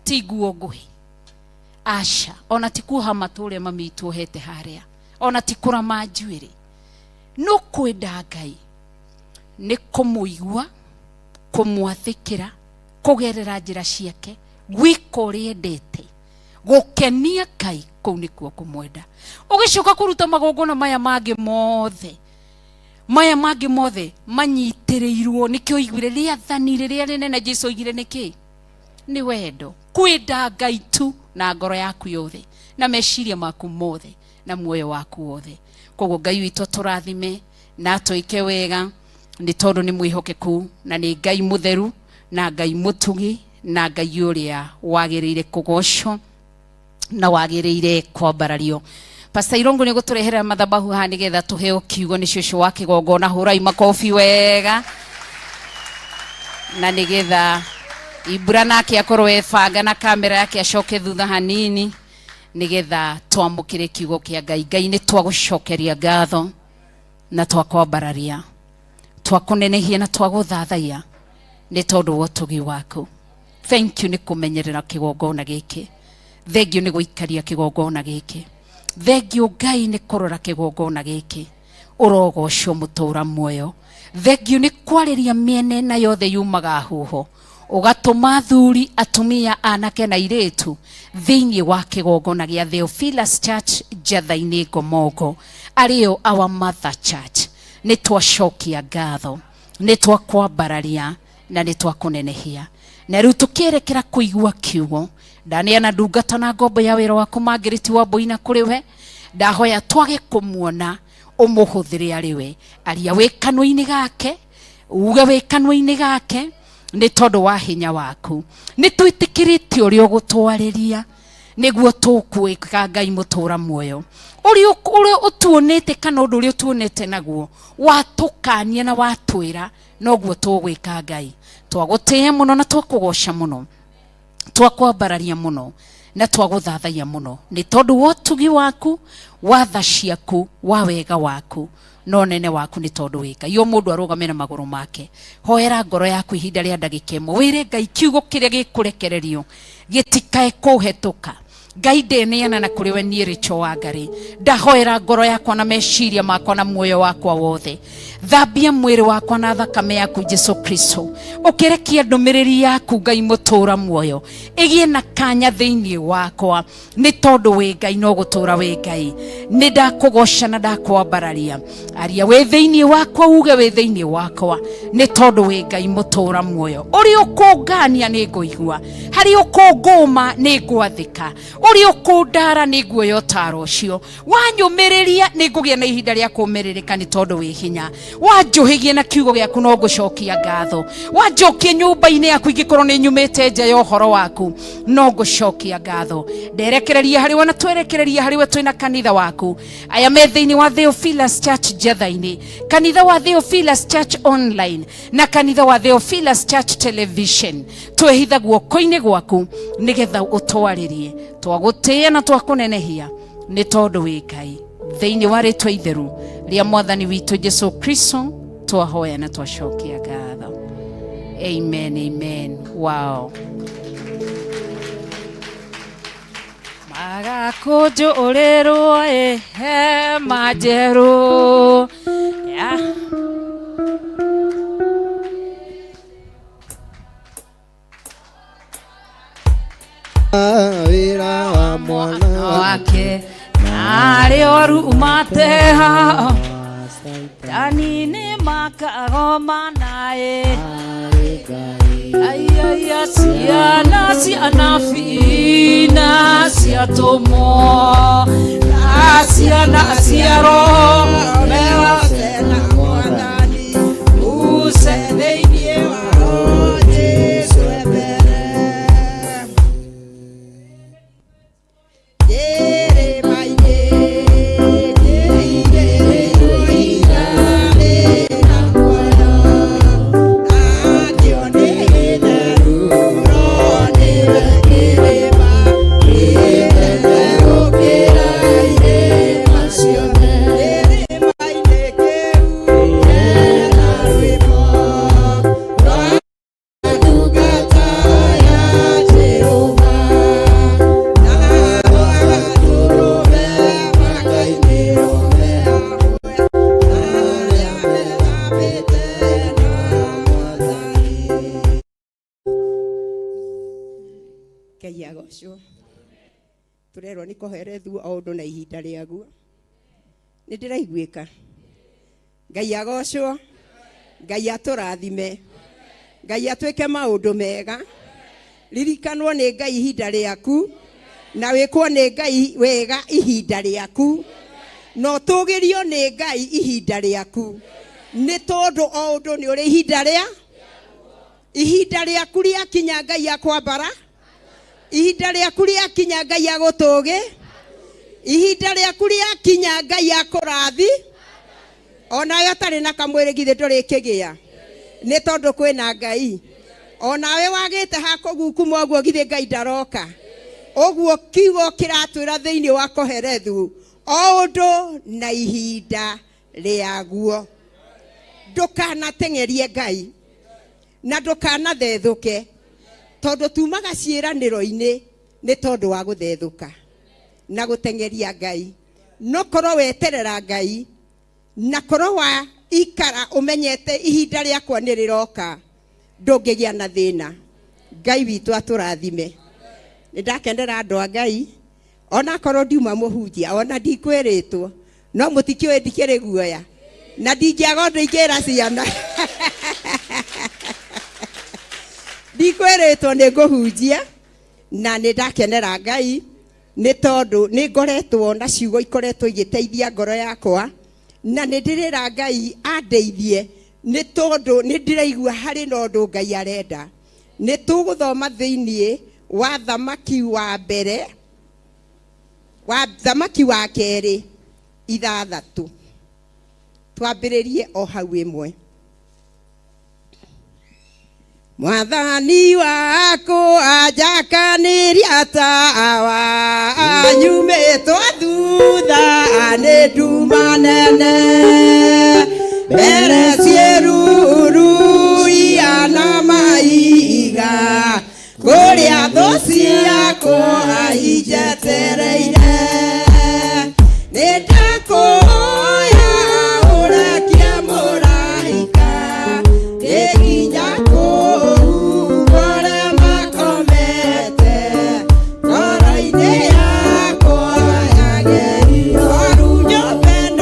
ti nguo nguhĩ, aca, ona ti kuoha matũ ũrĩa mami tuohete harĩa, ona ti kũrama njuĩrĩ. No kwenda Ngai nĩ kũmũigua, kũmwathĩkĩra kũgerera njĩra ciake, gwĩka ũrĩa endete, gũkenia Ngai, kũu nĩkuo kũmwenda. Ũgĩcoka kũruta magongona maya mangĩ mothe, maya mangĩ mothe manyitĩrĩirwo nĩkĩo oigire rĩathani rĩrĩa rĩnene Jesu oigire nĩkĩ? Nĩ wendo. Kwenda Ngai tu na ngoro yaku yothe na meciria maku mothe na muoyo waku wothe. Koguo Ngai witũ atũrathime na atwĩke wega nĩ tondũ nĩ mwĩhokeku na nĩ Ngai mũtheru na Ngai mũtugi na Ngai ũrĩa wagĩrĩire kũgocwo na wagĩrĩire kwambarario. Pastor Irungu nĩ gũtũrehera mathabahu haha nĩgetha tũheo kiugo nĩ cũcũ wa kĩgongona. Hũrai makobi wega na nĩgetha Ibra nake akorwo ebanga na kamera yake acoke thutha hanini nĩgetha twamũkĩre kiugo kĩa Ngai. Ngai nĩ twagũcokeria ngatho na twakwambararia, twakũnenehia na twagũthathaiya nĩ tondũ wa ũtugi waku. Thank you nĩ kũmenyerera kĩgongona gĩkĩ, thank you nĩ gũikaria kĩgongona gĩkĩ, thank you Ngai nĩ kũrora kĩgongona gĩkĩ. Ũrogocwo mũtũra muoyo. Thank you nĩ kwarĩria mĩena ĩna yothe yumaga huho, ũgatũma athuri, atumia, anake na airĩtu thĩinĩ wa kĩgongona gĩa Theophilus Church Njatha-inĩ Ngomongo, arĩo our mother church. Nĩ twacokia ngatho, nĩ twakwambararia na nĩ twakũnenehia. Na rĩu tũkĩerekera kũigua kiugo, ndaneana ndungata na ngombo ya wĩra waku Margaret wa Mboina kũrĩ we. Ndahoya twage kũmuona, ũmũhũthĩre arĩ we. Aria wĩ kanua-inĩ gake, uge wĩ kanua-inĩ gake nĩ tondũ wa hinya waku. Nĩ twĩtĩkĩrĩte ũrĩa ũgũtwarĩria nĩguo tũkwĩka. Ngai mũtũra muoyo, ũrĩa ũrĩa ũtuonĩte kana ũndũ ũrĩa ũtuonete naguo watũkania na watwĩra noguo tũgwĩka. Ngai twagũtĩĩa mũno na twakũgoca mũno, twakwambararia mũno na twagũthathaiya mũno nĩ tondũ wa ũtugi waku, wa tha ciaku, wa wega waku na ũnene waku, nĩ tondũ wĩ Ngai. O mũndũ arũgame na magũrũ make. Hoera ngoro yaku ihinda rĩa ndagĩka ĩmwe, wĩre Ngai kiugo kĩrĩa gĩkũrekererio gĩtikae kũhetũka. Ngai, ndeneana na kũrĩ we niĩ Rachel Wangari. Ndahoera ngoro yakwa na meciria makwa na muoyo wakwa wothe. Thambia mwĩrĩ wakwa na thakame yaku Jesu Kristo, ũkĩrekia ndũmĩrĩri yaku Ngai mũtũra muoyo ĩgĩe na kanya thĩinĩ wakwa, nĩ tondũ wĩ Ngai no gũtũra wĩ Ngai. Nĩ ndakũgoca na ndakwambararia. Aria wĩ thĩinĩ wakwa, uge wĩ thĩinĩ wakwa, nĩ tondũ wĩ Ngai mũtũra muoyo. Ũrĩa ũkũngania nĩ ngũigua, harĩa ũkũngũma nĩ ngwathĩka, ũrĩa ũkũndara nĩ nguoya ũtaro ũcio, wanyũmĩrĩria nĩ ngũgĩa na ihinda rĩa kũmĩrĩrĩka, nĩ tondũ wĩ hinya. Wanjũhĩgie na kiugo gĩaku no ngũcokia ngatho. Wanjokie nyũmba-inĩ yaku ingĩkorwo nĩ nyumĩte nja ya ũhoro waku no ngũcokia ngatho. Nderekereria harĩ we na twerekereria harĩ we twĩna kanitha waku. Aya me thĩinĩ wa Theophilus Church Njetha-inĩ, kanitha wa Theophilus Church Online na kanitha wa Theophilus Church Television, twehitha guoko-inĩ gwaku nĩgetha ũtwarĩrie. Twagũtĩĩa na twakũnenehia nĩ tondũ wĩ Ngai. Thĩinĩ wa rĩtwa itheru rĩa mwathani witũ Jesu Kristo twahoya na twacokia ngatho. Amen, amen. Wow. Magakũnjũrĩrwo ĩ hema njerũ ya wĩra wa mwana wake narĩ oru mateha tani-inĩ makagomana ĩ aiaia ciana cia anabii na cia atũmwo na ciana cia roho Mewose na mwathani use thĩinĩ wao Jesu embere Kĩrĩma-inĩ kĩigĩrĩirwo ihiga rĩna muoyo, nakĩo nĩ gĩtheru, no nĩwe kĩrĩma kĩnene gũkĩra irĩma ciothe. Kĩrĩma-inĩ kĩu hena rwĩmbo rwa ndungata ya Jehova, nao agatũrũme makainĩrwo me hamwe na arĩa methambĩte na Mwathani. Ngai agocwo. Tũrerwo nĩ kũherethuo o ũndũ na ihinda rĩaguo. Nĩ ndĩraiguĩka. Ngai agocwo. Ngai atũrathime. Ngai atwĩke maũndũ mega. Ririkanwo nĩ Ngai ihinda rĩaku na wĩkwo nĩ Ngai wega ihinda rĩaku na ũtũgĩrio nĩ Ngai ihinda rĩaku, nĩ tondũ o ũndũ nĩ ũrĩ ihinda rĩa ihinda rĩaku rĩakinya Ngai akwambara, ihinda rĩaku rĩakinya Ngai agũtũgĩ, ihinda rĩaku rĩakinya Ngai akũrathi. Onawe ũtarĩ na kamwĩrĩ githĩ ndũrĩkĩgĩa, nĩ tondũ kwĩna Ngai. Onawe wagĩte ha kũgukuma ũguo githĩ Ngai ndaroka. Ũguo kiugo kĩratwĩra thĩinĩ wa Koherethu, o ũndũ na ihinda rĩaguo. Ndũkanateng'erie Ngai na ndũkanathethũke, tondũ tumaga ciĩranĩro-inĩ nĩ tondũ wa gũthethũka na gũteng'eria Ngai. No korwo weterera Ngai na korwo wa ikara ũmenyete ihinda rĩakwa nĩ rĩroka, ndũngĩgĩa na thĩna. Ngai witũ atũrathime. Nĩ ndakenera andũ a Ngai, onakorwo ndiuma mũhunjia, ona ndikwĩrĩtwo, no mũtikĩũĩ ndikĩrĩ guoya na ndingĩaga ũndũ ingĩra ciana. Ndikwĩrĩtwo nĩ ngũhunjia, na nĩ ndakenera Ngai nĩ tondũ nĩ ngoretwo na ciugo ikoretwo igĩteithia ngoro yakwa, na nĩ ndĩrĩra Ngai andeithie nĩ tondũ nĩ ndĩraigua harĩ na ũndũ Ngai arenda. Nĩ tũgũthoma thĩinĩ wa Thamaki wa mbere, wa Thamaki wa kerĩ 6, twambĩrĩrie o hau ĩmwe. Mwathani wakwa anjakanĩria tawa, nyumĩtwo thutha nĩ nduma nene, mbere ciĩruru iana maiga, kũrĩa thũ ciakwa injetereire. Nĩ ndakũhoya ũrekie mũraika, ngĩkinya kũu ngore makomete, ngoro-inĩ yakwa yagĩrĩirwo nyũmba ĩno.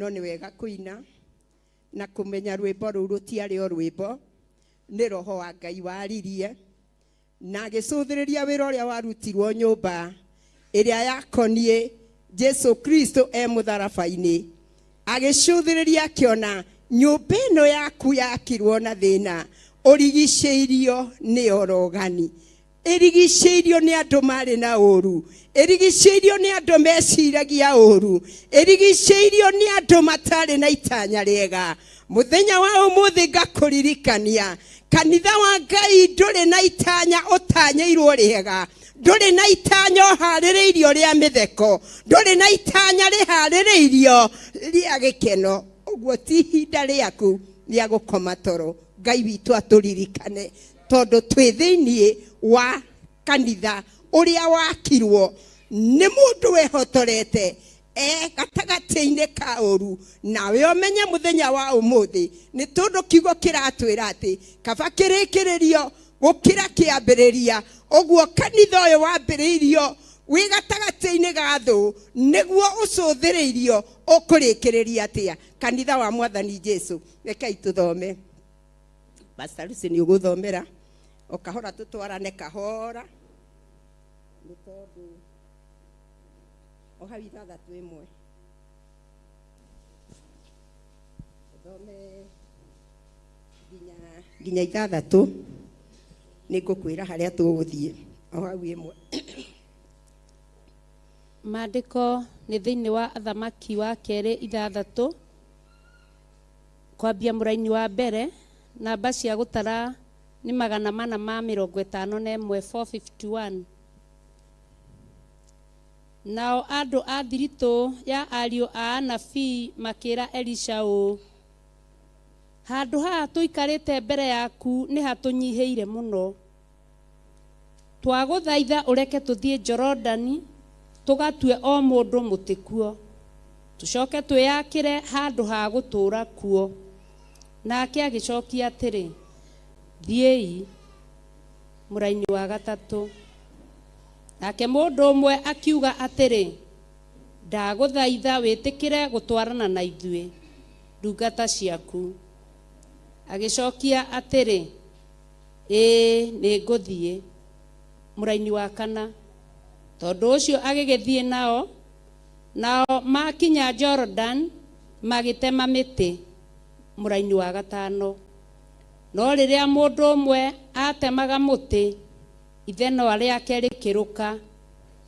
No nĩ wega kũina na kũmenya rwĩmbo rũu rũtiarĩ o rwĩmbo, nĩ roho wa Ngai waririe na agĩcũthĩrĩria wĩra ũrĩa warutirwo nyũmba ĩrĩa yakoniĩ Jesu Kristo e mũtharaba-inĩ. Agĩcũthĩrĩria akĩona nyũmba ĩno yaku yakirwo na thĩna, ũrigicĩirio nĩ orogani, ĩrigicĩirio nĩ andũ marĩ na ũru, ĩrigicĩirio nĩ andũ meciragia ũru, ĩrigicĩirio nĩ andũ matarĩ na itanya rĩega. Mũthenya wa ũmũthĩ ngakũririkania, kanitha wa Ngai ndũrĩ na itanya ũtanyĩirwo rĩega, ndũrĩ na itanya ũharĩrĩirio rĩa mĩtheko, ndũrĩ na itanya rĩharĩrĩirio rĩa gĩkeno. Ũguo ti ihinda rĩaku rĩa gũkoma toro. Ngai witũ atũririkane, tondũ twĩ thĩinĩ wa kanitha ũrĩa wakirwo nĩ mũndũ wehotorete e gatagatĩ-inĩ ka ũru. Nawe ũmenye mũthenya wa ũmũthĩ, nĩ tondũ kiugo kĩratwĩra atĩ kaba kĩrĩkĩrĩrio gũkĩra kĩambĩrĩria. Ũguo kanitha ũyũ wambĩrĩirio wĩ gatagatĩ-inĩ ga thũ, nĩguo ũcũthĩrĩirio ũkũrĩkĩrĩria atĩa. Kanitha wa Mwathani Jesu, rekei tũthome. Pastor Lucy nĩ ũgũthomera o kahora, tũtwarane kahora, nĩ tondũ o hau 61 ũthome nginya 6, nĩ ngũkwĩra harĩa tũgũthiĩ o hau 1. Maandĩko nĩ thĩinĩ wa Athamaki wa kerĩ 6, kwambia mũraini wa mbere, namba cia gũtara nĩ 451, 451. Nao andũ a thiritũ ya ariũ a anabii makĩra Elisha ũũ, handũ haha tũikarĩte mbere yaku nĩ hatũnyihĩire mũno. Twagũthaitha ũreke tũthiĩ Jorodani tũgatue o mũndũ mũtĩ kuo, tũcoke twĩyakĩre handũ ha gũtũũra kuo. Nake agĩcokia atĩrĩ, thiĩi. Mũraini wa 3. Nake mũndũ ũmwe akiuga atĩrĩ, ndagũthaitha wĩtĩkĩre gũtwarana na ithuĩ ndungata ciaku. Agĩcokia atĩrĩ, ĩĩ nĩngũthiĩ. Mũraini wa 4. Tondũ ũcio agĩgĩthiĩ nao, nao makinya Jordan magĩtema mĩtĩ. Mũraini wa 5. No rĩrĩa mũndũ ũmwe atemaga mũtĩ, ithenwa rĩake rĩkĩrũka,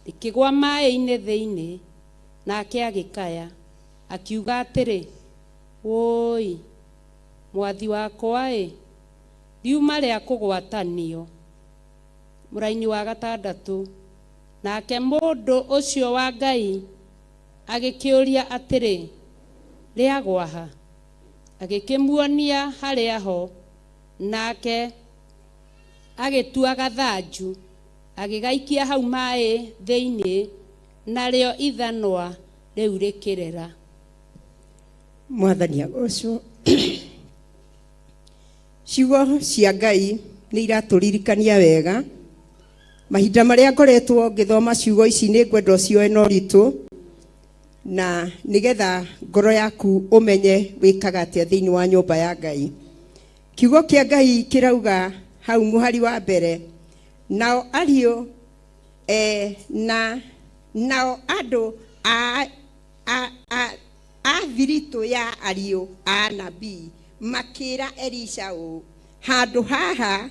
rĩkĩgwa maĩ-inĩ thĩinĩ, nake agĩkaya, akiuga atĩrĩ, wũi, mwathi wakwa-ĩ, riuma rĩa kũgwatanio. Mũraini wa 6. Nake mũndũ ũcio wa Ngai agĩkĩũria atĩrĩ, rĩagwa ha? Agĩkĩmuonia harĩa ho, nake agĩtua gathanju, agĩgaikia hau maĩ thĩinĩ, narĩo ithanwa rĩu rĩkĩrera. Mwathani agocwo. Ciugo cia Ngai nĩ iratũririkania wega. Mahinda marĩa ngoretwo ngĩthoma ciugo ici nĩ ngwenda ũcioe na ũritũ, na nĩgetha ngoro yaku ũmenye wĩkaga atĩa thĩinĩ wa nyũmba ya Ngai. Kiugo kĩa Ngai kĩrauga hau mũhari wa mbere, nao ariũ na nao andũ a thiritũ ya ariũ a nabii makĩra Elisha ũũ, handũ haha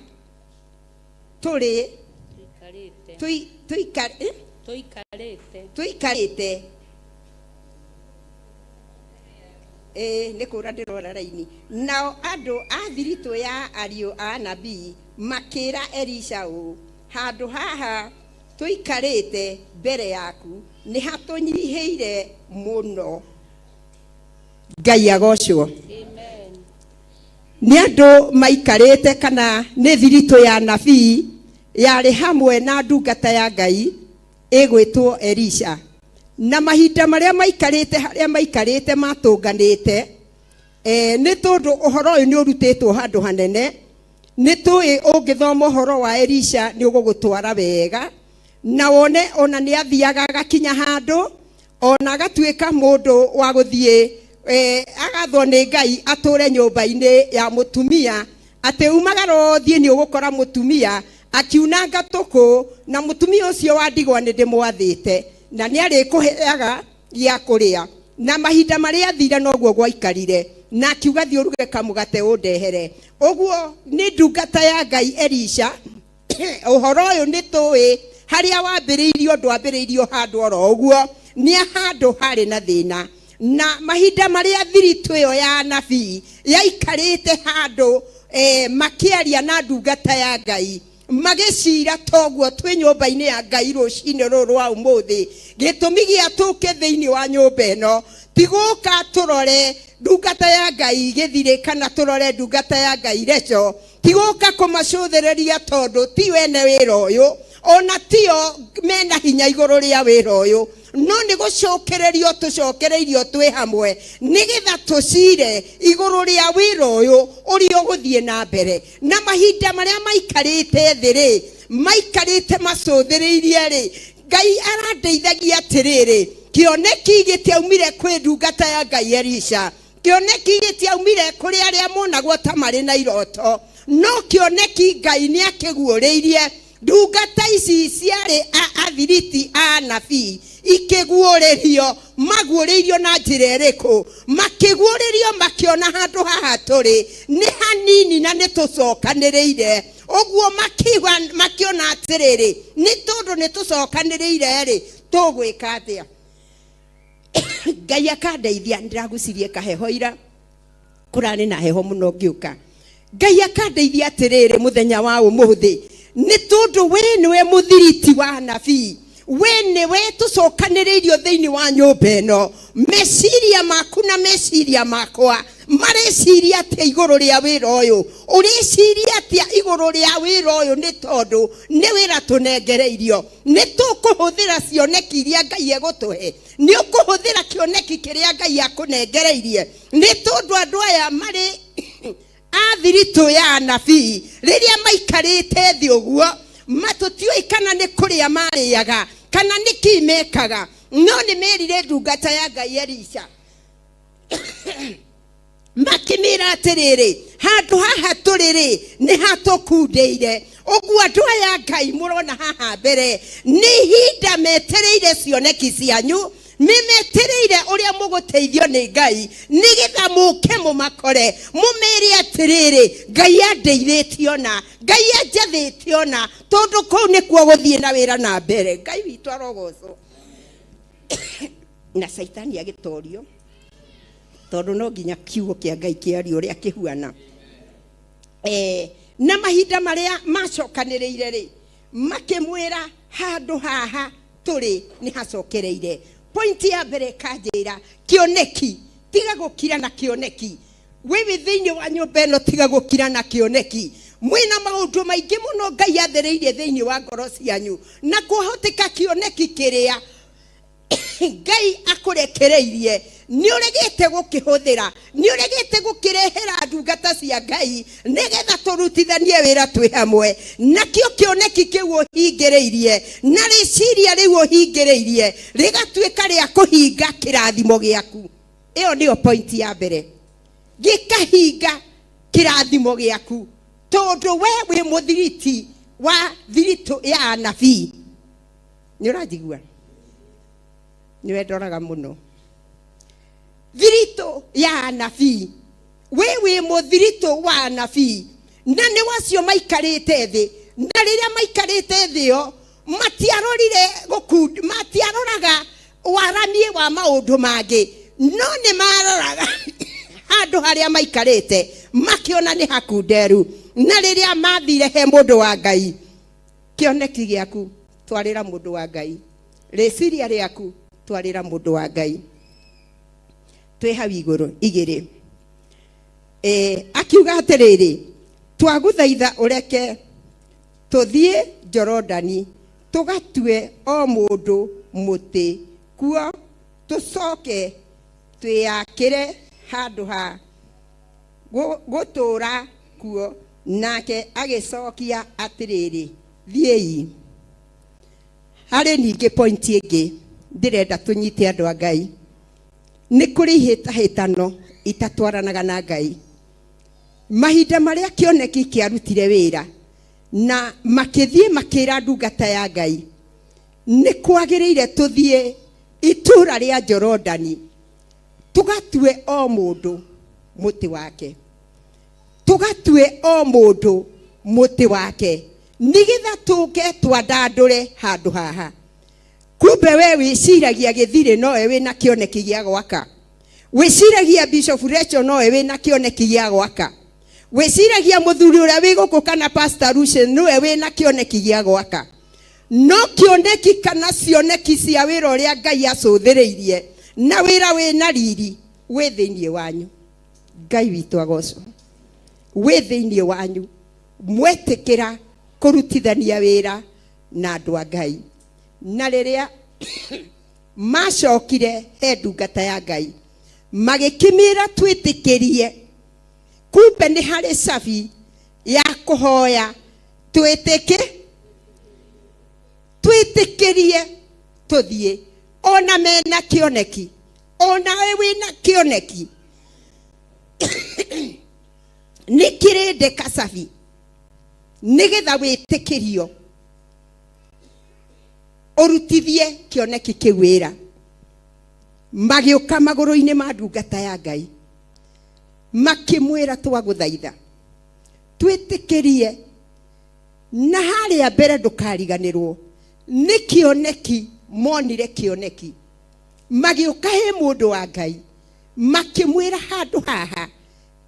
tũrĩ tũikarĩte nĩ kũra ndĩrora raini. Nao andũ a thiritũ ya ariũ a nabii makĩra Elisha ũũ, handũ haha tũikarĩte mbere yaku nĩ hatũnyihĩire mũno. Ngai agocwo. Nĩ andũ maikarĩte kana nĩ thiritũ ya nabii yarĩ hamwe na ndungata ya Ngai ĩgwĩtwo Elisha. Na mahinda marĩa maikarĩte harĩa maikarĩte matũnganĩte, nĩ tondũ ũhoro ũyũ nĩ ũrutĩtwo handũ hanene. Nĩ tũĩ ũngĩthoma ũhoro wa Elisha nĩ ũgũgũtwara wega, na wone ona nĩ athiaga agakinya handũ, ona agatuĩka mũndũ wa gũthiĩ Agathwo nĩ Ngai atũre nyũmba-inĩ ya mũtumia, atĩ umagara ũthiĩ nĩ ũgũkora mũtumia akiunanga tũkũ, na mũtumia ũcio wa ndigwa nĩ ndĩmwathĩte na nĩ arĩkũheaga gĩa kũrĩa. Na mahinda marĩa athire noguo gwaikarire, na akiuga thiĩ ũruge kamũgate ũndehere. Ũguo nĩ ndungata ya Ngai Elisha. Ũhoro ũyũ nĩ tũĩ harĩa wambĩrĩirio, ndwambĩrĩirio handũ oro ũguo, nĩ handũ harĩ na thĩna. Na mahinda marĩa thiritũ ĩyo ya anabii yaikarĩte handũ, makĩaria na ndungata ya Ngai, magĩcira toguo twĩ nyũmba-inĩ ya Ngai rũcinĩ rũrũ rwa ũmũthĩ. Gĩtũmi gĩa tũke thĩinĩ wa nyũmba ĩno ti gũka tũrore ndungata ya Ngai gĩthirĩ kana tũrore ndungata ya Ngai Recho, ti gũka kũmacũthĩrĩria tondũ ti wene wĩra ũyũ, ona tio mena hinya igũrũ rĩa wĩra ũyũ, no nĩ gũcokererio tũcokereirio twĩ hamwe nĩgetha tũcire igũrũ rĩa wĩra ũyũ ũrĩa ũgũthiĩ na mbere. Na mahinda marĩa maikarĩte thĩ rĩ, maikarĩte macũthĩrĩirie rĩ, Ngai arandeithagia atĩrĩrĩ, kĩoneki gĩtiaumire kwĩ ndungata ya Ngai Elisha, kĩoneki gĩtiaumire kũrĩ arĩa monagwo ta marĩ na iroto, no kĩoneki Ngai nĩ akĩguũrĩirie ndungata ici ciarĩ athiriti a anabii. Ikĩguũrĩrio, maguũrĩirio na njĩra ĩrĩkũ? Makĩguũrĩrio makĩona handũ haha tũrĩ nĩ hanini na nĩ tũcokanĩrĩire. Ũguo makĩona atĩrĩrĩ, nĩ tondũ nĩ tũcokanĩrĩire rĩ, tũgwĩka atĩa? Ngai akandeithia, ndĩragucirie kaheho ira, kũrarĩ na heho mũno ngĩũka. Ngai akandeithia atĩrĩrĩ, mũthenya wa ũmũthĩ, nĩ tondũ we nĩwe mũthiriti wa anabii, we nĩwe tũcokanĩrĩirio thĩinĩ wa nyũmba ĩno, meciria maku na meciria makwa mareciria atĩa igũrũ rĩa wĩra ũyũ? Ũreciria atĩa igũrũ rĩa wĩra ũyũ? Nĩ tondũ nĩ wĩra tũnengereirio, nĩ tũkũhũthĩra cioneki iria Ngai egũtũhe. Nĩ ũkũhũthĩra kĩoneki kĩrĩa Ngai akũnengereirie, nĩ tondũ andũ aya marĩ a thiritũ ya anabii, rĩrĩa maikarĩte thĩ ũguo, matũtiũĩ kana nĩ kũrĩa marĩaga kana nĩ kĩ mekaga, no nĩ merire ndungata ya Ngai Elisha, makĩmĩra atĩrĩrĩ, handũ haha tũrĩ rĩ, nĩ hatũkundĩire. Ũguo andũ aya Ngai mũrona haha mbere nĩ ihinda metereire cioneki cianyu, nĩ metereire ũrĩa mũgũteithio nĩ Ngai nĩgetha mũke mũmakore, mũmere atĩrĩrĩ, Ngai andeithĩtie ona, Ngai anjathĩte ona, tondũ kũu nĩkuo gũthiĩ na wĩra na mbere. Ngai witũ arogocwo. Na Caitani agĩtorio, tondũ no nginya kiugo kĩa Ngai kĩario ũrĩa kĩhuana. Na mahinda marĩa macokanĩrĩire rĩ, makĩmwĩra handũ haha tũrĩ nĩ hacokereire. Pointi ya mbere ĩkanjĩra kĩoneki, tiga gũkira na kĩoneki. Wĩ wĩ thĩinĩ wa nyũmba ĩno, tiga gũkira na kĩoneki. Mwĩna maũndũ maingĩ mũno Ngai athereirie thĩinĩ wa ngoro cianyu, na kwahoteka kĩoneki kĩrĩa Ngai akũrekereirie nĩ ũregete gũkĩhũthĩra, nĩ ũregete gũkĩrehera ndungata cia Ngai nĩgetha tũrutithanie wĩra twĩ hamwe. Nakĩo kĩoneki kĩu ũhingĩrĩirie na rĩciria rĩu ũhingĩrĩirie rĩgatuĩka rĩa kũhinga kĩrathimo gĩaku. Ĩyo nĩyo point ya mbere, gĩkahinga kĩrathimo gĩaku, tondũ we wĩ mũthiriti wa thiritũ ya anabii. Nĩ ũranjigua? Nĩ wendoraga mũno. Thiritũ ya anabii, we wĩ mũthiritũ wa anabii, na nĩ wacio maikarĩte thĩ. Na rĩrĩa maikarĩte thĩ yo matiarorire gũkundi, matiaroraga waramie wa maũndũ mangĩ, no nĩ maroraga handũ harĩa maikarĩte makĩona nĩ hakunderu. Na rĩrĩa mathire he mũndũ wa Ngai, kĩoneki gĩaku twarĩra mũndũ wa Ngai, rĩciria rĩaku twarĩra mũndũ wa Ngai. Twĩ hau igũrũ igĩrĩ. Akiuga atĩrĩrĩ, twagũthaitha ũreke tũthiĩ Jorodani tũgatue o mũndũ mũtĩ kuo, tũcoke twĩyakĩre handũ ha gũtũũra kuo. Nake agĩcokia atĩrĩrĩ, thiĩi. Harĩ ningĩ point ĩngĩ ndĩrenda tũnyite andũ a Ngai. Nĩ kũrĩ ihĩtahĩtano itatwaranaga na Ngai. Mahinda marĩa kĩoneki kĩarutire wĩra na makĩthiĩ makĩra ndungata ya Ngai, nĩ kwagĩrĩire tũthiĩ itũũra rĩa Jorodani tũgatue o mũndũ mũtĩ wake, tũgatue o mũndũ mũtĩ wake, nĩgetha tũke twandandũre handũ haha. Kumbe we wĩciragia gĩthirĩ nowe wĩna kĩoneki gĩa gwaka, wĩciragia Bishop Rachel nowe wĩna kĩoneki gĩa gwaka, wĩciragia mũthuri ũrĩa wĩ gũkũ kana Pastor Lucian nĩwe wĩna kĩoneki gĩa gwaka. No kĩoneki kana cioneki cia wĩra ũrĩa Ngai acũthĩrĩirie na wĩra wĩna riri wĩ thĩinĩ wanyu. Ngai witũ agocwo. Wĩ thĩinĩ wanyu mwetĩkĩra kũrutithania wĩra na andũ a Ngai. Na rĩrĩa macokire he ndungata ya Ngai magĩkĩmĩra twĩtĩkĩrie, kumbe nĩ harĩ cabi ya kũhoya twĩtĩkĩrie tũthiĩ, ona mena kĩoneki, onawe wĩna kĩoneki nĩ kĩrĩndĩ kacabi nĩgetha wĩtĩkĩrio ũrutithie kĩoneki kĩu wĩra. Magĩũka magũrũ-inĩ ma ndungata ya Ngai makĩmwĩra, twagũthaitha twĩtĩkĩrie, na harĩa mbere ndũkariganĩrwo nĩ kĩoneki monire kĩoneki. Magĩũka he mũndũ wa Ngai makĩmwĩra, handũ haha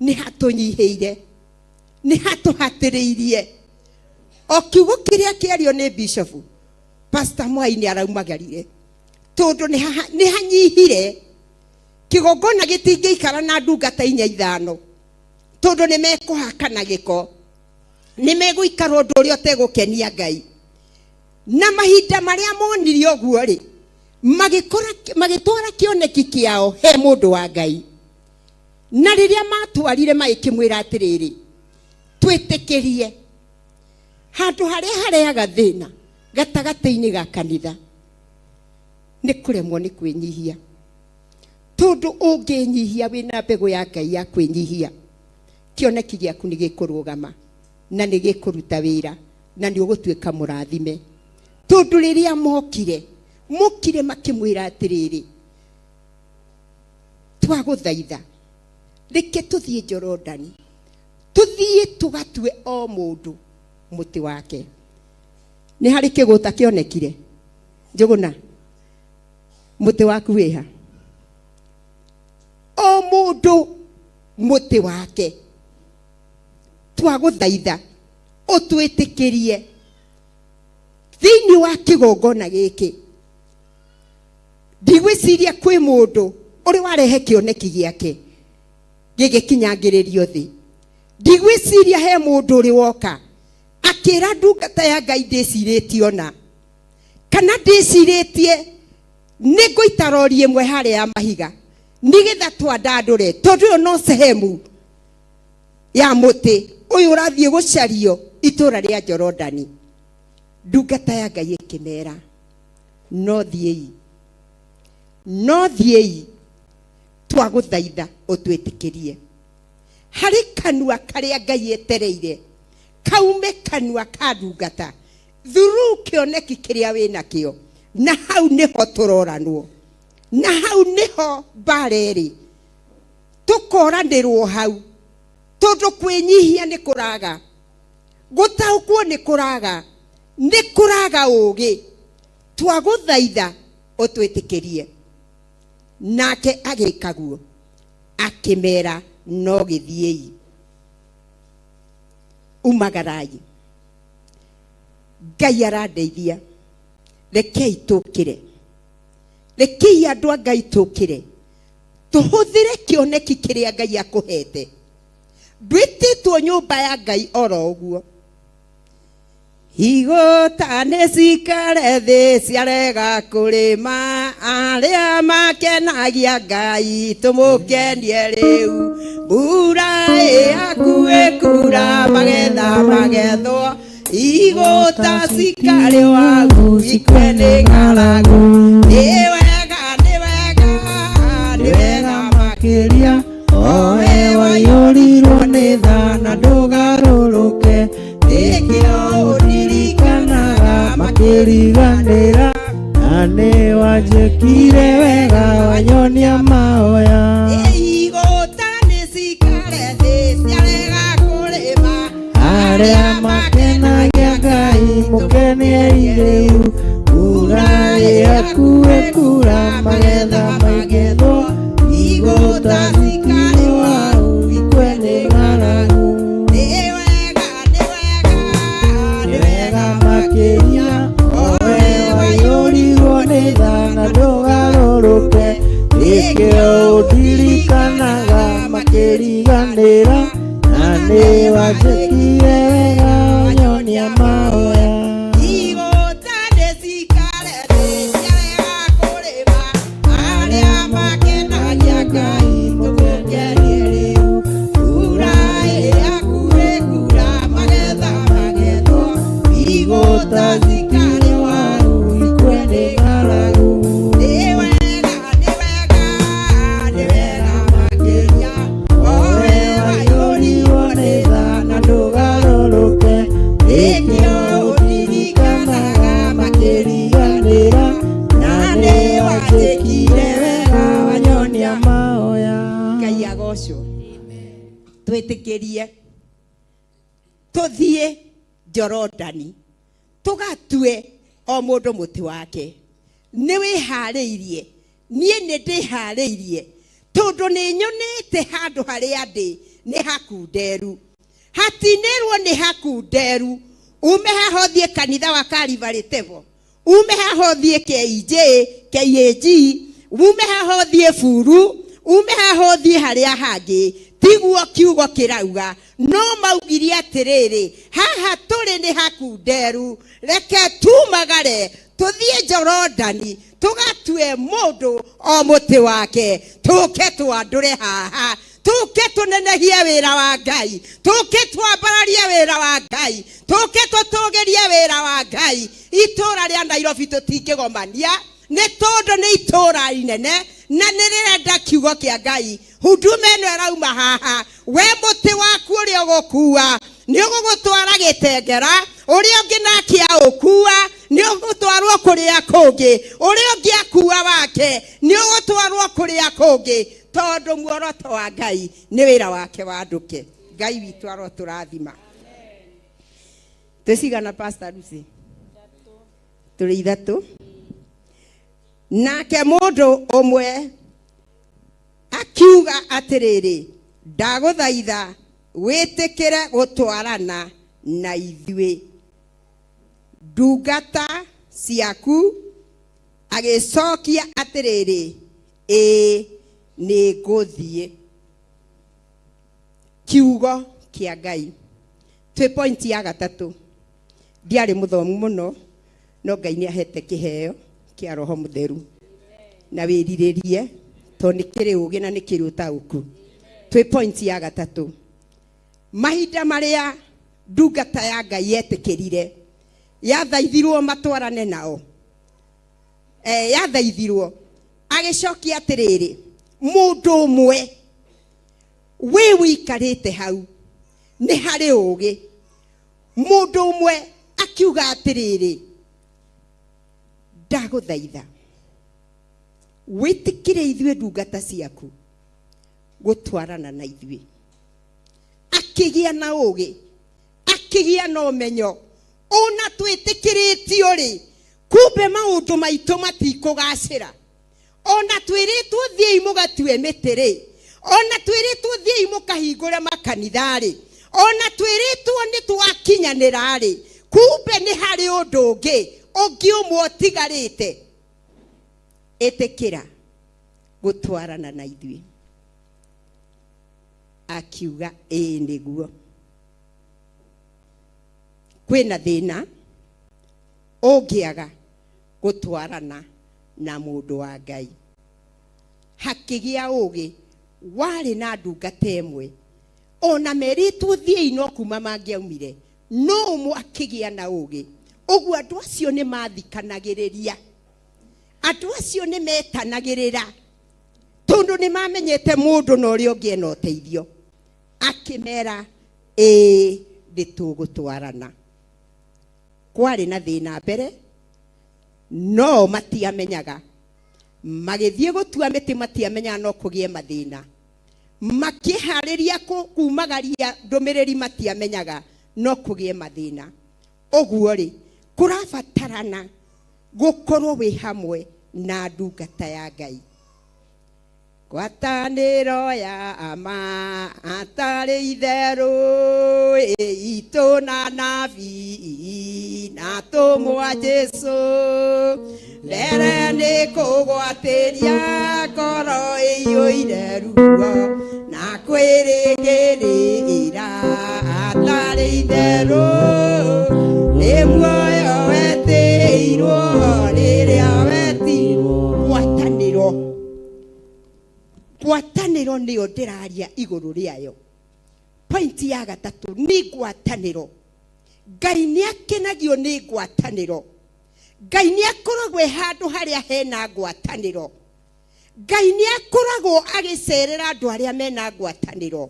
nĩ hatũnyihĩire, nĩ hatũhatĩrĩirie. O kiugo kĩrĩa kĩario nĩ Bishop Pastor Mwai nĩ araumagarire, tondũ nĩ hanyihire. Kĩgongona gĩtingĩikara na ndungata inya ithano, tondũ nĩ mekũhakana gĩko, nĩ megũikara ũndũ ũrĩa ũtegũkenia Ngai. Na mahinda marĩa monire ũguo rĩ, magĩtwara kĩoneki kĩao he mũndũ wa Ngai. Na rĩrĩa matwarire magĩkĩmwĩra atĩrĩrĩ, twĩtĩkĩrie handũ harĩa harehaga thĩna gatagatĩ-inĩ ga kanitha nĩ kũremwo nĩ kwĩnyihia, tondũ ũngĩnyihia wĩna mbegũ ya Ngai ya kwĩnyihia, kĩoneki gĩaku nĩ gĩkũrũgama na nĩ gĩkũruta wĩra na nĩ ũgũtuĩka mũrathime. Tondũ rĩrĩa mokire makĩmwĩra atĩrĩrĩ, twagũthaitha reke tũthiĩ Jorodani, tũthiĩ tũgatue o mũndũ mũtĩ wake. Nĩ harĩ kĩgũta kĩonekire? Njũgũna, mũtĩ waku wĩha? O mũndũ mũtĩ wake, twagũthaitha ũtwĩtĩkĩrie thĩinĩ wa kĩgongona gĩkĩ. Ndigwĩciria kwĩ mũndũ ũrĩ warehe kĩoneki gĩake gĩgĩkinyangĩrĩrio thĩ. Ndigwĩciria he mũndũ ũrĩ woka akĩra ndungata ya Ngai ndĩcirĩtie ona kana ndĩcirĩtie nĩ ngũita rori ĩmwe harĩa ya mahiga nĩgetha twandandũre, tondũ ĩyo no sehemu ya mũtĩ ũyũ ũrathiĩ gũcario itũũra rĩa Jorodani. Ndungata ya Ngai ĩkĩmera, no thiĩi, no thiĩi, twagũthaitha ũtwĩtĩkĩrie. Harĩ kanua karĩa Ngai etereire kaume kanua ka ndungata through kĩoneki kĩrĩa wĩnakĩo, na hau nĩho tũroranwo, na hau nĩho mbara ĩrĩ, tũkoranĩrwo hau, tondũ kwĩnyihia nĩ kũraga, gũtaũkwo nĩ kũraga, nĩ kũraga ũũgĩ. Twagũthaitha ũtwĩtĩkĩrie. Nake agĩka guo, akĩmera no gĩthiĩi, umagarai. Ngai arandeithia, rekei tũkĩre, rekei andũ a Ngai tũkĩre, tũhũthĩre kĩoneki kĩrĩa Ngai akũhete. Ndwĩtĩtwo nyũmba ya Ngai oro ũguo. Igũta nĩ cikare thĩ ciarega kũrĩma, arĩa makenagia Ngai tũmũkenie rĩu. Mbura ĩyaku ĩkura, magetha magethwo, igũta cikarĩ wagu ikue nĩ ng'aragu. Nĩ wega, nĩ wega, nĩ wega. makĩria owe waiyũrirwo nĩ tha na ndũgarũrũke nĩkĩo ũndirikanaga makĩriganĩra na nĩ wanjĩkire wega wanyonia mahoya Igũta nĩ cikare thĩ ciarega kũrĩma arĩa makenagia Ngai mũkeniei rĩu mbura ĩyakuĩ kura magetha maigethwo igũta cikarĩ waru ikue nĩ ng'aragu Nĩ wega nĩ wega nĩ wega makĩria owe waiyũrirwo nĩ tha na ndũgarũrũke nĩkĩo ũndirikanaga makĩriganĩra na nĩ wanjĩkire wega wanyonia mahoya Igũta nĩ cikare thĩ ciarega kũrĩma arĩa makenagia Ngai tũmũkenie rĩu mbura ĩyakuĩ kura magetha magethwo igũta cikarĩ waru ikue nĩ ng'aragu Nĩ wega nĩ wega nĩ wega makĩria owe waiyũrirwo nĩ tha na ndũgarũrũke nĩkĩo ũndirikanaga makĩriganĩra na nĩ wanjĩkire wega wanyonia mahoya Ngai agocwo twĩtĩkĩrie tũthiĩ Jorodani tũgatue o mũndũ mũtĩ wake nĩ wĩharĩirie niĩ nĩ ndĩharĩirie tondũ nĩ nyonete handũ harĩa ndĩ nĩ hakunderu hatinĩrwo nĩ hakunderu ume haha ũthiĩ kanitha wa Calvary Temple ume haha ũthiĩ KJ KAG ume haha ũthiĩ buru ume haha ũthiĩ harĩa hangĩ tiguo kiugo kĩrauga no maugire atĩrĩrĩ haha tũrĩ nĩ hakunderu reke tumagare tũthiĩ Jorodani tũgatue mũndũ o mũtĩ wake tũke twandũre haha tũke tũnenehie wĩra wa Ngai tũke twambararie wĩra wa Ngai tũke tũtũgĩrie wĩra wa Ngai itũra rĩa Nairobi tũtingĩgomania nĩ tondũ nĩ itũra inene na nĩ rĩrenda kiugo kĩa Ngai huduma ĩno ĩrauma haha we mũtĩ waku ũrĩa ũgũkua nĩ ũgũgũtwara gĩtengera ũrĩa ũngĩ nake aũkua nĩ ũgũtwarwo kũrĩa kũngĩ ũrĩa ũngĩ akua wake nĩ ũgũtwarwo kũrĩa kũngĩ tondũ muoroto wa Ngai nĩ wĩra wake wandũke Ngai witũ arotũrathima twĩcigana Pastor Lucy tũrĩ ithatũ nake mũndũ ũmwe akiuga atĩrĩrĩ ndagũthaitha wĩtĩkĩre gũtwarana na ithuĩ ndungata ciaku agĩcokia atĩrĩrĩ ĩĩ nĩ ngũthiĩ kiugo kĩa Ngai twĩ point ya gatatũ ndiarĩ mũthomu mũno no Ngai nĩ ahete kĩheo kĩa roho mũtheru na wĩrirĩrie tondũ nĩ kĩrĩ ũgĩ na nĩ kĩrĩ ũtaũku twĩ point ya gatatũ mahinda marĩa ndungata ya Ngai yetĩkĩrire yathaithirwo matwarane nao e, yathaithirwo agĩcokia atĩrĩrĩ mũndũ ũmwe wĩ wĩikarĩte hau nĩ harĩ ũgĩ mũndũ ũmwe akiuga atĩrĩrĩ ndagũthaitha wĩtĩkĩre ithuĩ ndungata ciaku gũtwarana na ithuĩ akĩgĩa na ũgĩ akĩgĩa na ũmenyo ona twĩtĩkĩrĩtio rĩ kumbe maũndũ maitũ matikũgacĩra ona twĩrĩtwo thiĩi mũgatue mĩtĩ rĩ ona twĩrĩtwo thiĩi mũkahingũre makanitha rĩ ona twĩrĩtwo nĩ twakinyanĩra rĩ kumbe nĩ harĩ ũndũ ũngĩ ũngĩ ũmwe ũtigarĩte ĩtĩkĩra gũtwarana na ithuĩ akiuga ĩĩ nĩguo kwĩna thĩna ũngĩaga gũtwarana na mũndũ wa Ngai hakĩgĩa ũgĩ warĩ na ndungata ĩmwe ona merĩtwo thiĩi no kuma mangĩaumire no ũmwe akĩgĩa na ũgĩ ũguo andũ acio nĩ mathikanagĩrĩria andũ acio nĩ metanagĩrĩra Tondũ nĩ mamenyete mũndũ na ũrĩa ũngĩ ena ũteithio. Akĩmera ĩĩ nĩ tũgũtwarana. Kwarĩ na thĩna mbere, no matiamenyaga. Magĩthiĩ gũtua mĩtĩ matiamenyaga no kũgĩe mathĩna. Makĩharĩria kumagaria ndũmĩrĩri matiamenyaga no kũgĩe mathĩna. Ũguo rĩ, kũrabatarana gũkorwo wĩ hamwe na ndungata ya Ngai. Ngwatanĩro ya ma atarĩ itherũ itũ na nabii na atũmwo a Jesũ. Mbere nĩ kũgwatĩria ngoro ĩiyũire ruo na kwĩrĩgĩrĩra atarĩ itherũ. Nĩ muoyo wetĩirwo rĩrĩa wetirwo. Ngwatanĩro. Ngwatanĩro nĩyo ndĩraria igũrũ rĩayo. Point ya gatatũ nĩ ngwatanĩro. Ngai nĩ akenagio nĩ ngwatanĩro. Ngai nĩ akoragwo e handũ harĩa hena ngwatanĩro. Ngai nĩ akoragwo agĩcerera andũ arĩa mena ngwatanĩro.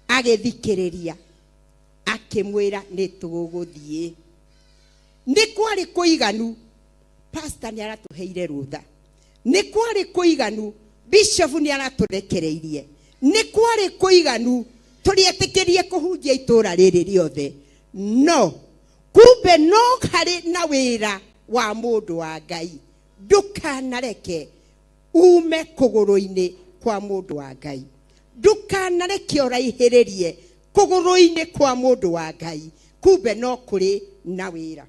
Agĩthikĩrĩria akĩmwĩra nĩ tũgũthiĩ. Nĩ kwarĩ kũiganu, pastor nĩ aratũheire rũtha. Nĩ kwarĩ kũiganu, bishop nĩ aratũrekereirie. Nĩ kwarĩ kũiganu tũrĩetĩkĩrie kũhunjia itũra rĩrĩ rĩothe. No kumbe no harĩ na wĩra wa mũndũ wa Ngai. Ndũkanareke ume kũgũrũ-inĩ kwa mũndũ wa Ngai. Ndũkanareke ũraihĩrĩrie kũgũrũ-inĩ kwa mũndũ wa Ngai. Kumbe no kũrĩ na wĩra.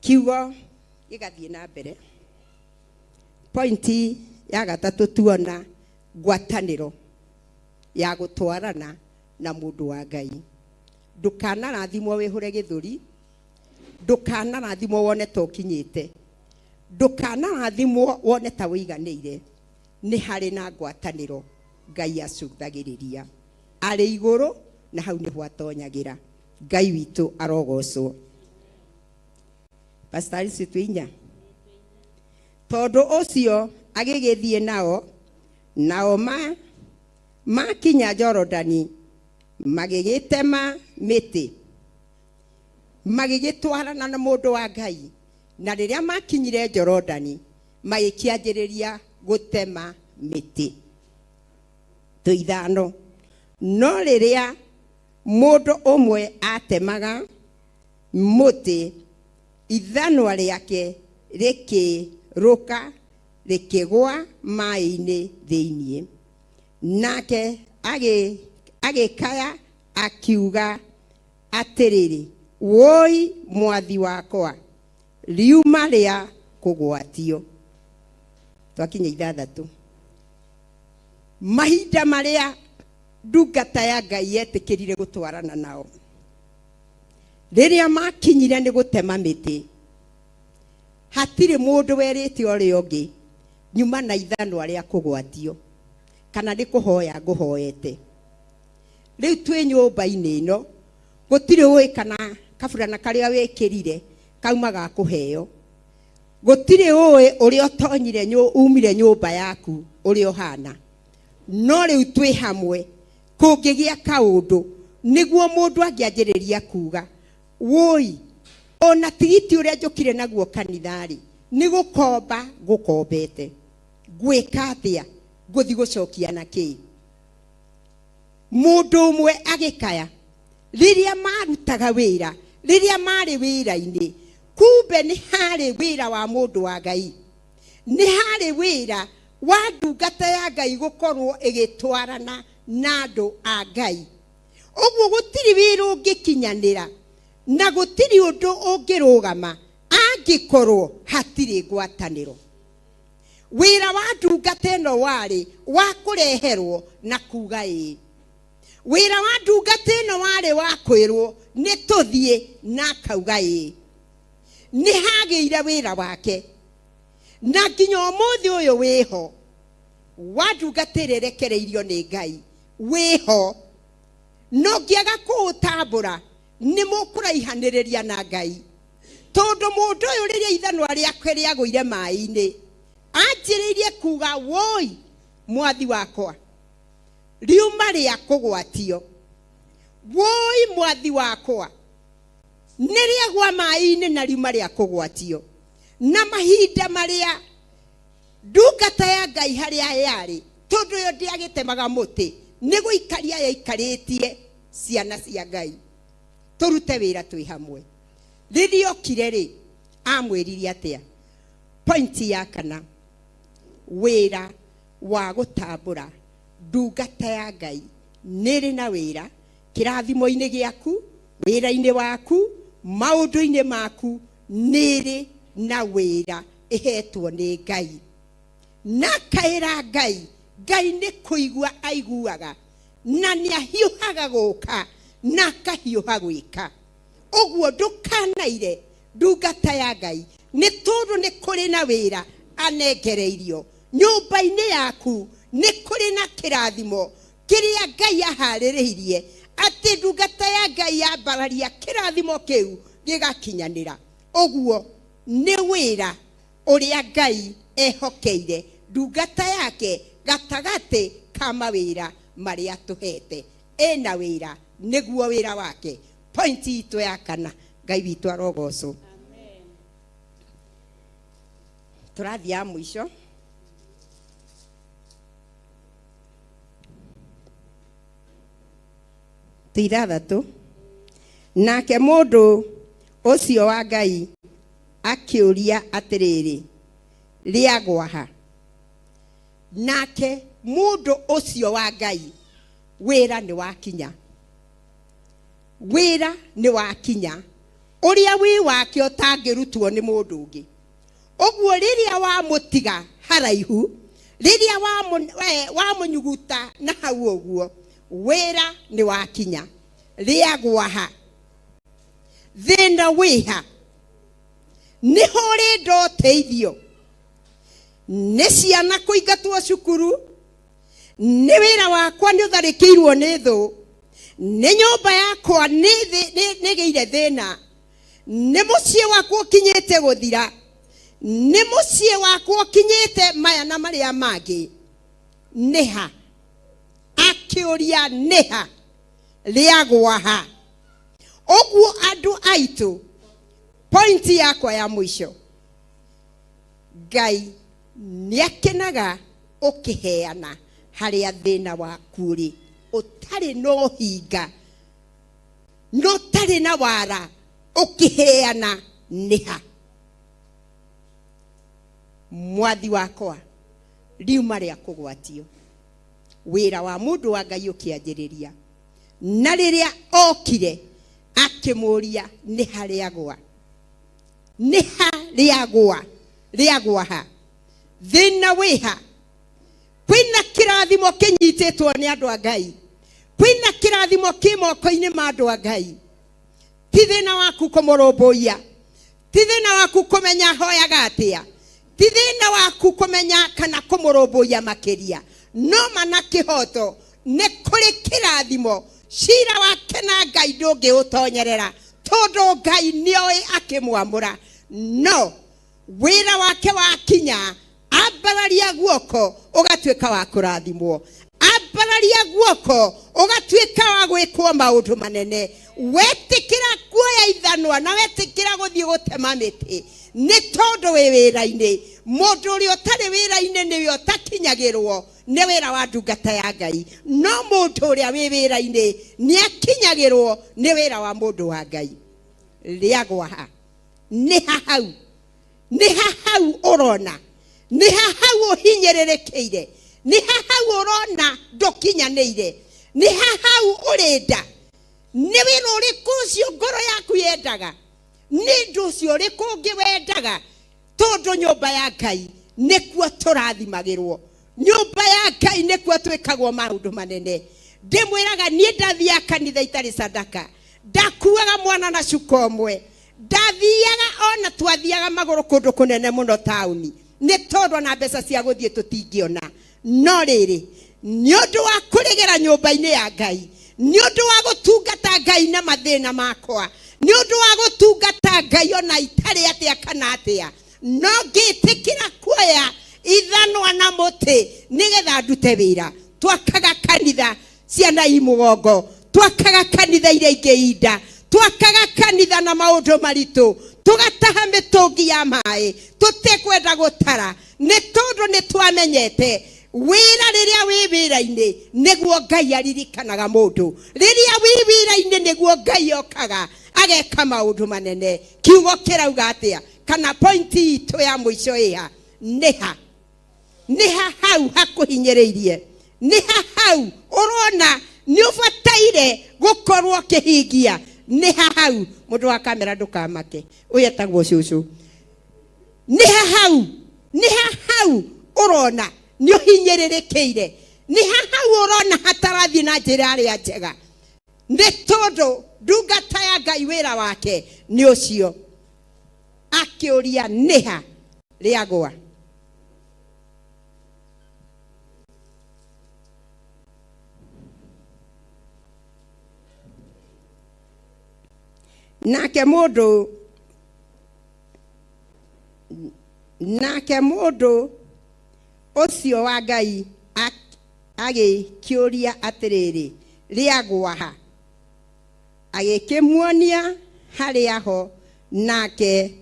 Kiugo gĩgathiĩ na mbere. Pointi ya gatatũ tuona ngwatanĩro ya gũtwarana na mũndũ wa Ngai. Ndũkanarathimwo wĩhũre gĩthũri, ndũkanarathimwo wone ta ũkinyĩte, ndũkanarathimwo wone ta ũiganĩire. Nĩ harĩ na ngwatanĩro Ngai acũthagĩrĩria arĩ igũrũ, na hau nĩho atonyagĩra. Ngai witũ arogocwo. Pastor Alice twĩ inya. Tondũ ũcio agĩgĩthiĩ nao, nao makinya Jorodani magĩgĩtema mĩtĩ, magĩgĩtwarana na mũndũ wa Ngai. Na rĩrĩa makinyire Jorodani magĩkĩanjĩrĩria gũtema mĩtĩ. Tũithano. No rĩrĩa mũndũ ũmwe atemaga mũtĩ, ithanwa rĩake rĩkĩrũka rĩkĩgũa maĩ-inĩ thĩinĩ. Nake agĩkaya akiuga atĩrĩrĩ, woi mwathi wakwa, riuma rĩa kũgwatio. Twakinya ithathatũ. Mahinda marĩa ndungata ya Ngai yetĩkĩrire gũtwarana nao, rĩrĩa makinyire nĩ gũtema mĩtĩ, hatirĩ mũndũ werĩte ũrĩa ũngĩ nyuma na ithanwa rĩa kũgwatio kana nĩ kũhoya ngũhoete. Rĩu twĩ nyũmba-inĩ ĩno, gũtirĩ ũĩ kana kaburana karĩa wĩkĩrire kauma ga kũheo. Gũtirĩ ũĩ ũrĩa ũtonyire umire nyũmba yaku ũrĩa ũhana. No rĩu twĩ hamwe, kũngĩgĩa kaũndũ nĩguo mũndũ angĩanjĩrĩria kuga woi ona tigiti ũrĩa njũkire naguo kanitha-rĩ nĩ gũkomba ngũkombete, ngwĩka atĩa, ngũthi gũcokia na kĩ? Mũndũ ũmwe agĩkaya rĩrĩa marutaga wĩra, rĩrĩa marĩ wĩra-inĩ, kumbe nĩ harĩ wĩra wa mũndũ wa Ngai, nĩ harĩ wĩra wa ndungata ya Ngai gũkorwo ĩgĩtwarana na andũ a Ngai. Ũguo gũtirĩ wĩra ũngĩkinyanĩra na gũtirĩ ũndũ ũngĩrũgama angĩkorwo hatirĩ ngwatanĩro. Wĩra wa ndungata ĩno warĩ wa kũreherwo na kuga ĩĩ. Wĩra wa ndungata ĩno warĩ wa kwĩrwo nĩ tũthiĩ na akauga ĩĩ. Nĩ hagĩire wĩra wake, na nginya ũmũthĩ ũyũ wĩho wa ndungata ĩrĩa ĩrekereirio nĩ Ngai wĩho. No ngĩaga kũũtambũra nĩ mũkũraihanĩrĩria na Ngai, Tondũ mũndũ ũyũ rĩrĩa ithanwa rĩake rĩagũire maĩ-inĩ, anjĩrĩirie kuga, woi mwathi wakwa, riuma rĩa kũgwatio. Woi mwathi wakwa, nĩ rĩagwa maĩ-inĩ na riuma rĩa kũgwatio. Na mahinda marĩa ndungata ya Ngai harĩa yarĩ, tondũ yo ndĩagĩtemaga mũtĩ, nĩ gũikaria yaikarĩtie ciana cia Ngai, tũrute wĩra twĩ hamwe. Rĩrĩa okire rĩ, amwĩrire atĩa? Pointi ya kana, wĩra wa gũtambũra. Ndungata ya Ngai nĩrĩ na wĩra kĩrathimo-inĩ gĩaku, wĩra-inĩ waku, maũndũ-inĩ maku, nĩrĩ na wĩra ĩhetwo nĩ Ngai. Na akaĩra Ngai, Ngai nĩ kũigua aiguaga, na nĩ ahiũhaga gũka na akahiũha gwĩka. Ũguo ndũkanaire ndungata ya Ngai, nĩ tondũ nĩ kũrĩ na wĩra anengereirio nyũmba-inĩ yaku, nĩ kũrĩ na kĩrathimo kĩrĩa Ngai aharĩrĩirie atĩ ndungata ya Ngai yambararia kĩrathimo kĩu gĩgakinyanĩra. Ũguo nĩ wĩra ũrĩa Ngai ehokeire ndungata yake gatagatĩ ka mawĩra marĩa tũhete. Ĩna wĩra, nĩguo wĩra wake. Pointi itũ ya kana, Ngai witũ arogocwo. Tũrathiĩ ya mũico. Ti ithathatũ. Nake mũndũ ũcio wa Ngai akĩũria atĩrĩrĩ, rĩagwa ha? Nake mũndũ ũcio wa Ngai, wĩra nĩ wakinya, wĩra nĩ wakinya, ũrĩa wĩ wake ũtangĩrutwo nĩ mũndũ ũngĩ. Ũguo rĩrĩa wamũtiga haraihu, rĩrĩa wamũnyuguta na hau ũguo, wĩra nĩ wakinya. Rĩagwa ha? Thĩna wĩha? Nĩho ũrenda ũteithio? Nĩ ciana kũingatwo cukuru? Nĩ wĩra wakwa nĩ ũtharĩkĩirwo nĩ thũ? Nĩ nyũmba yakwa nĩ gĩire thĩna? Nĩ mũciĩ wakwa ũkinyĩte gũthira? Nĩ mũciĩ wakwa ũkinyĩte maya na marĩa mangĩ? Nĩha? Akĩũria nĩha rĩagwa ha? Ũguo andũ aitũ, pointi yakwa ya mũico, Ngai nĩakenaga ũkĩheana harĩa thĩna waku ũrĩ, ũtarĩ na ũhinga na ũtarĩ na wara, ũkĩheana nĩha? Mwathi wakwa, riuma rĩa kũgwatio. Wĩra wa mũndũ wa Ngai ũkĩanjĩrĩria, na rĩrĩa okire akĩmũria nĩ harĩa gwa, nĩ ha rĩagwa, rĩagwa ha? Thĩna wĩha? Kwĩna kĩrathimo kĩnyitĩtwo nĩ andũ a Ngai, kwĩna kĩrathimo kĩ moko-inĩ ma andũ a Ngai. Ti thĩna waku kũmũrũmbũiya, ti thĩna waku kũmenya hoyaga atĩa, ti thĩna waku kũmenya kana kũmũrũmbũiya makĩria, no mana kĩhoto nĩ kũrĩ kĩrathimo. Cira wake na Ngai ndũngĩũtonyerera, tondũ Ngai nĩoĩ akĩmwamũra. No wĩra wake wakinya, ambararia guoko ũgatuĩka wa kũrathimwo, ambararia guoko ũgatuĩka wa gwĩkwo maũndũ manene. Wetĩkĩra kuoya ithanwa na wetĩkĩra gũthiĩ gũtema mĩtĩ, nĩ tondũ wĩ wĩra-inĩ. Mũndũ ũrĩa ũtarĩ wĩra-inĩ nĩwe ũtakinyagĩrwo nĩ wĩra wa ndungata ya Ngai, no mũndũ ũrĩa wĩ wĩra-inĩ nĩ akinyagĩrwo nĩ wĩra wa mũndũ wa Ngai. Rĩagwa ha? Nĩ ha hau? Nĩ ha hau ũrona? Nĩ ha hau ũhinyĩrĩrĩkĩire? Nĩ ha hau ũrona ndũkinyanĩire? Nĩ ha hau ũrĩnda? Nĩ wĩra ũrĩkũ ũcio ngoro yaku yendaga? Nĩ ũndũ ũcio ũrĩkũ ũngĩ wendaga? Tondũ nyũmba ya Ngai nĩkuo tũrathimagĩrwo, nyũmba ya Ngai nĩkuo twĩkagwo maũndũ manene. Ndĩmwĩraga niĩ ndathiaga kanitha itarĩ sadaka, ndakuaga mwana na cuka ũmwe, ndathiaga ona twathiaga magũrũ kũndũ kũnene mũno taũni, nĩ tondũ ona mbeca cia gũthiĩ tũtingĩona. No rĩrĩ, nĩ ũndũ wa kũrĩgĩra nyũmba-inĩ ya Ngai, nĩ ũndũ wa gũtungata Ngai na mathĩna makwa, Nĩ ũndũ wa gũtungata Ngai ona itarĩ atĩa kana atĩa, no ngĩtĩkĩra kuoya ithanwa na mũtĩ nĩgetha ndute wĩra. Twakaga kanitha ciana i mũgongo, twakaga kanitha iria ingĩ inda, twakaga kanitha na maũndũ maritũ, tũgataha mĩtũngi ya maĩ tũtekwenda gũtara, nĩ tondũ nĩ twamenyete wĩra rĩrĩa wĩ wĩra-inĩ nĩguo Ngai aririkanaga mũndũ. Rĩrĩa wĩ wĩra-inĩ nĩguo Ngai okaga ageka maũndũ manene. Kiugo kĩrauga atĩa? Kana pointi itũ ya mũico ĩha? Nĩha? Nĩha hau hakũhinyĩrĩirie? Nĩha hau ũrona nĩ ũbataire gũkorwo ũkĩhingia? Nĩha hau? Mũndũ wa kamera ndũkamake, ũyũ etagwo cũcũ. Nĩha hau? Nĩha hau ũrona nĩ ũhinyĩrĩrĩkĩire? Nĩha hau ũrona hatarathiĩ na njĩra ĩrĩa njega? Nĩ tondũ ndungata ya Ngai wĩra wake nĩ ũcio. Akĩũria nĩha rĩagwa. Nake mũndũ nake mũndũ ũcio wa Ngai agĩkĩũria atĩrĩrĩ, rĩagwa ha? Agĩkĩmuonia harĩa ho, nake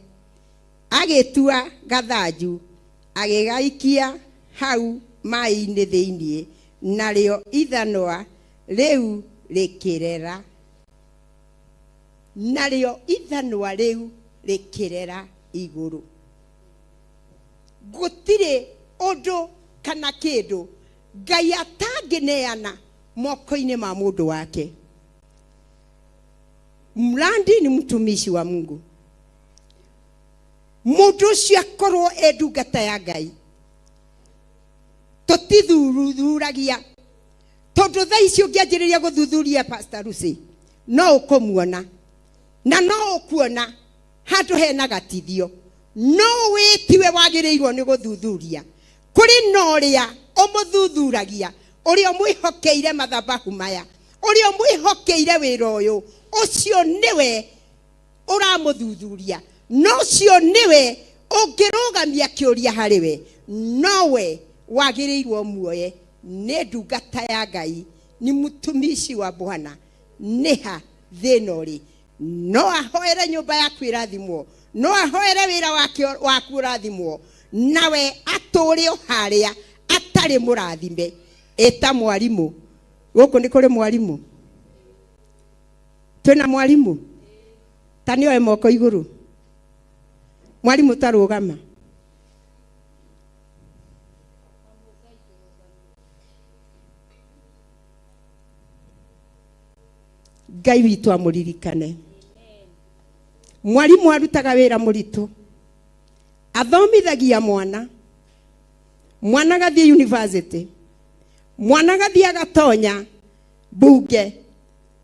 agĩtua gathanju, agĩgaikia hau maĩ-inĩ thĩinĩ, narĩo ithanwa rĩu rĩkĩrera. Narĩo ithanwa rĩu rĩkĩrera igũrũ. Gũtirĩ ũndũ kana kĩndũ Ngai atangĩneana moko-inĩ ma mũndũ wake. Mrandi ni mtumishi wa Mungu. Mũndũ ũcio akorwo e ndungata ya Ngai, tũtithuthuragia, tondũ thaa ici ũngĩanjĩrĩria gũthuthuria Pastor Lucy no ũkũmuona na no ũkuona handũ hena gatithio, no wĩtiwe wagĩrĩirwo nĩ gũthuthuria. Kũrĩ na ũrĩa ũmũthuthuragia, ũrĩa ũmwĩhokeire mathabahu maya, ũrĩa ũmwĩhokeire wĩra ũyũ, ũcio nĩwe ũramũthuthuria, na ũcio nĩwe ũngĩrũgamia kĩũria harĩ we, nowe wagĩrĩirwo muoye. Nĩ ndungata ya Ngai, ni mtumishi wa Bwana. Nĩha thĩna ũrĩ? No ahoere nyũmba yaku ĩrathimwo, no ahoere wĩra wake waku ũrathimwo, nawe atũre o harĩa atarĩ mũrathime. Ĩta mwarimũ gũkũ, nĩ kũrĩ mwarimũ? Twĩna mwarimũ? Ta nĩoe moko igũrũ. Mwarimũ ta rũgama. Ngai witũ amũririkane. Mwarimũ arutaga wĩra mũritũ, athomithagia mwana, mwana agathiĩ university, mwana agathiĩ agatonya bunge,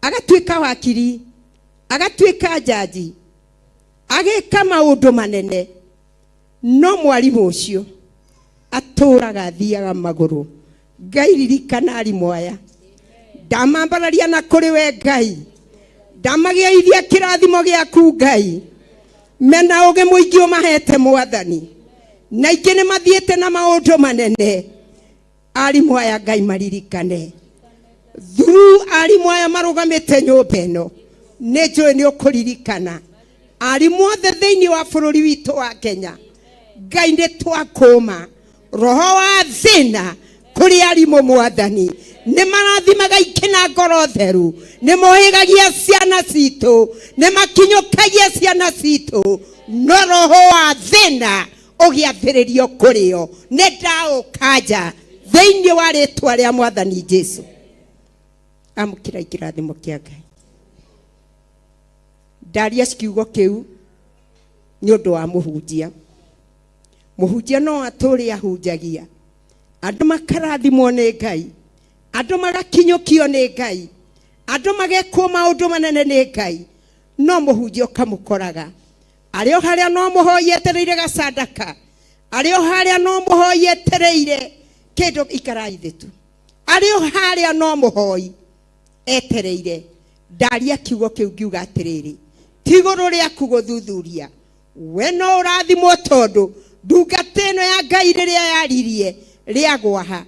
agatuĩka wakiri, agatuĩka jaji, agĩka maũndũ manene. No mwarimũ ũcio atũraga athiaga magũrũ. Ngai ririkana arimũ aya, ndamambararia na kũrĩ we Ngai, ndamagĩaithia kĩrathimo gĩaku Ngai, mena ũgĩ mũingĩ ũmahete Mwathani, na ingĩ nĩ mathiĩte na maũndũ manene. Arimũ aya Ngai maririkane. Through arimũ aya marũgamĩte nyũmba ĩno, nĩ njũĩ nĩ ũkũririkana arimũ othe thĩinĩ wa bũrũri witũ wa Kenya. Ngai nĩ twakũma roho wa thĩna kũrĩ arimũ Mwathani, nĩ marathimaga ingĩ na ngoro theru, nĩ mohĩgagia ciana citũ, nĩ makinyũkagia ciana citũ, no roho wa thĩna ũgĩathĩrĩrio kũrĩo nĩ ndaũkanja thĩinĩ wa rĩtwa rĩa Mwathani Jesu. Amũkĩra kĩrathimo kĩa Ngai. Ndaria kiugo kĩu nĩ ũndũ wa mũhunjia. Mũhunjia no atũre ahunjagia, andũ makarathimwo nĩ Ngai, andũ magakinyũkio nĩ Ngai, andũ magekwo maũndũ manene nĩ Ngai, no mũhunjia ũkamũkoraga arĩ o harĩa no mũhoi etereire gacandaka, arĩ o harĩa no mũhoi etereire kĩndũ, ikarai thĩ tu, arĩ o harĩa no mũhoi etereire. Ndaria kiugo kĩu ngiuga atĩrĩrĩ, Ti igũrũ rĩaku gũthuthuria. We no ũrathimwo tondũ ndungata ĩno ya Ngai rĩrĩa yaririe rĩagwaha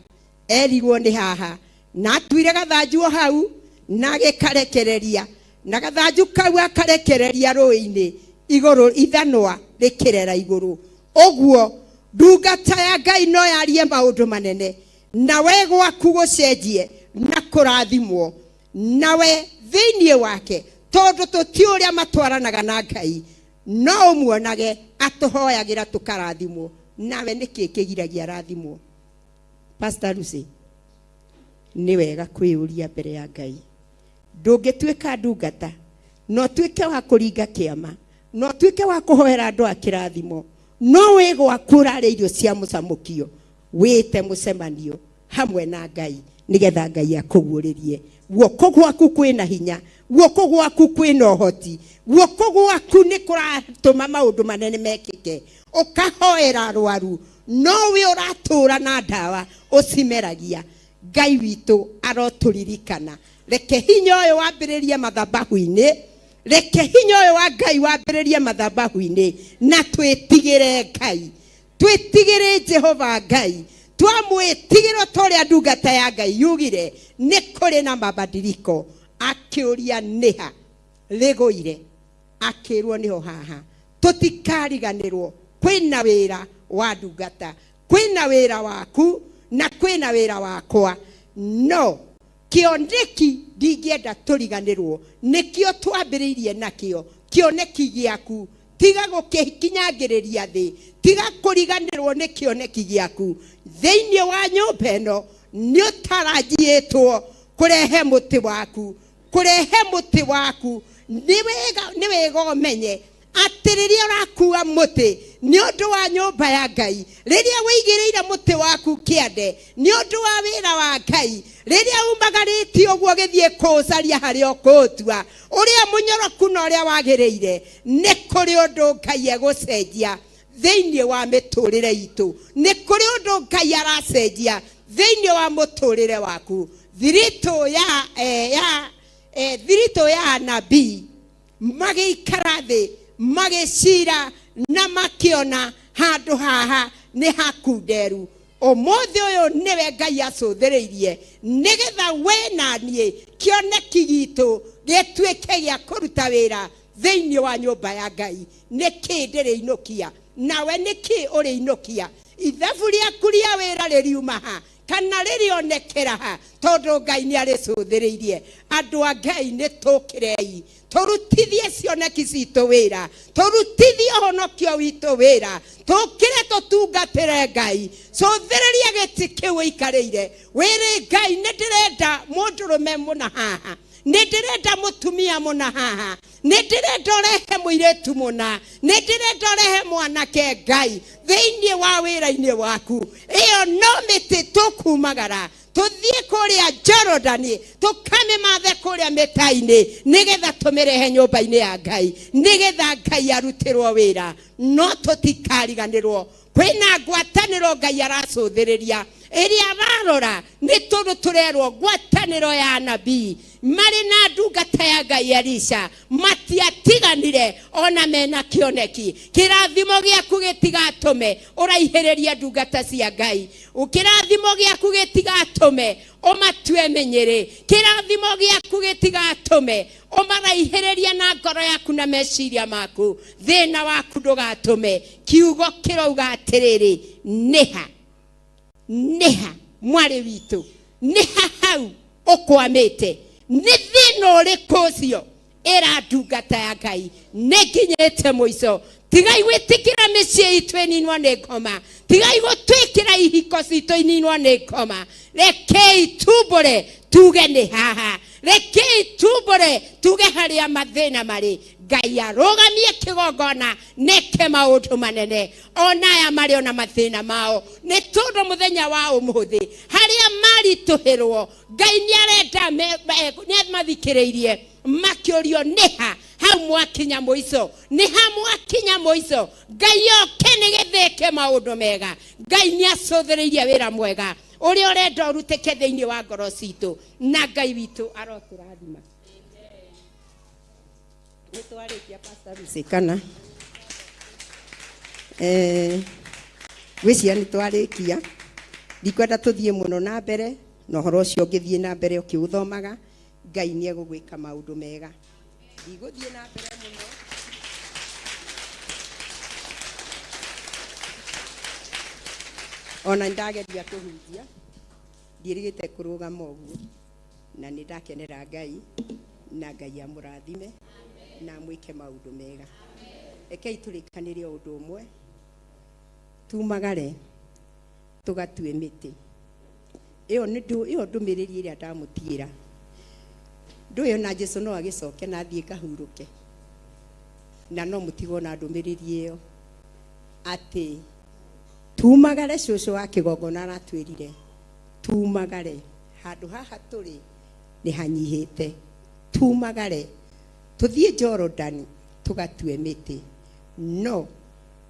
erirwo nĩ haha na atuire gathanju o hau na agĩkarekereria na gathanju kau akarekereria rũĩ-inĩ igũrũ ithanwa rĩkĩrera igũrũ. Ũguo ndungata ya Ngai no yarie maũndũ manene na we gwaku gũcenjie na kũrathimwo nawe thĩinĩ wake tondũ tũti ũrĩa matwaranaga na Ngai no ũmuonage atũhoyagĩra tũkarathimwo. Nawe nĩkĩ kĩgiragia arathimwo? Pastor Lucy, nĩ wega kwĩyũria mbere ya Ngai. Ndũngĩtuĩka ndungata na ũtuĩke wa kũringa kĩama na ũtuĩke wa kũhoera andũ a kĩrathimo no wĩ gwaku ũrarĩa irio cia mũcamũkio wĩte mũcemanio hamwe na Ngai nĩgetha Ngai akũguũrĩrie. Guoko gwaku kwĩna hinya, guoko gwaku kwĩna ũhoti, guoko gwaku nĩ kũratũma maũndũ manene mekĩke. Ũkahoera arwaru no we ũratũra na ndawa ũcimeragia. Ngai witũ arotũririkana. Reke hinya ũyũ wambĩrĩrie mathabahu-inĩ, reke hinya ũyũ wa Ngai wambĩrĩrie mathabahu-inĩ, na twĩtigĩre Ngai, twĩtigĩre Jehova Ngai. Twamwĩtigĩra ta ũrĩa ndungata ya Ngai yugire nĩ kũrĩ na mabadiliko. Akĩũria nĩha rĩgũire, akĩrwo nĩho haha. Tũtikariganĩrwo kwĩna wĩra wa ndungata, kwĩna wĩra waku na kwĩna wĩra wakwa. No kĩoneki ndingĩenda tũriganĩrwo nĩkĩo twambĩrĩirie nakĩo. Kĩoneki gĩaku tiga gũkĩkinyangĩrĩria thĩ, tiga kũriganĩrwo nĩ kĩoneki gĩaku. Thĩinĩ wa nyũmba ĩno nĩ ũtaranjiĩtwo kũrehe mũtĩ waku, kũrehe mũtĩ waku. Nĩ wega, nĩ wega ũmenye atĩ rĩrĩa ũrakua mũtĩ nĩ ũndũ wa nyũmba ya Ngai, rĩrĩa wĩigĩrĩire mũtĩ waku kĩande nĩ ũndũ wa wĩra wa Ngai, rĩrĩa umagarĩtie ũguo ũgĩthiĩ kũũcaria harĩa ũkũũtua, ũrĩa mũnyoroku na ũrĩa wagĩrĩire, nĩ kũrĩ ũndũ Ngai egũcenjia thĩinĩ wa mĩtũrĩre itũ. Nĩ kũrĩ ũndũ Ngai aracenjia thĩinĩ wa mũtũrĩre waku. Thiritũ ya thiritũ ya anabii magĩikara thĩ magĩcira na makĩona handũ haha nĩ hakunderu. Ũmũthĩ ũyũ nĩwe Ngai acũthĩrĩirie nĩgetha we na niĩ kĩoneki gitũ gĩtuĩke gĩa kũruta wĩra thĩinĩ wa nyũmba ya Ngai. Nĩkĩ ndĩrĩinũkia? Nawe nĩkĩ ũrĩinũkia? Ithabu rĩaku rĩa wĩra rĩriuma ha kana rĩrĩonekera ha? Tondũ Ngai nĩ arĩcũthĩrĩirie. Andũ a Ngai nĩ tũkĩrei tũrutithie cioneki citũ wĩra, tũrutithie ũhonokio witũ wĩra, tũkĩre tũtungatĩre Ngai. Cũthĩrĩria gĩtĩ kĩu ũikarĩire, wĩre Ngai nĩ ndĩrenda mũndũrũme mũna haha, nĩ ndĩrenda mũtumia mũna haha, nĩ ndĩrenda ũrehe mũirĩtu mũna, nĩ ndĩrenda ũrehe mwanake Ngai thĩinĩ wa wĩra-inĩ waku. Ĩyo no mĩtĩ tũkumagara tũthiĩ kũrĩa Jorodani tũkamĩmathe kũrĩa mĩta-inĩ nĩgetha tũmĩrehe nyũmba-inĩ ya Ngai nĩgetha Ngai arutĩrwo wĩra. No tũtikariganĩrwo kwĩna ngwatanĩro Ngai aracũthĩrĩria ĩrĩa ararora nĩ tondũ tũrerwo ngwatanĩro ya anabii marĩ na ndungata ya Ngai Elisha matiatiganire ona mena kĩoneki. Kĩrathimo gĩaku gĩtigatũme ũraihĩrĩrie ndungata cia Ngai, kĩrathimo gĩaku gĩtigatũme ũmatue mĩnyĩrĩ, kĩrathimo gĩaku gĩtigatũme ũmaraihĩrĩrie na ngoro yaku na meciria maku. Thĩna waku ndũgatũme kiugo kĩrauga atĩrĩrĩ, nĩha nĩha mwarĩ witũ, nĩha hau ũkwamĩte, nĩ thĩna ũrĩkũ ũcio? Ĩra ndungata ya Ngai nĩ nginyĩte mũico. Tigai gwĩtĩkĩra mĩciĩ itũ ĩninwo nĩ ngoma, tigai gũtwĩkĩra ihiko citũ ininwo nĩ ngoma. Rekei tumbũre tuge nĩ haha, rekei tumbũre tuge harĩa mathĩna marĩ. Ngai arũgamie kĩgongona neke maũndũ manene ona aya marĩ ona mathĩna mao, nĩ tondũ mũthenya wa ũmũthĩ harĩa maritũhĩrwo Ngai nĩ arenda nĩ amathikĩrĩirie makĩũrio nĩha hau mwakinya mũico, nĩha mwakinya mũico. Ngai oke nĩgetha eke maũndũ mega. Ngai nĩ acũthĩrĩirie wĩra mwega ũrĩa ũrenda ũrutĩke thĩinĩ wa ngoro citũ, na Ngai witũ arotũrathima. Nĩ twarĩkia Pastor Lucy kana eh ngwĩciria nĩ twarĩkia ndikwenda tũthiĩ mũno na mbere na ũhoro ũcio ũngĩthiĩ na mbere ũkĩũthomaga Ngai nĩ egũgwĩka maũndũ mega ndigũthiĩ na mbere mũno ona nĩ ndageria kũhunjia ndiĩrĩgĩte kũrũgama ũguo na nĩ ndakenera Ngai na Ngai amũrathime na amwĩke maũndũ mega rekei tũrĩkanĩre o ũndũ ũmwe tumagare tũgatue mĩtĩ ĩyo nĩ ĩyo ndũmĩrĩri ĩrĩa ndamũtigĩra ndũĩ ona Jesu no agĩcoke na athiĩ kahurũke na no mũtigwo na ndũmĩrĩri ĩyo atĩ tumagare cũcũ wa kĩgongona aratwĩrire tumagare handũ haha tũrĩ nĩ hanyihĩte tumagare tũthiĩ Jorodani tũgatue mĩtĩ no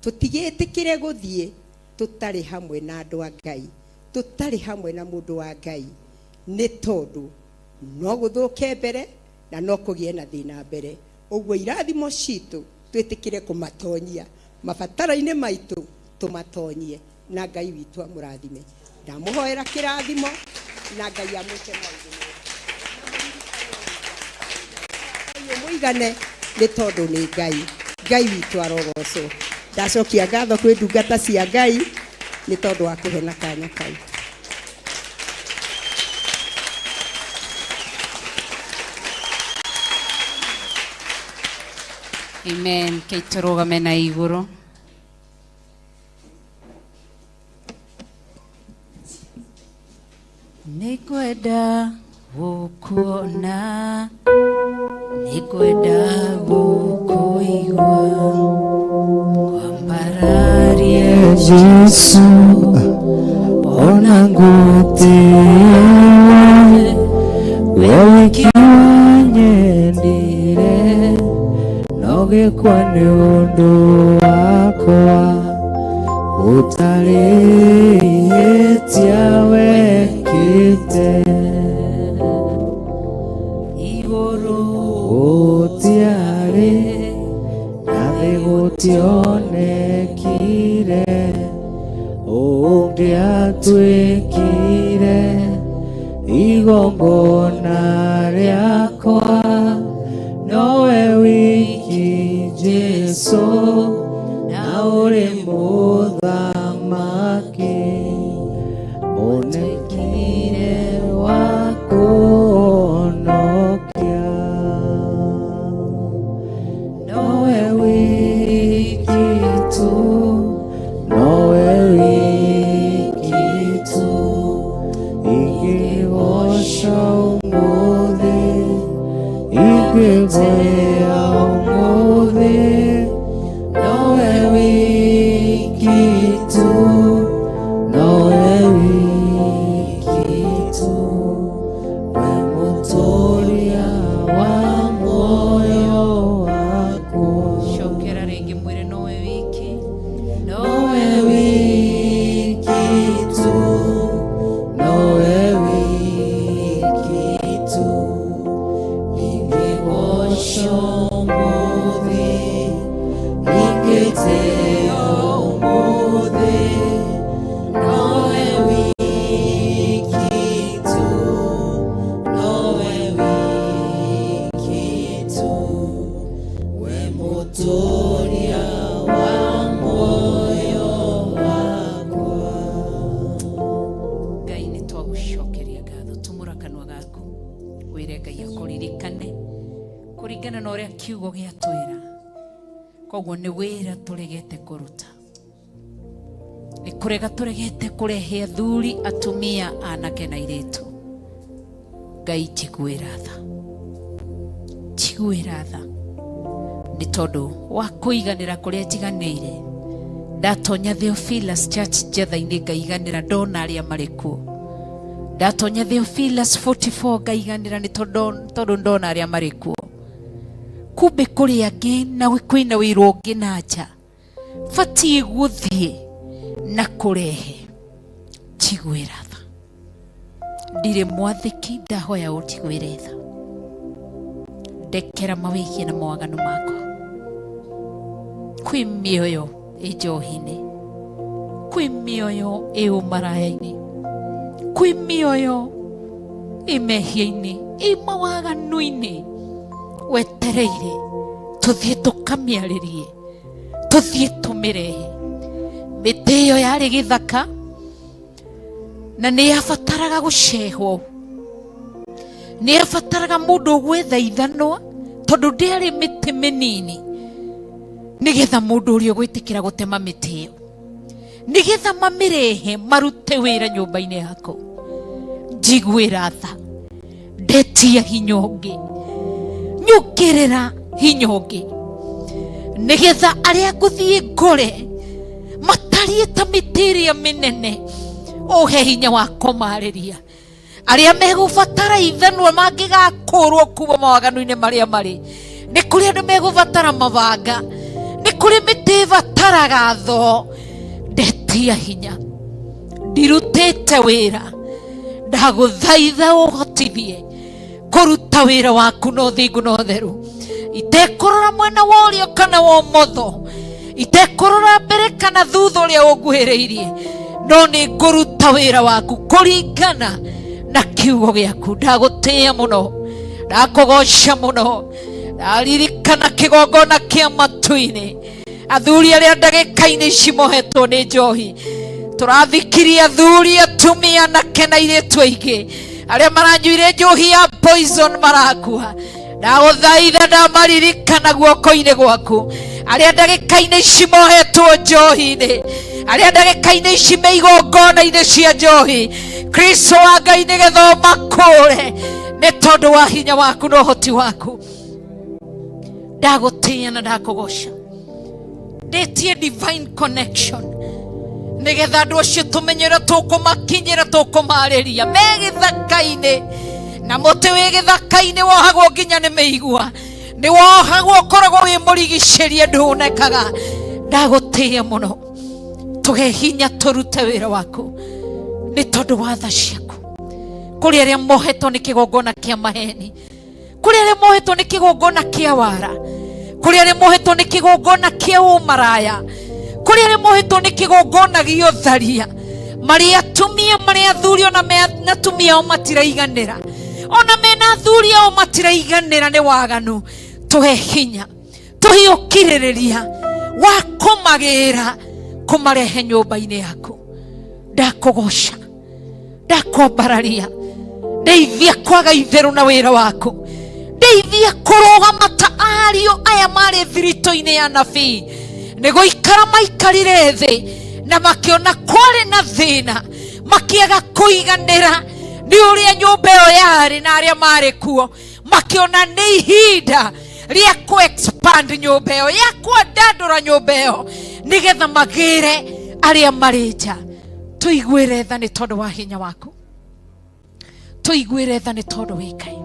tũtigĩtĩkĩre gũthiĩ tũtarĩ hamwe na andũ a Ngai tũtarĩ hamwe na mũndũ wa Ngai nĩ tondũ no gũthũke mbere na no kũgĩe na thĩna mbere ũguo irathimo citũ twĩtĩkĩre kũmatonyia mabataro-inĩ maitũ tũmatonyie na Ngai witũ amũrathime ndamũhoera kĩrathimo na Ngai amwĩke maũndũ mega Ngai mũigane nĩ tondũ nĩ Ngai Ngai witũ arogocwo ndacokia ngatho kwĩ ndungata cia Ngai nĩ tondũ wa kũhe na kanya kau Amen. Kei tũrũgame na igũrũ. Nĩngwenda gũkuona, nĩngwenda gũkũigua, kwambararie Jesu ona ngũtĩe we wiki wanyendire no gĩkwa nĩ ũndũ wakwa ũtarĩ ihĩtia wekĩte igũrũ gũtiarĩ na thĩ gũtionekire ũngĩatuĩkire igongona rĩakwa nowe wiki Jesu na ũrĩ mũthamaki mũnekire wa kũhonokia nowe wiki tu nowe wiki tu ingĩgoca ũmũthĩ ingĩgwĩa ũmũthĩ nowe wiki tu nowe wiki tu we mũtũũria wa muoyo wakwa cokera rĩngĩ mwĩre nowe wiki nowe wiki tu nowe wiki tu ingĩgoca ũmũthĩ ingĩtĩo ũmũthĩ nowe wiki tu nowe wiki tu we mũtũũria wa muoyo wakwa Ngai nĩ twagũcokeria ngatho tumũra kanua gaku wĩre Ngai akũririkane kũringana na ũrĩa kiugo gĩatwĩra koguo nĩ wĩra tũregete kũruta nĩ kũrega tũregete kũrehe athuri atumia anake na airĩtu Ngai njiguĩra tha njiguĩra tha nĩ tondũ wa kũiganĩra kũrĩa njiganĩire ndatonya Theophilus Church njetha-inĩ ngaiganĩra ndona arĩa marĩ kuo ndatonya Theophilus 44 ngaiganĩra nĩ tondũ ndona arĩa marĩ kuo kumbe kũrĩ angĩ na kwĩna wĩra ũngĩ na nja batiĩ gũthiĩ na kũrehe njiguĩra tha ndirĩ mwathĩki ndahoya ũnjiguĩre tha Ndekera mawĩhia na mawaganu makwa. Kwĩ mĩoyo ĩ njohi-inĩ, kwĩ mĩoyo ĩ ũmaraya-inĩ, kwĩ mĩoyo ĩ mehia-inĩ, ĩ mawaganu-inĩ, wetereire tũthiĩ tũkamĩarĩrie, tũthiĩ tũmĩrehe. Mĩtĩ ĩyo yarĩ gĩthaka na nĩ yabataraga gũcehwo, nĩ yabataraga mũndũ ũgwetha ithanwa, tondũ ndĩarĩ mĩtĩ mĩnini, nĩgetha mũndũ ũrĩa ũgwĩtĩkĩra gũtema mĩtĩ ĩyo, nĩgetha mamĩrehe marute wĩra nyũmba-inĩ yaku. Njiguĩra tha, ndetia hinya ũngĩ, nyongerera hinya ũngĩ, nĩgetha arĩa ngũthiĩ ngore matariĩ ta mĩtĩ ĩrĩa mĩnene, ũhe hinya wa kũmarĩria. Arĩa megũbatara ithanwa mangĩgakũrwo kuma mawaganu-inĩ marĩa marĩ, nĩ kũrĩ andũ megũbatara mabanga, nĩ kũrĩ mĩtĩ ĩbataraga thoo. Ndetia hinya, ndirutĩte wĩra, ndagũthaitha ũhotithie kũruta wĩra waku na ũthingu na ũtheru, itekũrora mwena wa ũrĩo kana wa ũmotho, itekũrora mbere kana thutha ũrĩa ũnguhĩrĩirie, no nĩ ngũruta wĩra waku kũringana na kiugo gĩaku. Ndagũtĩĩa mũno, ndakũgoca mũno, ndaririkana kĩgongona kĩa matu-inĩ. Athuri arĩa ndagĩka-inĩ ici mohetwo nĩ njohi, tũrathikirie athuri, atumia, anake na airĩtu aingĩ arĩa maranyuire njohi ya poison marakua. Ndagũthaitha, ndamaririkana guoko-inĩ gwaku, arĩa ndagĩka-inĩ ici mohetwo njohi-inĩ, arĩa ndagĩka-inĩ ici me igongona-inĩ cia njohi, Kristo wa Ngai, nĩgetha ũmakũũre nĩ tondũ wa hinya waku na ũhoti waku. Ndagũtĩĩa na ndakũgoca, ndĩtie divine connection nĩgetha andũ acio tũmenye ũrĩa tũkũmakinyĩra, tũkũmarĩria me gĩthaka-inĩ. Na mũtĩ wĩ gĩthaka-inĩ wohagwo nginya nĩ mĩigua, nĩ wohagwo, ũkoragwo wĩ mũrigicĩrie, ndũnekaga. Ndagũtĩĩa mũno, tũhe hinya tũrute wĩra waku nĩ tondũ wa tha ciaku. Kũrĩ arĩa mohetwo nĩ kĩgongona kĩa maheni, kũrĩ arĩa mohetwo nĩ kĩgongona kĩa wara, kũrĩ arĩa mohetwo nĩ kĩgongona kĩa ũmaraya, kũrĩ arĩa mohetwo nĩ kĩgongona gĩa ũtharia, marĩ atumia, marĩ athuri, ona mena atumia ao matiraiganĩra, ona mena athuri ao matiraiganĩra nĩ waganu. Tũhe hinya, tũhe ũkirĩrĩria wa kũmagĩra, kũmarehe nyũmba-inĩ yaku. Ndakũgoca, ndakwambararia, ndeithia kwaga itherũ na wĩra waku, ndeithia kũrũgama ta ariũ aya marĩ thiritũ-inĩ ya nabii, nĩ gũikara maikarire thĩ na makĩona kwarĩ na thĩna, makĩaga kũiganĩra nĩ ũrĩa nyũmba ĩyo yarĩ na arĩa marĩ kuo, makĩona nĩ ihinda rĩa kũ expand nyũmba ĩyo, ya kwandandũra nyũmba ĩyo, nĩgetha magĩre arĩa marĩ nja. Tũiguĩre tha nĩ tondũ wa hinya waku, tũiguĩre tha nĩ tondũ wĩ Ngai.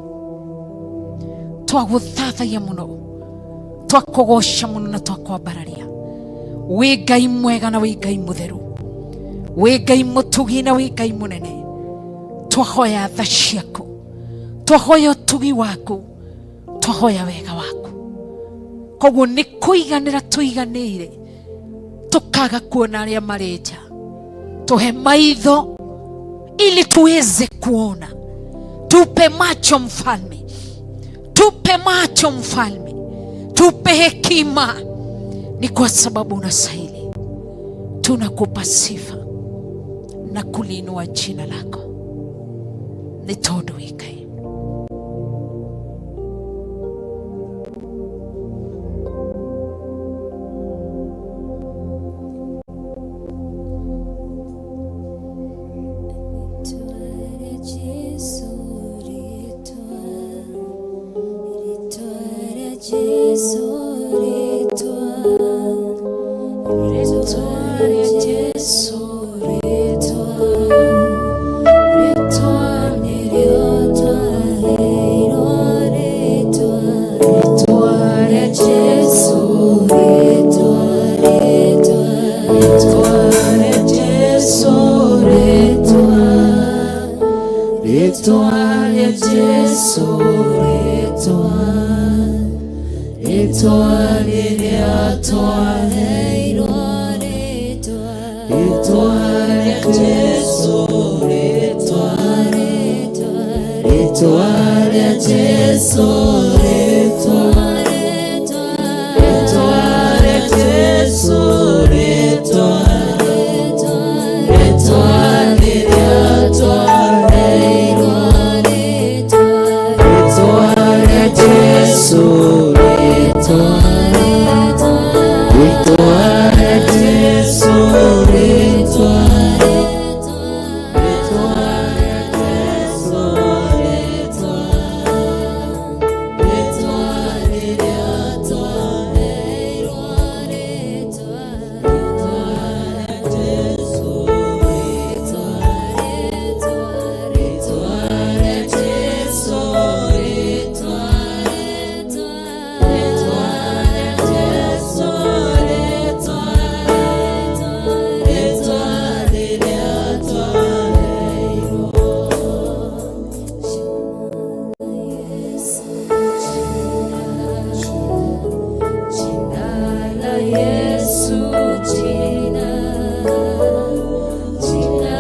Twagũthathaia mũno, twakũgoca mũno na twakwambararia. Wĩ Ngai mwega na wĩ Ngai mũtheru, wĩ Ngai mũtugi na wĩ Ngai mũnene. Twahoya tha ciaku, twahoya ũtugi waku, twahoya wega waku. Koguo nĩ kũiganĩra tũiganĩire, tukaga kuona arĩa marĩ nja. Tuhe maitho ili tuweze kuona, tupe macho mfalme, tupe macho mfalme, tupe hekima, ni kwa sababu unastahili. Tunakupa sifa na kuliinua jina lako, nĩ tondũ wĩ Ngai. Rĩtwa rĩa Jesũ, rĩtwa. Rĩtwa rĩrĩa twaheirwo rĩtwa rĩa Jesũ rĩtwa rĩtwa rĩa Jesũ rĩtwa rĩtwa rĩa Jesũ rĩtwa rĩtwa rĩrĩa twaheirwo rĩtwa rĩa Jesũ rĩtwa rĩtwa rĩa Jesũ rĩtwa rĩtwa rĩa Jesũ rĩtwa rĩtwa rĩrĩa twaheirwo rĩtwa rĩtwa rĩa Jesũ rĩtwa rĩtwa rĩa Jesũ rĩtwa rĩtwa rĩa Jesũ rĩtwa rĩtwa rĩrĩa twaheirwo. Jina la Yesu, jina, jina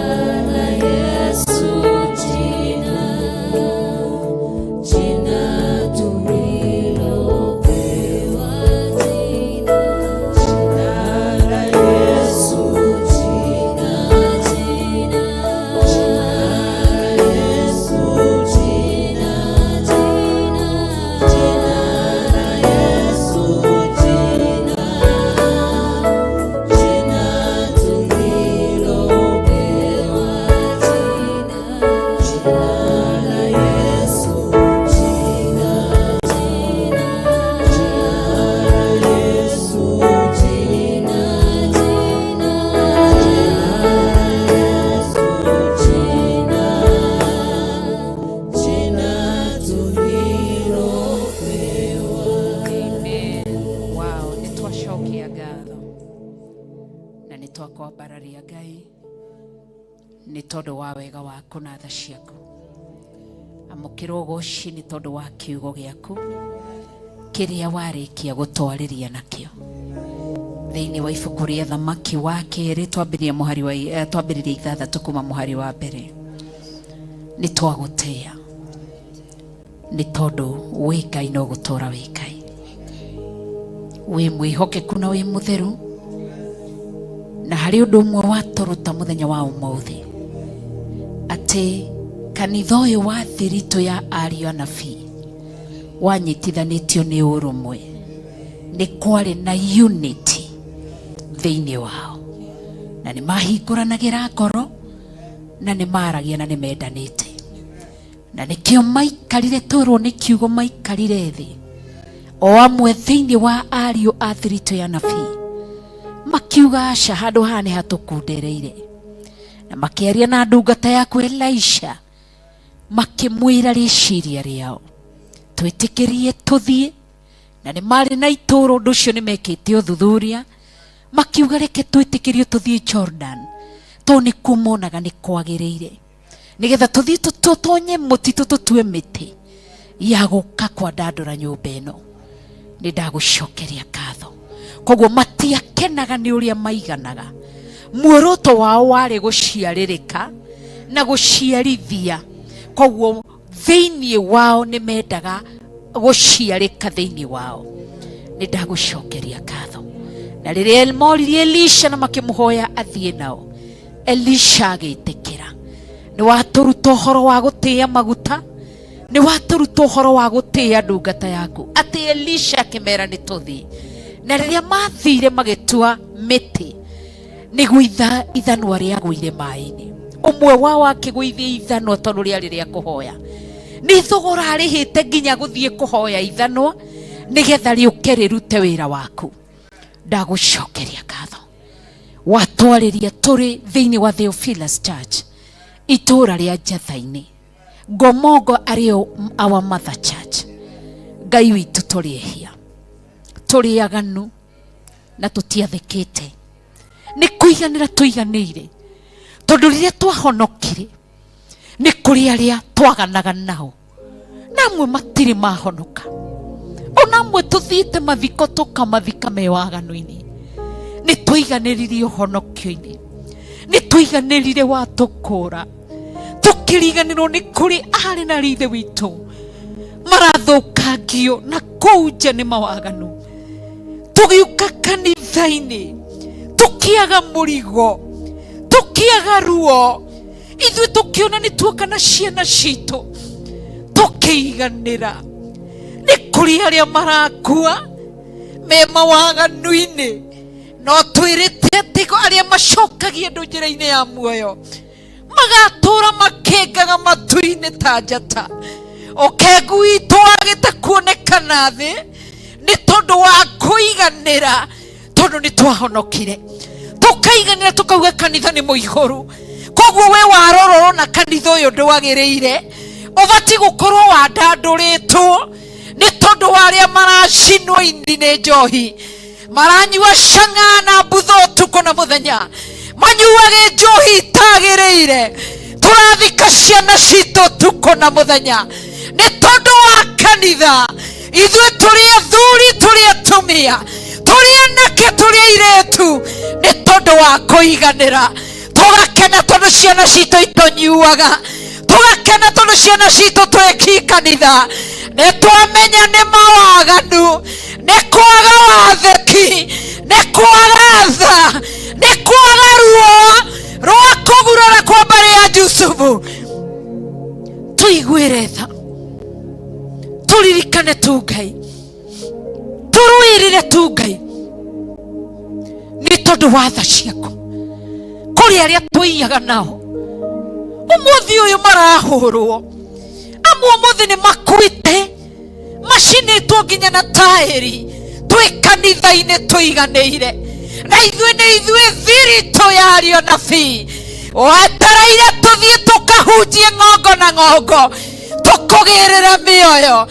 la Yesu, jina, jina tulilopewa, jina, jina la Yesu, jina, jina, jina la Yesu, jina, jina, jina la Yesu, jina, jina tulilopewa, jina, jina la Yesu, jina, jina, jina la Yesu, jina, jina, jina la Yesu, jina, jina tulilopewa. Amen. Wow, nĩ twacokia ngatho na nĩ twakwambararia Ngai nĩ tondũ wa wega waku na tha ciaku. Amũkĩra ũgoci nĩ tondũ wa kiugo gĩaku kĩrĩa warĩkia gũtwarĩria nakĩo thĩinĩ wa ibuku rĩa thamaki wa kerĩ twambĩrĩria mũhari wa twambĩrĩria ithathatũ kuma mũhari wa mbere. Nĩ twagũtĩa nĩ tondũ wĩ Ngai no gũtũra wĩ Ngai, wĩ mwĩhokeku na wĩ mũtheru, na harĩ ũndũ ũmwe watũruta mũthenya wa ũmũthĩ atĩ kanitha ũyũ wa thiritũ ya ariũ anabii wanyitithanĩtio nĩ ũrũmwe, nĩ kwarĩ na unity thĩinĩ wao, na nĩ mahingũranagĩra ngoro na nĩ maragia na nĩ mendanĩte, na nĩkĩo maikarire twĩrwo nĩ kiugo maikarire thĩ o amwe thĩinĩ wa ariũ a thiritũ ya nabii makiuga aca, handũ haha nĩ hatũkundereire, na makĩaria na ndungata yaku Elisha makĩmwĩra rĩciria rĩao twĩtĩkĩrie tũthiĩ, na nĩ marĩ na itũũro ũndũ ũcio nĩ mekĩte ũthuthuria, makiuga reke twĩtĩkĩrio tũthiĩ Jordan tondũ nĩkuo monaga nĩ kwagĩrĩire, nĩgetha tũthiĩ tũtonye mũtitũ tũtue mĩtĩ ya gũka kwandandũra nyũmba ĩno. Nĩ ndagũcokeria ngatho. Koguo matiakenaga nĩ ũrĩa maiganaga, muoroto wao warĩ gũciarĩrĩka na gũciarithia, koguo thĩinĩ wao nĩ mendaga gũciarĩka thĩinĩ wao. Nĩ ndagũcokeria ngatho. Na rĩrĩa moririe Elisha na makĩmũhoya athiĩ nao, Elisha agĩtĩkĩra. Nĩ watũruta ũhoro wa gũtĩĩa maguta, nĩ watũruta ũhoro wa gũtĩĩa ndungata yaku, atĩ Elisha akĩmera nĩ tũthiĩ. Na rĩrĩa mathire magĩtua mĩtĩ nĩguo ithanwa rĩagũire maĩ-inĩ, ũmwe wao akĩgũithia ithanwa tondũ rĩarĩ rĩa kũhoya, nĩ thogora arĩhĩte nginya gũthiĩ kũhoya ithanwa nĩgetha rĩũke rĩrute wĩra waku. Ndagũcokeria ngatho. Watwarĩria tũrĩ thĩinĩ wa Theophilus Church itũũra rĩa Njatha-inĩ, Ngomongo arĩo our mother church. Ngai witũ, tũrĩ ehia, tũrĩ aganu na tũtiathĩkĩte, nĩ kũiganĩra tũiganĩire, tondũ rĩrĩa twahonokire nĩ kũrĩ arĩa twaganaga nao na amwe matirĩ mahonoka, Ona amwe tũthiĩte mathiko tũkamathika me waganu-inĩ. Nĩ tũiganĩrire ũhonokio-inĩ, nĩ tũiganĩrire watũkũra, tũkĩriganĩrwo nĩ kũrĩ arĩ na rithe witũ marathũkangio na kũu nja nĩ mawaganu. Tũgĩũka kanitha-inĩ tũkĩaga mũrigo, tũkĩaga ruo, ithuĩ tũkĩona nĩ tuoka na ciana citũ tũkĩiganĩra. Nĩ kũrĩ arĩa marakua me mawaganu-inĩ, no twĩrĩte atĩ arĩa macokagia andũ njĩra-inĩ ya muoyo magatũra makĩngaga matu-inĩ ta njata. Ũkengu witũ wagĩte kuonekana thĩ nĩ tondũ wa kũiganĩra, tondũ nĩ twahonokire tũkaiganĩra, tũkauga kanitha nĩ mũihũru. Koguo we warora ũrona kanitha ũyũ ndwagĩrĩire, ũbatiĩ gũkorwo wandandũrĩtwo nĩ tondũ wa arĩa maracinwo indi nĩ njohi, maranyua cang'a na mbutho ũtukũ na mũthenya, manyuage njohi itagĩrĩire. Tũrathika ciana citũ ũtukũ na mũthenya nĩ tondũ wa kanitha. Ithuĩ tũrĩ athuri, tũrĩ atumia, tũrĩ anake, tũrĩ airĩtu, nĩ tondũ wa kũiganĩra. Tũgakena tondũ ciana citũ itũnyuaga, tũgakena tondũ ciana citũ twĩki kanitha. Nĩ twamenya nĩ mawaganu, nĩ kwaga wathĩki, nĩ kwaga tha, nĩ kwaga ruo rwa kũgurara kwa mbarĩ ya Jusufu. Tũiguĩre tha, tũririkane tu Ngai, tũrũĩrĩre tu Ngai, nĩ tondũ wa tha ciaku. Kũrĩ arĩa tũiyaga nao ũmũthĩ ũyũ marahũrwo, amwe ũmũthĩ nĩ makuĩte, macinĩtwo nginya na taĩri. Twĩ kanitha-inĩ tũiganĩire, na ithuĩ nĩ ithuĩ thiritũ ya ario nabii wetereire tũthiĩ tũkahunjie ng'ongo na ng'ongo, tũkũgĩrĩra mĩoyo.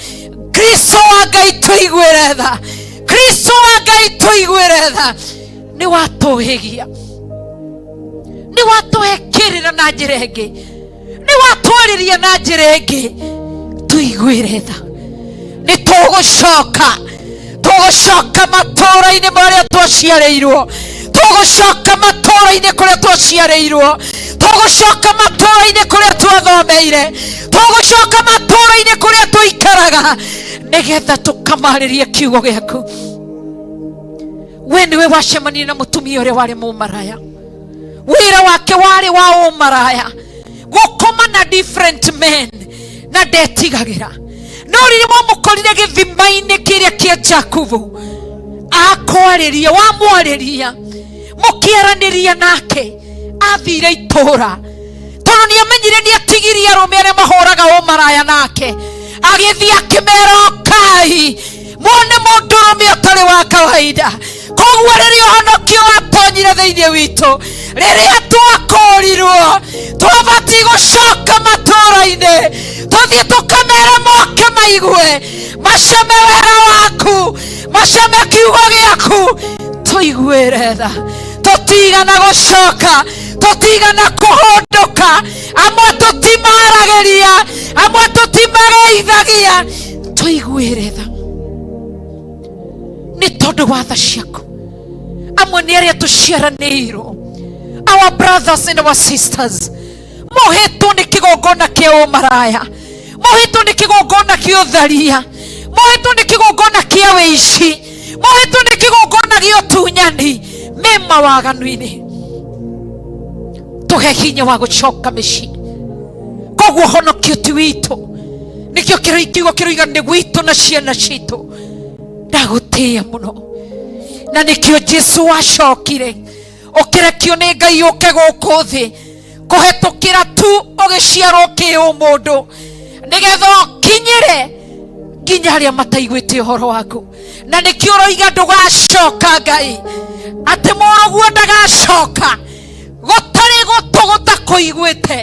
Kristo wa Ngai tũiguĩre tha, Kristo wa Ngai tũiguĩre tha. Nĩ watũhĩgia, nĩ watũhe kĩrĩra na njĩra ĩngĩ, nĩ watwarĩria na njĩra ĩngĩ. Tũiguĩre tha. Nĩ tũgũcoka, tũgũcoka matũũra-inĩ marĩa twaciarĩirwo, tũgũcoka matũũra-inĩ kũrĩa twaciarĩirwo, tũgũcoka matũũra-inĩ kũrĩa twathomeire, tũgũcoka matũũra-inĩ kũrĩa tũikaraga, nĩgetha tũkamarĩrie kiugo gĩaku. We nĩwe wacemanirie na mũtumia ũrĩa warĩ mũmaraya, wĩra wake warĩ wa ũmaraya, gũkoma na different men, na ndetigagĩra. No rĩrĩa wamũkorire gĩthima-inĩ kĩrĩa kĩa Jakubu, akwarĩria, wamwarĩria, mũkĩaranĩria nake, athire itũũra tondũ nĩ amenyire nĩ atigirie arũme arĩa mahũraga ũmaraya nake. Agĩthiĩ akĩmera, ũkai muone mũndũrũme ũtarĩ wa kawaida. Koguo rĩrĩa ũhonokio watonyire thĩinĩ witũ, rĩrĩa twakũrirwo, twabatiĩ gũcoka matũũra-inĩ, tũthiĩ tũkamere moke maigue, macame wega waku, macame kiugo gĩaku. Tũiguĩre tha, tũtigana gũcoka, tũtigana kũhũndũka. Amwe tũtimaragĩria, amwe tũtimageithagia. Tũiguĩre tha nĩ tondũ wa tha ciaku. Amwe nĩ arĩa tũciaranĩirwo, our brothers and our sisters, mohetwo nĩ kĩgongona kĩa ũmaraya, mohetwo nĩ kĩgongona kĩa ũtharia, mohetwo nĩ kĩgongona kĩa wĩici, mohetwo nĩ kĩgongona gĩa ũtunyani, me mawaganu-inĩ. Tũhe hinya wa gũcoka mĩciĩ. Koguo honokio ti witũ, nĩkĩo kiugo kĩroiga nĩ gwitũ na ciana citũ. Ndagũtĩĩa mũno, na nĩkĩo Jesu wacokire ũkĩrekio nĩ Ngai ũke gũkũ thĩ kũhetũkĩra tu ũgĩciarwo kĩũmũndũ, nĩgetha ũkinyĩre nginya arĩa mataiguĩte ũhoro waku. Na nĩkĩo ũroiga ndũgacoka, Ngai, atĩ mũrũguo ndagacoka gũtarĩ gũtũ gũtakũiguĩte.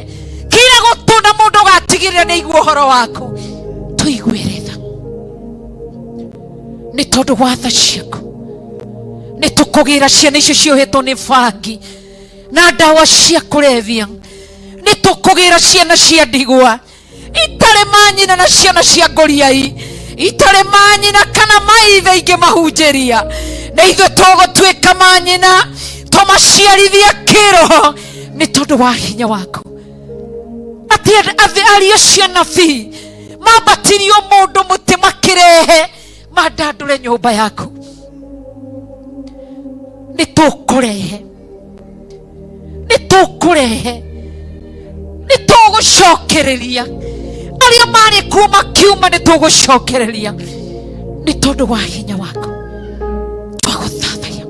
Kira gũtũ na mũndũ ũgatigĩrĩra nĩ aigua ũhoro waku. Tũiguĩre tha nĩ tondũ wa tha ciaku. Nĩ tũkũgĩra ciana icio ciohetwo nĩ bangi na ndawa cia kũrebia, nĩ tũkũgĩra ciana cia ndigwa itarĩ manyina na ciana cia ngũriai Itarĩ manyina kana maithe ingĩmahunjĩria, na ithuĩ tũgũtuĩka manyina tũmaciarithie kĩroho nĩ tondũ wa hinya waku. Atĩ ariũ acio anabii mambatirio mũndũ mũtĩ makĩrehe mandandũre nyũmba yaku, nĩ tũkũrehe, nĩ tũkũrehe, nĩ tũgũcokereria arĩa marĩ kuo makiuma, nĩ tũgũcokereria nĩ tondũ wa hinya waku. Twagũthathaiya,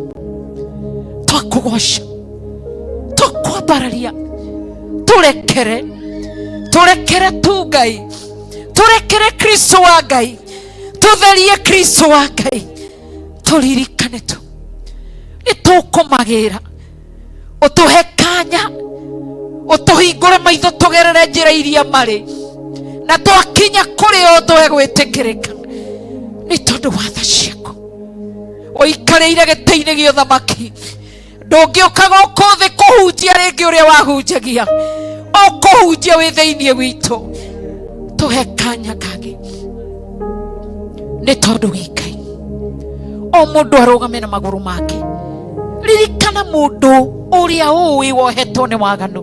twakũgoca, twakwambararia. Tũrekere, tũrekere tu Ngai, tũrekere Kristo wa Ngai, tũtherie Kristo wa Ngai, tũririkane tu nĩ tũkũmagĩra. Ũtũhe kanya, ũtũhingũre maitho tũgerere njĩra iria marĩ, na twakinya kũrĩ o tũhe gwĩtĩkĩrĩka nĩ tondũ wa tha ciaku. Ũikarĩire gĩtĩ-inĩ gĩa ũthamaki, ndũngĩũka gũkũ thĩ kũhunjia rĩngĩ ũrĩa wahunjagia, ũkũhunjia wĩ thĩinĩ witũ. Tũhe kanya kangĩ nĩ tondũ wĩ Ngai. O mũndũ arũgame na magũrũ make. Ririkana mũndũ ũrĩa ũĩ wohetwo nĩ waganu,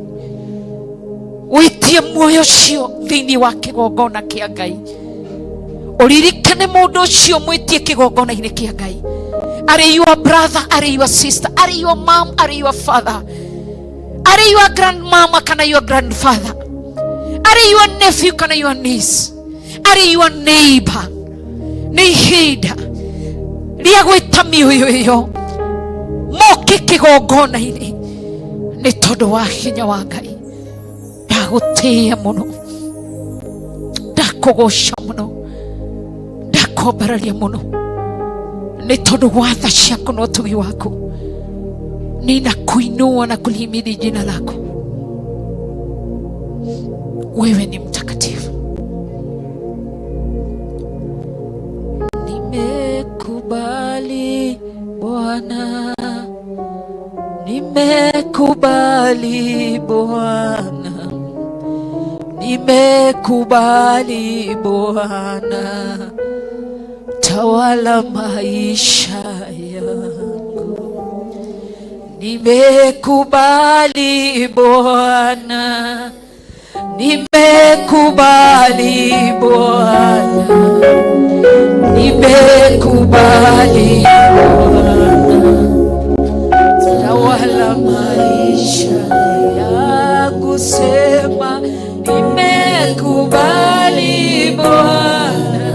wĩtie muoyo ũcio thĩinĩ wa kĩgongona kĩa Ngai. Ũririkane mũndũ ũcio mwĩtie kĩgongona-inĩ kĩa Ngai, arĩ your brother, arĩ your sister, arĩ your mom, arĩ your father, arĩ your grandmama kana your grandfather, arĩ your nephew kana your niece, arĩ your neighbor. Nĩ ihinda rĩa gwĩta mĩoyo ĩyo moke kĩgongona-inĩ nĩ tondũ wa hinya wa Ngai. Ndagũtĩĩa mũno, ndakũgoca mũno, ndakwambararia mũno nĩ tondũ wa tha ciaku na ũtugi waku. Ninakuinua na kulihimidi jina lako. Wewe ni mtakatifu. Nimekubali Bwana, nimekubali Bwana, nimekubali Bwana, tawala maisha yangu. Nimekubali Bwana, nimekubali Bwana, nimekubali Bwana, tawala maisha yangu. Sema nimekubali Bwana,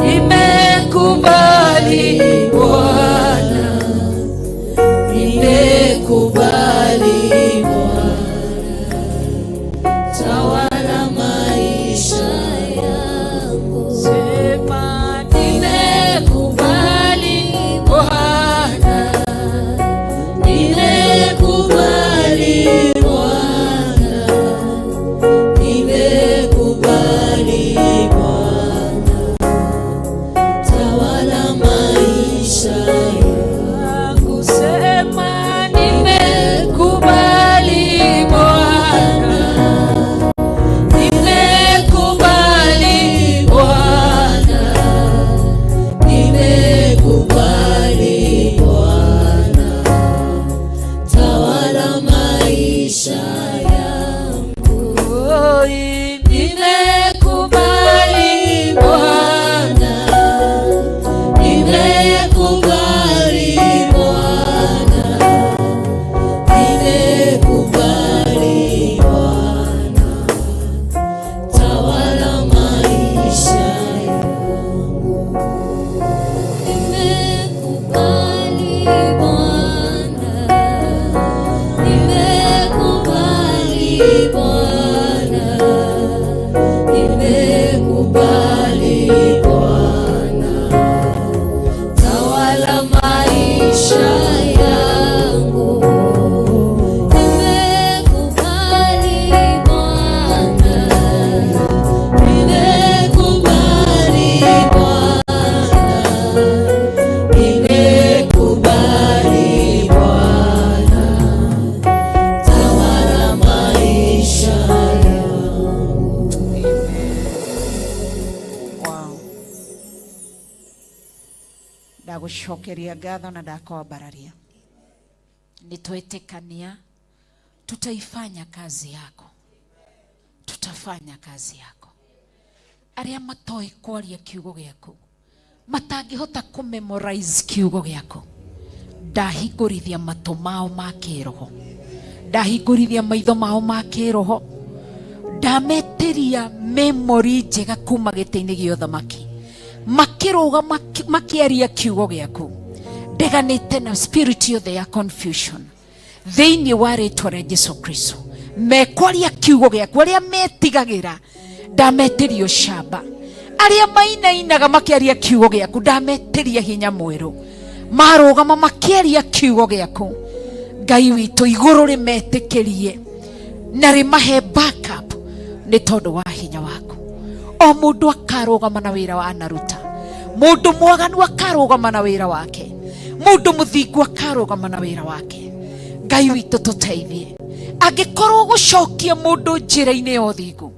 nimekubali Bwana, nimekubali Bwana, tawala maisha yangu. Sema nimekubali Bwana, nimekubali Bwana, nimekubali Bwana, tawala maisha yangu. Sema nimekubali Bwana, nimekubali Bwana, nimekubali Bwana, tawala maisha yangu. Nimekubali Bwana, nimekubali Bwana, nimekubali Bwana, tawala maisha yangu. Nimekubali Bwana, nimekubali Bwana, nimekubali Bwana, tawala maisha yangu. Nimekubali Bwana, nimekubali Bwana, nimekubali Bwana, tawala maisha. Ndagũcokeria ngatho na ndakwambararia. Nĩtwetĩkania tutaifanya kazi yako, tutafanya kazi yako. Arĩa matoĩ kwaria kiugo gĩaku, matangĩhota kũmemorize kiugo gĩaku, ndahingũrithia matũ mao ma kĩroho, ndahingũrithia maitho mao ma kĩroho, ndametĩria memory njega kuma gĩtĩ-inĩ gĩa ũthamaki, makĩrũga makĩaria kiugo gĩaku, ndeganĩte na spirit yothe ya confusion thĩinĩ wa rĩtwa rĩa Jesu Kristo. Mekwaria kiugo gĩaku, arĩa metigagĩra ndametĩria ũcamba, arĩa mainainaga makĩaria kiugo gĩaku ndametĩria hinya mwerũ, marũgama makĩaria kiugo gĩaku. Ngai witũ, igũrũ rĩmetĩkĩrie na rĩmahe backup nĩ tondũ wa hinya waku. O mũndũ akarũgama na wĩra wa anaruta, mũndũ mwaganu akarũgama na wĩra wake, mũndũ mũthingu akarũgama na wĩra wake. Ngai witũ, tũteithie. Angĩkorwo gũcokia mũndũ njĩra-inĩ ya ũthingu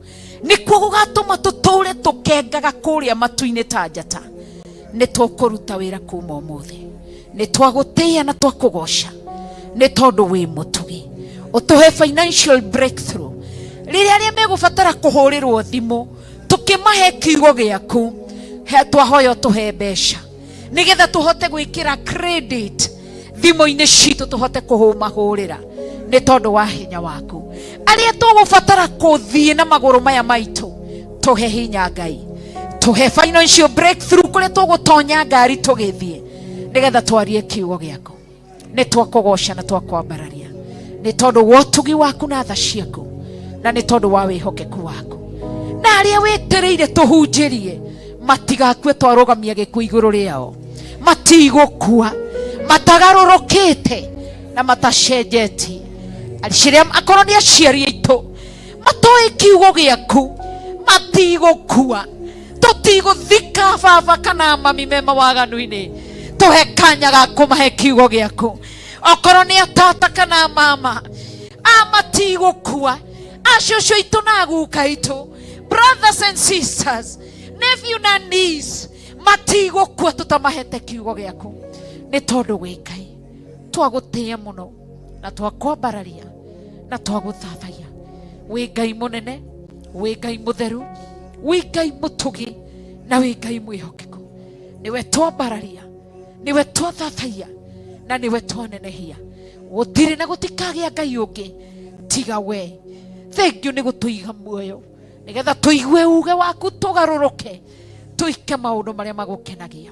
nĩkuo gũgatũma tũtũre tũkengaga kũrĩa matu-inĩ ta njata, nĩ tũkũruta wĩra kuma ũmũthĩ. Nĩ twagũtĩĩa na twakũgoca nĩ tondũ wĩ mũtugi. Ũtũhe financial breakthrough rĩrĩa arĩa megũbatara kũhũrĩrwo thimũ tũkĩmahe kiugo gĩaku, he twahoya ũtũhe mbeca nĩgetha tũhote gwĩkĩra credit thimũ-inĩ citũ, tũhote kũhũmahũrĩra nĩ tondũ wa hinya waku. Arĩa tũgũbatara kũthiĩ na magũrũ maya maitũ, tũhe hinya Ngai, tũhe financial breakthrough kũrĩa tũgũtonya ngari tũgĩthiĩ nĩgetha twarie kiugo gĩaku. Nĩ twakũgoca na twakwambararia nĩ tondũ wa ũtugi waku na tha ciaku, na nĩ tondũ wa wĩhokeku waku. Na arĩa wĩtĩrĩire tũhunjĩrie matigakue, twarũgamia gĩkuũ igũrũ rĩao, matigũkua matagarũrũkĩte na matacenjetie. Aciria akorwo nĩ aciari aitũ matoĩ kiugo gĩaku, matigũkua. Tũtigũthika baba kana mami me mawaganu-inĩ, tũhe kanya ga kũmahe kiugo gĩaku. Okorwo nĩ atata kana mama a matigũkua, acũcũ aitũ na aguka aitũ, brothers and sisters, nephew na niece, matigũkua tũtamahete kiugo gĩaku, nĩ tondũ wĩ Ngai. Twagũtĩĩa mũno na twakwambararia na twagũthathaiya. Wĩ Ngai mũnene, wĩ Ngai mũtheru, wĩ Ngai mũtugi na wĩ Ngai mwĩhokeku. Nĩwe twambararia, nĩwe twathathaiya na nĩwe twanenehia. Gũtirĩ na gũtikagĩa Ngai ũngĩ tiga we. Thengiũ nĩ gũtũiga muoyo nĩgetha tũigue uge waku, tũgarũrũke, tũike maũndũ marĩa magũkenagia.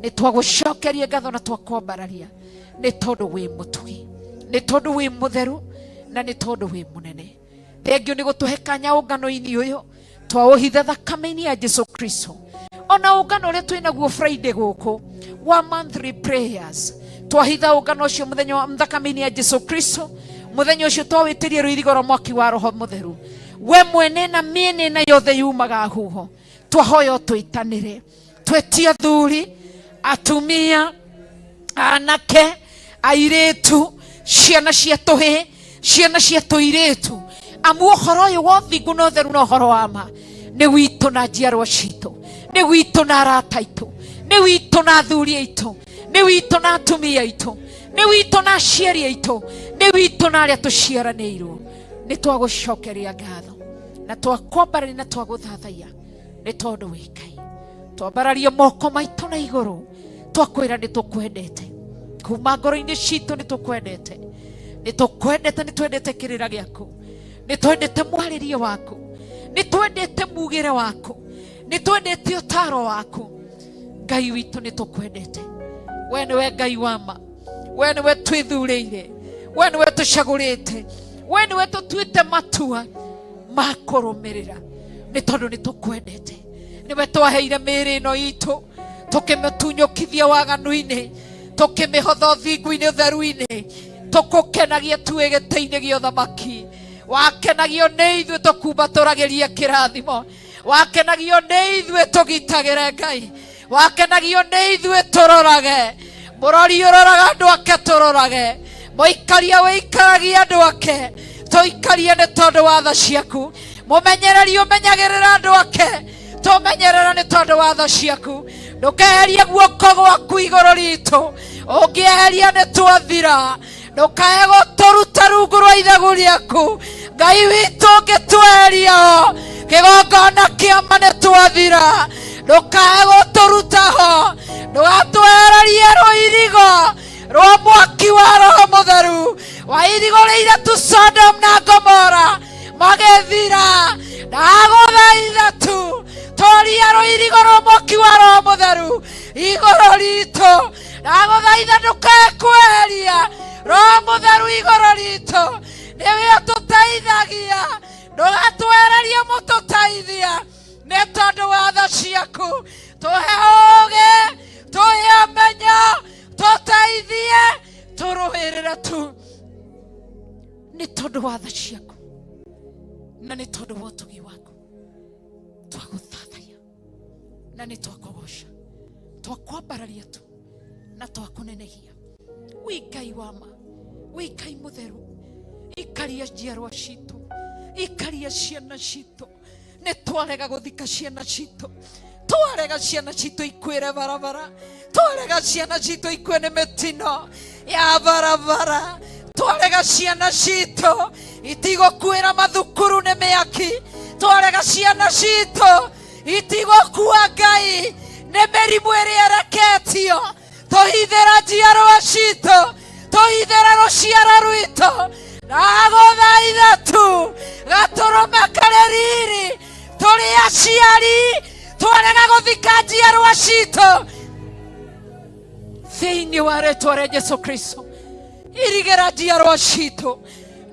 Nĩ twagũcokeria ngatho na twakwambararia nĩ tondũ wĩ mũtugi, nĩ tondũ wĩ mũtheru na nĩ tondũ wĩ mũnene. Thengiũ nĩ gũtũhe kanya ũngano-inĩ ũyũ, twaũhitha thakame-inĩ ya Jesu Kristo. Ona ũngano ũrĩa twĩ naguo Friday gũkũ wa monthly prayers, twahitha ũngano ũcio mũthenya wa thakame-inĩ ya Jesu Kristo. Mũthenya ũcio twawĩtĩrie rũirigo rwa mwaki wa Roho Mũtheru, we mwene na mĩena ĩna yothe yumaga huho. Twahoya ũtwĩtanĩre, twetie athuri, atumia, anake, airĩtu, ciana cia tũhĩĩ, ciana cia tũirĩtu, amu ũhoro ũyũ wa ũthingu na ũtheru na ũhoro wa ma nĩ witũ na njiarwa citũ, nĩ witũ na arata aitũ, nĩ witũ na athuri aitũ, nĩ witũ na atumia aitũ, nĩ witũ na aciari aitũ, nĩ witũ na arĩa tũciaranĩirwo. Nĩ twagũcokeria ngatho na twakwambararia na twagũthathaiya nĩ tondũ wĩ Ngai. Twambararie moko maitũ na igũrũ, twakwĩra nĩ tũkwendete kuma ngoro-inĩ citũ, nĩ tũkwendete, nĩ tũkwendete, nĩ twendete kĩrĩra gĩaku, nĩ twendete mwarĩrie waku, nĩ twendete mugĩre waku, nĩ twendete ũtaro waku. Ngai witũ, nĩ tũkwendete. We nĩwe Ngai wa ma, we nĩwe twĩthurĩire, we nĩwe tũcagũrĩte, we nĩwe tũtuĩte matua ma kũrũmĩrĩra, nĩ tondũ nĩ tũkwendete. Nĩwe twaheire mĩĩrĩ ĩno itũ, tũkĩmĩtunyũkithia waganu-inĩ, tũkĩmĩhotha ũthingu-inĩ, ũtheru-inĩ, tũkũkenagia tuĩ gĩtĩ-inĩ gĩa ũthamaki. Wakenagio nĩ ithuĩ tũkumbatũragĩria kĩrathimo, wakenagio nĩ ithuĩ tũgitagĩre Ngai, wakenagio nĩ ithuĩ tũrorage mũrori ũroraga andũ ake, tũrorage mũikaria wĩikaragia andũ ake, tũikarie nĩ tondũ wa tha ciaku, mũmenyereri ũmenyagĩrĩra andũ ake, tũmenyerera nĩ tondũ wa tha ciaku. Ndũkeherie guoko gwaku igũrũ ritũ, ũngĩeheria nĩ twathira. Ndũkae gũtũruta rungu rwa ithagu rĩaku, Ngai witũ, ũngĩtweheria ho kĩgongona kĩama nĩ twathira. Ndũkae gũtũruta ho, ndũgatwehererie rũirigo rwa mwaki wa Roho Mũtheru wairigũrĩire tu Sodom na Gomora magĩthira. Ndagũthaitha tu tũria rũirigo rwa mwaki wa Roho Mũtheru igũrũ ritũ. Ndagũthaitha ndũkae kweheria Roho Mũtheru igũrũ ritũ, nĩwe ũtũteithagia. Ndũgatwehererie mũtũteithia, nĩ tondũ wa tha ciaku. Tũhe ũũgĩ, tũhe ũmenyo, tũteithie, tũrũĩrĩre tu nĩ tondũ wa tha ciaku na nĩ tondũ wa ũtugi waku. Twagũthathaiya na nĩ twakũgoca, twakwambararia tu na twakũnenehia. Wĩ Ngai wa ma, wĩ Ngai mũtheru. Ikaria njiarwa citũ, ikaria ciana citũ. Nĩ twarega gũthika ciana citũ, twarega ciana citũ ikuĩre barabara, twarega ciana citũ ikue nĩ mĩtino ya barabara, twarega ciana citũ itigũkuĩra mathukuru nĩ mĩaki, twarega ciana citũ itigũkua Ngai nĩ mĩrimũ ĩrĩa ĩreketio. Tũhithĩra njiarwa citũ, tũhithĩra rũciaro rwitũ. Ndagũthaitha tu gatũrũme karĩ riri. Tũrĩ aciari twarega gũthika njiarwa citũ thĩinĩ wa rĩtwa rĩa Jesu Kristo. Irigĩra njiarwa citũ,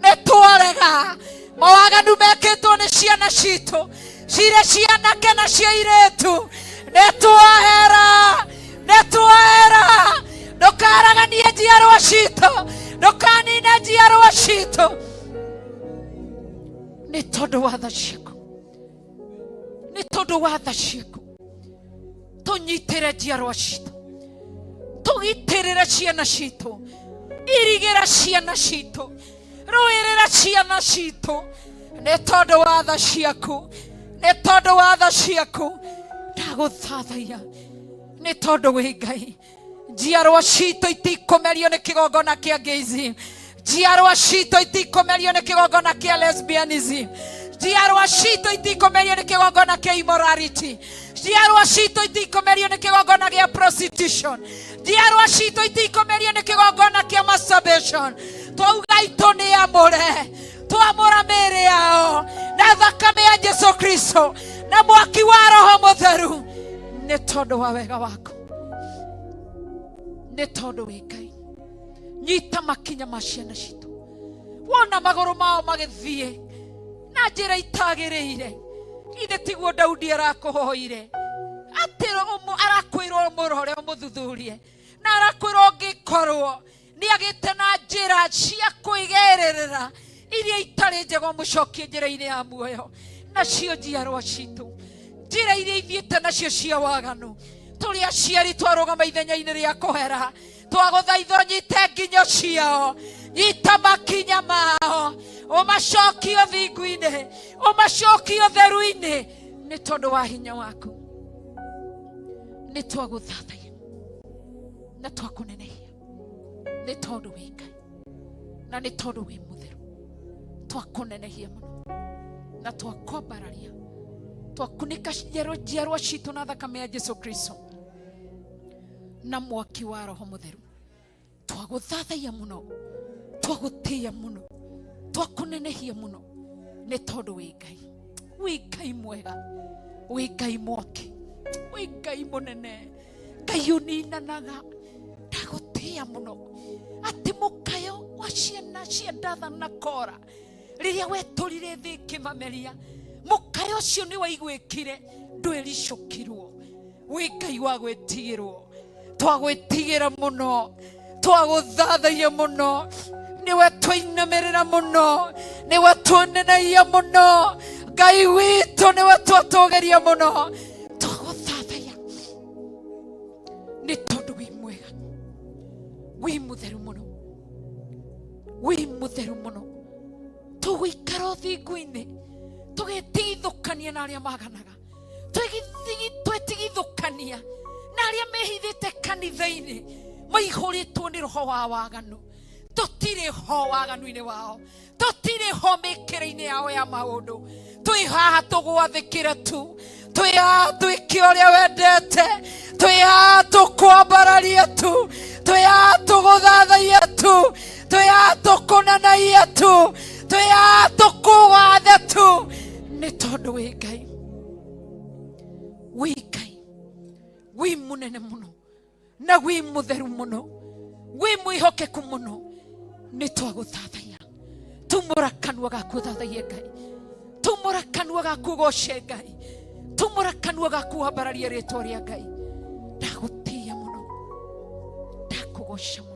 nĩ twarega mawaganu mekĩtwo nĩ ciana citũ, cirĩ cianake na cia irĩtu. Nĩ twahera, nĩ twahera. Ndũkaraganie njiarwa citũ, ndũkanine njiarwa citũ, nĩ tondũ wa tha ciaku, nĩ tondũ wa tha ciaku. Tũnyitĩre njiarwa citũ, tũgitĩrĩre ciana citũ, irigĩra ciana citũ, rũĩrĩra ciana citũ, nĩ tondũ wa tha ciaku, nĩ tondũ wa tha ciaku. Ndagũthathaiya nĩ tondũ wĩ Ngai. Njiarwa citũ itikũmerio nĩ kĩgongona kĩa gayism, njiarwa citũ itikũmerio nĩ kĩgongona kĩa lesbianism, njiarwa citũ itikũmerio nĩ kĩgongona kĩa immorality, njiarwa citũ itikũmerio nĩ kĩgongona gĩa prostitution, njiarwa citũ itikũmerio nĩ kĩgongona kĩa masturbation. Twauga itũ nĩ amũre, twamũra mĩĩrĩ yao na thakame ya Jesu Kristo na mwaki wa Roho Mũtheru, nĩ tondũ wa wega waku, nĩ tondũ wĩ Ngai. Nyita makinya ma ciana citũ, wona magũrũ mao magĩthiĩ na njĩra itagĩrĩire, ithe tiguo Daudi arakũhoire atĩ arakwĩra ũmũrore ũmũthuthurie, na arakwĩra ũngĩkorwo nĩ agĩte na njĩra cia kwĩgererera iria itarĩ njega, ũmũcokie njĩra-inĩ ya muoyo. Nacio njiarwa citũ, njĩra iria ithiĩte nacio cia waganu, tũrĩ aciari twarũgama ithenya-inĩ rĩa kũhera, twagũthaitha ũnyite nginyo ciao, nyita makinya mao, ũmacokie ũthingu-inĩ, ũmacokie ũtheru-inĩ, nĩ tondũ wa hinya waku. Nĩ twagũthathaiya na twakũnenehia, nĩ tondũ wĩ Ngai na nĩ tondũ wĩ mũtheru. Twakũnenehia mũno na twakwambararia, twakunĩka njiarwa citũ na thakame ya Jesu Kristo na mwaki wa Roho Mũtheru. Twagũthathaiya mũno, twagũtĩĩa mũno, twakũnenehia mũno, nĩ tondũ wĩ Ngai, wĩ Ngai mwega, wĩ Ngai mwaki, wĩ Ngai mũnene, Ngai ũninanaga. Ndagũtĩĩa mũno atĩ mũkayo wa ciana cia Dathan na Kora rĩrĩa wetũrire thĩ ĩkĩmameria, mũkayo ũcio nĩ waiguĩkire, ndwĩricũkirwo. Wĩ Ngai wa gwĩtigĩrwo, twagwĩtigĩra mũno, twagũthathaiya mũno, nĩwe twainamĩrĩra mũno, nĩwe tuoneneia mũno, Ngai witũ, nĩwe twatũgĩria mũno. Twagũthathaiya nĩ tondũ wĩ mwega, wĩ mũtheru mũno, wĩ mũtheru mũno. Tũgũikara ũthingu-inĩ, tũgetigithũkania na arĩa maganaga, twĩtigithũkania Na arĩa mehithĩte kanitha-inĩ maihũrĩtwo nĩ roho wa waganu, tũtirĩ ho waganu-inĩ wao, tũtirĩ ho mĩkĩre-inĩ yao ya maũndũ. Twĩ haha tũgwathĩkĩre tu, twĩ haha twĩke ũrĩa wendete, twĩ haha tũkwambararie tu, twĩ haha tũgũthathaiye tu, twĩ haha tũkũnanaie tu, twĩ haha tũkũgathe tu, nĩ tondũ wĩ Ngai, wĩ Ngai, wĩ mũnene mũno na wĩ mũtheru mũno, wĩ mwĩhokeku mũno. Nĩ twagũthathaiya. Tumũra kanua gaku ũthathaiye Ngai, tumũra kanua gaku ũgoce Ngai, tumũra kanua gaku wambararie rĩtwa rĩa Ngai. Ndagũtĩĩa mũno, ndakũgoca mũno.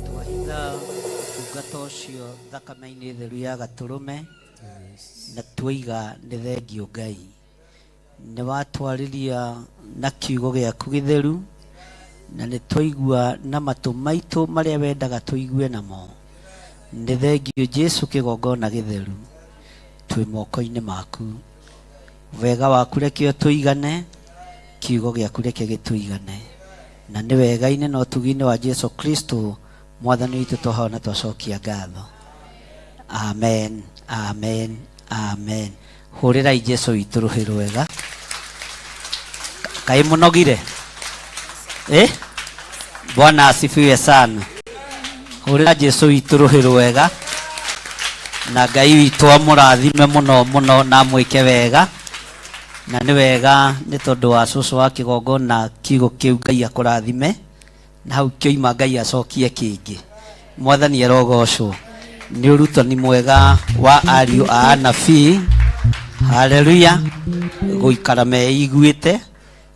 Twahitha ũtungata ũcio thakame-inĩ theru ya gatũrũme na tuoiga nĩ thengio Ngai. Nĩ watwarĩria na kiugo gĩaku gĩtheru na nĩ twaigua na matũ maitũ marĩa wendaga tũigue namo. Nĩ thengio Jesu kĩgongona gĩtheru twĩ moko-inĩ maku. Wega waku reke ũtũigane, kiugo gĩaku reke gĩtũigane. Na nĩ wega-inĩ na ũtugi-inĩ wa Jesu Kristo mwathani witũ twahoya na twacokia ngatho. Amen, amen, amen. Hũrĩrai Jesu witũ rũhĩ rwega. Kaĩ mũnogire? Eh? Bwana asifiwe sana. Hũrĩra Jesu witũ rũhĩ rwega na Ngai witũ amũrathime mũno mũno na amwĩke wega. Na nĩ wega nĩ tondũ wa cũcũ wa kĩgongona kiugo kĩu Ngai akũrathime na hau kĩoima Ngai acokie kĩngĩ. Mwathani arogocwo. Nĩ ũrutani mwega wa ariũ a anabii. Haleluya. Gũikara meiguĩte,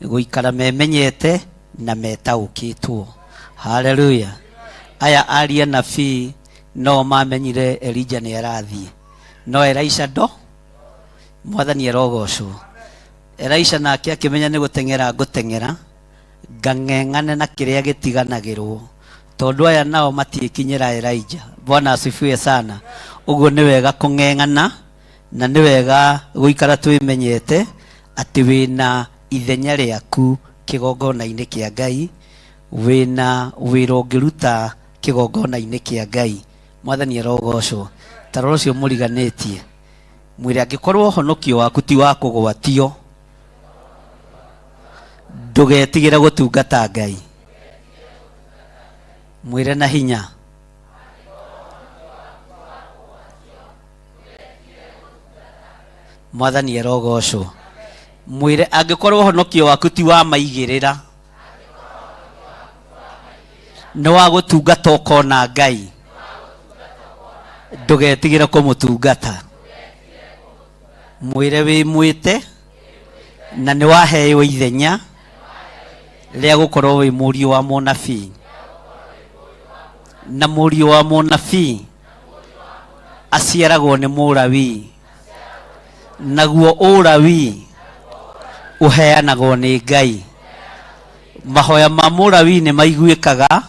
gũikara memenyete na metaũkĩtwo. Haleluya. Aya ariũ anabii no mamenyire Elija nĩ arathiĩ, no Elisha ndo. Mwathani arogocwo. Elisha nake akĩmenya nĩ gũteng'era ngũteng'era ngang'eng'ane na kĩrĩa gĩtiganagĩrwo tondũ aya nao matiĩkinyĩra Elijah. Bwana asifiwe sana. Ũguo nĩ wega kũng'eng'ana na nĩ wega gũikara twĩmenyete atĩ wĩna ithenya rĩaku kĩgongona-inĩ kĩa Ngai, wĩna wĩra ũngĩruta kĩgongona-inĩ kĩa Ngai. Mwathani arogocwo. Ta rora ũcio mũriganĩtie, mwĩre angĩkorwo ũhonokio waku ti wa kũgwatio, ndũgetigĩre gũtungata Ngai. Mwĩre na hinya. Mwathani arogocwo. Mwĩre angĩkorwo ũhonokio waku ti wa maigĩrĩra, nĩ wa gũtungata ũkona Ngai, ndũgetigĩre kũmũtungata. Mwĩre wĩ mwĩte na nĩ waheo ithenya rĩa gũkorwo wĩ mũriũ wa mũnabii, na mũriũ wa mũnabii aciaragwo nĩ mũrawii, naguo ũrawii ũheanagwo nĩ Ngai. Mahoya ma mũrawii nĩ maiguĩkaga,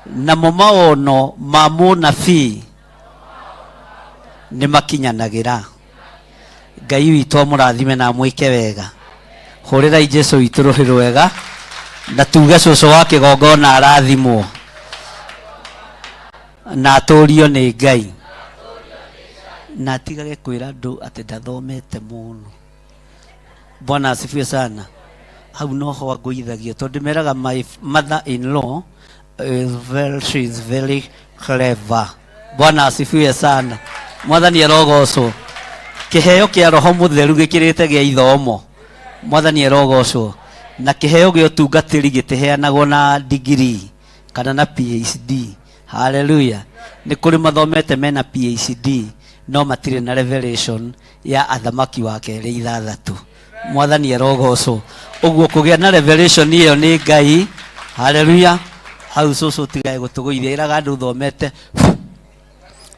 namo maono ma mũnabii nĩ makinyanagĩra. Ngai witũ amũrathime na amwĩke wega. Hũrĩrai Jesu witũ rũhĩ rwega na tuge cũcũ wa kĩgongona arathimwo na atũrio nĩ Ngai na atigage kwĩra andũ atĩ ndathomete mũno. Bwana asifiwe sana. Hau noho angũithagio tondũ meraga my mother in law is very, she is very clever. Bwana asifiwe sana. Mwathani arogocwo. Kĩheo kĩa Roho Mũtheru gĩkĩrĩte gĩa ithomo. Mwathani arogocwo. Na kĩheo gĩa ũtungatĩri gĩtiheanagwo na degree kana na PhD. Haleluya. Nĩ kũrĩ mathomete mena PhD no matirĩ na revelation ya athamaki wa kerĩ ithathatũ. Mwathani arogocwo. Ũguo kũgĩa na revelation ĩyo nĩ Ngai. Haleluya. Hau cũcũ tigae gũtũgũithia ĩraga andũ ũthomete.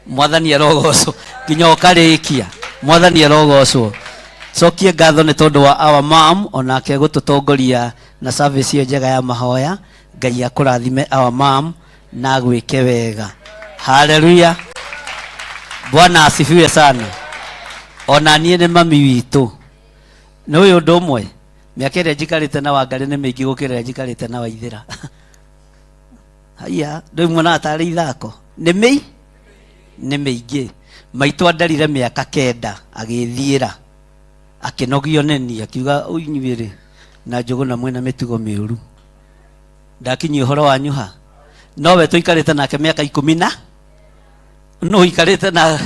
Mwathani arogocwo nginya ũkarĩkia. Mwathani arogocwo. Cokie ngatho nĩ tondũ wa our mom onake gũtũtongoria na service ĩyo njega ya mahoya. Ngai akũrathime our mom na agwĩke wega. Haleluya. Bwana asifiwe sana. Ona niĩ nĩ mami witũ. Nĩ ũyũ ũndũ ũmwe, mĩaka ĩrĩa njikarĩte na Wangarĩ nĩ mĩingĩ gũkĩra ĩrĩa njikarĩte na Waithĩra. Haiya, ndũĩ muonaga tarĩ ithako. Nĩ mĩi? Nĩ mĩingĩ. Maitũ andarire mĩaka kenda agĩthiĩra. Akĩnogio nĩ niĩ, akiuga inyuĩ rĩ, na Njũgũna mwĩna mĩtugo mĩũru. Ndakinyia ũhoro wanyu ha? Nowe tũikarĩte nake mĩaka ikũmi na nũ ũikarĩte na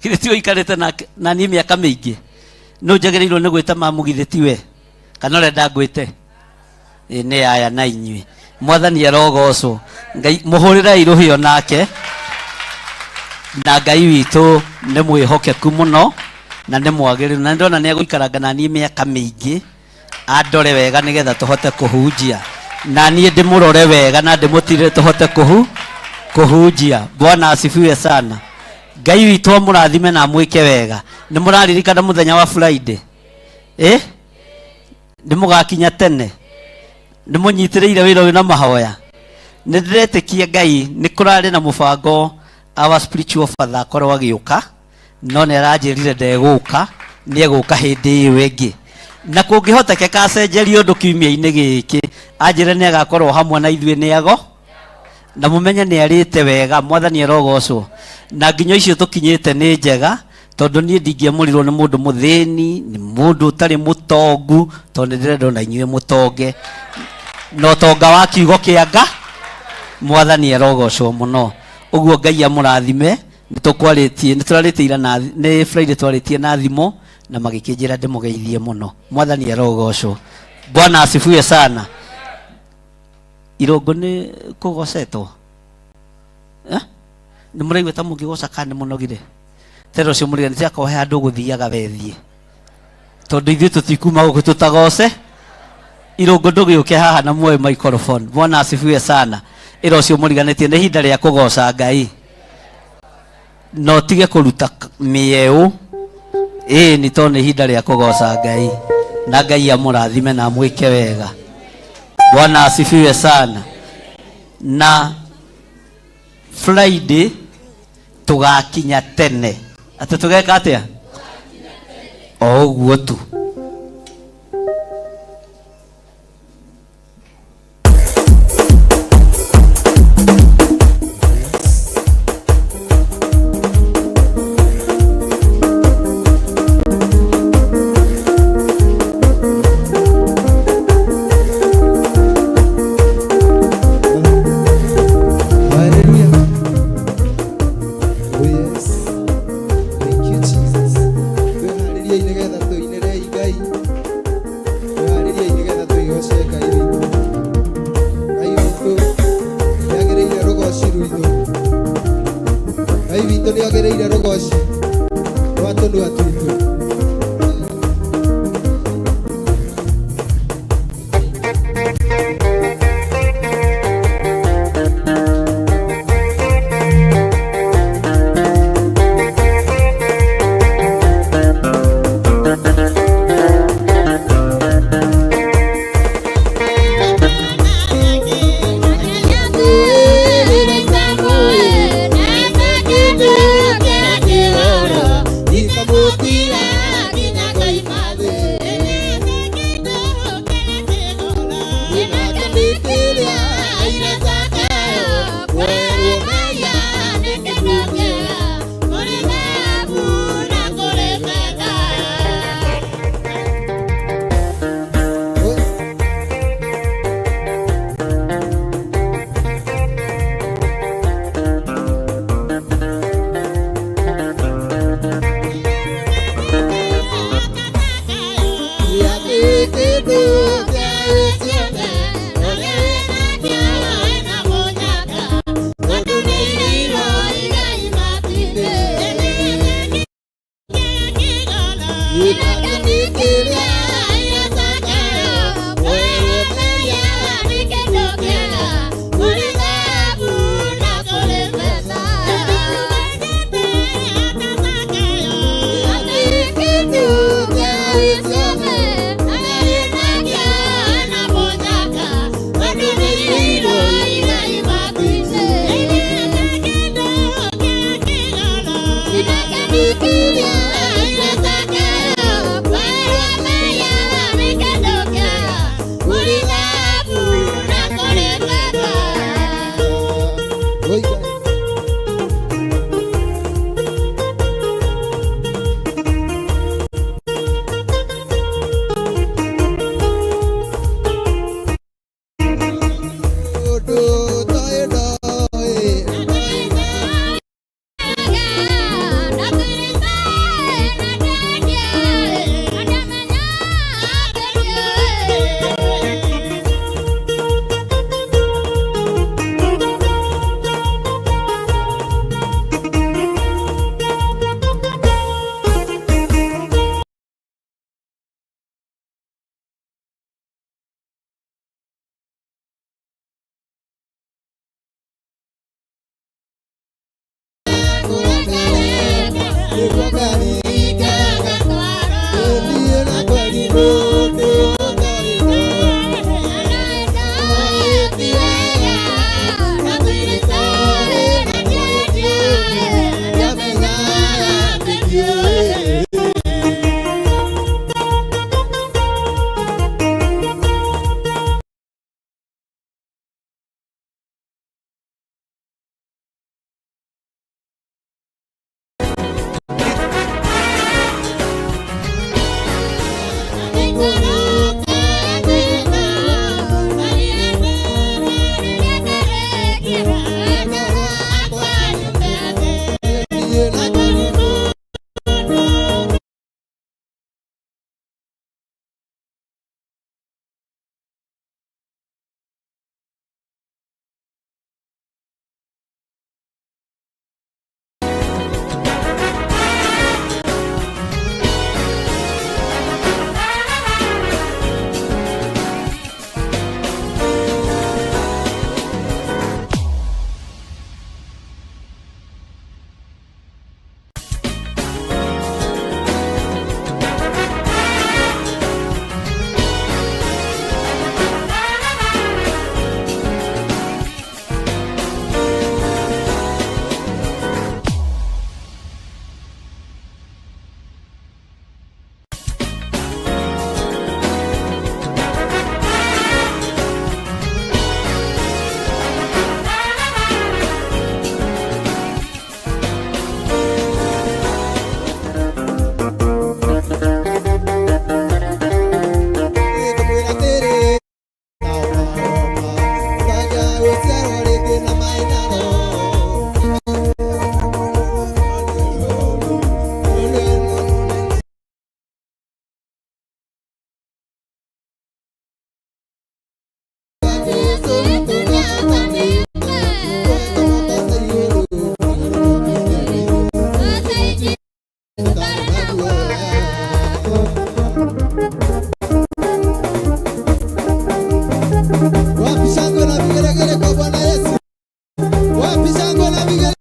githĩ ti ũikarĩte nake na niĩ mĩaka mĩingĩ? Nũ njagĩrĩirwo nĩ gwĩta mamu githĩ ti we? Kana ũrenda ngwĩte? Ĩ nĩ aya na inyuĩ. Mwathani arogocwo. Ngai mũhũrĩrei rũhĩ onake. Na Ngai witũ nĩ mwĩhokeku mũno na nĩ mwagĩrĩru. Na nĩ ndona nĩ egũikaranga na niĩ mĩaka mĩingĩ andore wega nĩgetha tũhote kũhunjia. Na niĩ ndĩmũrore wega na ndĩmũtirĩre tũhote kũhunjia. Bwana asifiwe sana. Ngai witũ amũrathime na amwĩke wega. Nĩ mũraririkana mũthenya wa Friday? Nĩ mũgakinya tene? Nĩ mũnyitĩrĩire wĩra ũyũ na mahoya? Nĩ ndĩretĩkia Ngai nĩ kũrarĩ na mũbango our spiritual father akorwo agĩũka, no nĩ aranjĩrire ndegũka, nĩ egũka hĩndĩ ĩyo ĩngĩ. Na kũngĩhotekeka acenjerie ũndũ kiumia-inĩ gĩkĩ, anjĩre nĩ agakorwo hamwe na ithuĩ nĩ ago, na mũmenye nĩ arĩte wega. Mwathani arogocwo. Na nginyo icio tũkinyĩte nĩ njega, tondũ niĩ ndingĩamũrirwo nĩ mũndũ mũthĩni, nĩ mũndũ ũtarĩ mũtongu, tondũ nĩ ndĩrenda ona inyuĩ mũtonge. Na ũtonga wa kiugo kĩa Nga, Mwathani arogocwo mũno. Ũguo Ngai amũrathime. Nĩ tũkwarĩtie, nĩ tũrarĩtie ira na, nĩ Friday twarĩtie na thimũ, na Na magĩkĩnjĩra ndĩmũgeithie mũno. Mwathani arogocwo. Bwana asifiwe sana. Irũngũ nĩ kũgocetwo. Eh? Nĩ mũraigua ta mũngĩgoca kana nĩ mũnogire? Tera ũcio mũriganĩtie akorwo he handũ ũgũthiaga wethiĩ. Tondũ ithuĩ tũtikuma gũkũ tũtagoce. Irũngũ ndũgĩũke haha na muoe microphone. Bwana asifiwe sana. Ĩra ũcio mũriganĩtie nĩ ihinda rĩa kũgoca Ngai. Na ũtige kũruta mĩeũ. Ĩĩ nĩ tondũ nĩ ihinda rĩa kũgoca Ngai. Na Ngai amũrathime na amwĩke wega. Bwana asifiwe sana. Na Friday tũgakinya tene. Atĩ tũgeka atĩa? O ũguo tu. Hallelujah. Oh yes. Thank you, Jesus. Twĩharĩriei nĩgetha tũinĩre Ngai. shangwe na vigelegele kwa Bwana Yesu? Wapi shangwe na vigelegele?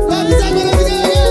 Wapi shangwe na vigelegele?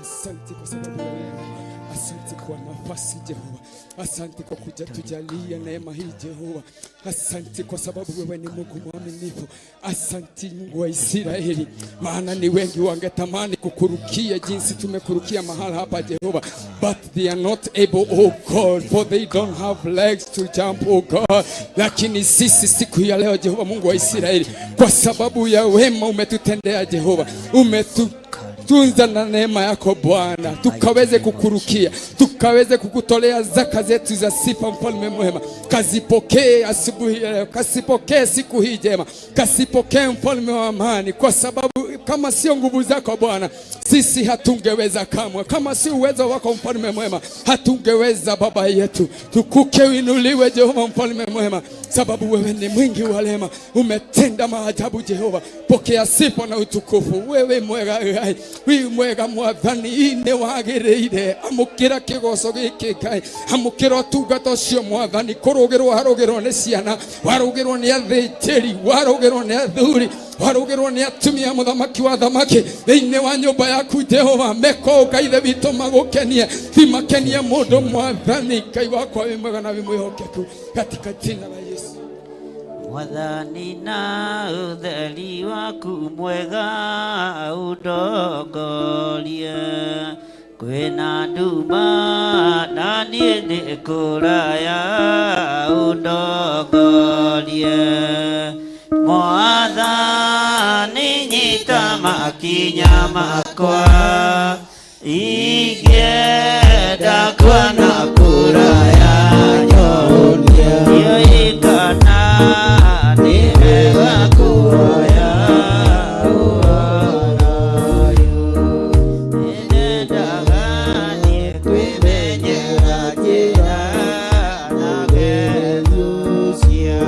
Asante kwa sababu ya wema. Asante kwa nafasi Jehova. Asante kwa kuja tujalia neema hii Jehova. Asante kwa sababu wewe ni Mungu mwaminifu. Asante Mungu wa Israeli, maana ni wengi wangetamani kukurukia jinsi tumekurukia mahala hapa Jehova, but they are not able, oh God, for they don't have legs to jump, oh God. Lakini sisi siku ya leo Jehova Mungu wa Israeli, kwa sababu ya wema umetutendea Jehova, umetu tunza na neema yako Bwana, tukaweze kukurukia, tukaweze kukutolea zaka zetu za sifa. Mfalme mwema, kazipokee asubuhi ya leo, kasipokee siku hii njema, kasipokee mfalme wa amani, kwa sababu kama sio nguvu zako Bwana, sisi hatungeweza kamwe. Kama si uwezo wako mfalme mwema, hatungeweza Baba yetu. Tukuke uinuliwe Jehova mfalme mwema, sababu wewe ni mwingi wa rehema, umetenda maajabu Jehova. Pokea sifa na utukufu. Wewe mwega Ngai, wi mwega Mwathani, nĩ wagĩrĩire. Amũkĩra kĩgoco gĩkĩ Ngai, amũkĩra ũtungata ũcio Mwathani. Kũrũgĩrwo harũgĩrwo nĩ ciana, warũgĩrwo nĩ athĩnjĩri, warũgĩrwo nĩ athuri, warũgĩrwo nĩ atumia, mũthamaki wa thamaki thĩinĩ wa nyũmba yaku Jehova. Meko Ngai ithe witũ magũkenie, ti makenie mũndũ Mwathani. Ngai wakwa wĩ mwega na wĩ mwĩhokeku, katika jina la Yesu. Mwathani na ũtheri waku mwega ũndongorie, kwĩna nduma na niĩ nĩ kũraya, ũndongorie. Mwathani nyita makinya makwa, ingĩenda kuona kũraya nyonie, ndiũĩ kana nĩ wega kuoya ũhoro ũyũ. Nĩnyendaga niĩ kwĩmenyera njĩra na gwĩthucia,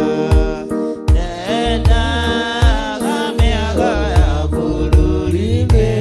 ndendaga mĩago ya bũrũri-inĩ.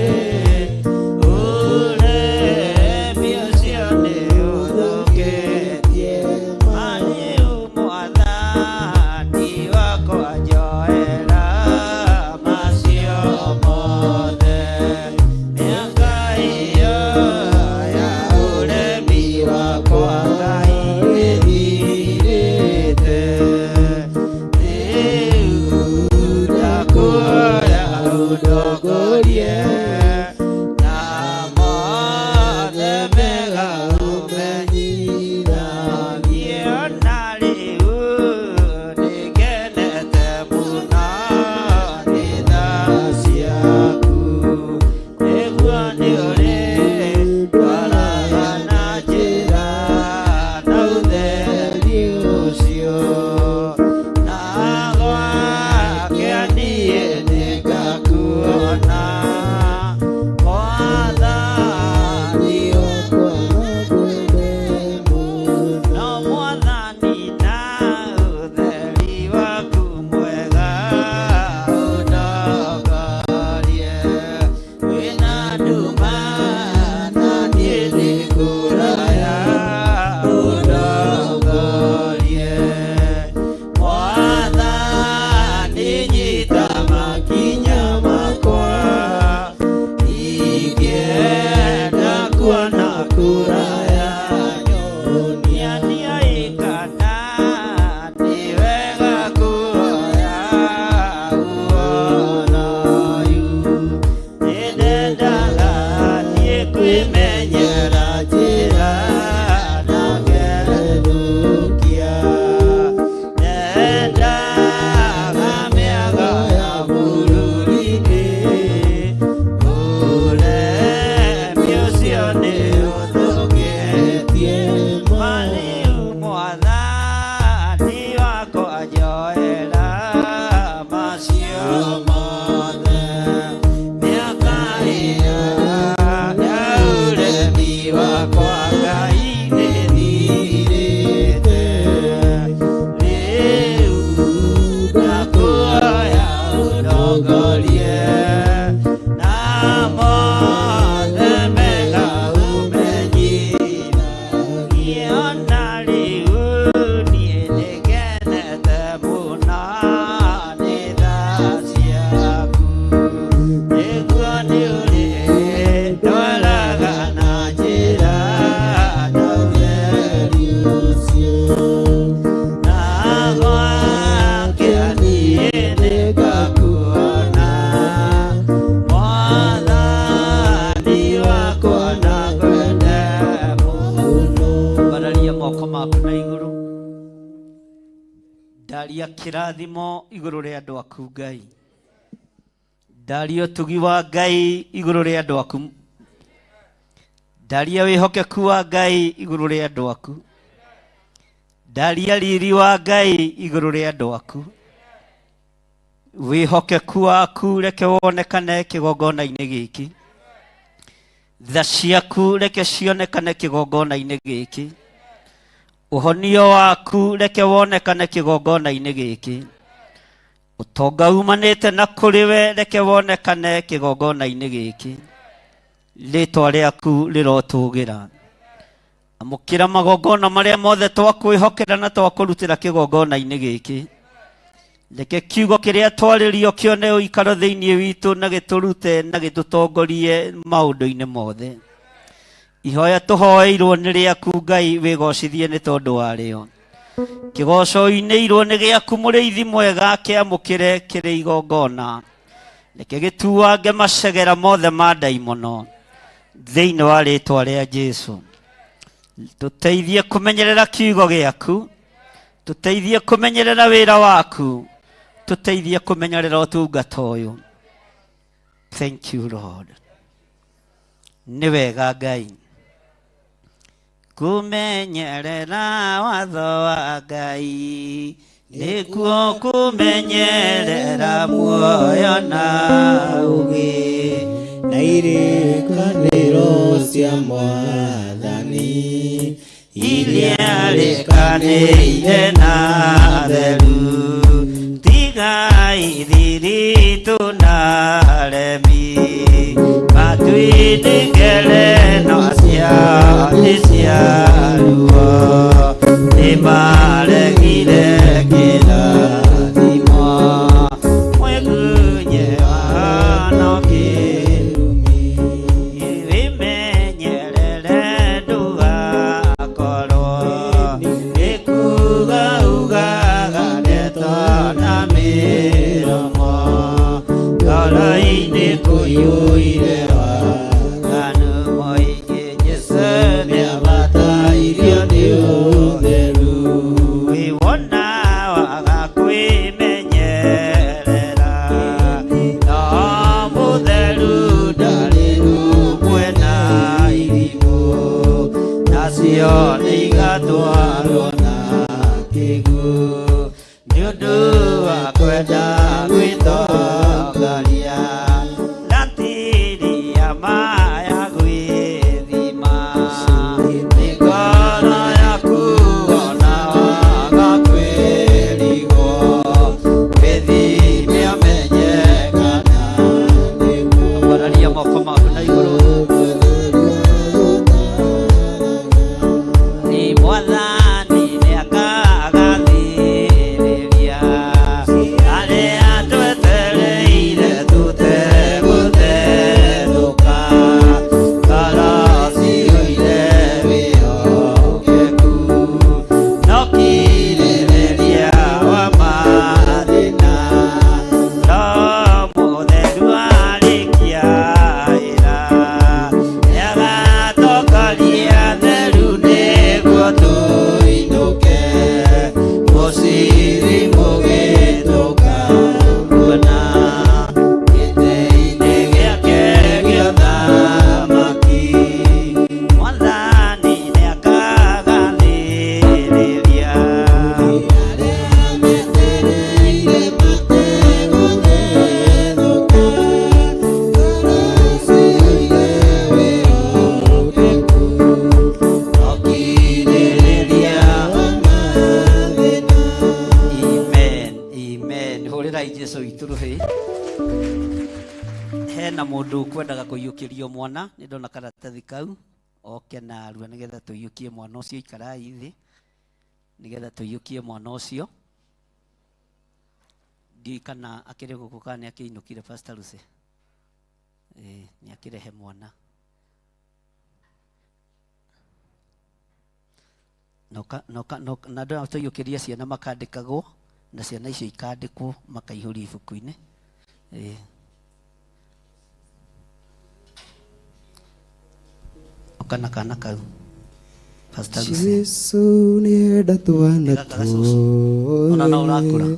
Ũndongorie Mwathani, nyita makinya makwa, ingĩenda kuona kũraya nyonia nĩoĩkana nĩ wega kuoya ũhoro ũyũ. Nĩndendaga niĩ kwĩmenyera njĩra na ngethũkia, nendaga mĩago ya bũrũri-inĩ, ũremi ũcio nĩ ũthũkĩtie. Mwarĩu Mwathani wakwa njoera macio mothe, mĩaka ĩyo ya ũremi wakwa Ngai nĩthirĩte. Rĩu ndakuoya ũndongorie na mothe mega ũmenyithagie. Ona rĩu niĩ nĩngenete mũno nĩ tha ciaku, nĩguo nĩũrĩndwaraga na njĩra na ũtheri ũcio, na gwakĩa niĩ nĩngakuona Mwathani wakwa na ngwende mũno. Ambararia moko maku na igũrũ, ndaria kĩrathimo igũrũ rĩa andũ aku Ngai, ndaria ũtugi wa Ngai igũrũ rĩa andũ aku, ndaria wĩhokeku wa Ngai igũrũ rĩa andũ aku, ndaria riri wa Ngai igũrũ rĩa andũ aku. Wĩhokeku waku reke wonekane kĩgongona-inĩ gĩkĩ, tha ciaku reke cionekane kĩgongona-inĩ gĩkĩ, ũhonio waku reke wonekane kĩgongona-inĩ gĩkĩ, ũtonga umanĩte na kũrĩ we reke wonekane kĩgongona-inĩ gĩkĩ. Rĩtwa rĩaku rĩrotũgĩra. Amũkĩra magongona marĩa mothe twakwĩhokera na twakũrutĩra kĩgongona-inĩ gĩkĩ. Reke kiugo kĩrĩa twarĩrio kĩone ũikaro thĩinĩ witũ na gĩtũrute na gĩtũtongorie maũndũ-inĩ mothe. Ihoya tũhoeirwo nĩ rĩaku Ngai, wĩgocithie nĩ tondũ warĩo. Kĩgoco-inĩirwo nĩ gĩaku mũrĩithi mwega, kĩamũkĩre kĩrĩ igongona. Reke gĩtuange macegera mothe ma ndaimono thĩinĩ wa rĩtwa rĩa Jesu. Tũteithie kũmenyerera kiugo gĩaku, tũteithie kũmenyerera wĩra waku, tũteithie kũmenyerera ũtungata ũyũ. Thank you Lord. Nĩ wega Ngai kũmenyerera watho wa Ngai, nĩkuo kũmenyerera muoyo na ũgĩ na irĩkanĩro cia Mwathani iria rĩkanĩire na theru. Tigai thiritũ na aremi matuinĩ, ngereno cia nĩ cia ruo, nĩmaregire kĩrathimo mwĩgunye wano kĩrumi. Wĩmenyerere ndũgakorwo nĩkuga ugaga ndeto na mĩromo, ngoro-inĩ kũiyũire waganu mũingĩ. Jesũ nĩabatairio nĩ ũtheru, wĩwona waga kwĩmenyerera, no mũtheru ndarĩ rũmwe na irimũ, nacio nĩigatwarwo na kĩguũ nĩ ũndũ wa kwenda gwĩtongoria. Ratiri ya maya gwĩthima mĩkoro yaku, ona waga kwĩrigwo, wĩthime ũmenye kana nĩguo. Ambararia moko maku na igũrũ. Nĩ Mwathani. Jesu witũ rũhĩ. Hena mũndũ ũkwendaga kũiyũkĩrio mwana, nĩ ndona karatathi kau, oke narua nĩgetha tũiyũkie mwana ũcio, ikarai thĩ, nĩgetha tũiyũkie mwana ũcio. Ndiũĩ kana akĩrĩ gũkũ kana nĩ akĩinũkire Pastor Lucy. Ĩĩ, nĩ akĩrehe mwana. Na ũka- na ũka- na ũka- na andũ aya twaiyũkĩria ciana makandĩkagwo na ciana icio ikandĩkwo makaihũria ibuku-inĩ. Ĩĩ. Ũka na kana kau Pastor Lucy. Jesu nĩenda twana Gaka gacucu. Ona no ũrakũra.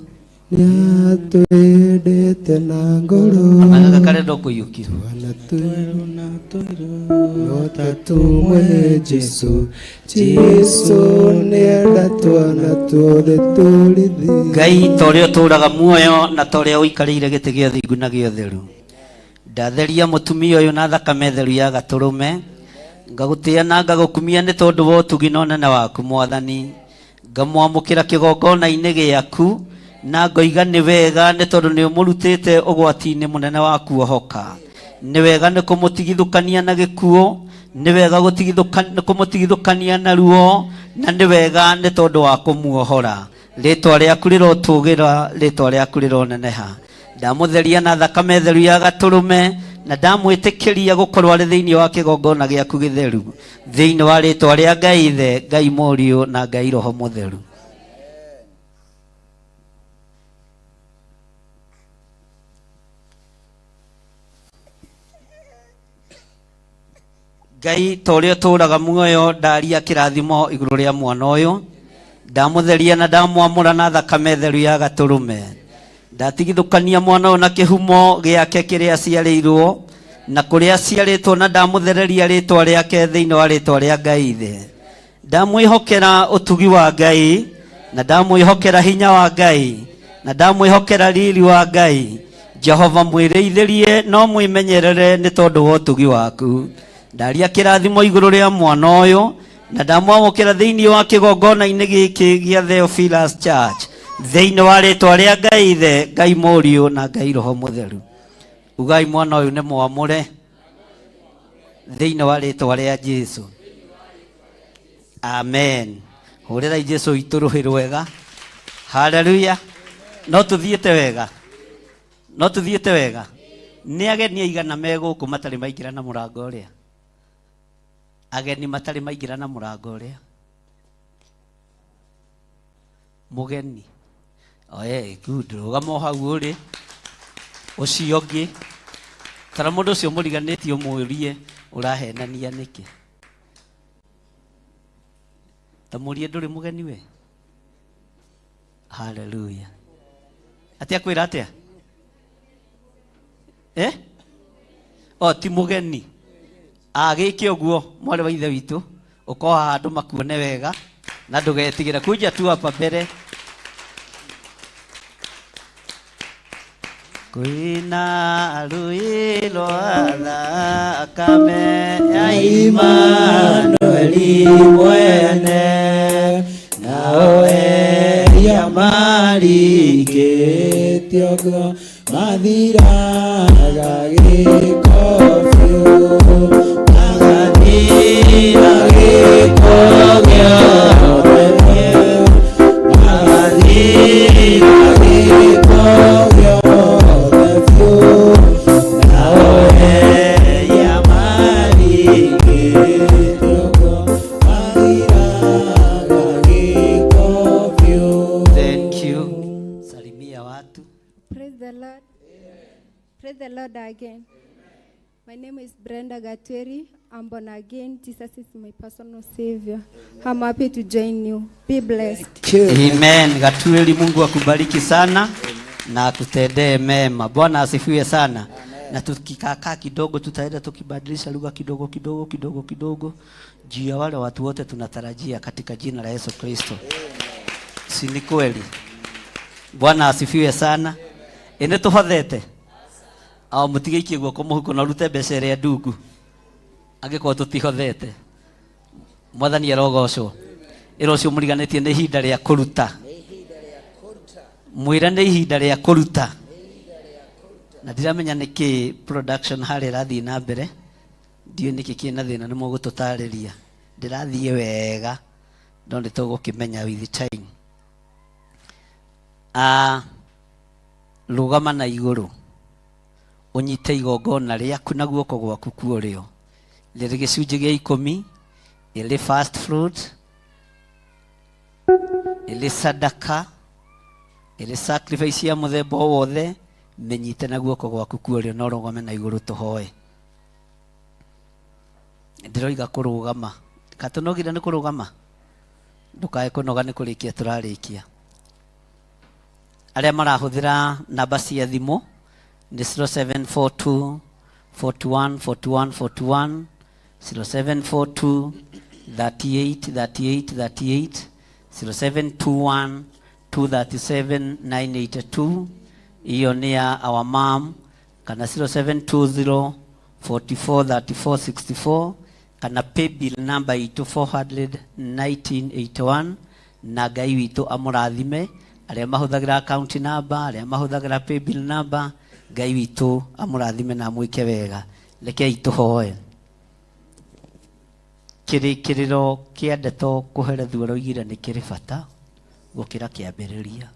Nĩatwendete na ngoro Ona gaka karenda kũiyũkio. Twana no ta tumwe Jesu Jesu nĩenda twana tuothe tũrĩ thĩ Ngai ta ũrĩa ũtũũraga muoyo na ta ũrĩa ũikarĩire gĩtĩ gĩa ũthingu na gĩa ũtheru ndatheria mũtumia ũyũ na thakame theru ya gatũrũme ngagũtĩa na ngagũkumia nĩ tondũ wa ũtugi na ũnene waku mwathani ngamwamũkĩra kĩgongona-inĩ gĩaku na ngoiga nĩ wega nĩ tondũ nĩ ũmũrutĩte ũgwati-inĩ mũnene wa kuohoka nĩ wega nĩ kũmũtigithũkania na gĩkuũ nĩ wega nĩ kũmũtigithũkania na ruo na nĩ wega nĩ tondũ wa kũmuohora rĩtwa rĩaku rĩrotũgĩra rĩtwa rĩaku rĩroneneha ndamũtheria na thakame theru ya gatũrũme na ndamwĩtĩkĩria gũkorwo arĩ thĩinĩ wa kĩgongona gĩaku gĩtheru thĩinĩ wa rĩtwa rĩa Ngai Ithe Ngai Mũriũ na Ngai Roho Mũtheru. Ngai ta ũrĩa ũtũũraga muoyo ndaria kĩrathimo igũrũ rĩa mwana ũyũ ndamũtheria na ndamwamũra na thakame theru ya gatũrũme ndatigithũkania mwana ũyũ na kĩhumo gĩake kĩrĩa aciarĩirwo na kũrĩa aciarĩtwo na ndamũthereria rĩtwa rĩake thĩinĩ wa rĩtwa rĩa Ngai Ithe ndamwĩhokera ũtugi wa Ngai na ndamwĩhokera hinya wa Ngai na ndamwĩhokera riri wa Ngai Jehova mwĩrĩithĩrie no mwĩmenyerere nĩ tondũ wa ũtugi waku ndaria kĩrathimo igũrũ rĩa mwana ũyũ na ndamwamũkĩra thĩinĩ wa kĩgongona-inĩ gĩkĩ gĩa Theophilus Church thĩinĩ wa rĩtwa rĩa Ngai Ithe Ngai Mũriũ na Ngai Roho Mũtheru ugai mwana ũyũ nĩ mwamũre thĩinĩ wa rĩtwa rĩa Jesu amen hũrĩrai Jesu witũ rũhĩ rwega haleluya no tũthiĩte wega no tũthiĩte wega nĩ ageni aigana me gũkũ matarĩ maingĩra na mũrango ũrĩa ageni matarĩ maingĩra na mũrango ũrĩa mũgeni oe good rũgama o hau ũrĩ ũcio ũngĩ tara mũndũ ũcio mũriganĩtie ũmũrie ũrahenania nĩkĩ ta mũrie ndũrĩ mũgeni we haleluya atĩa kwĩra atĩa eh o ti mũgeni agĩke ũguo mwarĩ wa ithe witũ ũkoha handũ makuone wega na ndũgetigĩre kuja tu hapa mbere kwĩna rũĩ rwa thakame ya Imanueli mwene nao eria marikĩtio ngoro mathiraga gĩko biũ magathira gĩko gĩothe biũ magathira gĩko gĩothe biũ nao eria marikĩtio ngoro mathiraga gĩko biũ. Thank you. Salimia watu. Praise the Lord. Praise the Lord again. My name is Brenda Gatweri. I'm born again. Jesus is my personal savior. I'm happy to join you. Be blessed. Amen. Gatueli, Mungu akubariki sana na akutendee mema. Bwana asifiwe sana. Na tukikaakaa kidogo, tutaenda tukibadilisha lugha kidogo kidogo kidogo kidogo juu ya wale watu wote tunatarajia katika jina la Yesu Kristo. Si ni kweli? Bwana asifiwe sana. Ĩ nĩ tũhothete ao mũtigaikie guoko mũhuko na ũrute mbeca ĩrĩa ndungu angĩkorwo tũtihothete mwathani arogocwo ĩra ũcio mũriganĩtie nĩ ihinda rĩa kũruta mwĩre nĩ ihinda rĩa kũruta Na ndiramenya nĩkĩ production harĩa ĩrathiĩ na mbere, ndiũĩ nĩkĩ kĩna thĩna, nĩ mũgũtũtarĩria. Ndĩrathiĩ wega no nĩ tũgũkĩmenya with time. Ah, rũgama na igũrũ ũnyite igongona rĩaku na guoko gwaku kwa ũrĩo, rĩrĩ gĩcunjĩ gĩa ikũmi, ĩrĩ first fruit, ĩrĩ sadaka, ĩrĩ sacrifice ya mũthemba o wothe, mĩnyite na guoko gwaku kwa ũrĩo na ũrũgame na igũrũ tũhoe. Ndĩroiga kũrũgama, katũnogire nĩ kũrũgama, ndũkae kũnoga nĩ kũrĩkia tũrarĩkia. Arĩa marahũthĩra namba cia thimũ nĩ 0742 41 41 41, 0742 38 38 38, 0721 237 982, iyo nĩ ya our mom, kana 0720 44 34 64, kana paybill number itũ 41981. Na Ngai witũ amũrathime arĩa mahũthagĩra account number, arĩa mahũthagĩra paybill number. Ngai witũ amũrathime na amwĩke wega. Rekei tũhoe. Kĩrĩkĩrĩro kĩa ndeto kũherethwo aroigire nĩ kĩrĩ bata gũkĩra kĩambĩrĩria.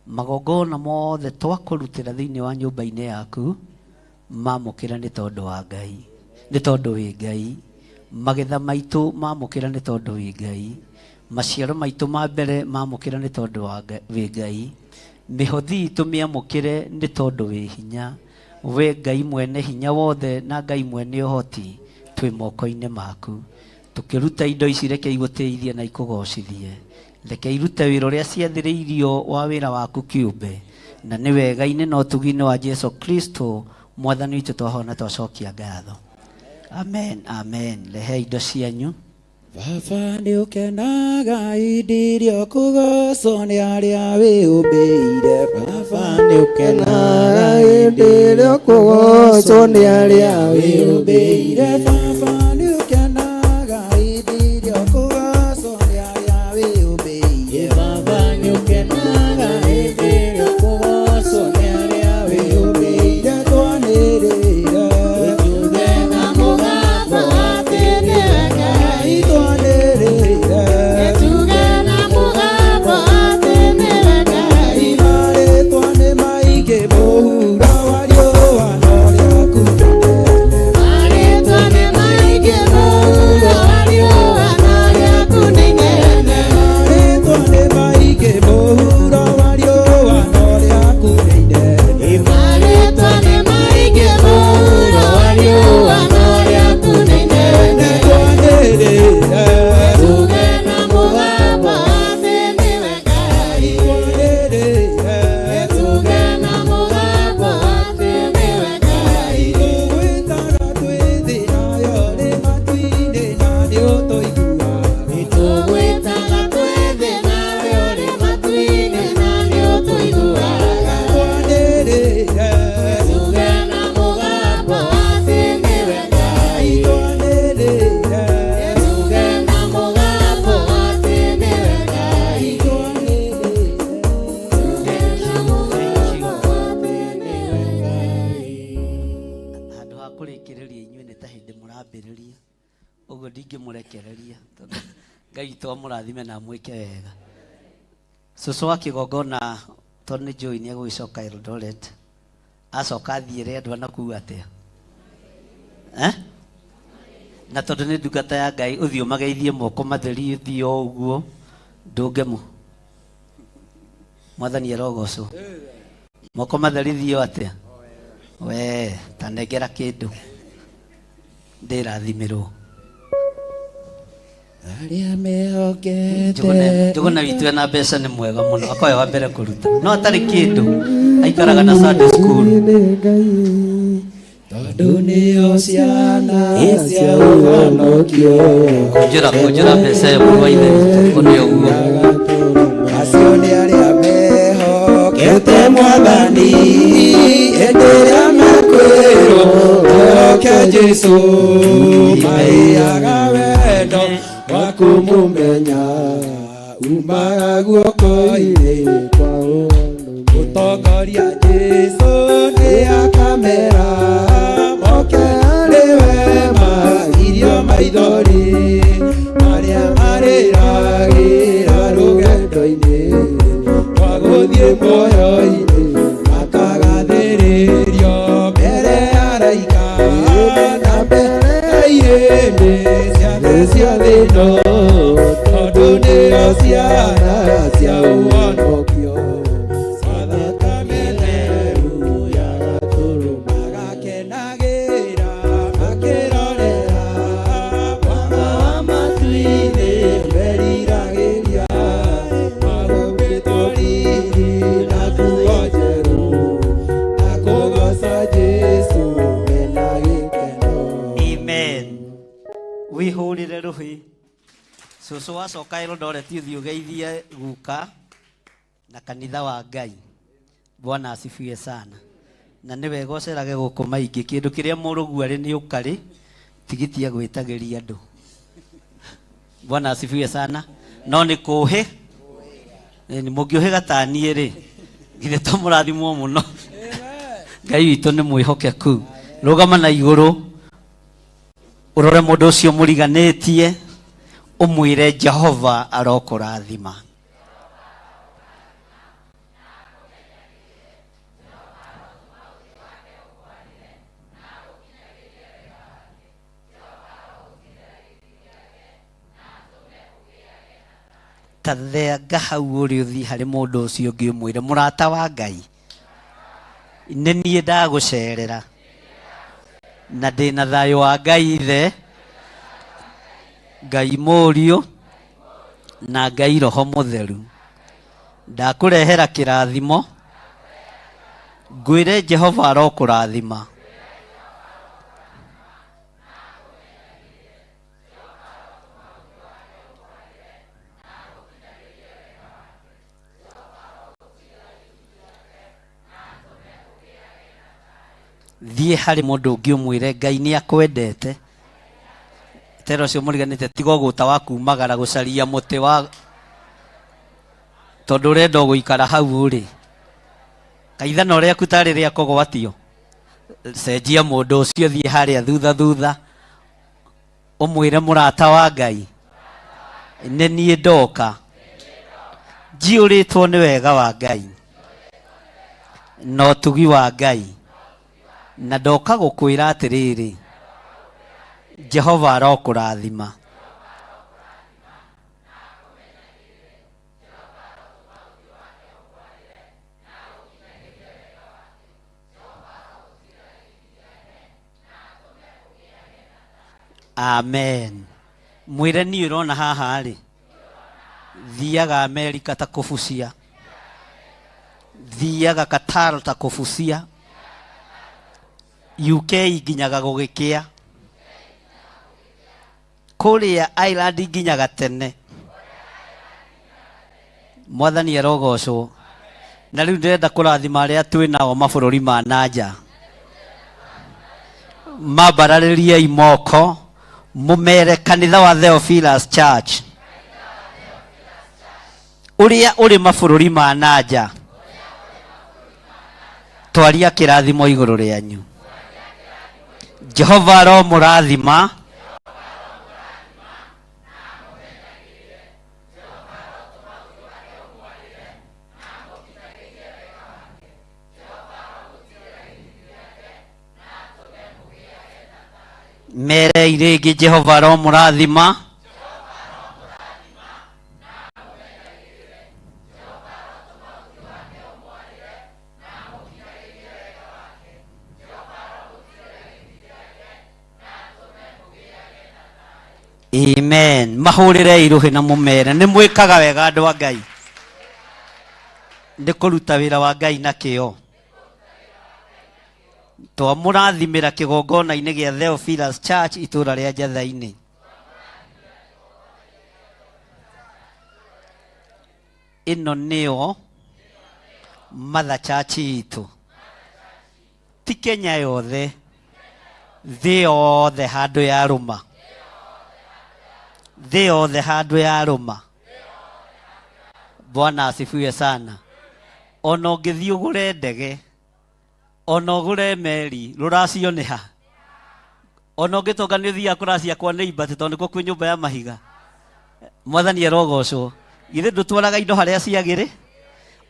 Magongona mothe twakũrutĩra thĩinĩ wa nyũmba-inĩ yaku, mamũkĩra nĩ tondũ wa Ngai, nĩ tondũ wĩ Ngai. Magetha maitũ mamũkĩra nĩ tondũ wĩ Ngai. Maciaro maitũ ma mbere mamũkĩra nĩ tondũ wa wĩ Ngai. Mĩhothi itũ mĩamũkĩre nĩ tondũ wĩ hinya. We Ngai mwene hinya wothe na Ngai mwene ũhoti, twĩ moko-inĩ maku. Tũkĩruta indo ici, reke igũtĩithie na ikũgocithie. Reke irute wĩra ũrĩa ciathĩrĩirio wa wĩra waku kĩũmbe, na nĩ wega-inĩ na ũtugi-inĩ wa Jesu Kristo mwathani witũ twahona twacokia ngatho. Amen, amen. Rehe indo cianyu. Baba nĩ ũkenaga hĩndĩ ĩrĩa ũkũgocwo nĩ arĩa wĩyũmbĩire. Baba nĩ ũkenaga hĩndĩ ĩrĩa ũkũgocwo nĩ arĩa wĩyũmbĩire. Baba nĩ ũkenaga hĩndĩ ĩrĩa ũkũgocwo nĩ arĩa wĩyũmbĩire. Baba nĩ ũkenaga hĩndĩ ĩrĩa ũkũgocwo nĩ arĩa wĩyũmbĩire. Twanĩrĩre tuge na mũgambo atĩ nĩwe Ngai. Twanĩrĩre tuge na mũgambo atĩ nĩwe Ngai. Marĩtwa nĩ maingĩ mũhuro wa riũa no rĩaku inene. Marĩtwa nĩ maingĩ mũhuro wa riũa no rĩaku nĩ inene. Marĩtwa nĩ maingĩ mũhuro wa riũa no rĩaku nĩ inene. Marĩtwa nĩ maingĩ mũhuro wa riũa no rĩaku nĩ inene. Twanĩrĩre tuge na mũgambo atĩ nĩwe Ngai. Twanĩrĩre tuge na mũgambo atĩ nĩwe Ngai. Tũgwĩtaga twĩ thĩ nayo rĩ matu-inĩ na nĩũtũiguaga. Tũgwĩtaga twĩ thĩ nayo rĩ matu-inĩ na nĩũtũiguaga. Twanĩrĩre tuge na mũgambo atĩ nĩwe Ngai. Twanĩrĩre tuge na mũgambo atĩ nĩwe Ngai. Tuge na mũgambo atĩ nĩwe Ngai. Handũ ha kũrĩkĩrĩria inyuĩ nĩ ta hĩndĩ mũrambĩrĩria ũguo, ndingĩmũrekereria tondũ Ngai witũ amũrathime na amwĩke wega. Cũcũ wa kĩgongona, tondũ nĩ njũĩ nĩ egũgĩcoka Eldoret, acoka athiĩre andũ anakuga atĩa, eh? Na tondũ nĩ ndungata ya Ngai, ũthiĩ ũmageithie moko matheri, ũthiĩ o ũguo ndũngemu. Mwathani arogocwo. Moko matheri thiĩ o atĩa, we ta nengera kĩndũ ndĩrathimĩrwo. Arĩa mehokete Njũgũna witũ ena mbeca nĩ mwega mũno, akoya wa mbere kũruta no atarĩ kĩndũ, aikaraga na Sunday school. Tondũ nĩo ciana cia ũhonokio. Kũnjĩra kũnjĩra mbeca ĩyo, mũrũ wa ithe witũ, ũũ nĩ ũguo. Acio nĩ arĩa mehokete mwathani, hĩndĩ ĩrĩa mekwĩrwo twĩhoke Jesũ, maiaga wendo wa kũmũmenya umaga guoko-inĩ kwa. Mũtongoria Jesũ nĩ akamera moke harĩ we magirio maithori marĩa marĩragĩra rũgendo-inĩ rwa gũthiĩ muoyo-inĩ makagathĩrĩrio mbere ya araika na mbere ya irĩndĩ ciothe cia thĩ ĩno tondũ nĩo ciana cia ũhonokio. Thakame theru ya Gatũrũme magakenagĩra makĩrorera mwanga wa matu-inĩ meriragĩria mahumbĩtwo riri na nguo njerũ na kũgooca Jesũ mena gĩkeno. Amen. Wihũrĩre rũhĩ. Cũcũ wacoka Eldoret ũthiĩ ũgeithie guka na kanitha wa Ngai. Bwana asifiwe sana. Na nĩ wega ũcerage gũkũ maingĩ. Kĩndũ kĩrĩa mũrũgu arĩ nĩ ũkarĩ, tigitia gwĩtagĩria andũ. Bwana asifiwe sana. No nĩ kũhĩ. Nĩ mũngĩũhĩga ta niĩ rĩ, githĩ to mũrathimwo mũno. Ngai witũ nĩ mwĩhokeku. Rũgama na igũrũ ũrore mũndũ ũcio mũriganĩtie ũmwĩre Jehova arokũrathima. Ta thenga hau ũrĩ ũthiĩ harĩ mũndũ ũcio ũngĩ ũmwĩre mũrata wa Ngai nĩ niĩ ndagũcerera na ndĩna thayũ wa Ngai Ithe, Ngai Mũriũ na Ngai Roho Mũtheru. Ndakũrehera kĩrathimo, ngwĩre Jehova arokũrathima. Thiĩ harĩ mũndũ ũngĩ ũmwĩre Ngai nĩ akwendete. Tera ũcio mũriganĩte tiga ũgũta wa kumagara gũcaria mũtĩ wa tondũ ũrenda o gũikara hau ũrĩ. Kaithano rĩaku tarĩ rĩa kũgwatio. Cenjia mũndũ ũcio thiĩ harĩa thutha thutha ũmwĩre mũrata wa Ngai nĩ niĩ ndoka njiyũrĩtwo nĩ wega wa Ngai na ũtugi wa Ngai na ndoka gũkwĩra atĩrĩrĩ Jehova arokũrathima. Amen. Mwĩre niĩ ũrona haha rĩ, thiaga Amerika ta kũbucia, thiaga Qatar ta kũbucia, UK nginyaga gũgĩkĩa, kũrĩa Ireland nginyaga tene. Mwathani arogocwo. Na rĩu ndĩrenda kũrathima arĩa twĩ nao mabũrũri ma nanja. Mambararĩriei moko mũmere kanitha wa Theophilus Church ũrĩa ũrĩ mabũrũri ma nanja twaria kĩrathimo igũrũ rĩanyu. Jehova aromũrathima. Merei rĩngĩ Jehova aromũrathima. Amen. Mahũrĩrei rũhĩ na mũmere nĩ mwĩkaga wega andũ a Ngai. Nĩ kũruta wĩra wa Ngai na kĩo. Twamũrathimĩra kĩgongona-inĩ gĩa Theophilus Church itũũra rĩa Njatha-inĩ. Ĩno nĩyo Mother Church itũ. Ti Kenya yothe, thĩ yothe handũ yarũma. Thĩ yothe handũ yarũma. Bwana asifiwe sana. Ona ũngĩthiĩ ũgũre ndege, ona ũgũre meri, rũracio nĩ ha? Ona ũngĩtonga nĩ ũthiaga kũracia kwa neighbor atĩ tondũ nĩkuo kwĩ nyũmba ya mahiga. Mwathani arogocwo. Githĩ ndũtwaraga indo harĩa ciagĩrĩ?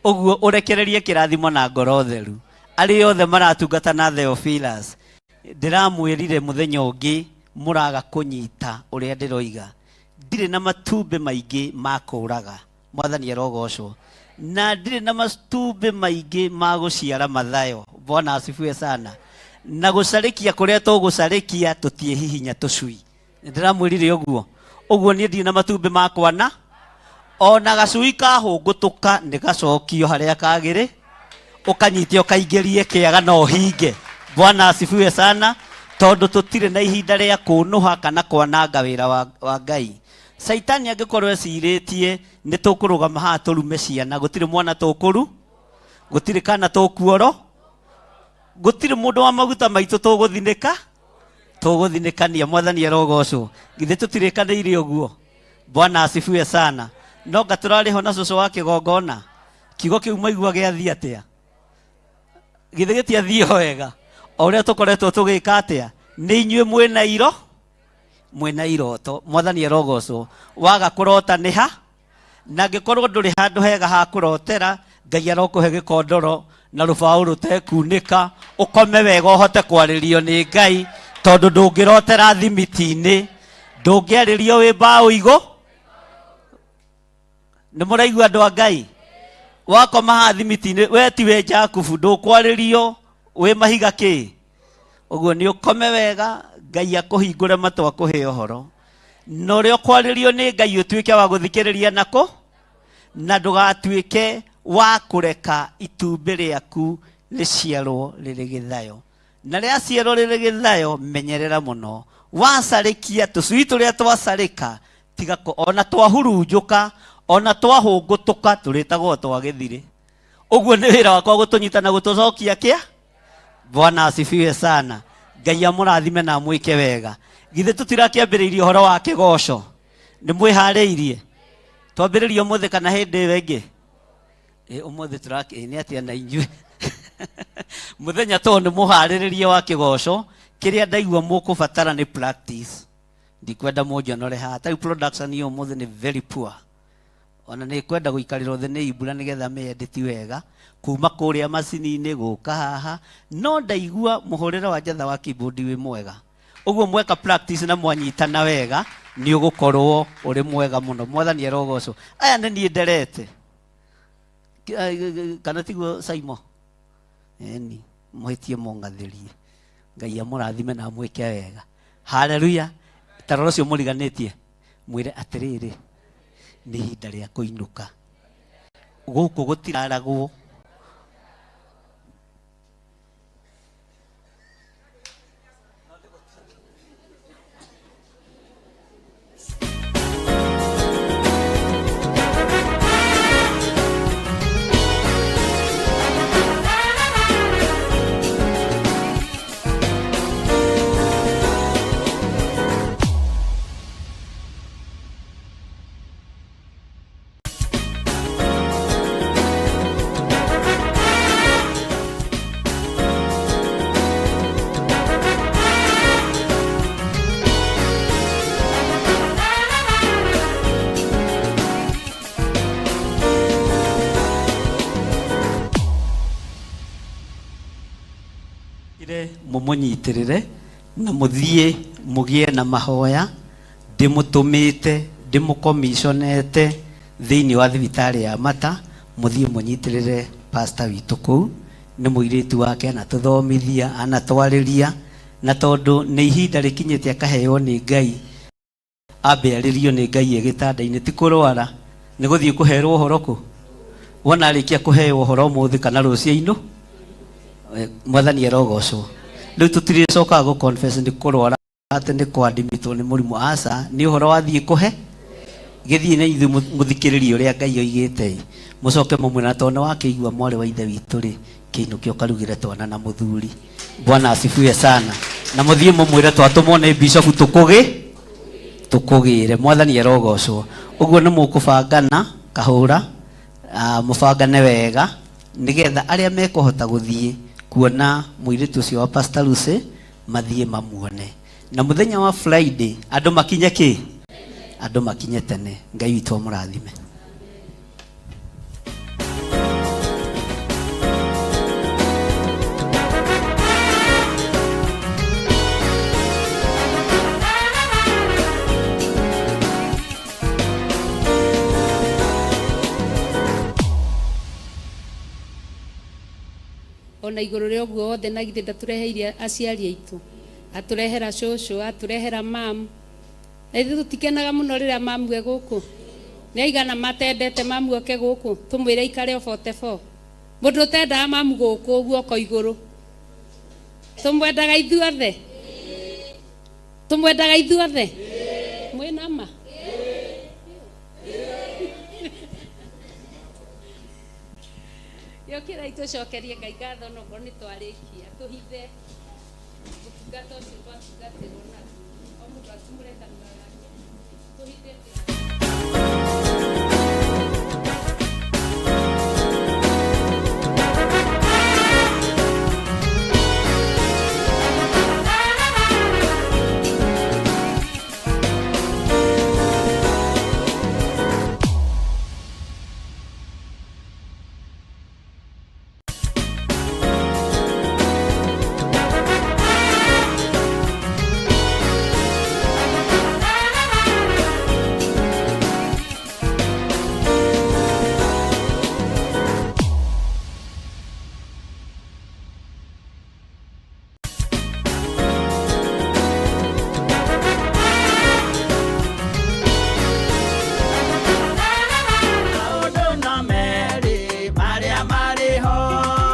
Ũguo ũrekererie kĩrathimo na ngoro theru. Arĩa othe maratungata na Theophilus, ndĩramwĩrire mũthenya ũngĩ mũraga kũnyita ũrĩa ndĩroiga. Ndirĩ na matumbĩ maingĩ ma kũraga. Mwathani arogocwo. Na ndirĩ na matumbĩ maingĩ ma gũciara Mathayo. Bwana asifiwe sana. Na gũcarĩkia kũrĩa tũgũcarĩkia tũtiĩhihinya tũcui. Nĩndĩramwĩrire ũguo. Ũguo niĩ ndirĩ na matumbĩ ma kwana. Ona gacui kahũngũtũka nĩ gacokio harĩa kagĩrĩ, ũkanyite ũkaingĩrie kĩaga na ũhinge. Bwana asifiwe sana, tondũ tũtirĩ na ihinda rĩa kũnũha kana kwananga wĩra wa, wa Ngai. Caitani angĩkorwo ecirĩtie nĩ tũkũrũgama haha tũrume ciana, gũtirĩ mwana tũkũru, gũtirĩ kana tũkuoro, gũtirĩ mũndũ wa maguta maitũ tũgũthinĩka, tũgũthinĩkania. Mwathani arogocwo. Githĩ tũtirĩkanĩire ũguo? Bwana asifiwe sana. No nga tũrarĩ ho na cũcũ wa kĩgongona, kiugo kĩu maigua gĩathiĩ atĩa? Githĩ gĩtiathiĩ o wega? O ũrĩa tũkoretwo tũgĩka atĩa? Nĩ inyuĩ mwĩna iro, mwĩna iroto. Mwathani arogocwo. Waga kũrota nĩ ha? Na angĩkorwo ndũrĩ handũ hega ha kũrotera, Ngai arokũhe gĩkondoro na rũbaũ rũtekunĩka, ũkome wega ũhote kwarĩrio nĩ Ngai, tondũ ndũngĩrotera thimiti-inĩ, ndũngĩarĩrio wĩ mbaũ igũ. Nĩ mũraigua andũ a Ngai? Wakoma haha thimiti-inĩ, we tiwe Jakubu, ndũkwarĩrio wĩ mahiga kĩ? Ũguo nĩ ũkome wega, Ngai akũhingũre matũ akũhe ũhoro. Na ũrĩa ũkwarĩrio nĩ Ngai ũtuĩke wa gũthikĩrĩria nako, na ndũgatuĩke wa kũreka itumbĩ rĩaku rĩciarwo rĩrĩ gĩthayo. Na rĩaciarwo rĩrĩ gĩthayo, menyerera mũno. Wacarĩkia tũcui tũrĩa twacarĩka, tiga kũ, ona twahurunjũka, ona twahũngũtũka, tũrĩtagwo twa gĩthirĩ. Ũguo nĩ wĩra wakwa gũtũnyita na gũtũcokia kĩa? Bwana asifiwe sana. Ngai amũrathime na amwĩke wega. Githĩ tũtirakĩambĩrĩirie ũhoro wa kĩgoco? Nĩ mwĩharĩirie? Twambĩrĩrie ũmũthĩ kana hĩndĩ ĩyo ĩngĩ? Ĩ, ũmũthĩ tũrakĩ, nĩ atĩa na inyuĩ? Mũthenya to nĩ mũharĩrĩrie wa kĩgoco, kĩrĩa ndaigua mũkũbatara nĩ practice. Ndikwenda mũnjonore haha. Ta rĩu production ya ũmũthĩ nĩ very poor. Ona nĩ kwenda gũikarĩrwo thĩ nĩ Ibra nĩgetha mĩenditi wega kuma kũrĩa macini-inĩ gũka haha, no ndaigua mũhũrĩre wa njatha wa keyboard wĩ mwega. Ũguo mweka practice na mwanyitana wega nĩ ũgũkorwo ũrĩ mwega mũno. Mwathani arogocwo. Aya nĩ niĩ nderete. Kana tiguo Saimo? Eni, mũhĩtie mũngathĩrie. Ngai amũrathime na amwĩke wega. Haleluya. Tarora ũcio mũriganĩtie. Mwĩre atĩrĩrĩ, nĩ ihinda rĩa kũinũka. Gũkũ gũtiraragwo. Mũmũnyitĩrĩre na mũthiĩ mũgĩe na mahoya ndĩmũtũmĩte ndĩmũkomiconete thĩinĩ wa thibitarĩ ya Mata, mũthiĩ mũnyitĩrĩre pastor witũ kũu, nĩ mũirĩtu wake anatũthomithia, anatwarĩria, na tondũ nĩ ihinda rĩkinyĩte akaheo nĩ Ngai, ambe arĩrio nĩ Ngai e gĩtanda-inĩ, ti kũrwara, nĩ gũthiĩ kũherwo ũhoro kũ? Wona arĩkia kũheo ũhoro ũmũthĩ kana rũciũ inũ, Mwathani arogocwo. Rĩu tũtirĩcokaga gũ confess nĩ kũrwara atĩ nĩ kwandimitwo nĩ mũrimũ, aca, nĩ ũhoro wathiĩ kũhe, gĩthiĩ na ithuĩ mũthikĩrĩrie ũrĩa Ngai oigĩte ĩ, mũcoke mũmwĩre na tondũ nĩ wakĩigua mwarĩ wa ithe witũ rĩ, kĩinũke ũkarugĩre twana na mũthuri. Bwana asifiwe sana. Na mũthiĩ mũmwĩre twatũmwo nĩ bishop tũkũgĩ tũkũgĩre. Mwathani arogocwo. Ũguo nĩ mũkũbangana kahũra, mũbangane wega. Nĩgetha arĩa mekũhota gũthiĩ kuona mũirĩtu ũcio wa Pastor Lucy mathiĩ mamuone. Na mũthenya wa Friday andũ makinye kĩ? Andũ makinye tene. Ngai witũ amũrathime. Ona igũrũ rĩa ũguo wothe na githĩ ndatũreheire aciari aitũ, atũrehera cũcũ, atũrehera mam. Na ithuĩ tũtikenaga mũno rĩrĩa mamu e gũkũ? Nĩ aigana matendete mamu oke gũkũ? Tũmwĩre aikare o 44. Mũndũ ũtendaga mamu gũkũ guoko igũrũ. Tũmwendaga ithuothe? Tũmwendaga ithuothe? Mwĩna ma? Gĩũkĩrai tũcokerie Ngai ngatho onokorwo nĩ twarĩkia. Tũhithe ũtungata ũcio twatungatĩrwo naguo. O mũndũ atumũre kanua gake. Tũhithe.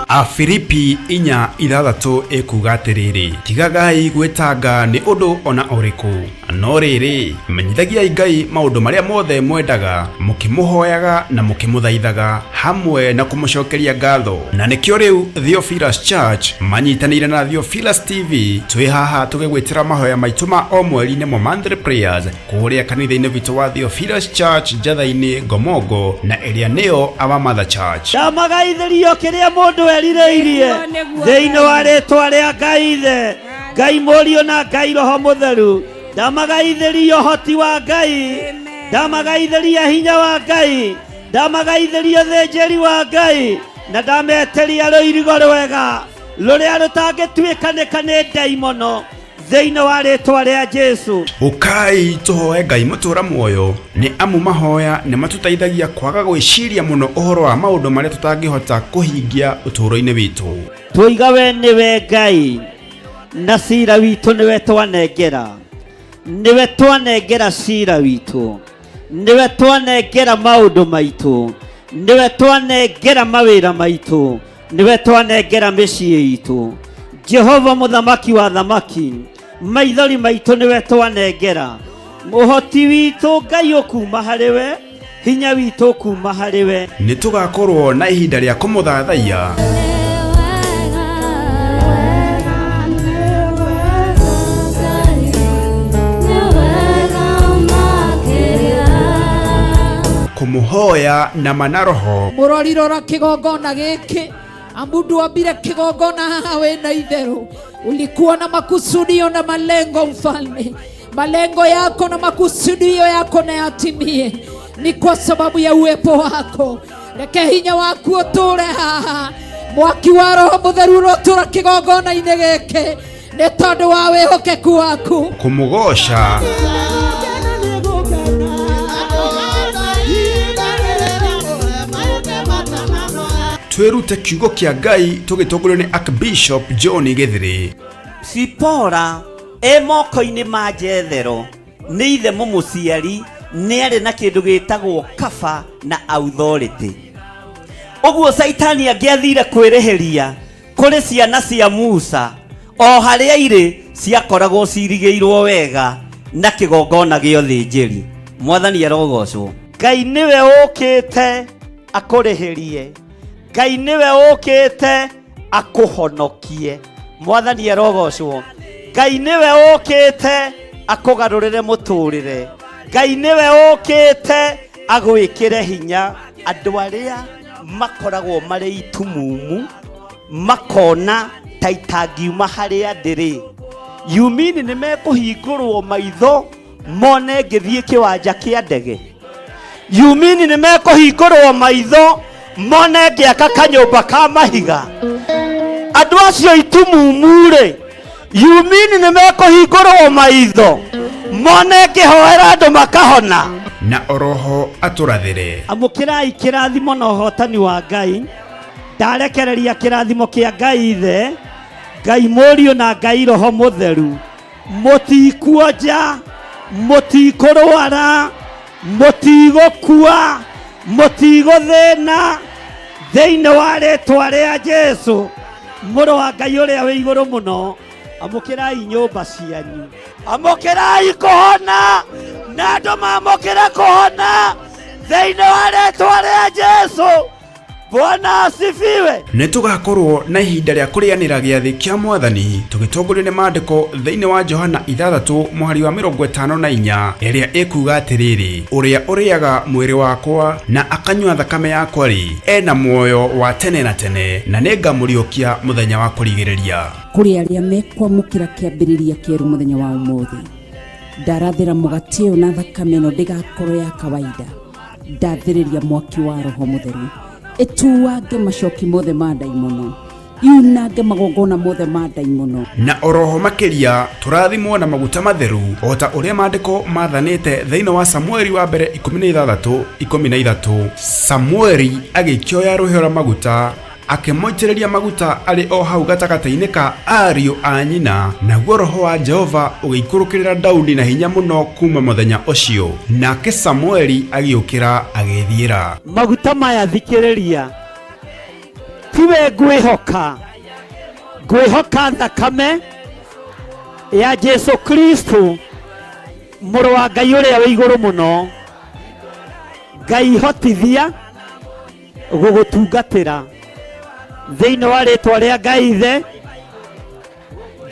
Afilipi 4:6 ĩkuuga atĩrĩrĩ, tigagai gwĩtanga nĩ ũndũ ona ũrĩkũ, no rĩrĩ, menyithagiai Ngai maũndũ marĩa mothe mwendaga, mũkĩmũhoyaga na mũkĩmũthaithaga hamwe na kũmũcokeria ngatho. Na nĩkĩo rĩu Theophilus Church manyitanĩire na Theophilus TV twĩ haha tũgĩgwĩtĩra mahoya maitũ ma o mweri nĩmo monthly prayers kũrĩa kanitha-inĩ witũ wa Theophilus Church Njatha-inĩ Ngomongo na ĩrĩa nĩyo Our Mother Church. Ndamagaithĩrio kĩrĩa mũndũ erirĩirie thĩinĩ wa rĩtwa rĩa Ngai Ithe, Ngai Mũriũ na Ngai Roho Mũtheru. Ndamagaithĩrio ũhoti wa Ngai, ndamagaithĩria hinya wa Ngai, ndamagaithĩria ũthĩnjĩri wa Ngai, na ndametĩria rũirigo rwega rũrĩa rũtangĩtuĩkanĩka nĩ ndaimono thĩinĩ wa rĩtwa rĩa Jesu. Ũkai tũhoe Ngai mũtũra muoyo, nĩ amu mahoya nĩ matũteithagia kwaga gwĩciria mũno ũhoro wa maũndũ marĩa tũtangĩhota kũhingia ũtũũro-inĩ witũ. Twoiga we nĩwe Ngai na cira witũ nĩwe twanengera, nĩwe twanengera cira witũ, nĩwe twanengera maũndũ maitũ, nĩwe twanengera mawĩra maitũ, nĩwe twanengera mĩciĩ itũ. Jehova mũthamaki wa thamaki, maithori maitũ nĩwe twanengera, ũhoti witũ Ngai ũkuma harĩ we, hinya witũ ũkuma harĩ we. Nĩ tũgakorwo na ihinda rĩa kũmũthathaiya kũmũhoya na ma na roho Mũrori rora kĩgongona gĩkĩ amu ndwambire kĩgongona haha wĩna itherũ. Ulikuwa na makusudio na malengo mfalme, malengo yako na makusudio yako na yatimie ni kwa sababu ya uwepo wako. Reke hinya waku ũtũre haha, mwaki wa Roho Mũtheru ũrotũra kĩgongona-inĩ gĩkĩ nĩ tondũ wa wĩhokeku waku. Kũmũgoca twĩrute kiugo kĩa Ngai tũgĩtongorio nĩ Archbishop John Gĩthĩrĩ. Sipora e moko-inĩ ma Jethero nĩ ithe mũmũciari, nĩ arĩ na kĩndũ gĩtagwo kaba na authority. Ũguo Caitani angĩathire kwĩrĩhĩria kũrĩ ciana cia Musa, o harĩa irĩ ciakoragwo cirigĩirwo wega na kĩgongona gĩa ũthĩnjĩri. Mwathani arogocwo. Ngai nĩwe ũkĩte akũrĩhĩrie, Ngai nĩwe ũkĩte akũhonokie. Mwathani arogocwo. Ngai nĩwe ũkĩte akũgarũrĩre mũtũrĩre. Ngai nĩwe ũkĩte agwĩkĩre hinya. Andũ arĩa Makoragwo marĩ itumumu, makona ta itangiuma harĩa ndĩrĩ. You mean nĩ mekũhingũrwo maitho mone ngĩthiĩ kĩwanja kĩa ndege? You mean nĩ mekũhingũrwo maitho mone ngĩaka kanyũmba ka mahiga? Andũ acio itumumu rĩ, you mean nĩ mekũhingũrwo maitho mone ngĩhoera andũ makahona? Na oroho atũrathĩre. Amũkĩrai kĩrathimo na ũhotani wa Ngai. Ndarekereria kĩrathimo kĩa Ngai Ithe, Ngai Mũriũ na Ngai Roho Mũtheru. Mũtikuonja, mũtikũrwara, mũtigũkua, mũtigũthĩna, thĩinĩ wa rĩtwa rĩa Jesu, mũrũ wa Ngai ũrĩa wĩ igũrũ mũno. Amũkĩrai nyũmba cianyu, amũkĩrai kũhona, na andũ mamũkĩre kũhona thĩinĩ wa rĩtwa rĩa Jesu. Bwana asifiwe. Nĩ tũgakorwo na ihinda rĩa kũrĩanĩra gĩathĩ kĩa Mwathani tũgĩtongorio nĩ maandĩko thĩinĩ wa Johana 6 mũhari wa 54 ĩrĩa ĩkuga atĩrĩrĩ, ũrĩa ũrĩaga mwĩrĩ wakwa na akanyua thakame yakwa-rĩ, ena muoyo wa tene na tene, na nĩngamũriũkia mũthenya wa kũrigĩrĩria. Kũrĩ arĩa mekwamũkĩra kĩambĩrĩria kĩerũ mũthenya wa ũmũthĩ, ndarathĩra mũgate ũyũ na thakame ĩno ndĩgakorwo ya kawaida. Ndathĩrĩria mwaki wa Roho Mũtheru ĩtuange macoki mothe ma ndaimono, yunange magongona mothe ma ndaimono. Na oroho makĩria tũrathimwo na maguta matheru o ta ũrĩa maandĩko mathanĩte thĩinĩ wa Samueli wa mbere 16 13. Samueli agĩkĩoya rũhĩa rwa maguta akĩmũitĩrĩria maguta arĩ o hau gatagatĩ-inĩ ka ariũ a nyina, naguo roho wa Jehova ũgĩikũrũkĩrĩra Daudi na hinya mũno kuuma mũthenya ũcio. Nake Samueli agĩũkĩra agĩĩthiĩra. Maguta maya thikĩrĩria, tiwe ngwĩhoka, ngwĩhoka thakame ya Jesu Kristo, mũrũ wa Ngai ũrĩa wĩ igũrũ mũno. Ngai hotithia gũgũtungatĩra thĩinĩ wa rĩtwa rĩa Ngai Ithe,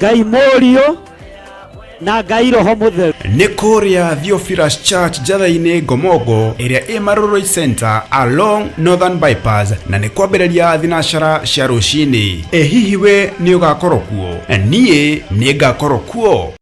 Ngai Mũriũ na Ngai Roho Mũtheru. Nĩ kũrĩa Theophilus Church Njatha-inĩ Ngomongo ĩrĩa ĩ Marurui Center along Northern Bypass, na nĩ kwambĩrĩria thinacara cia rũcinĩ. Ĩ hihi we nĩ ũgakorwo kuo? Niĩ nĩ ngakorwo kuo.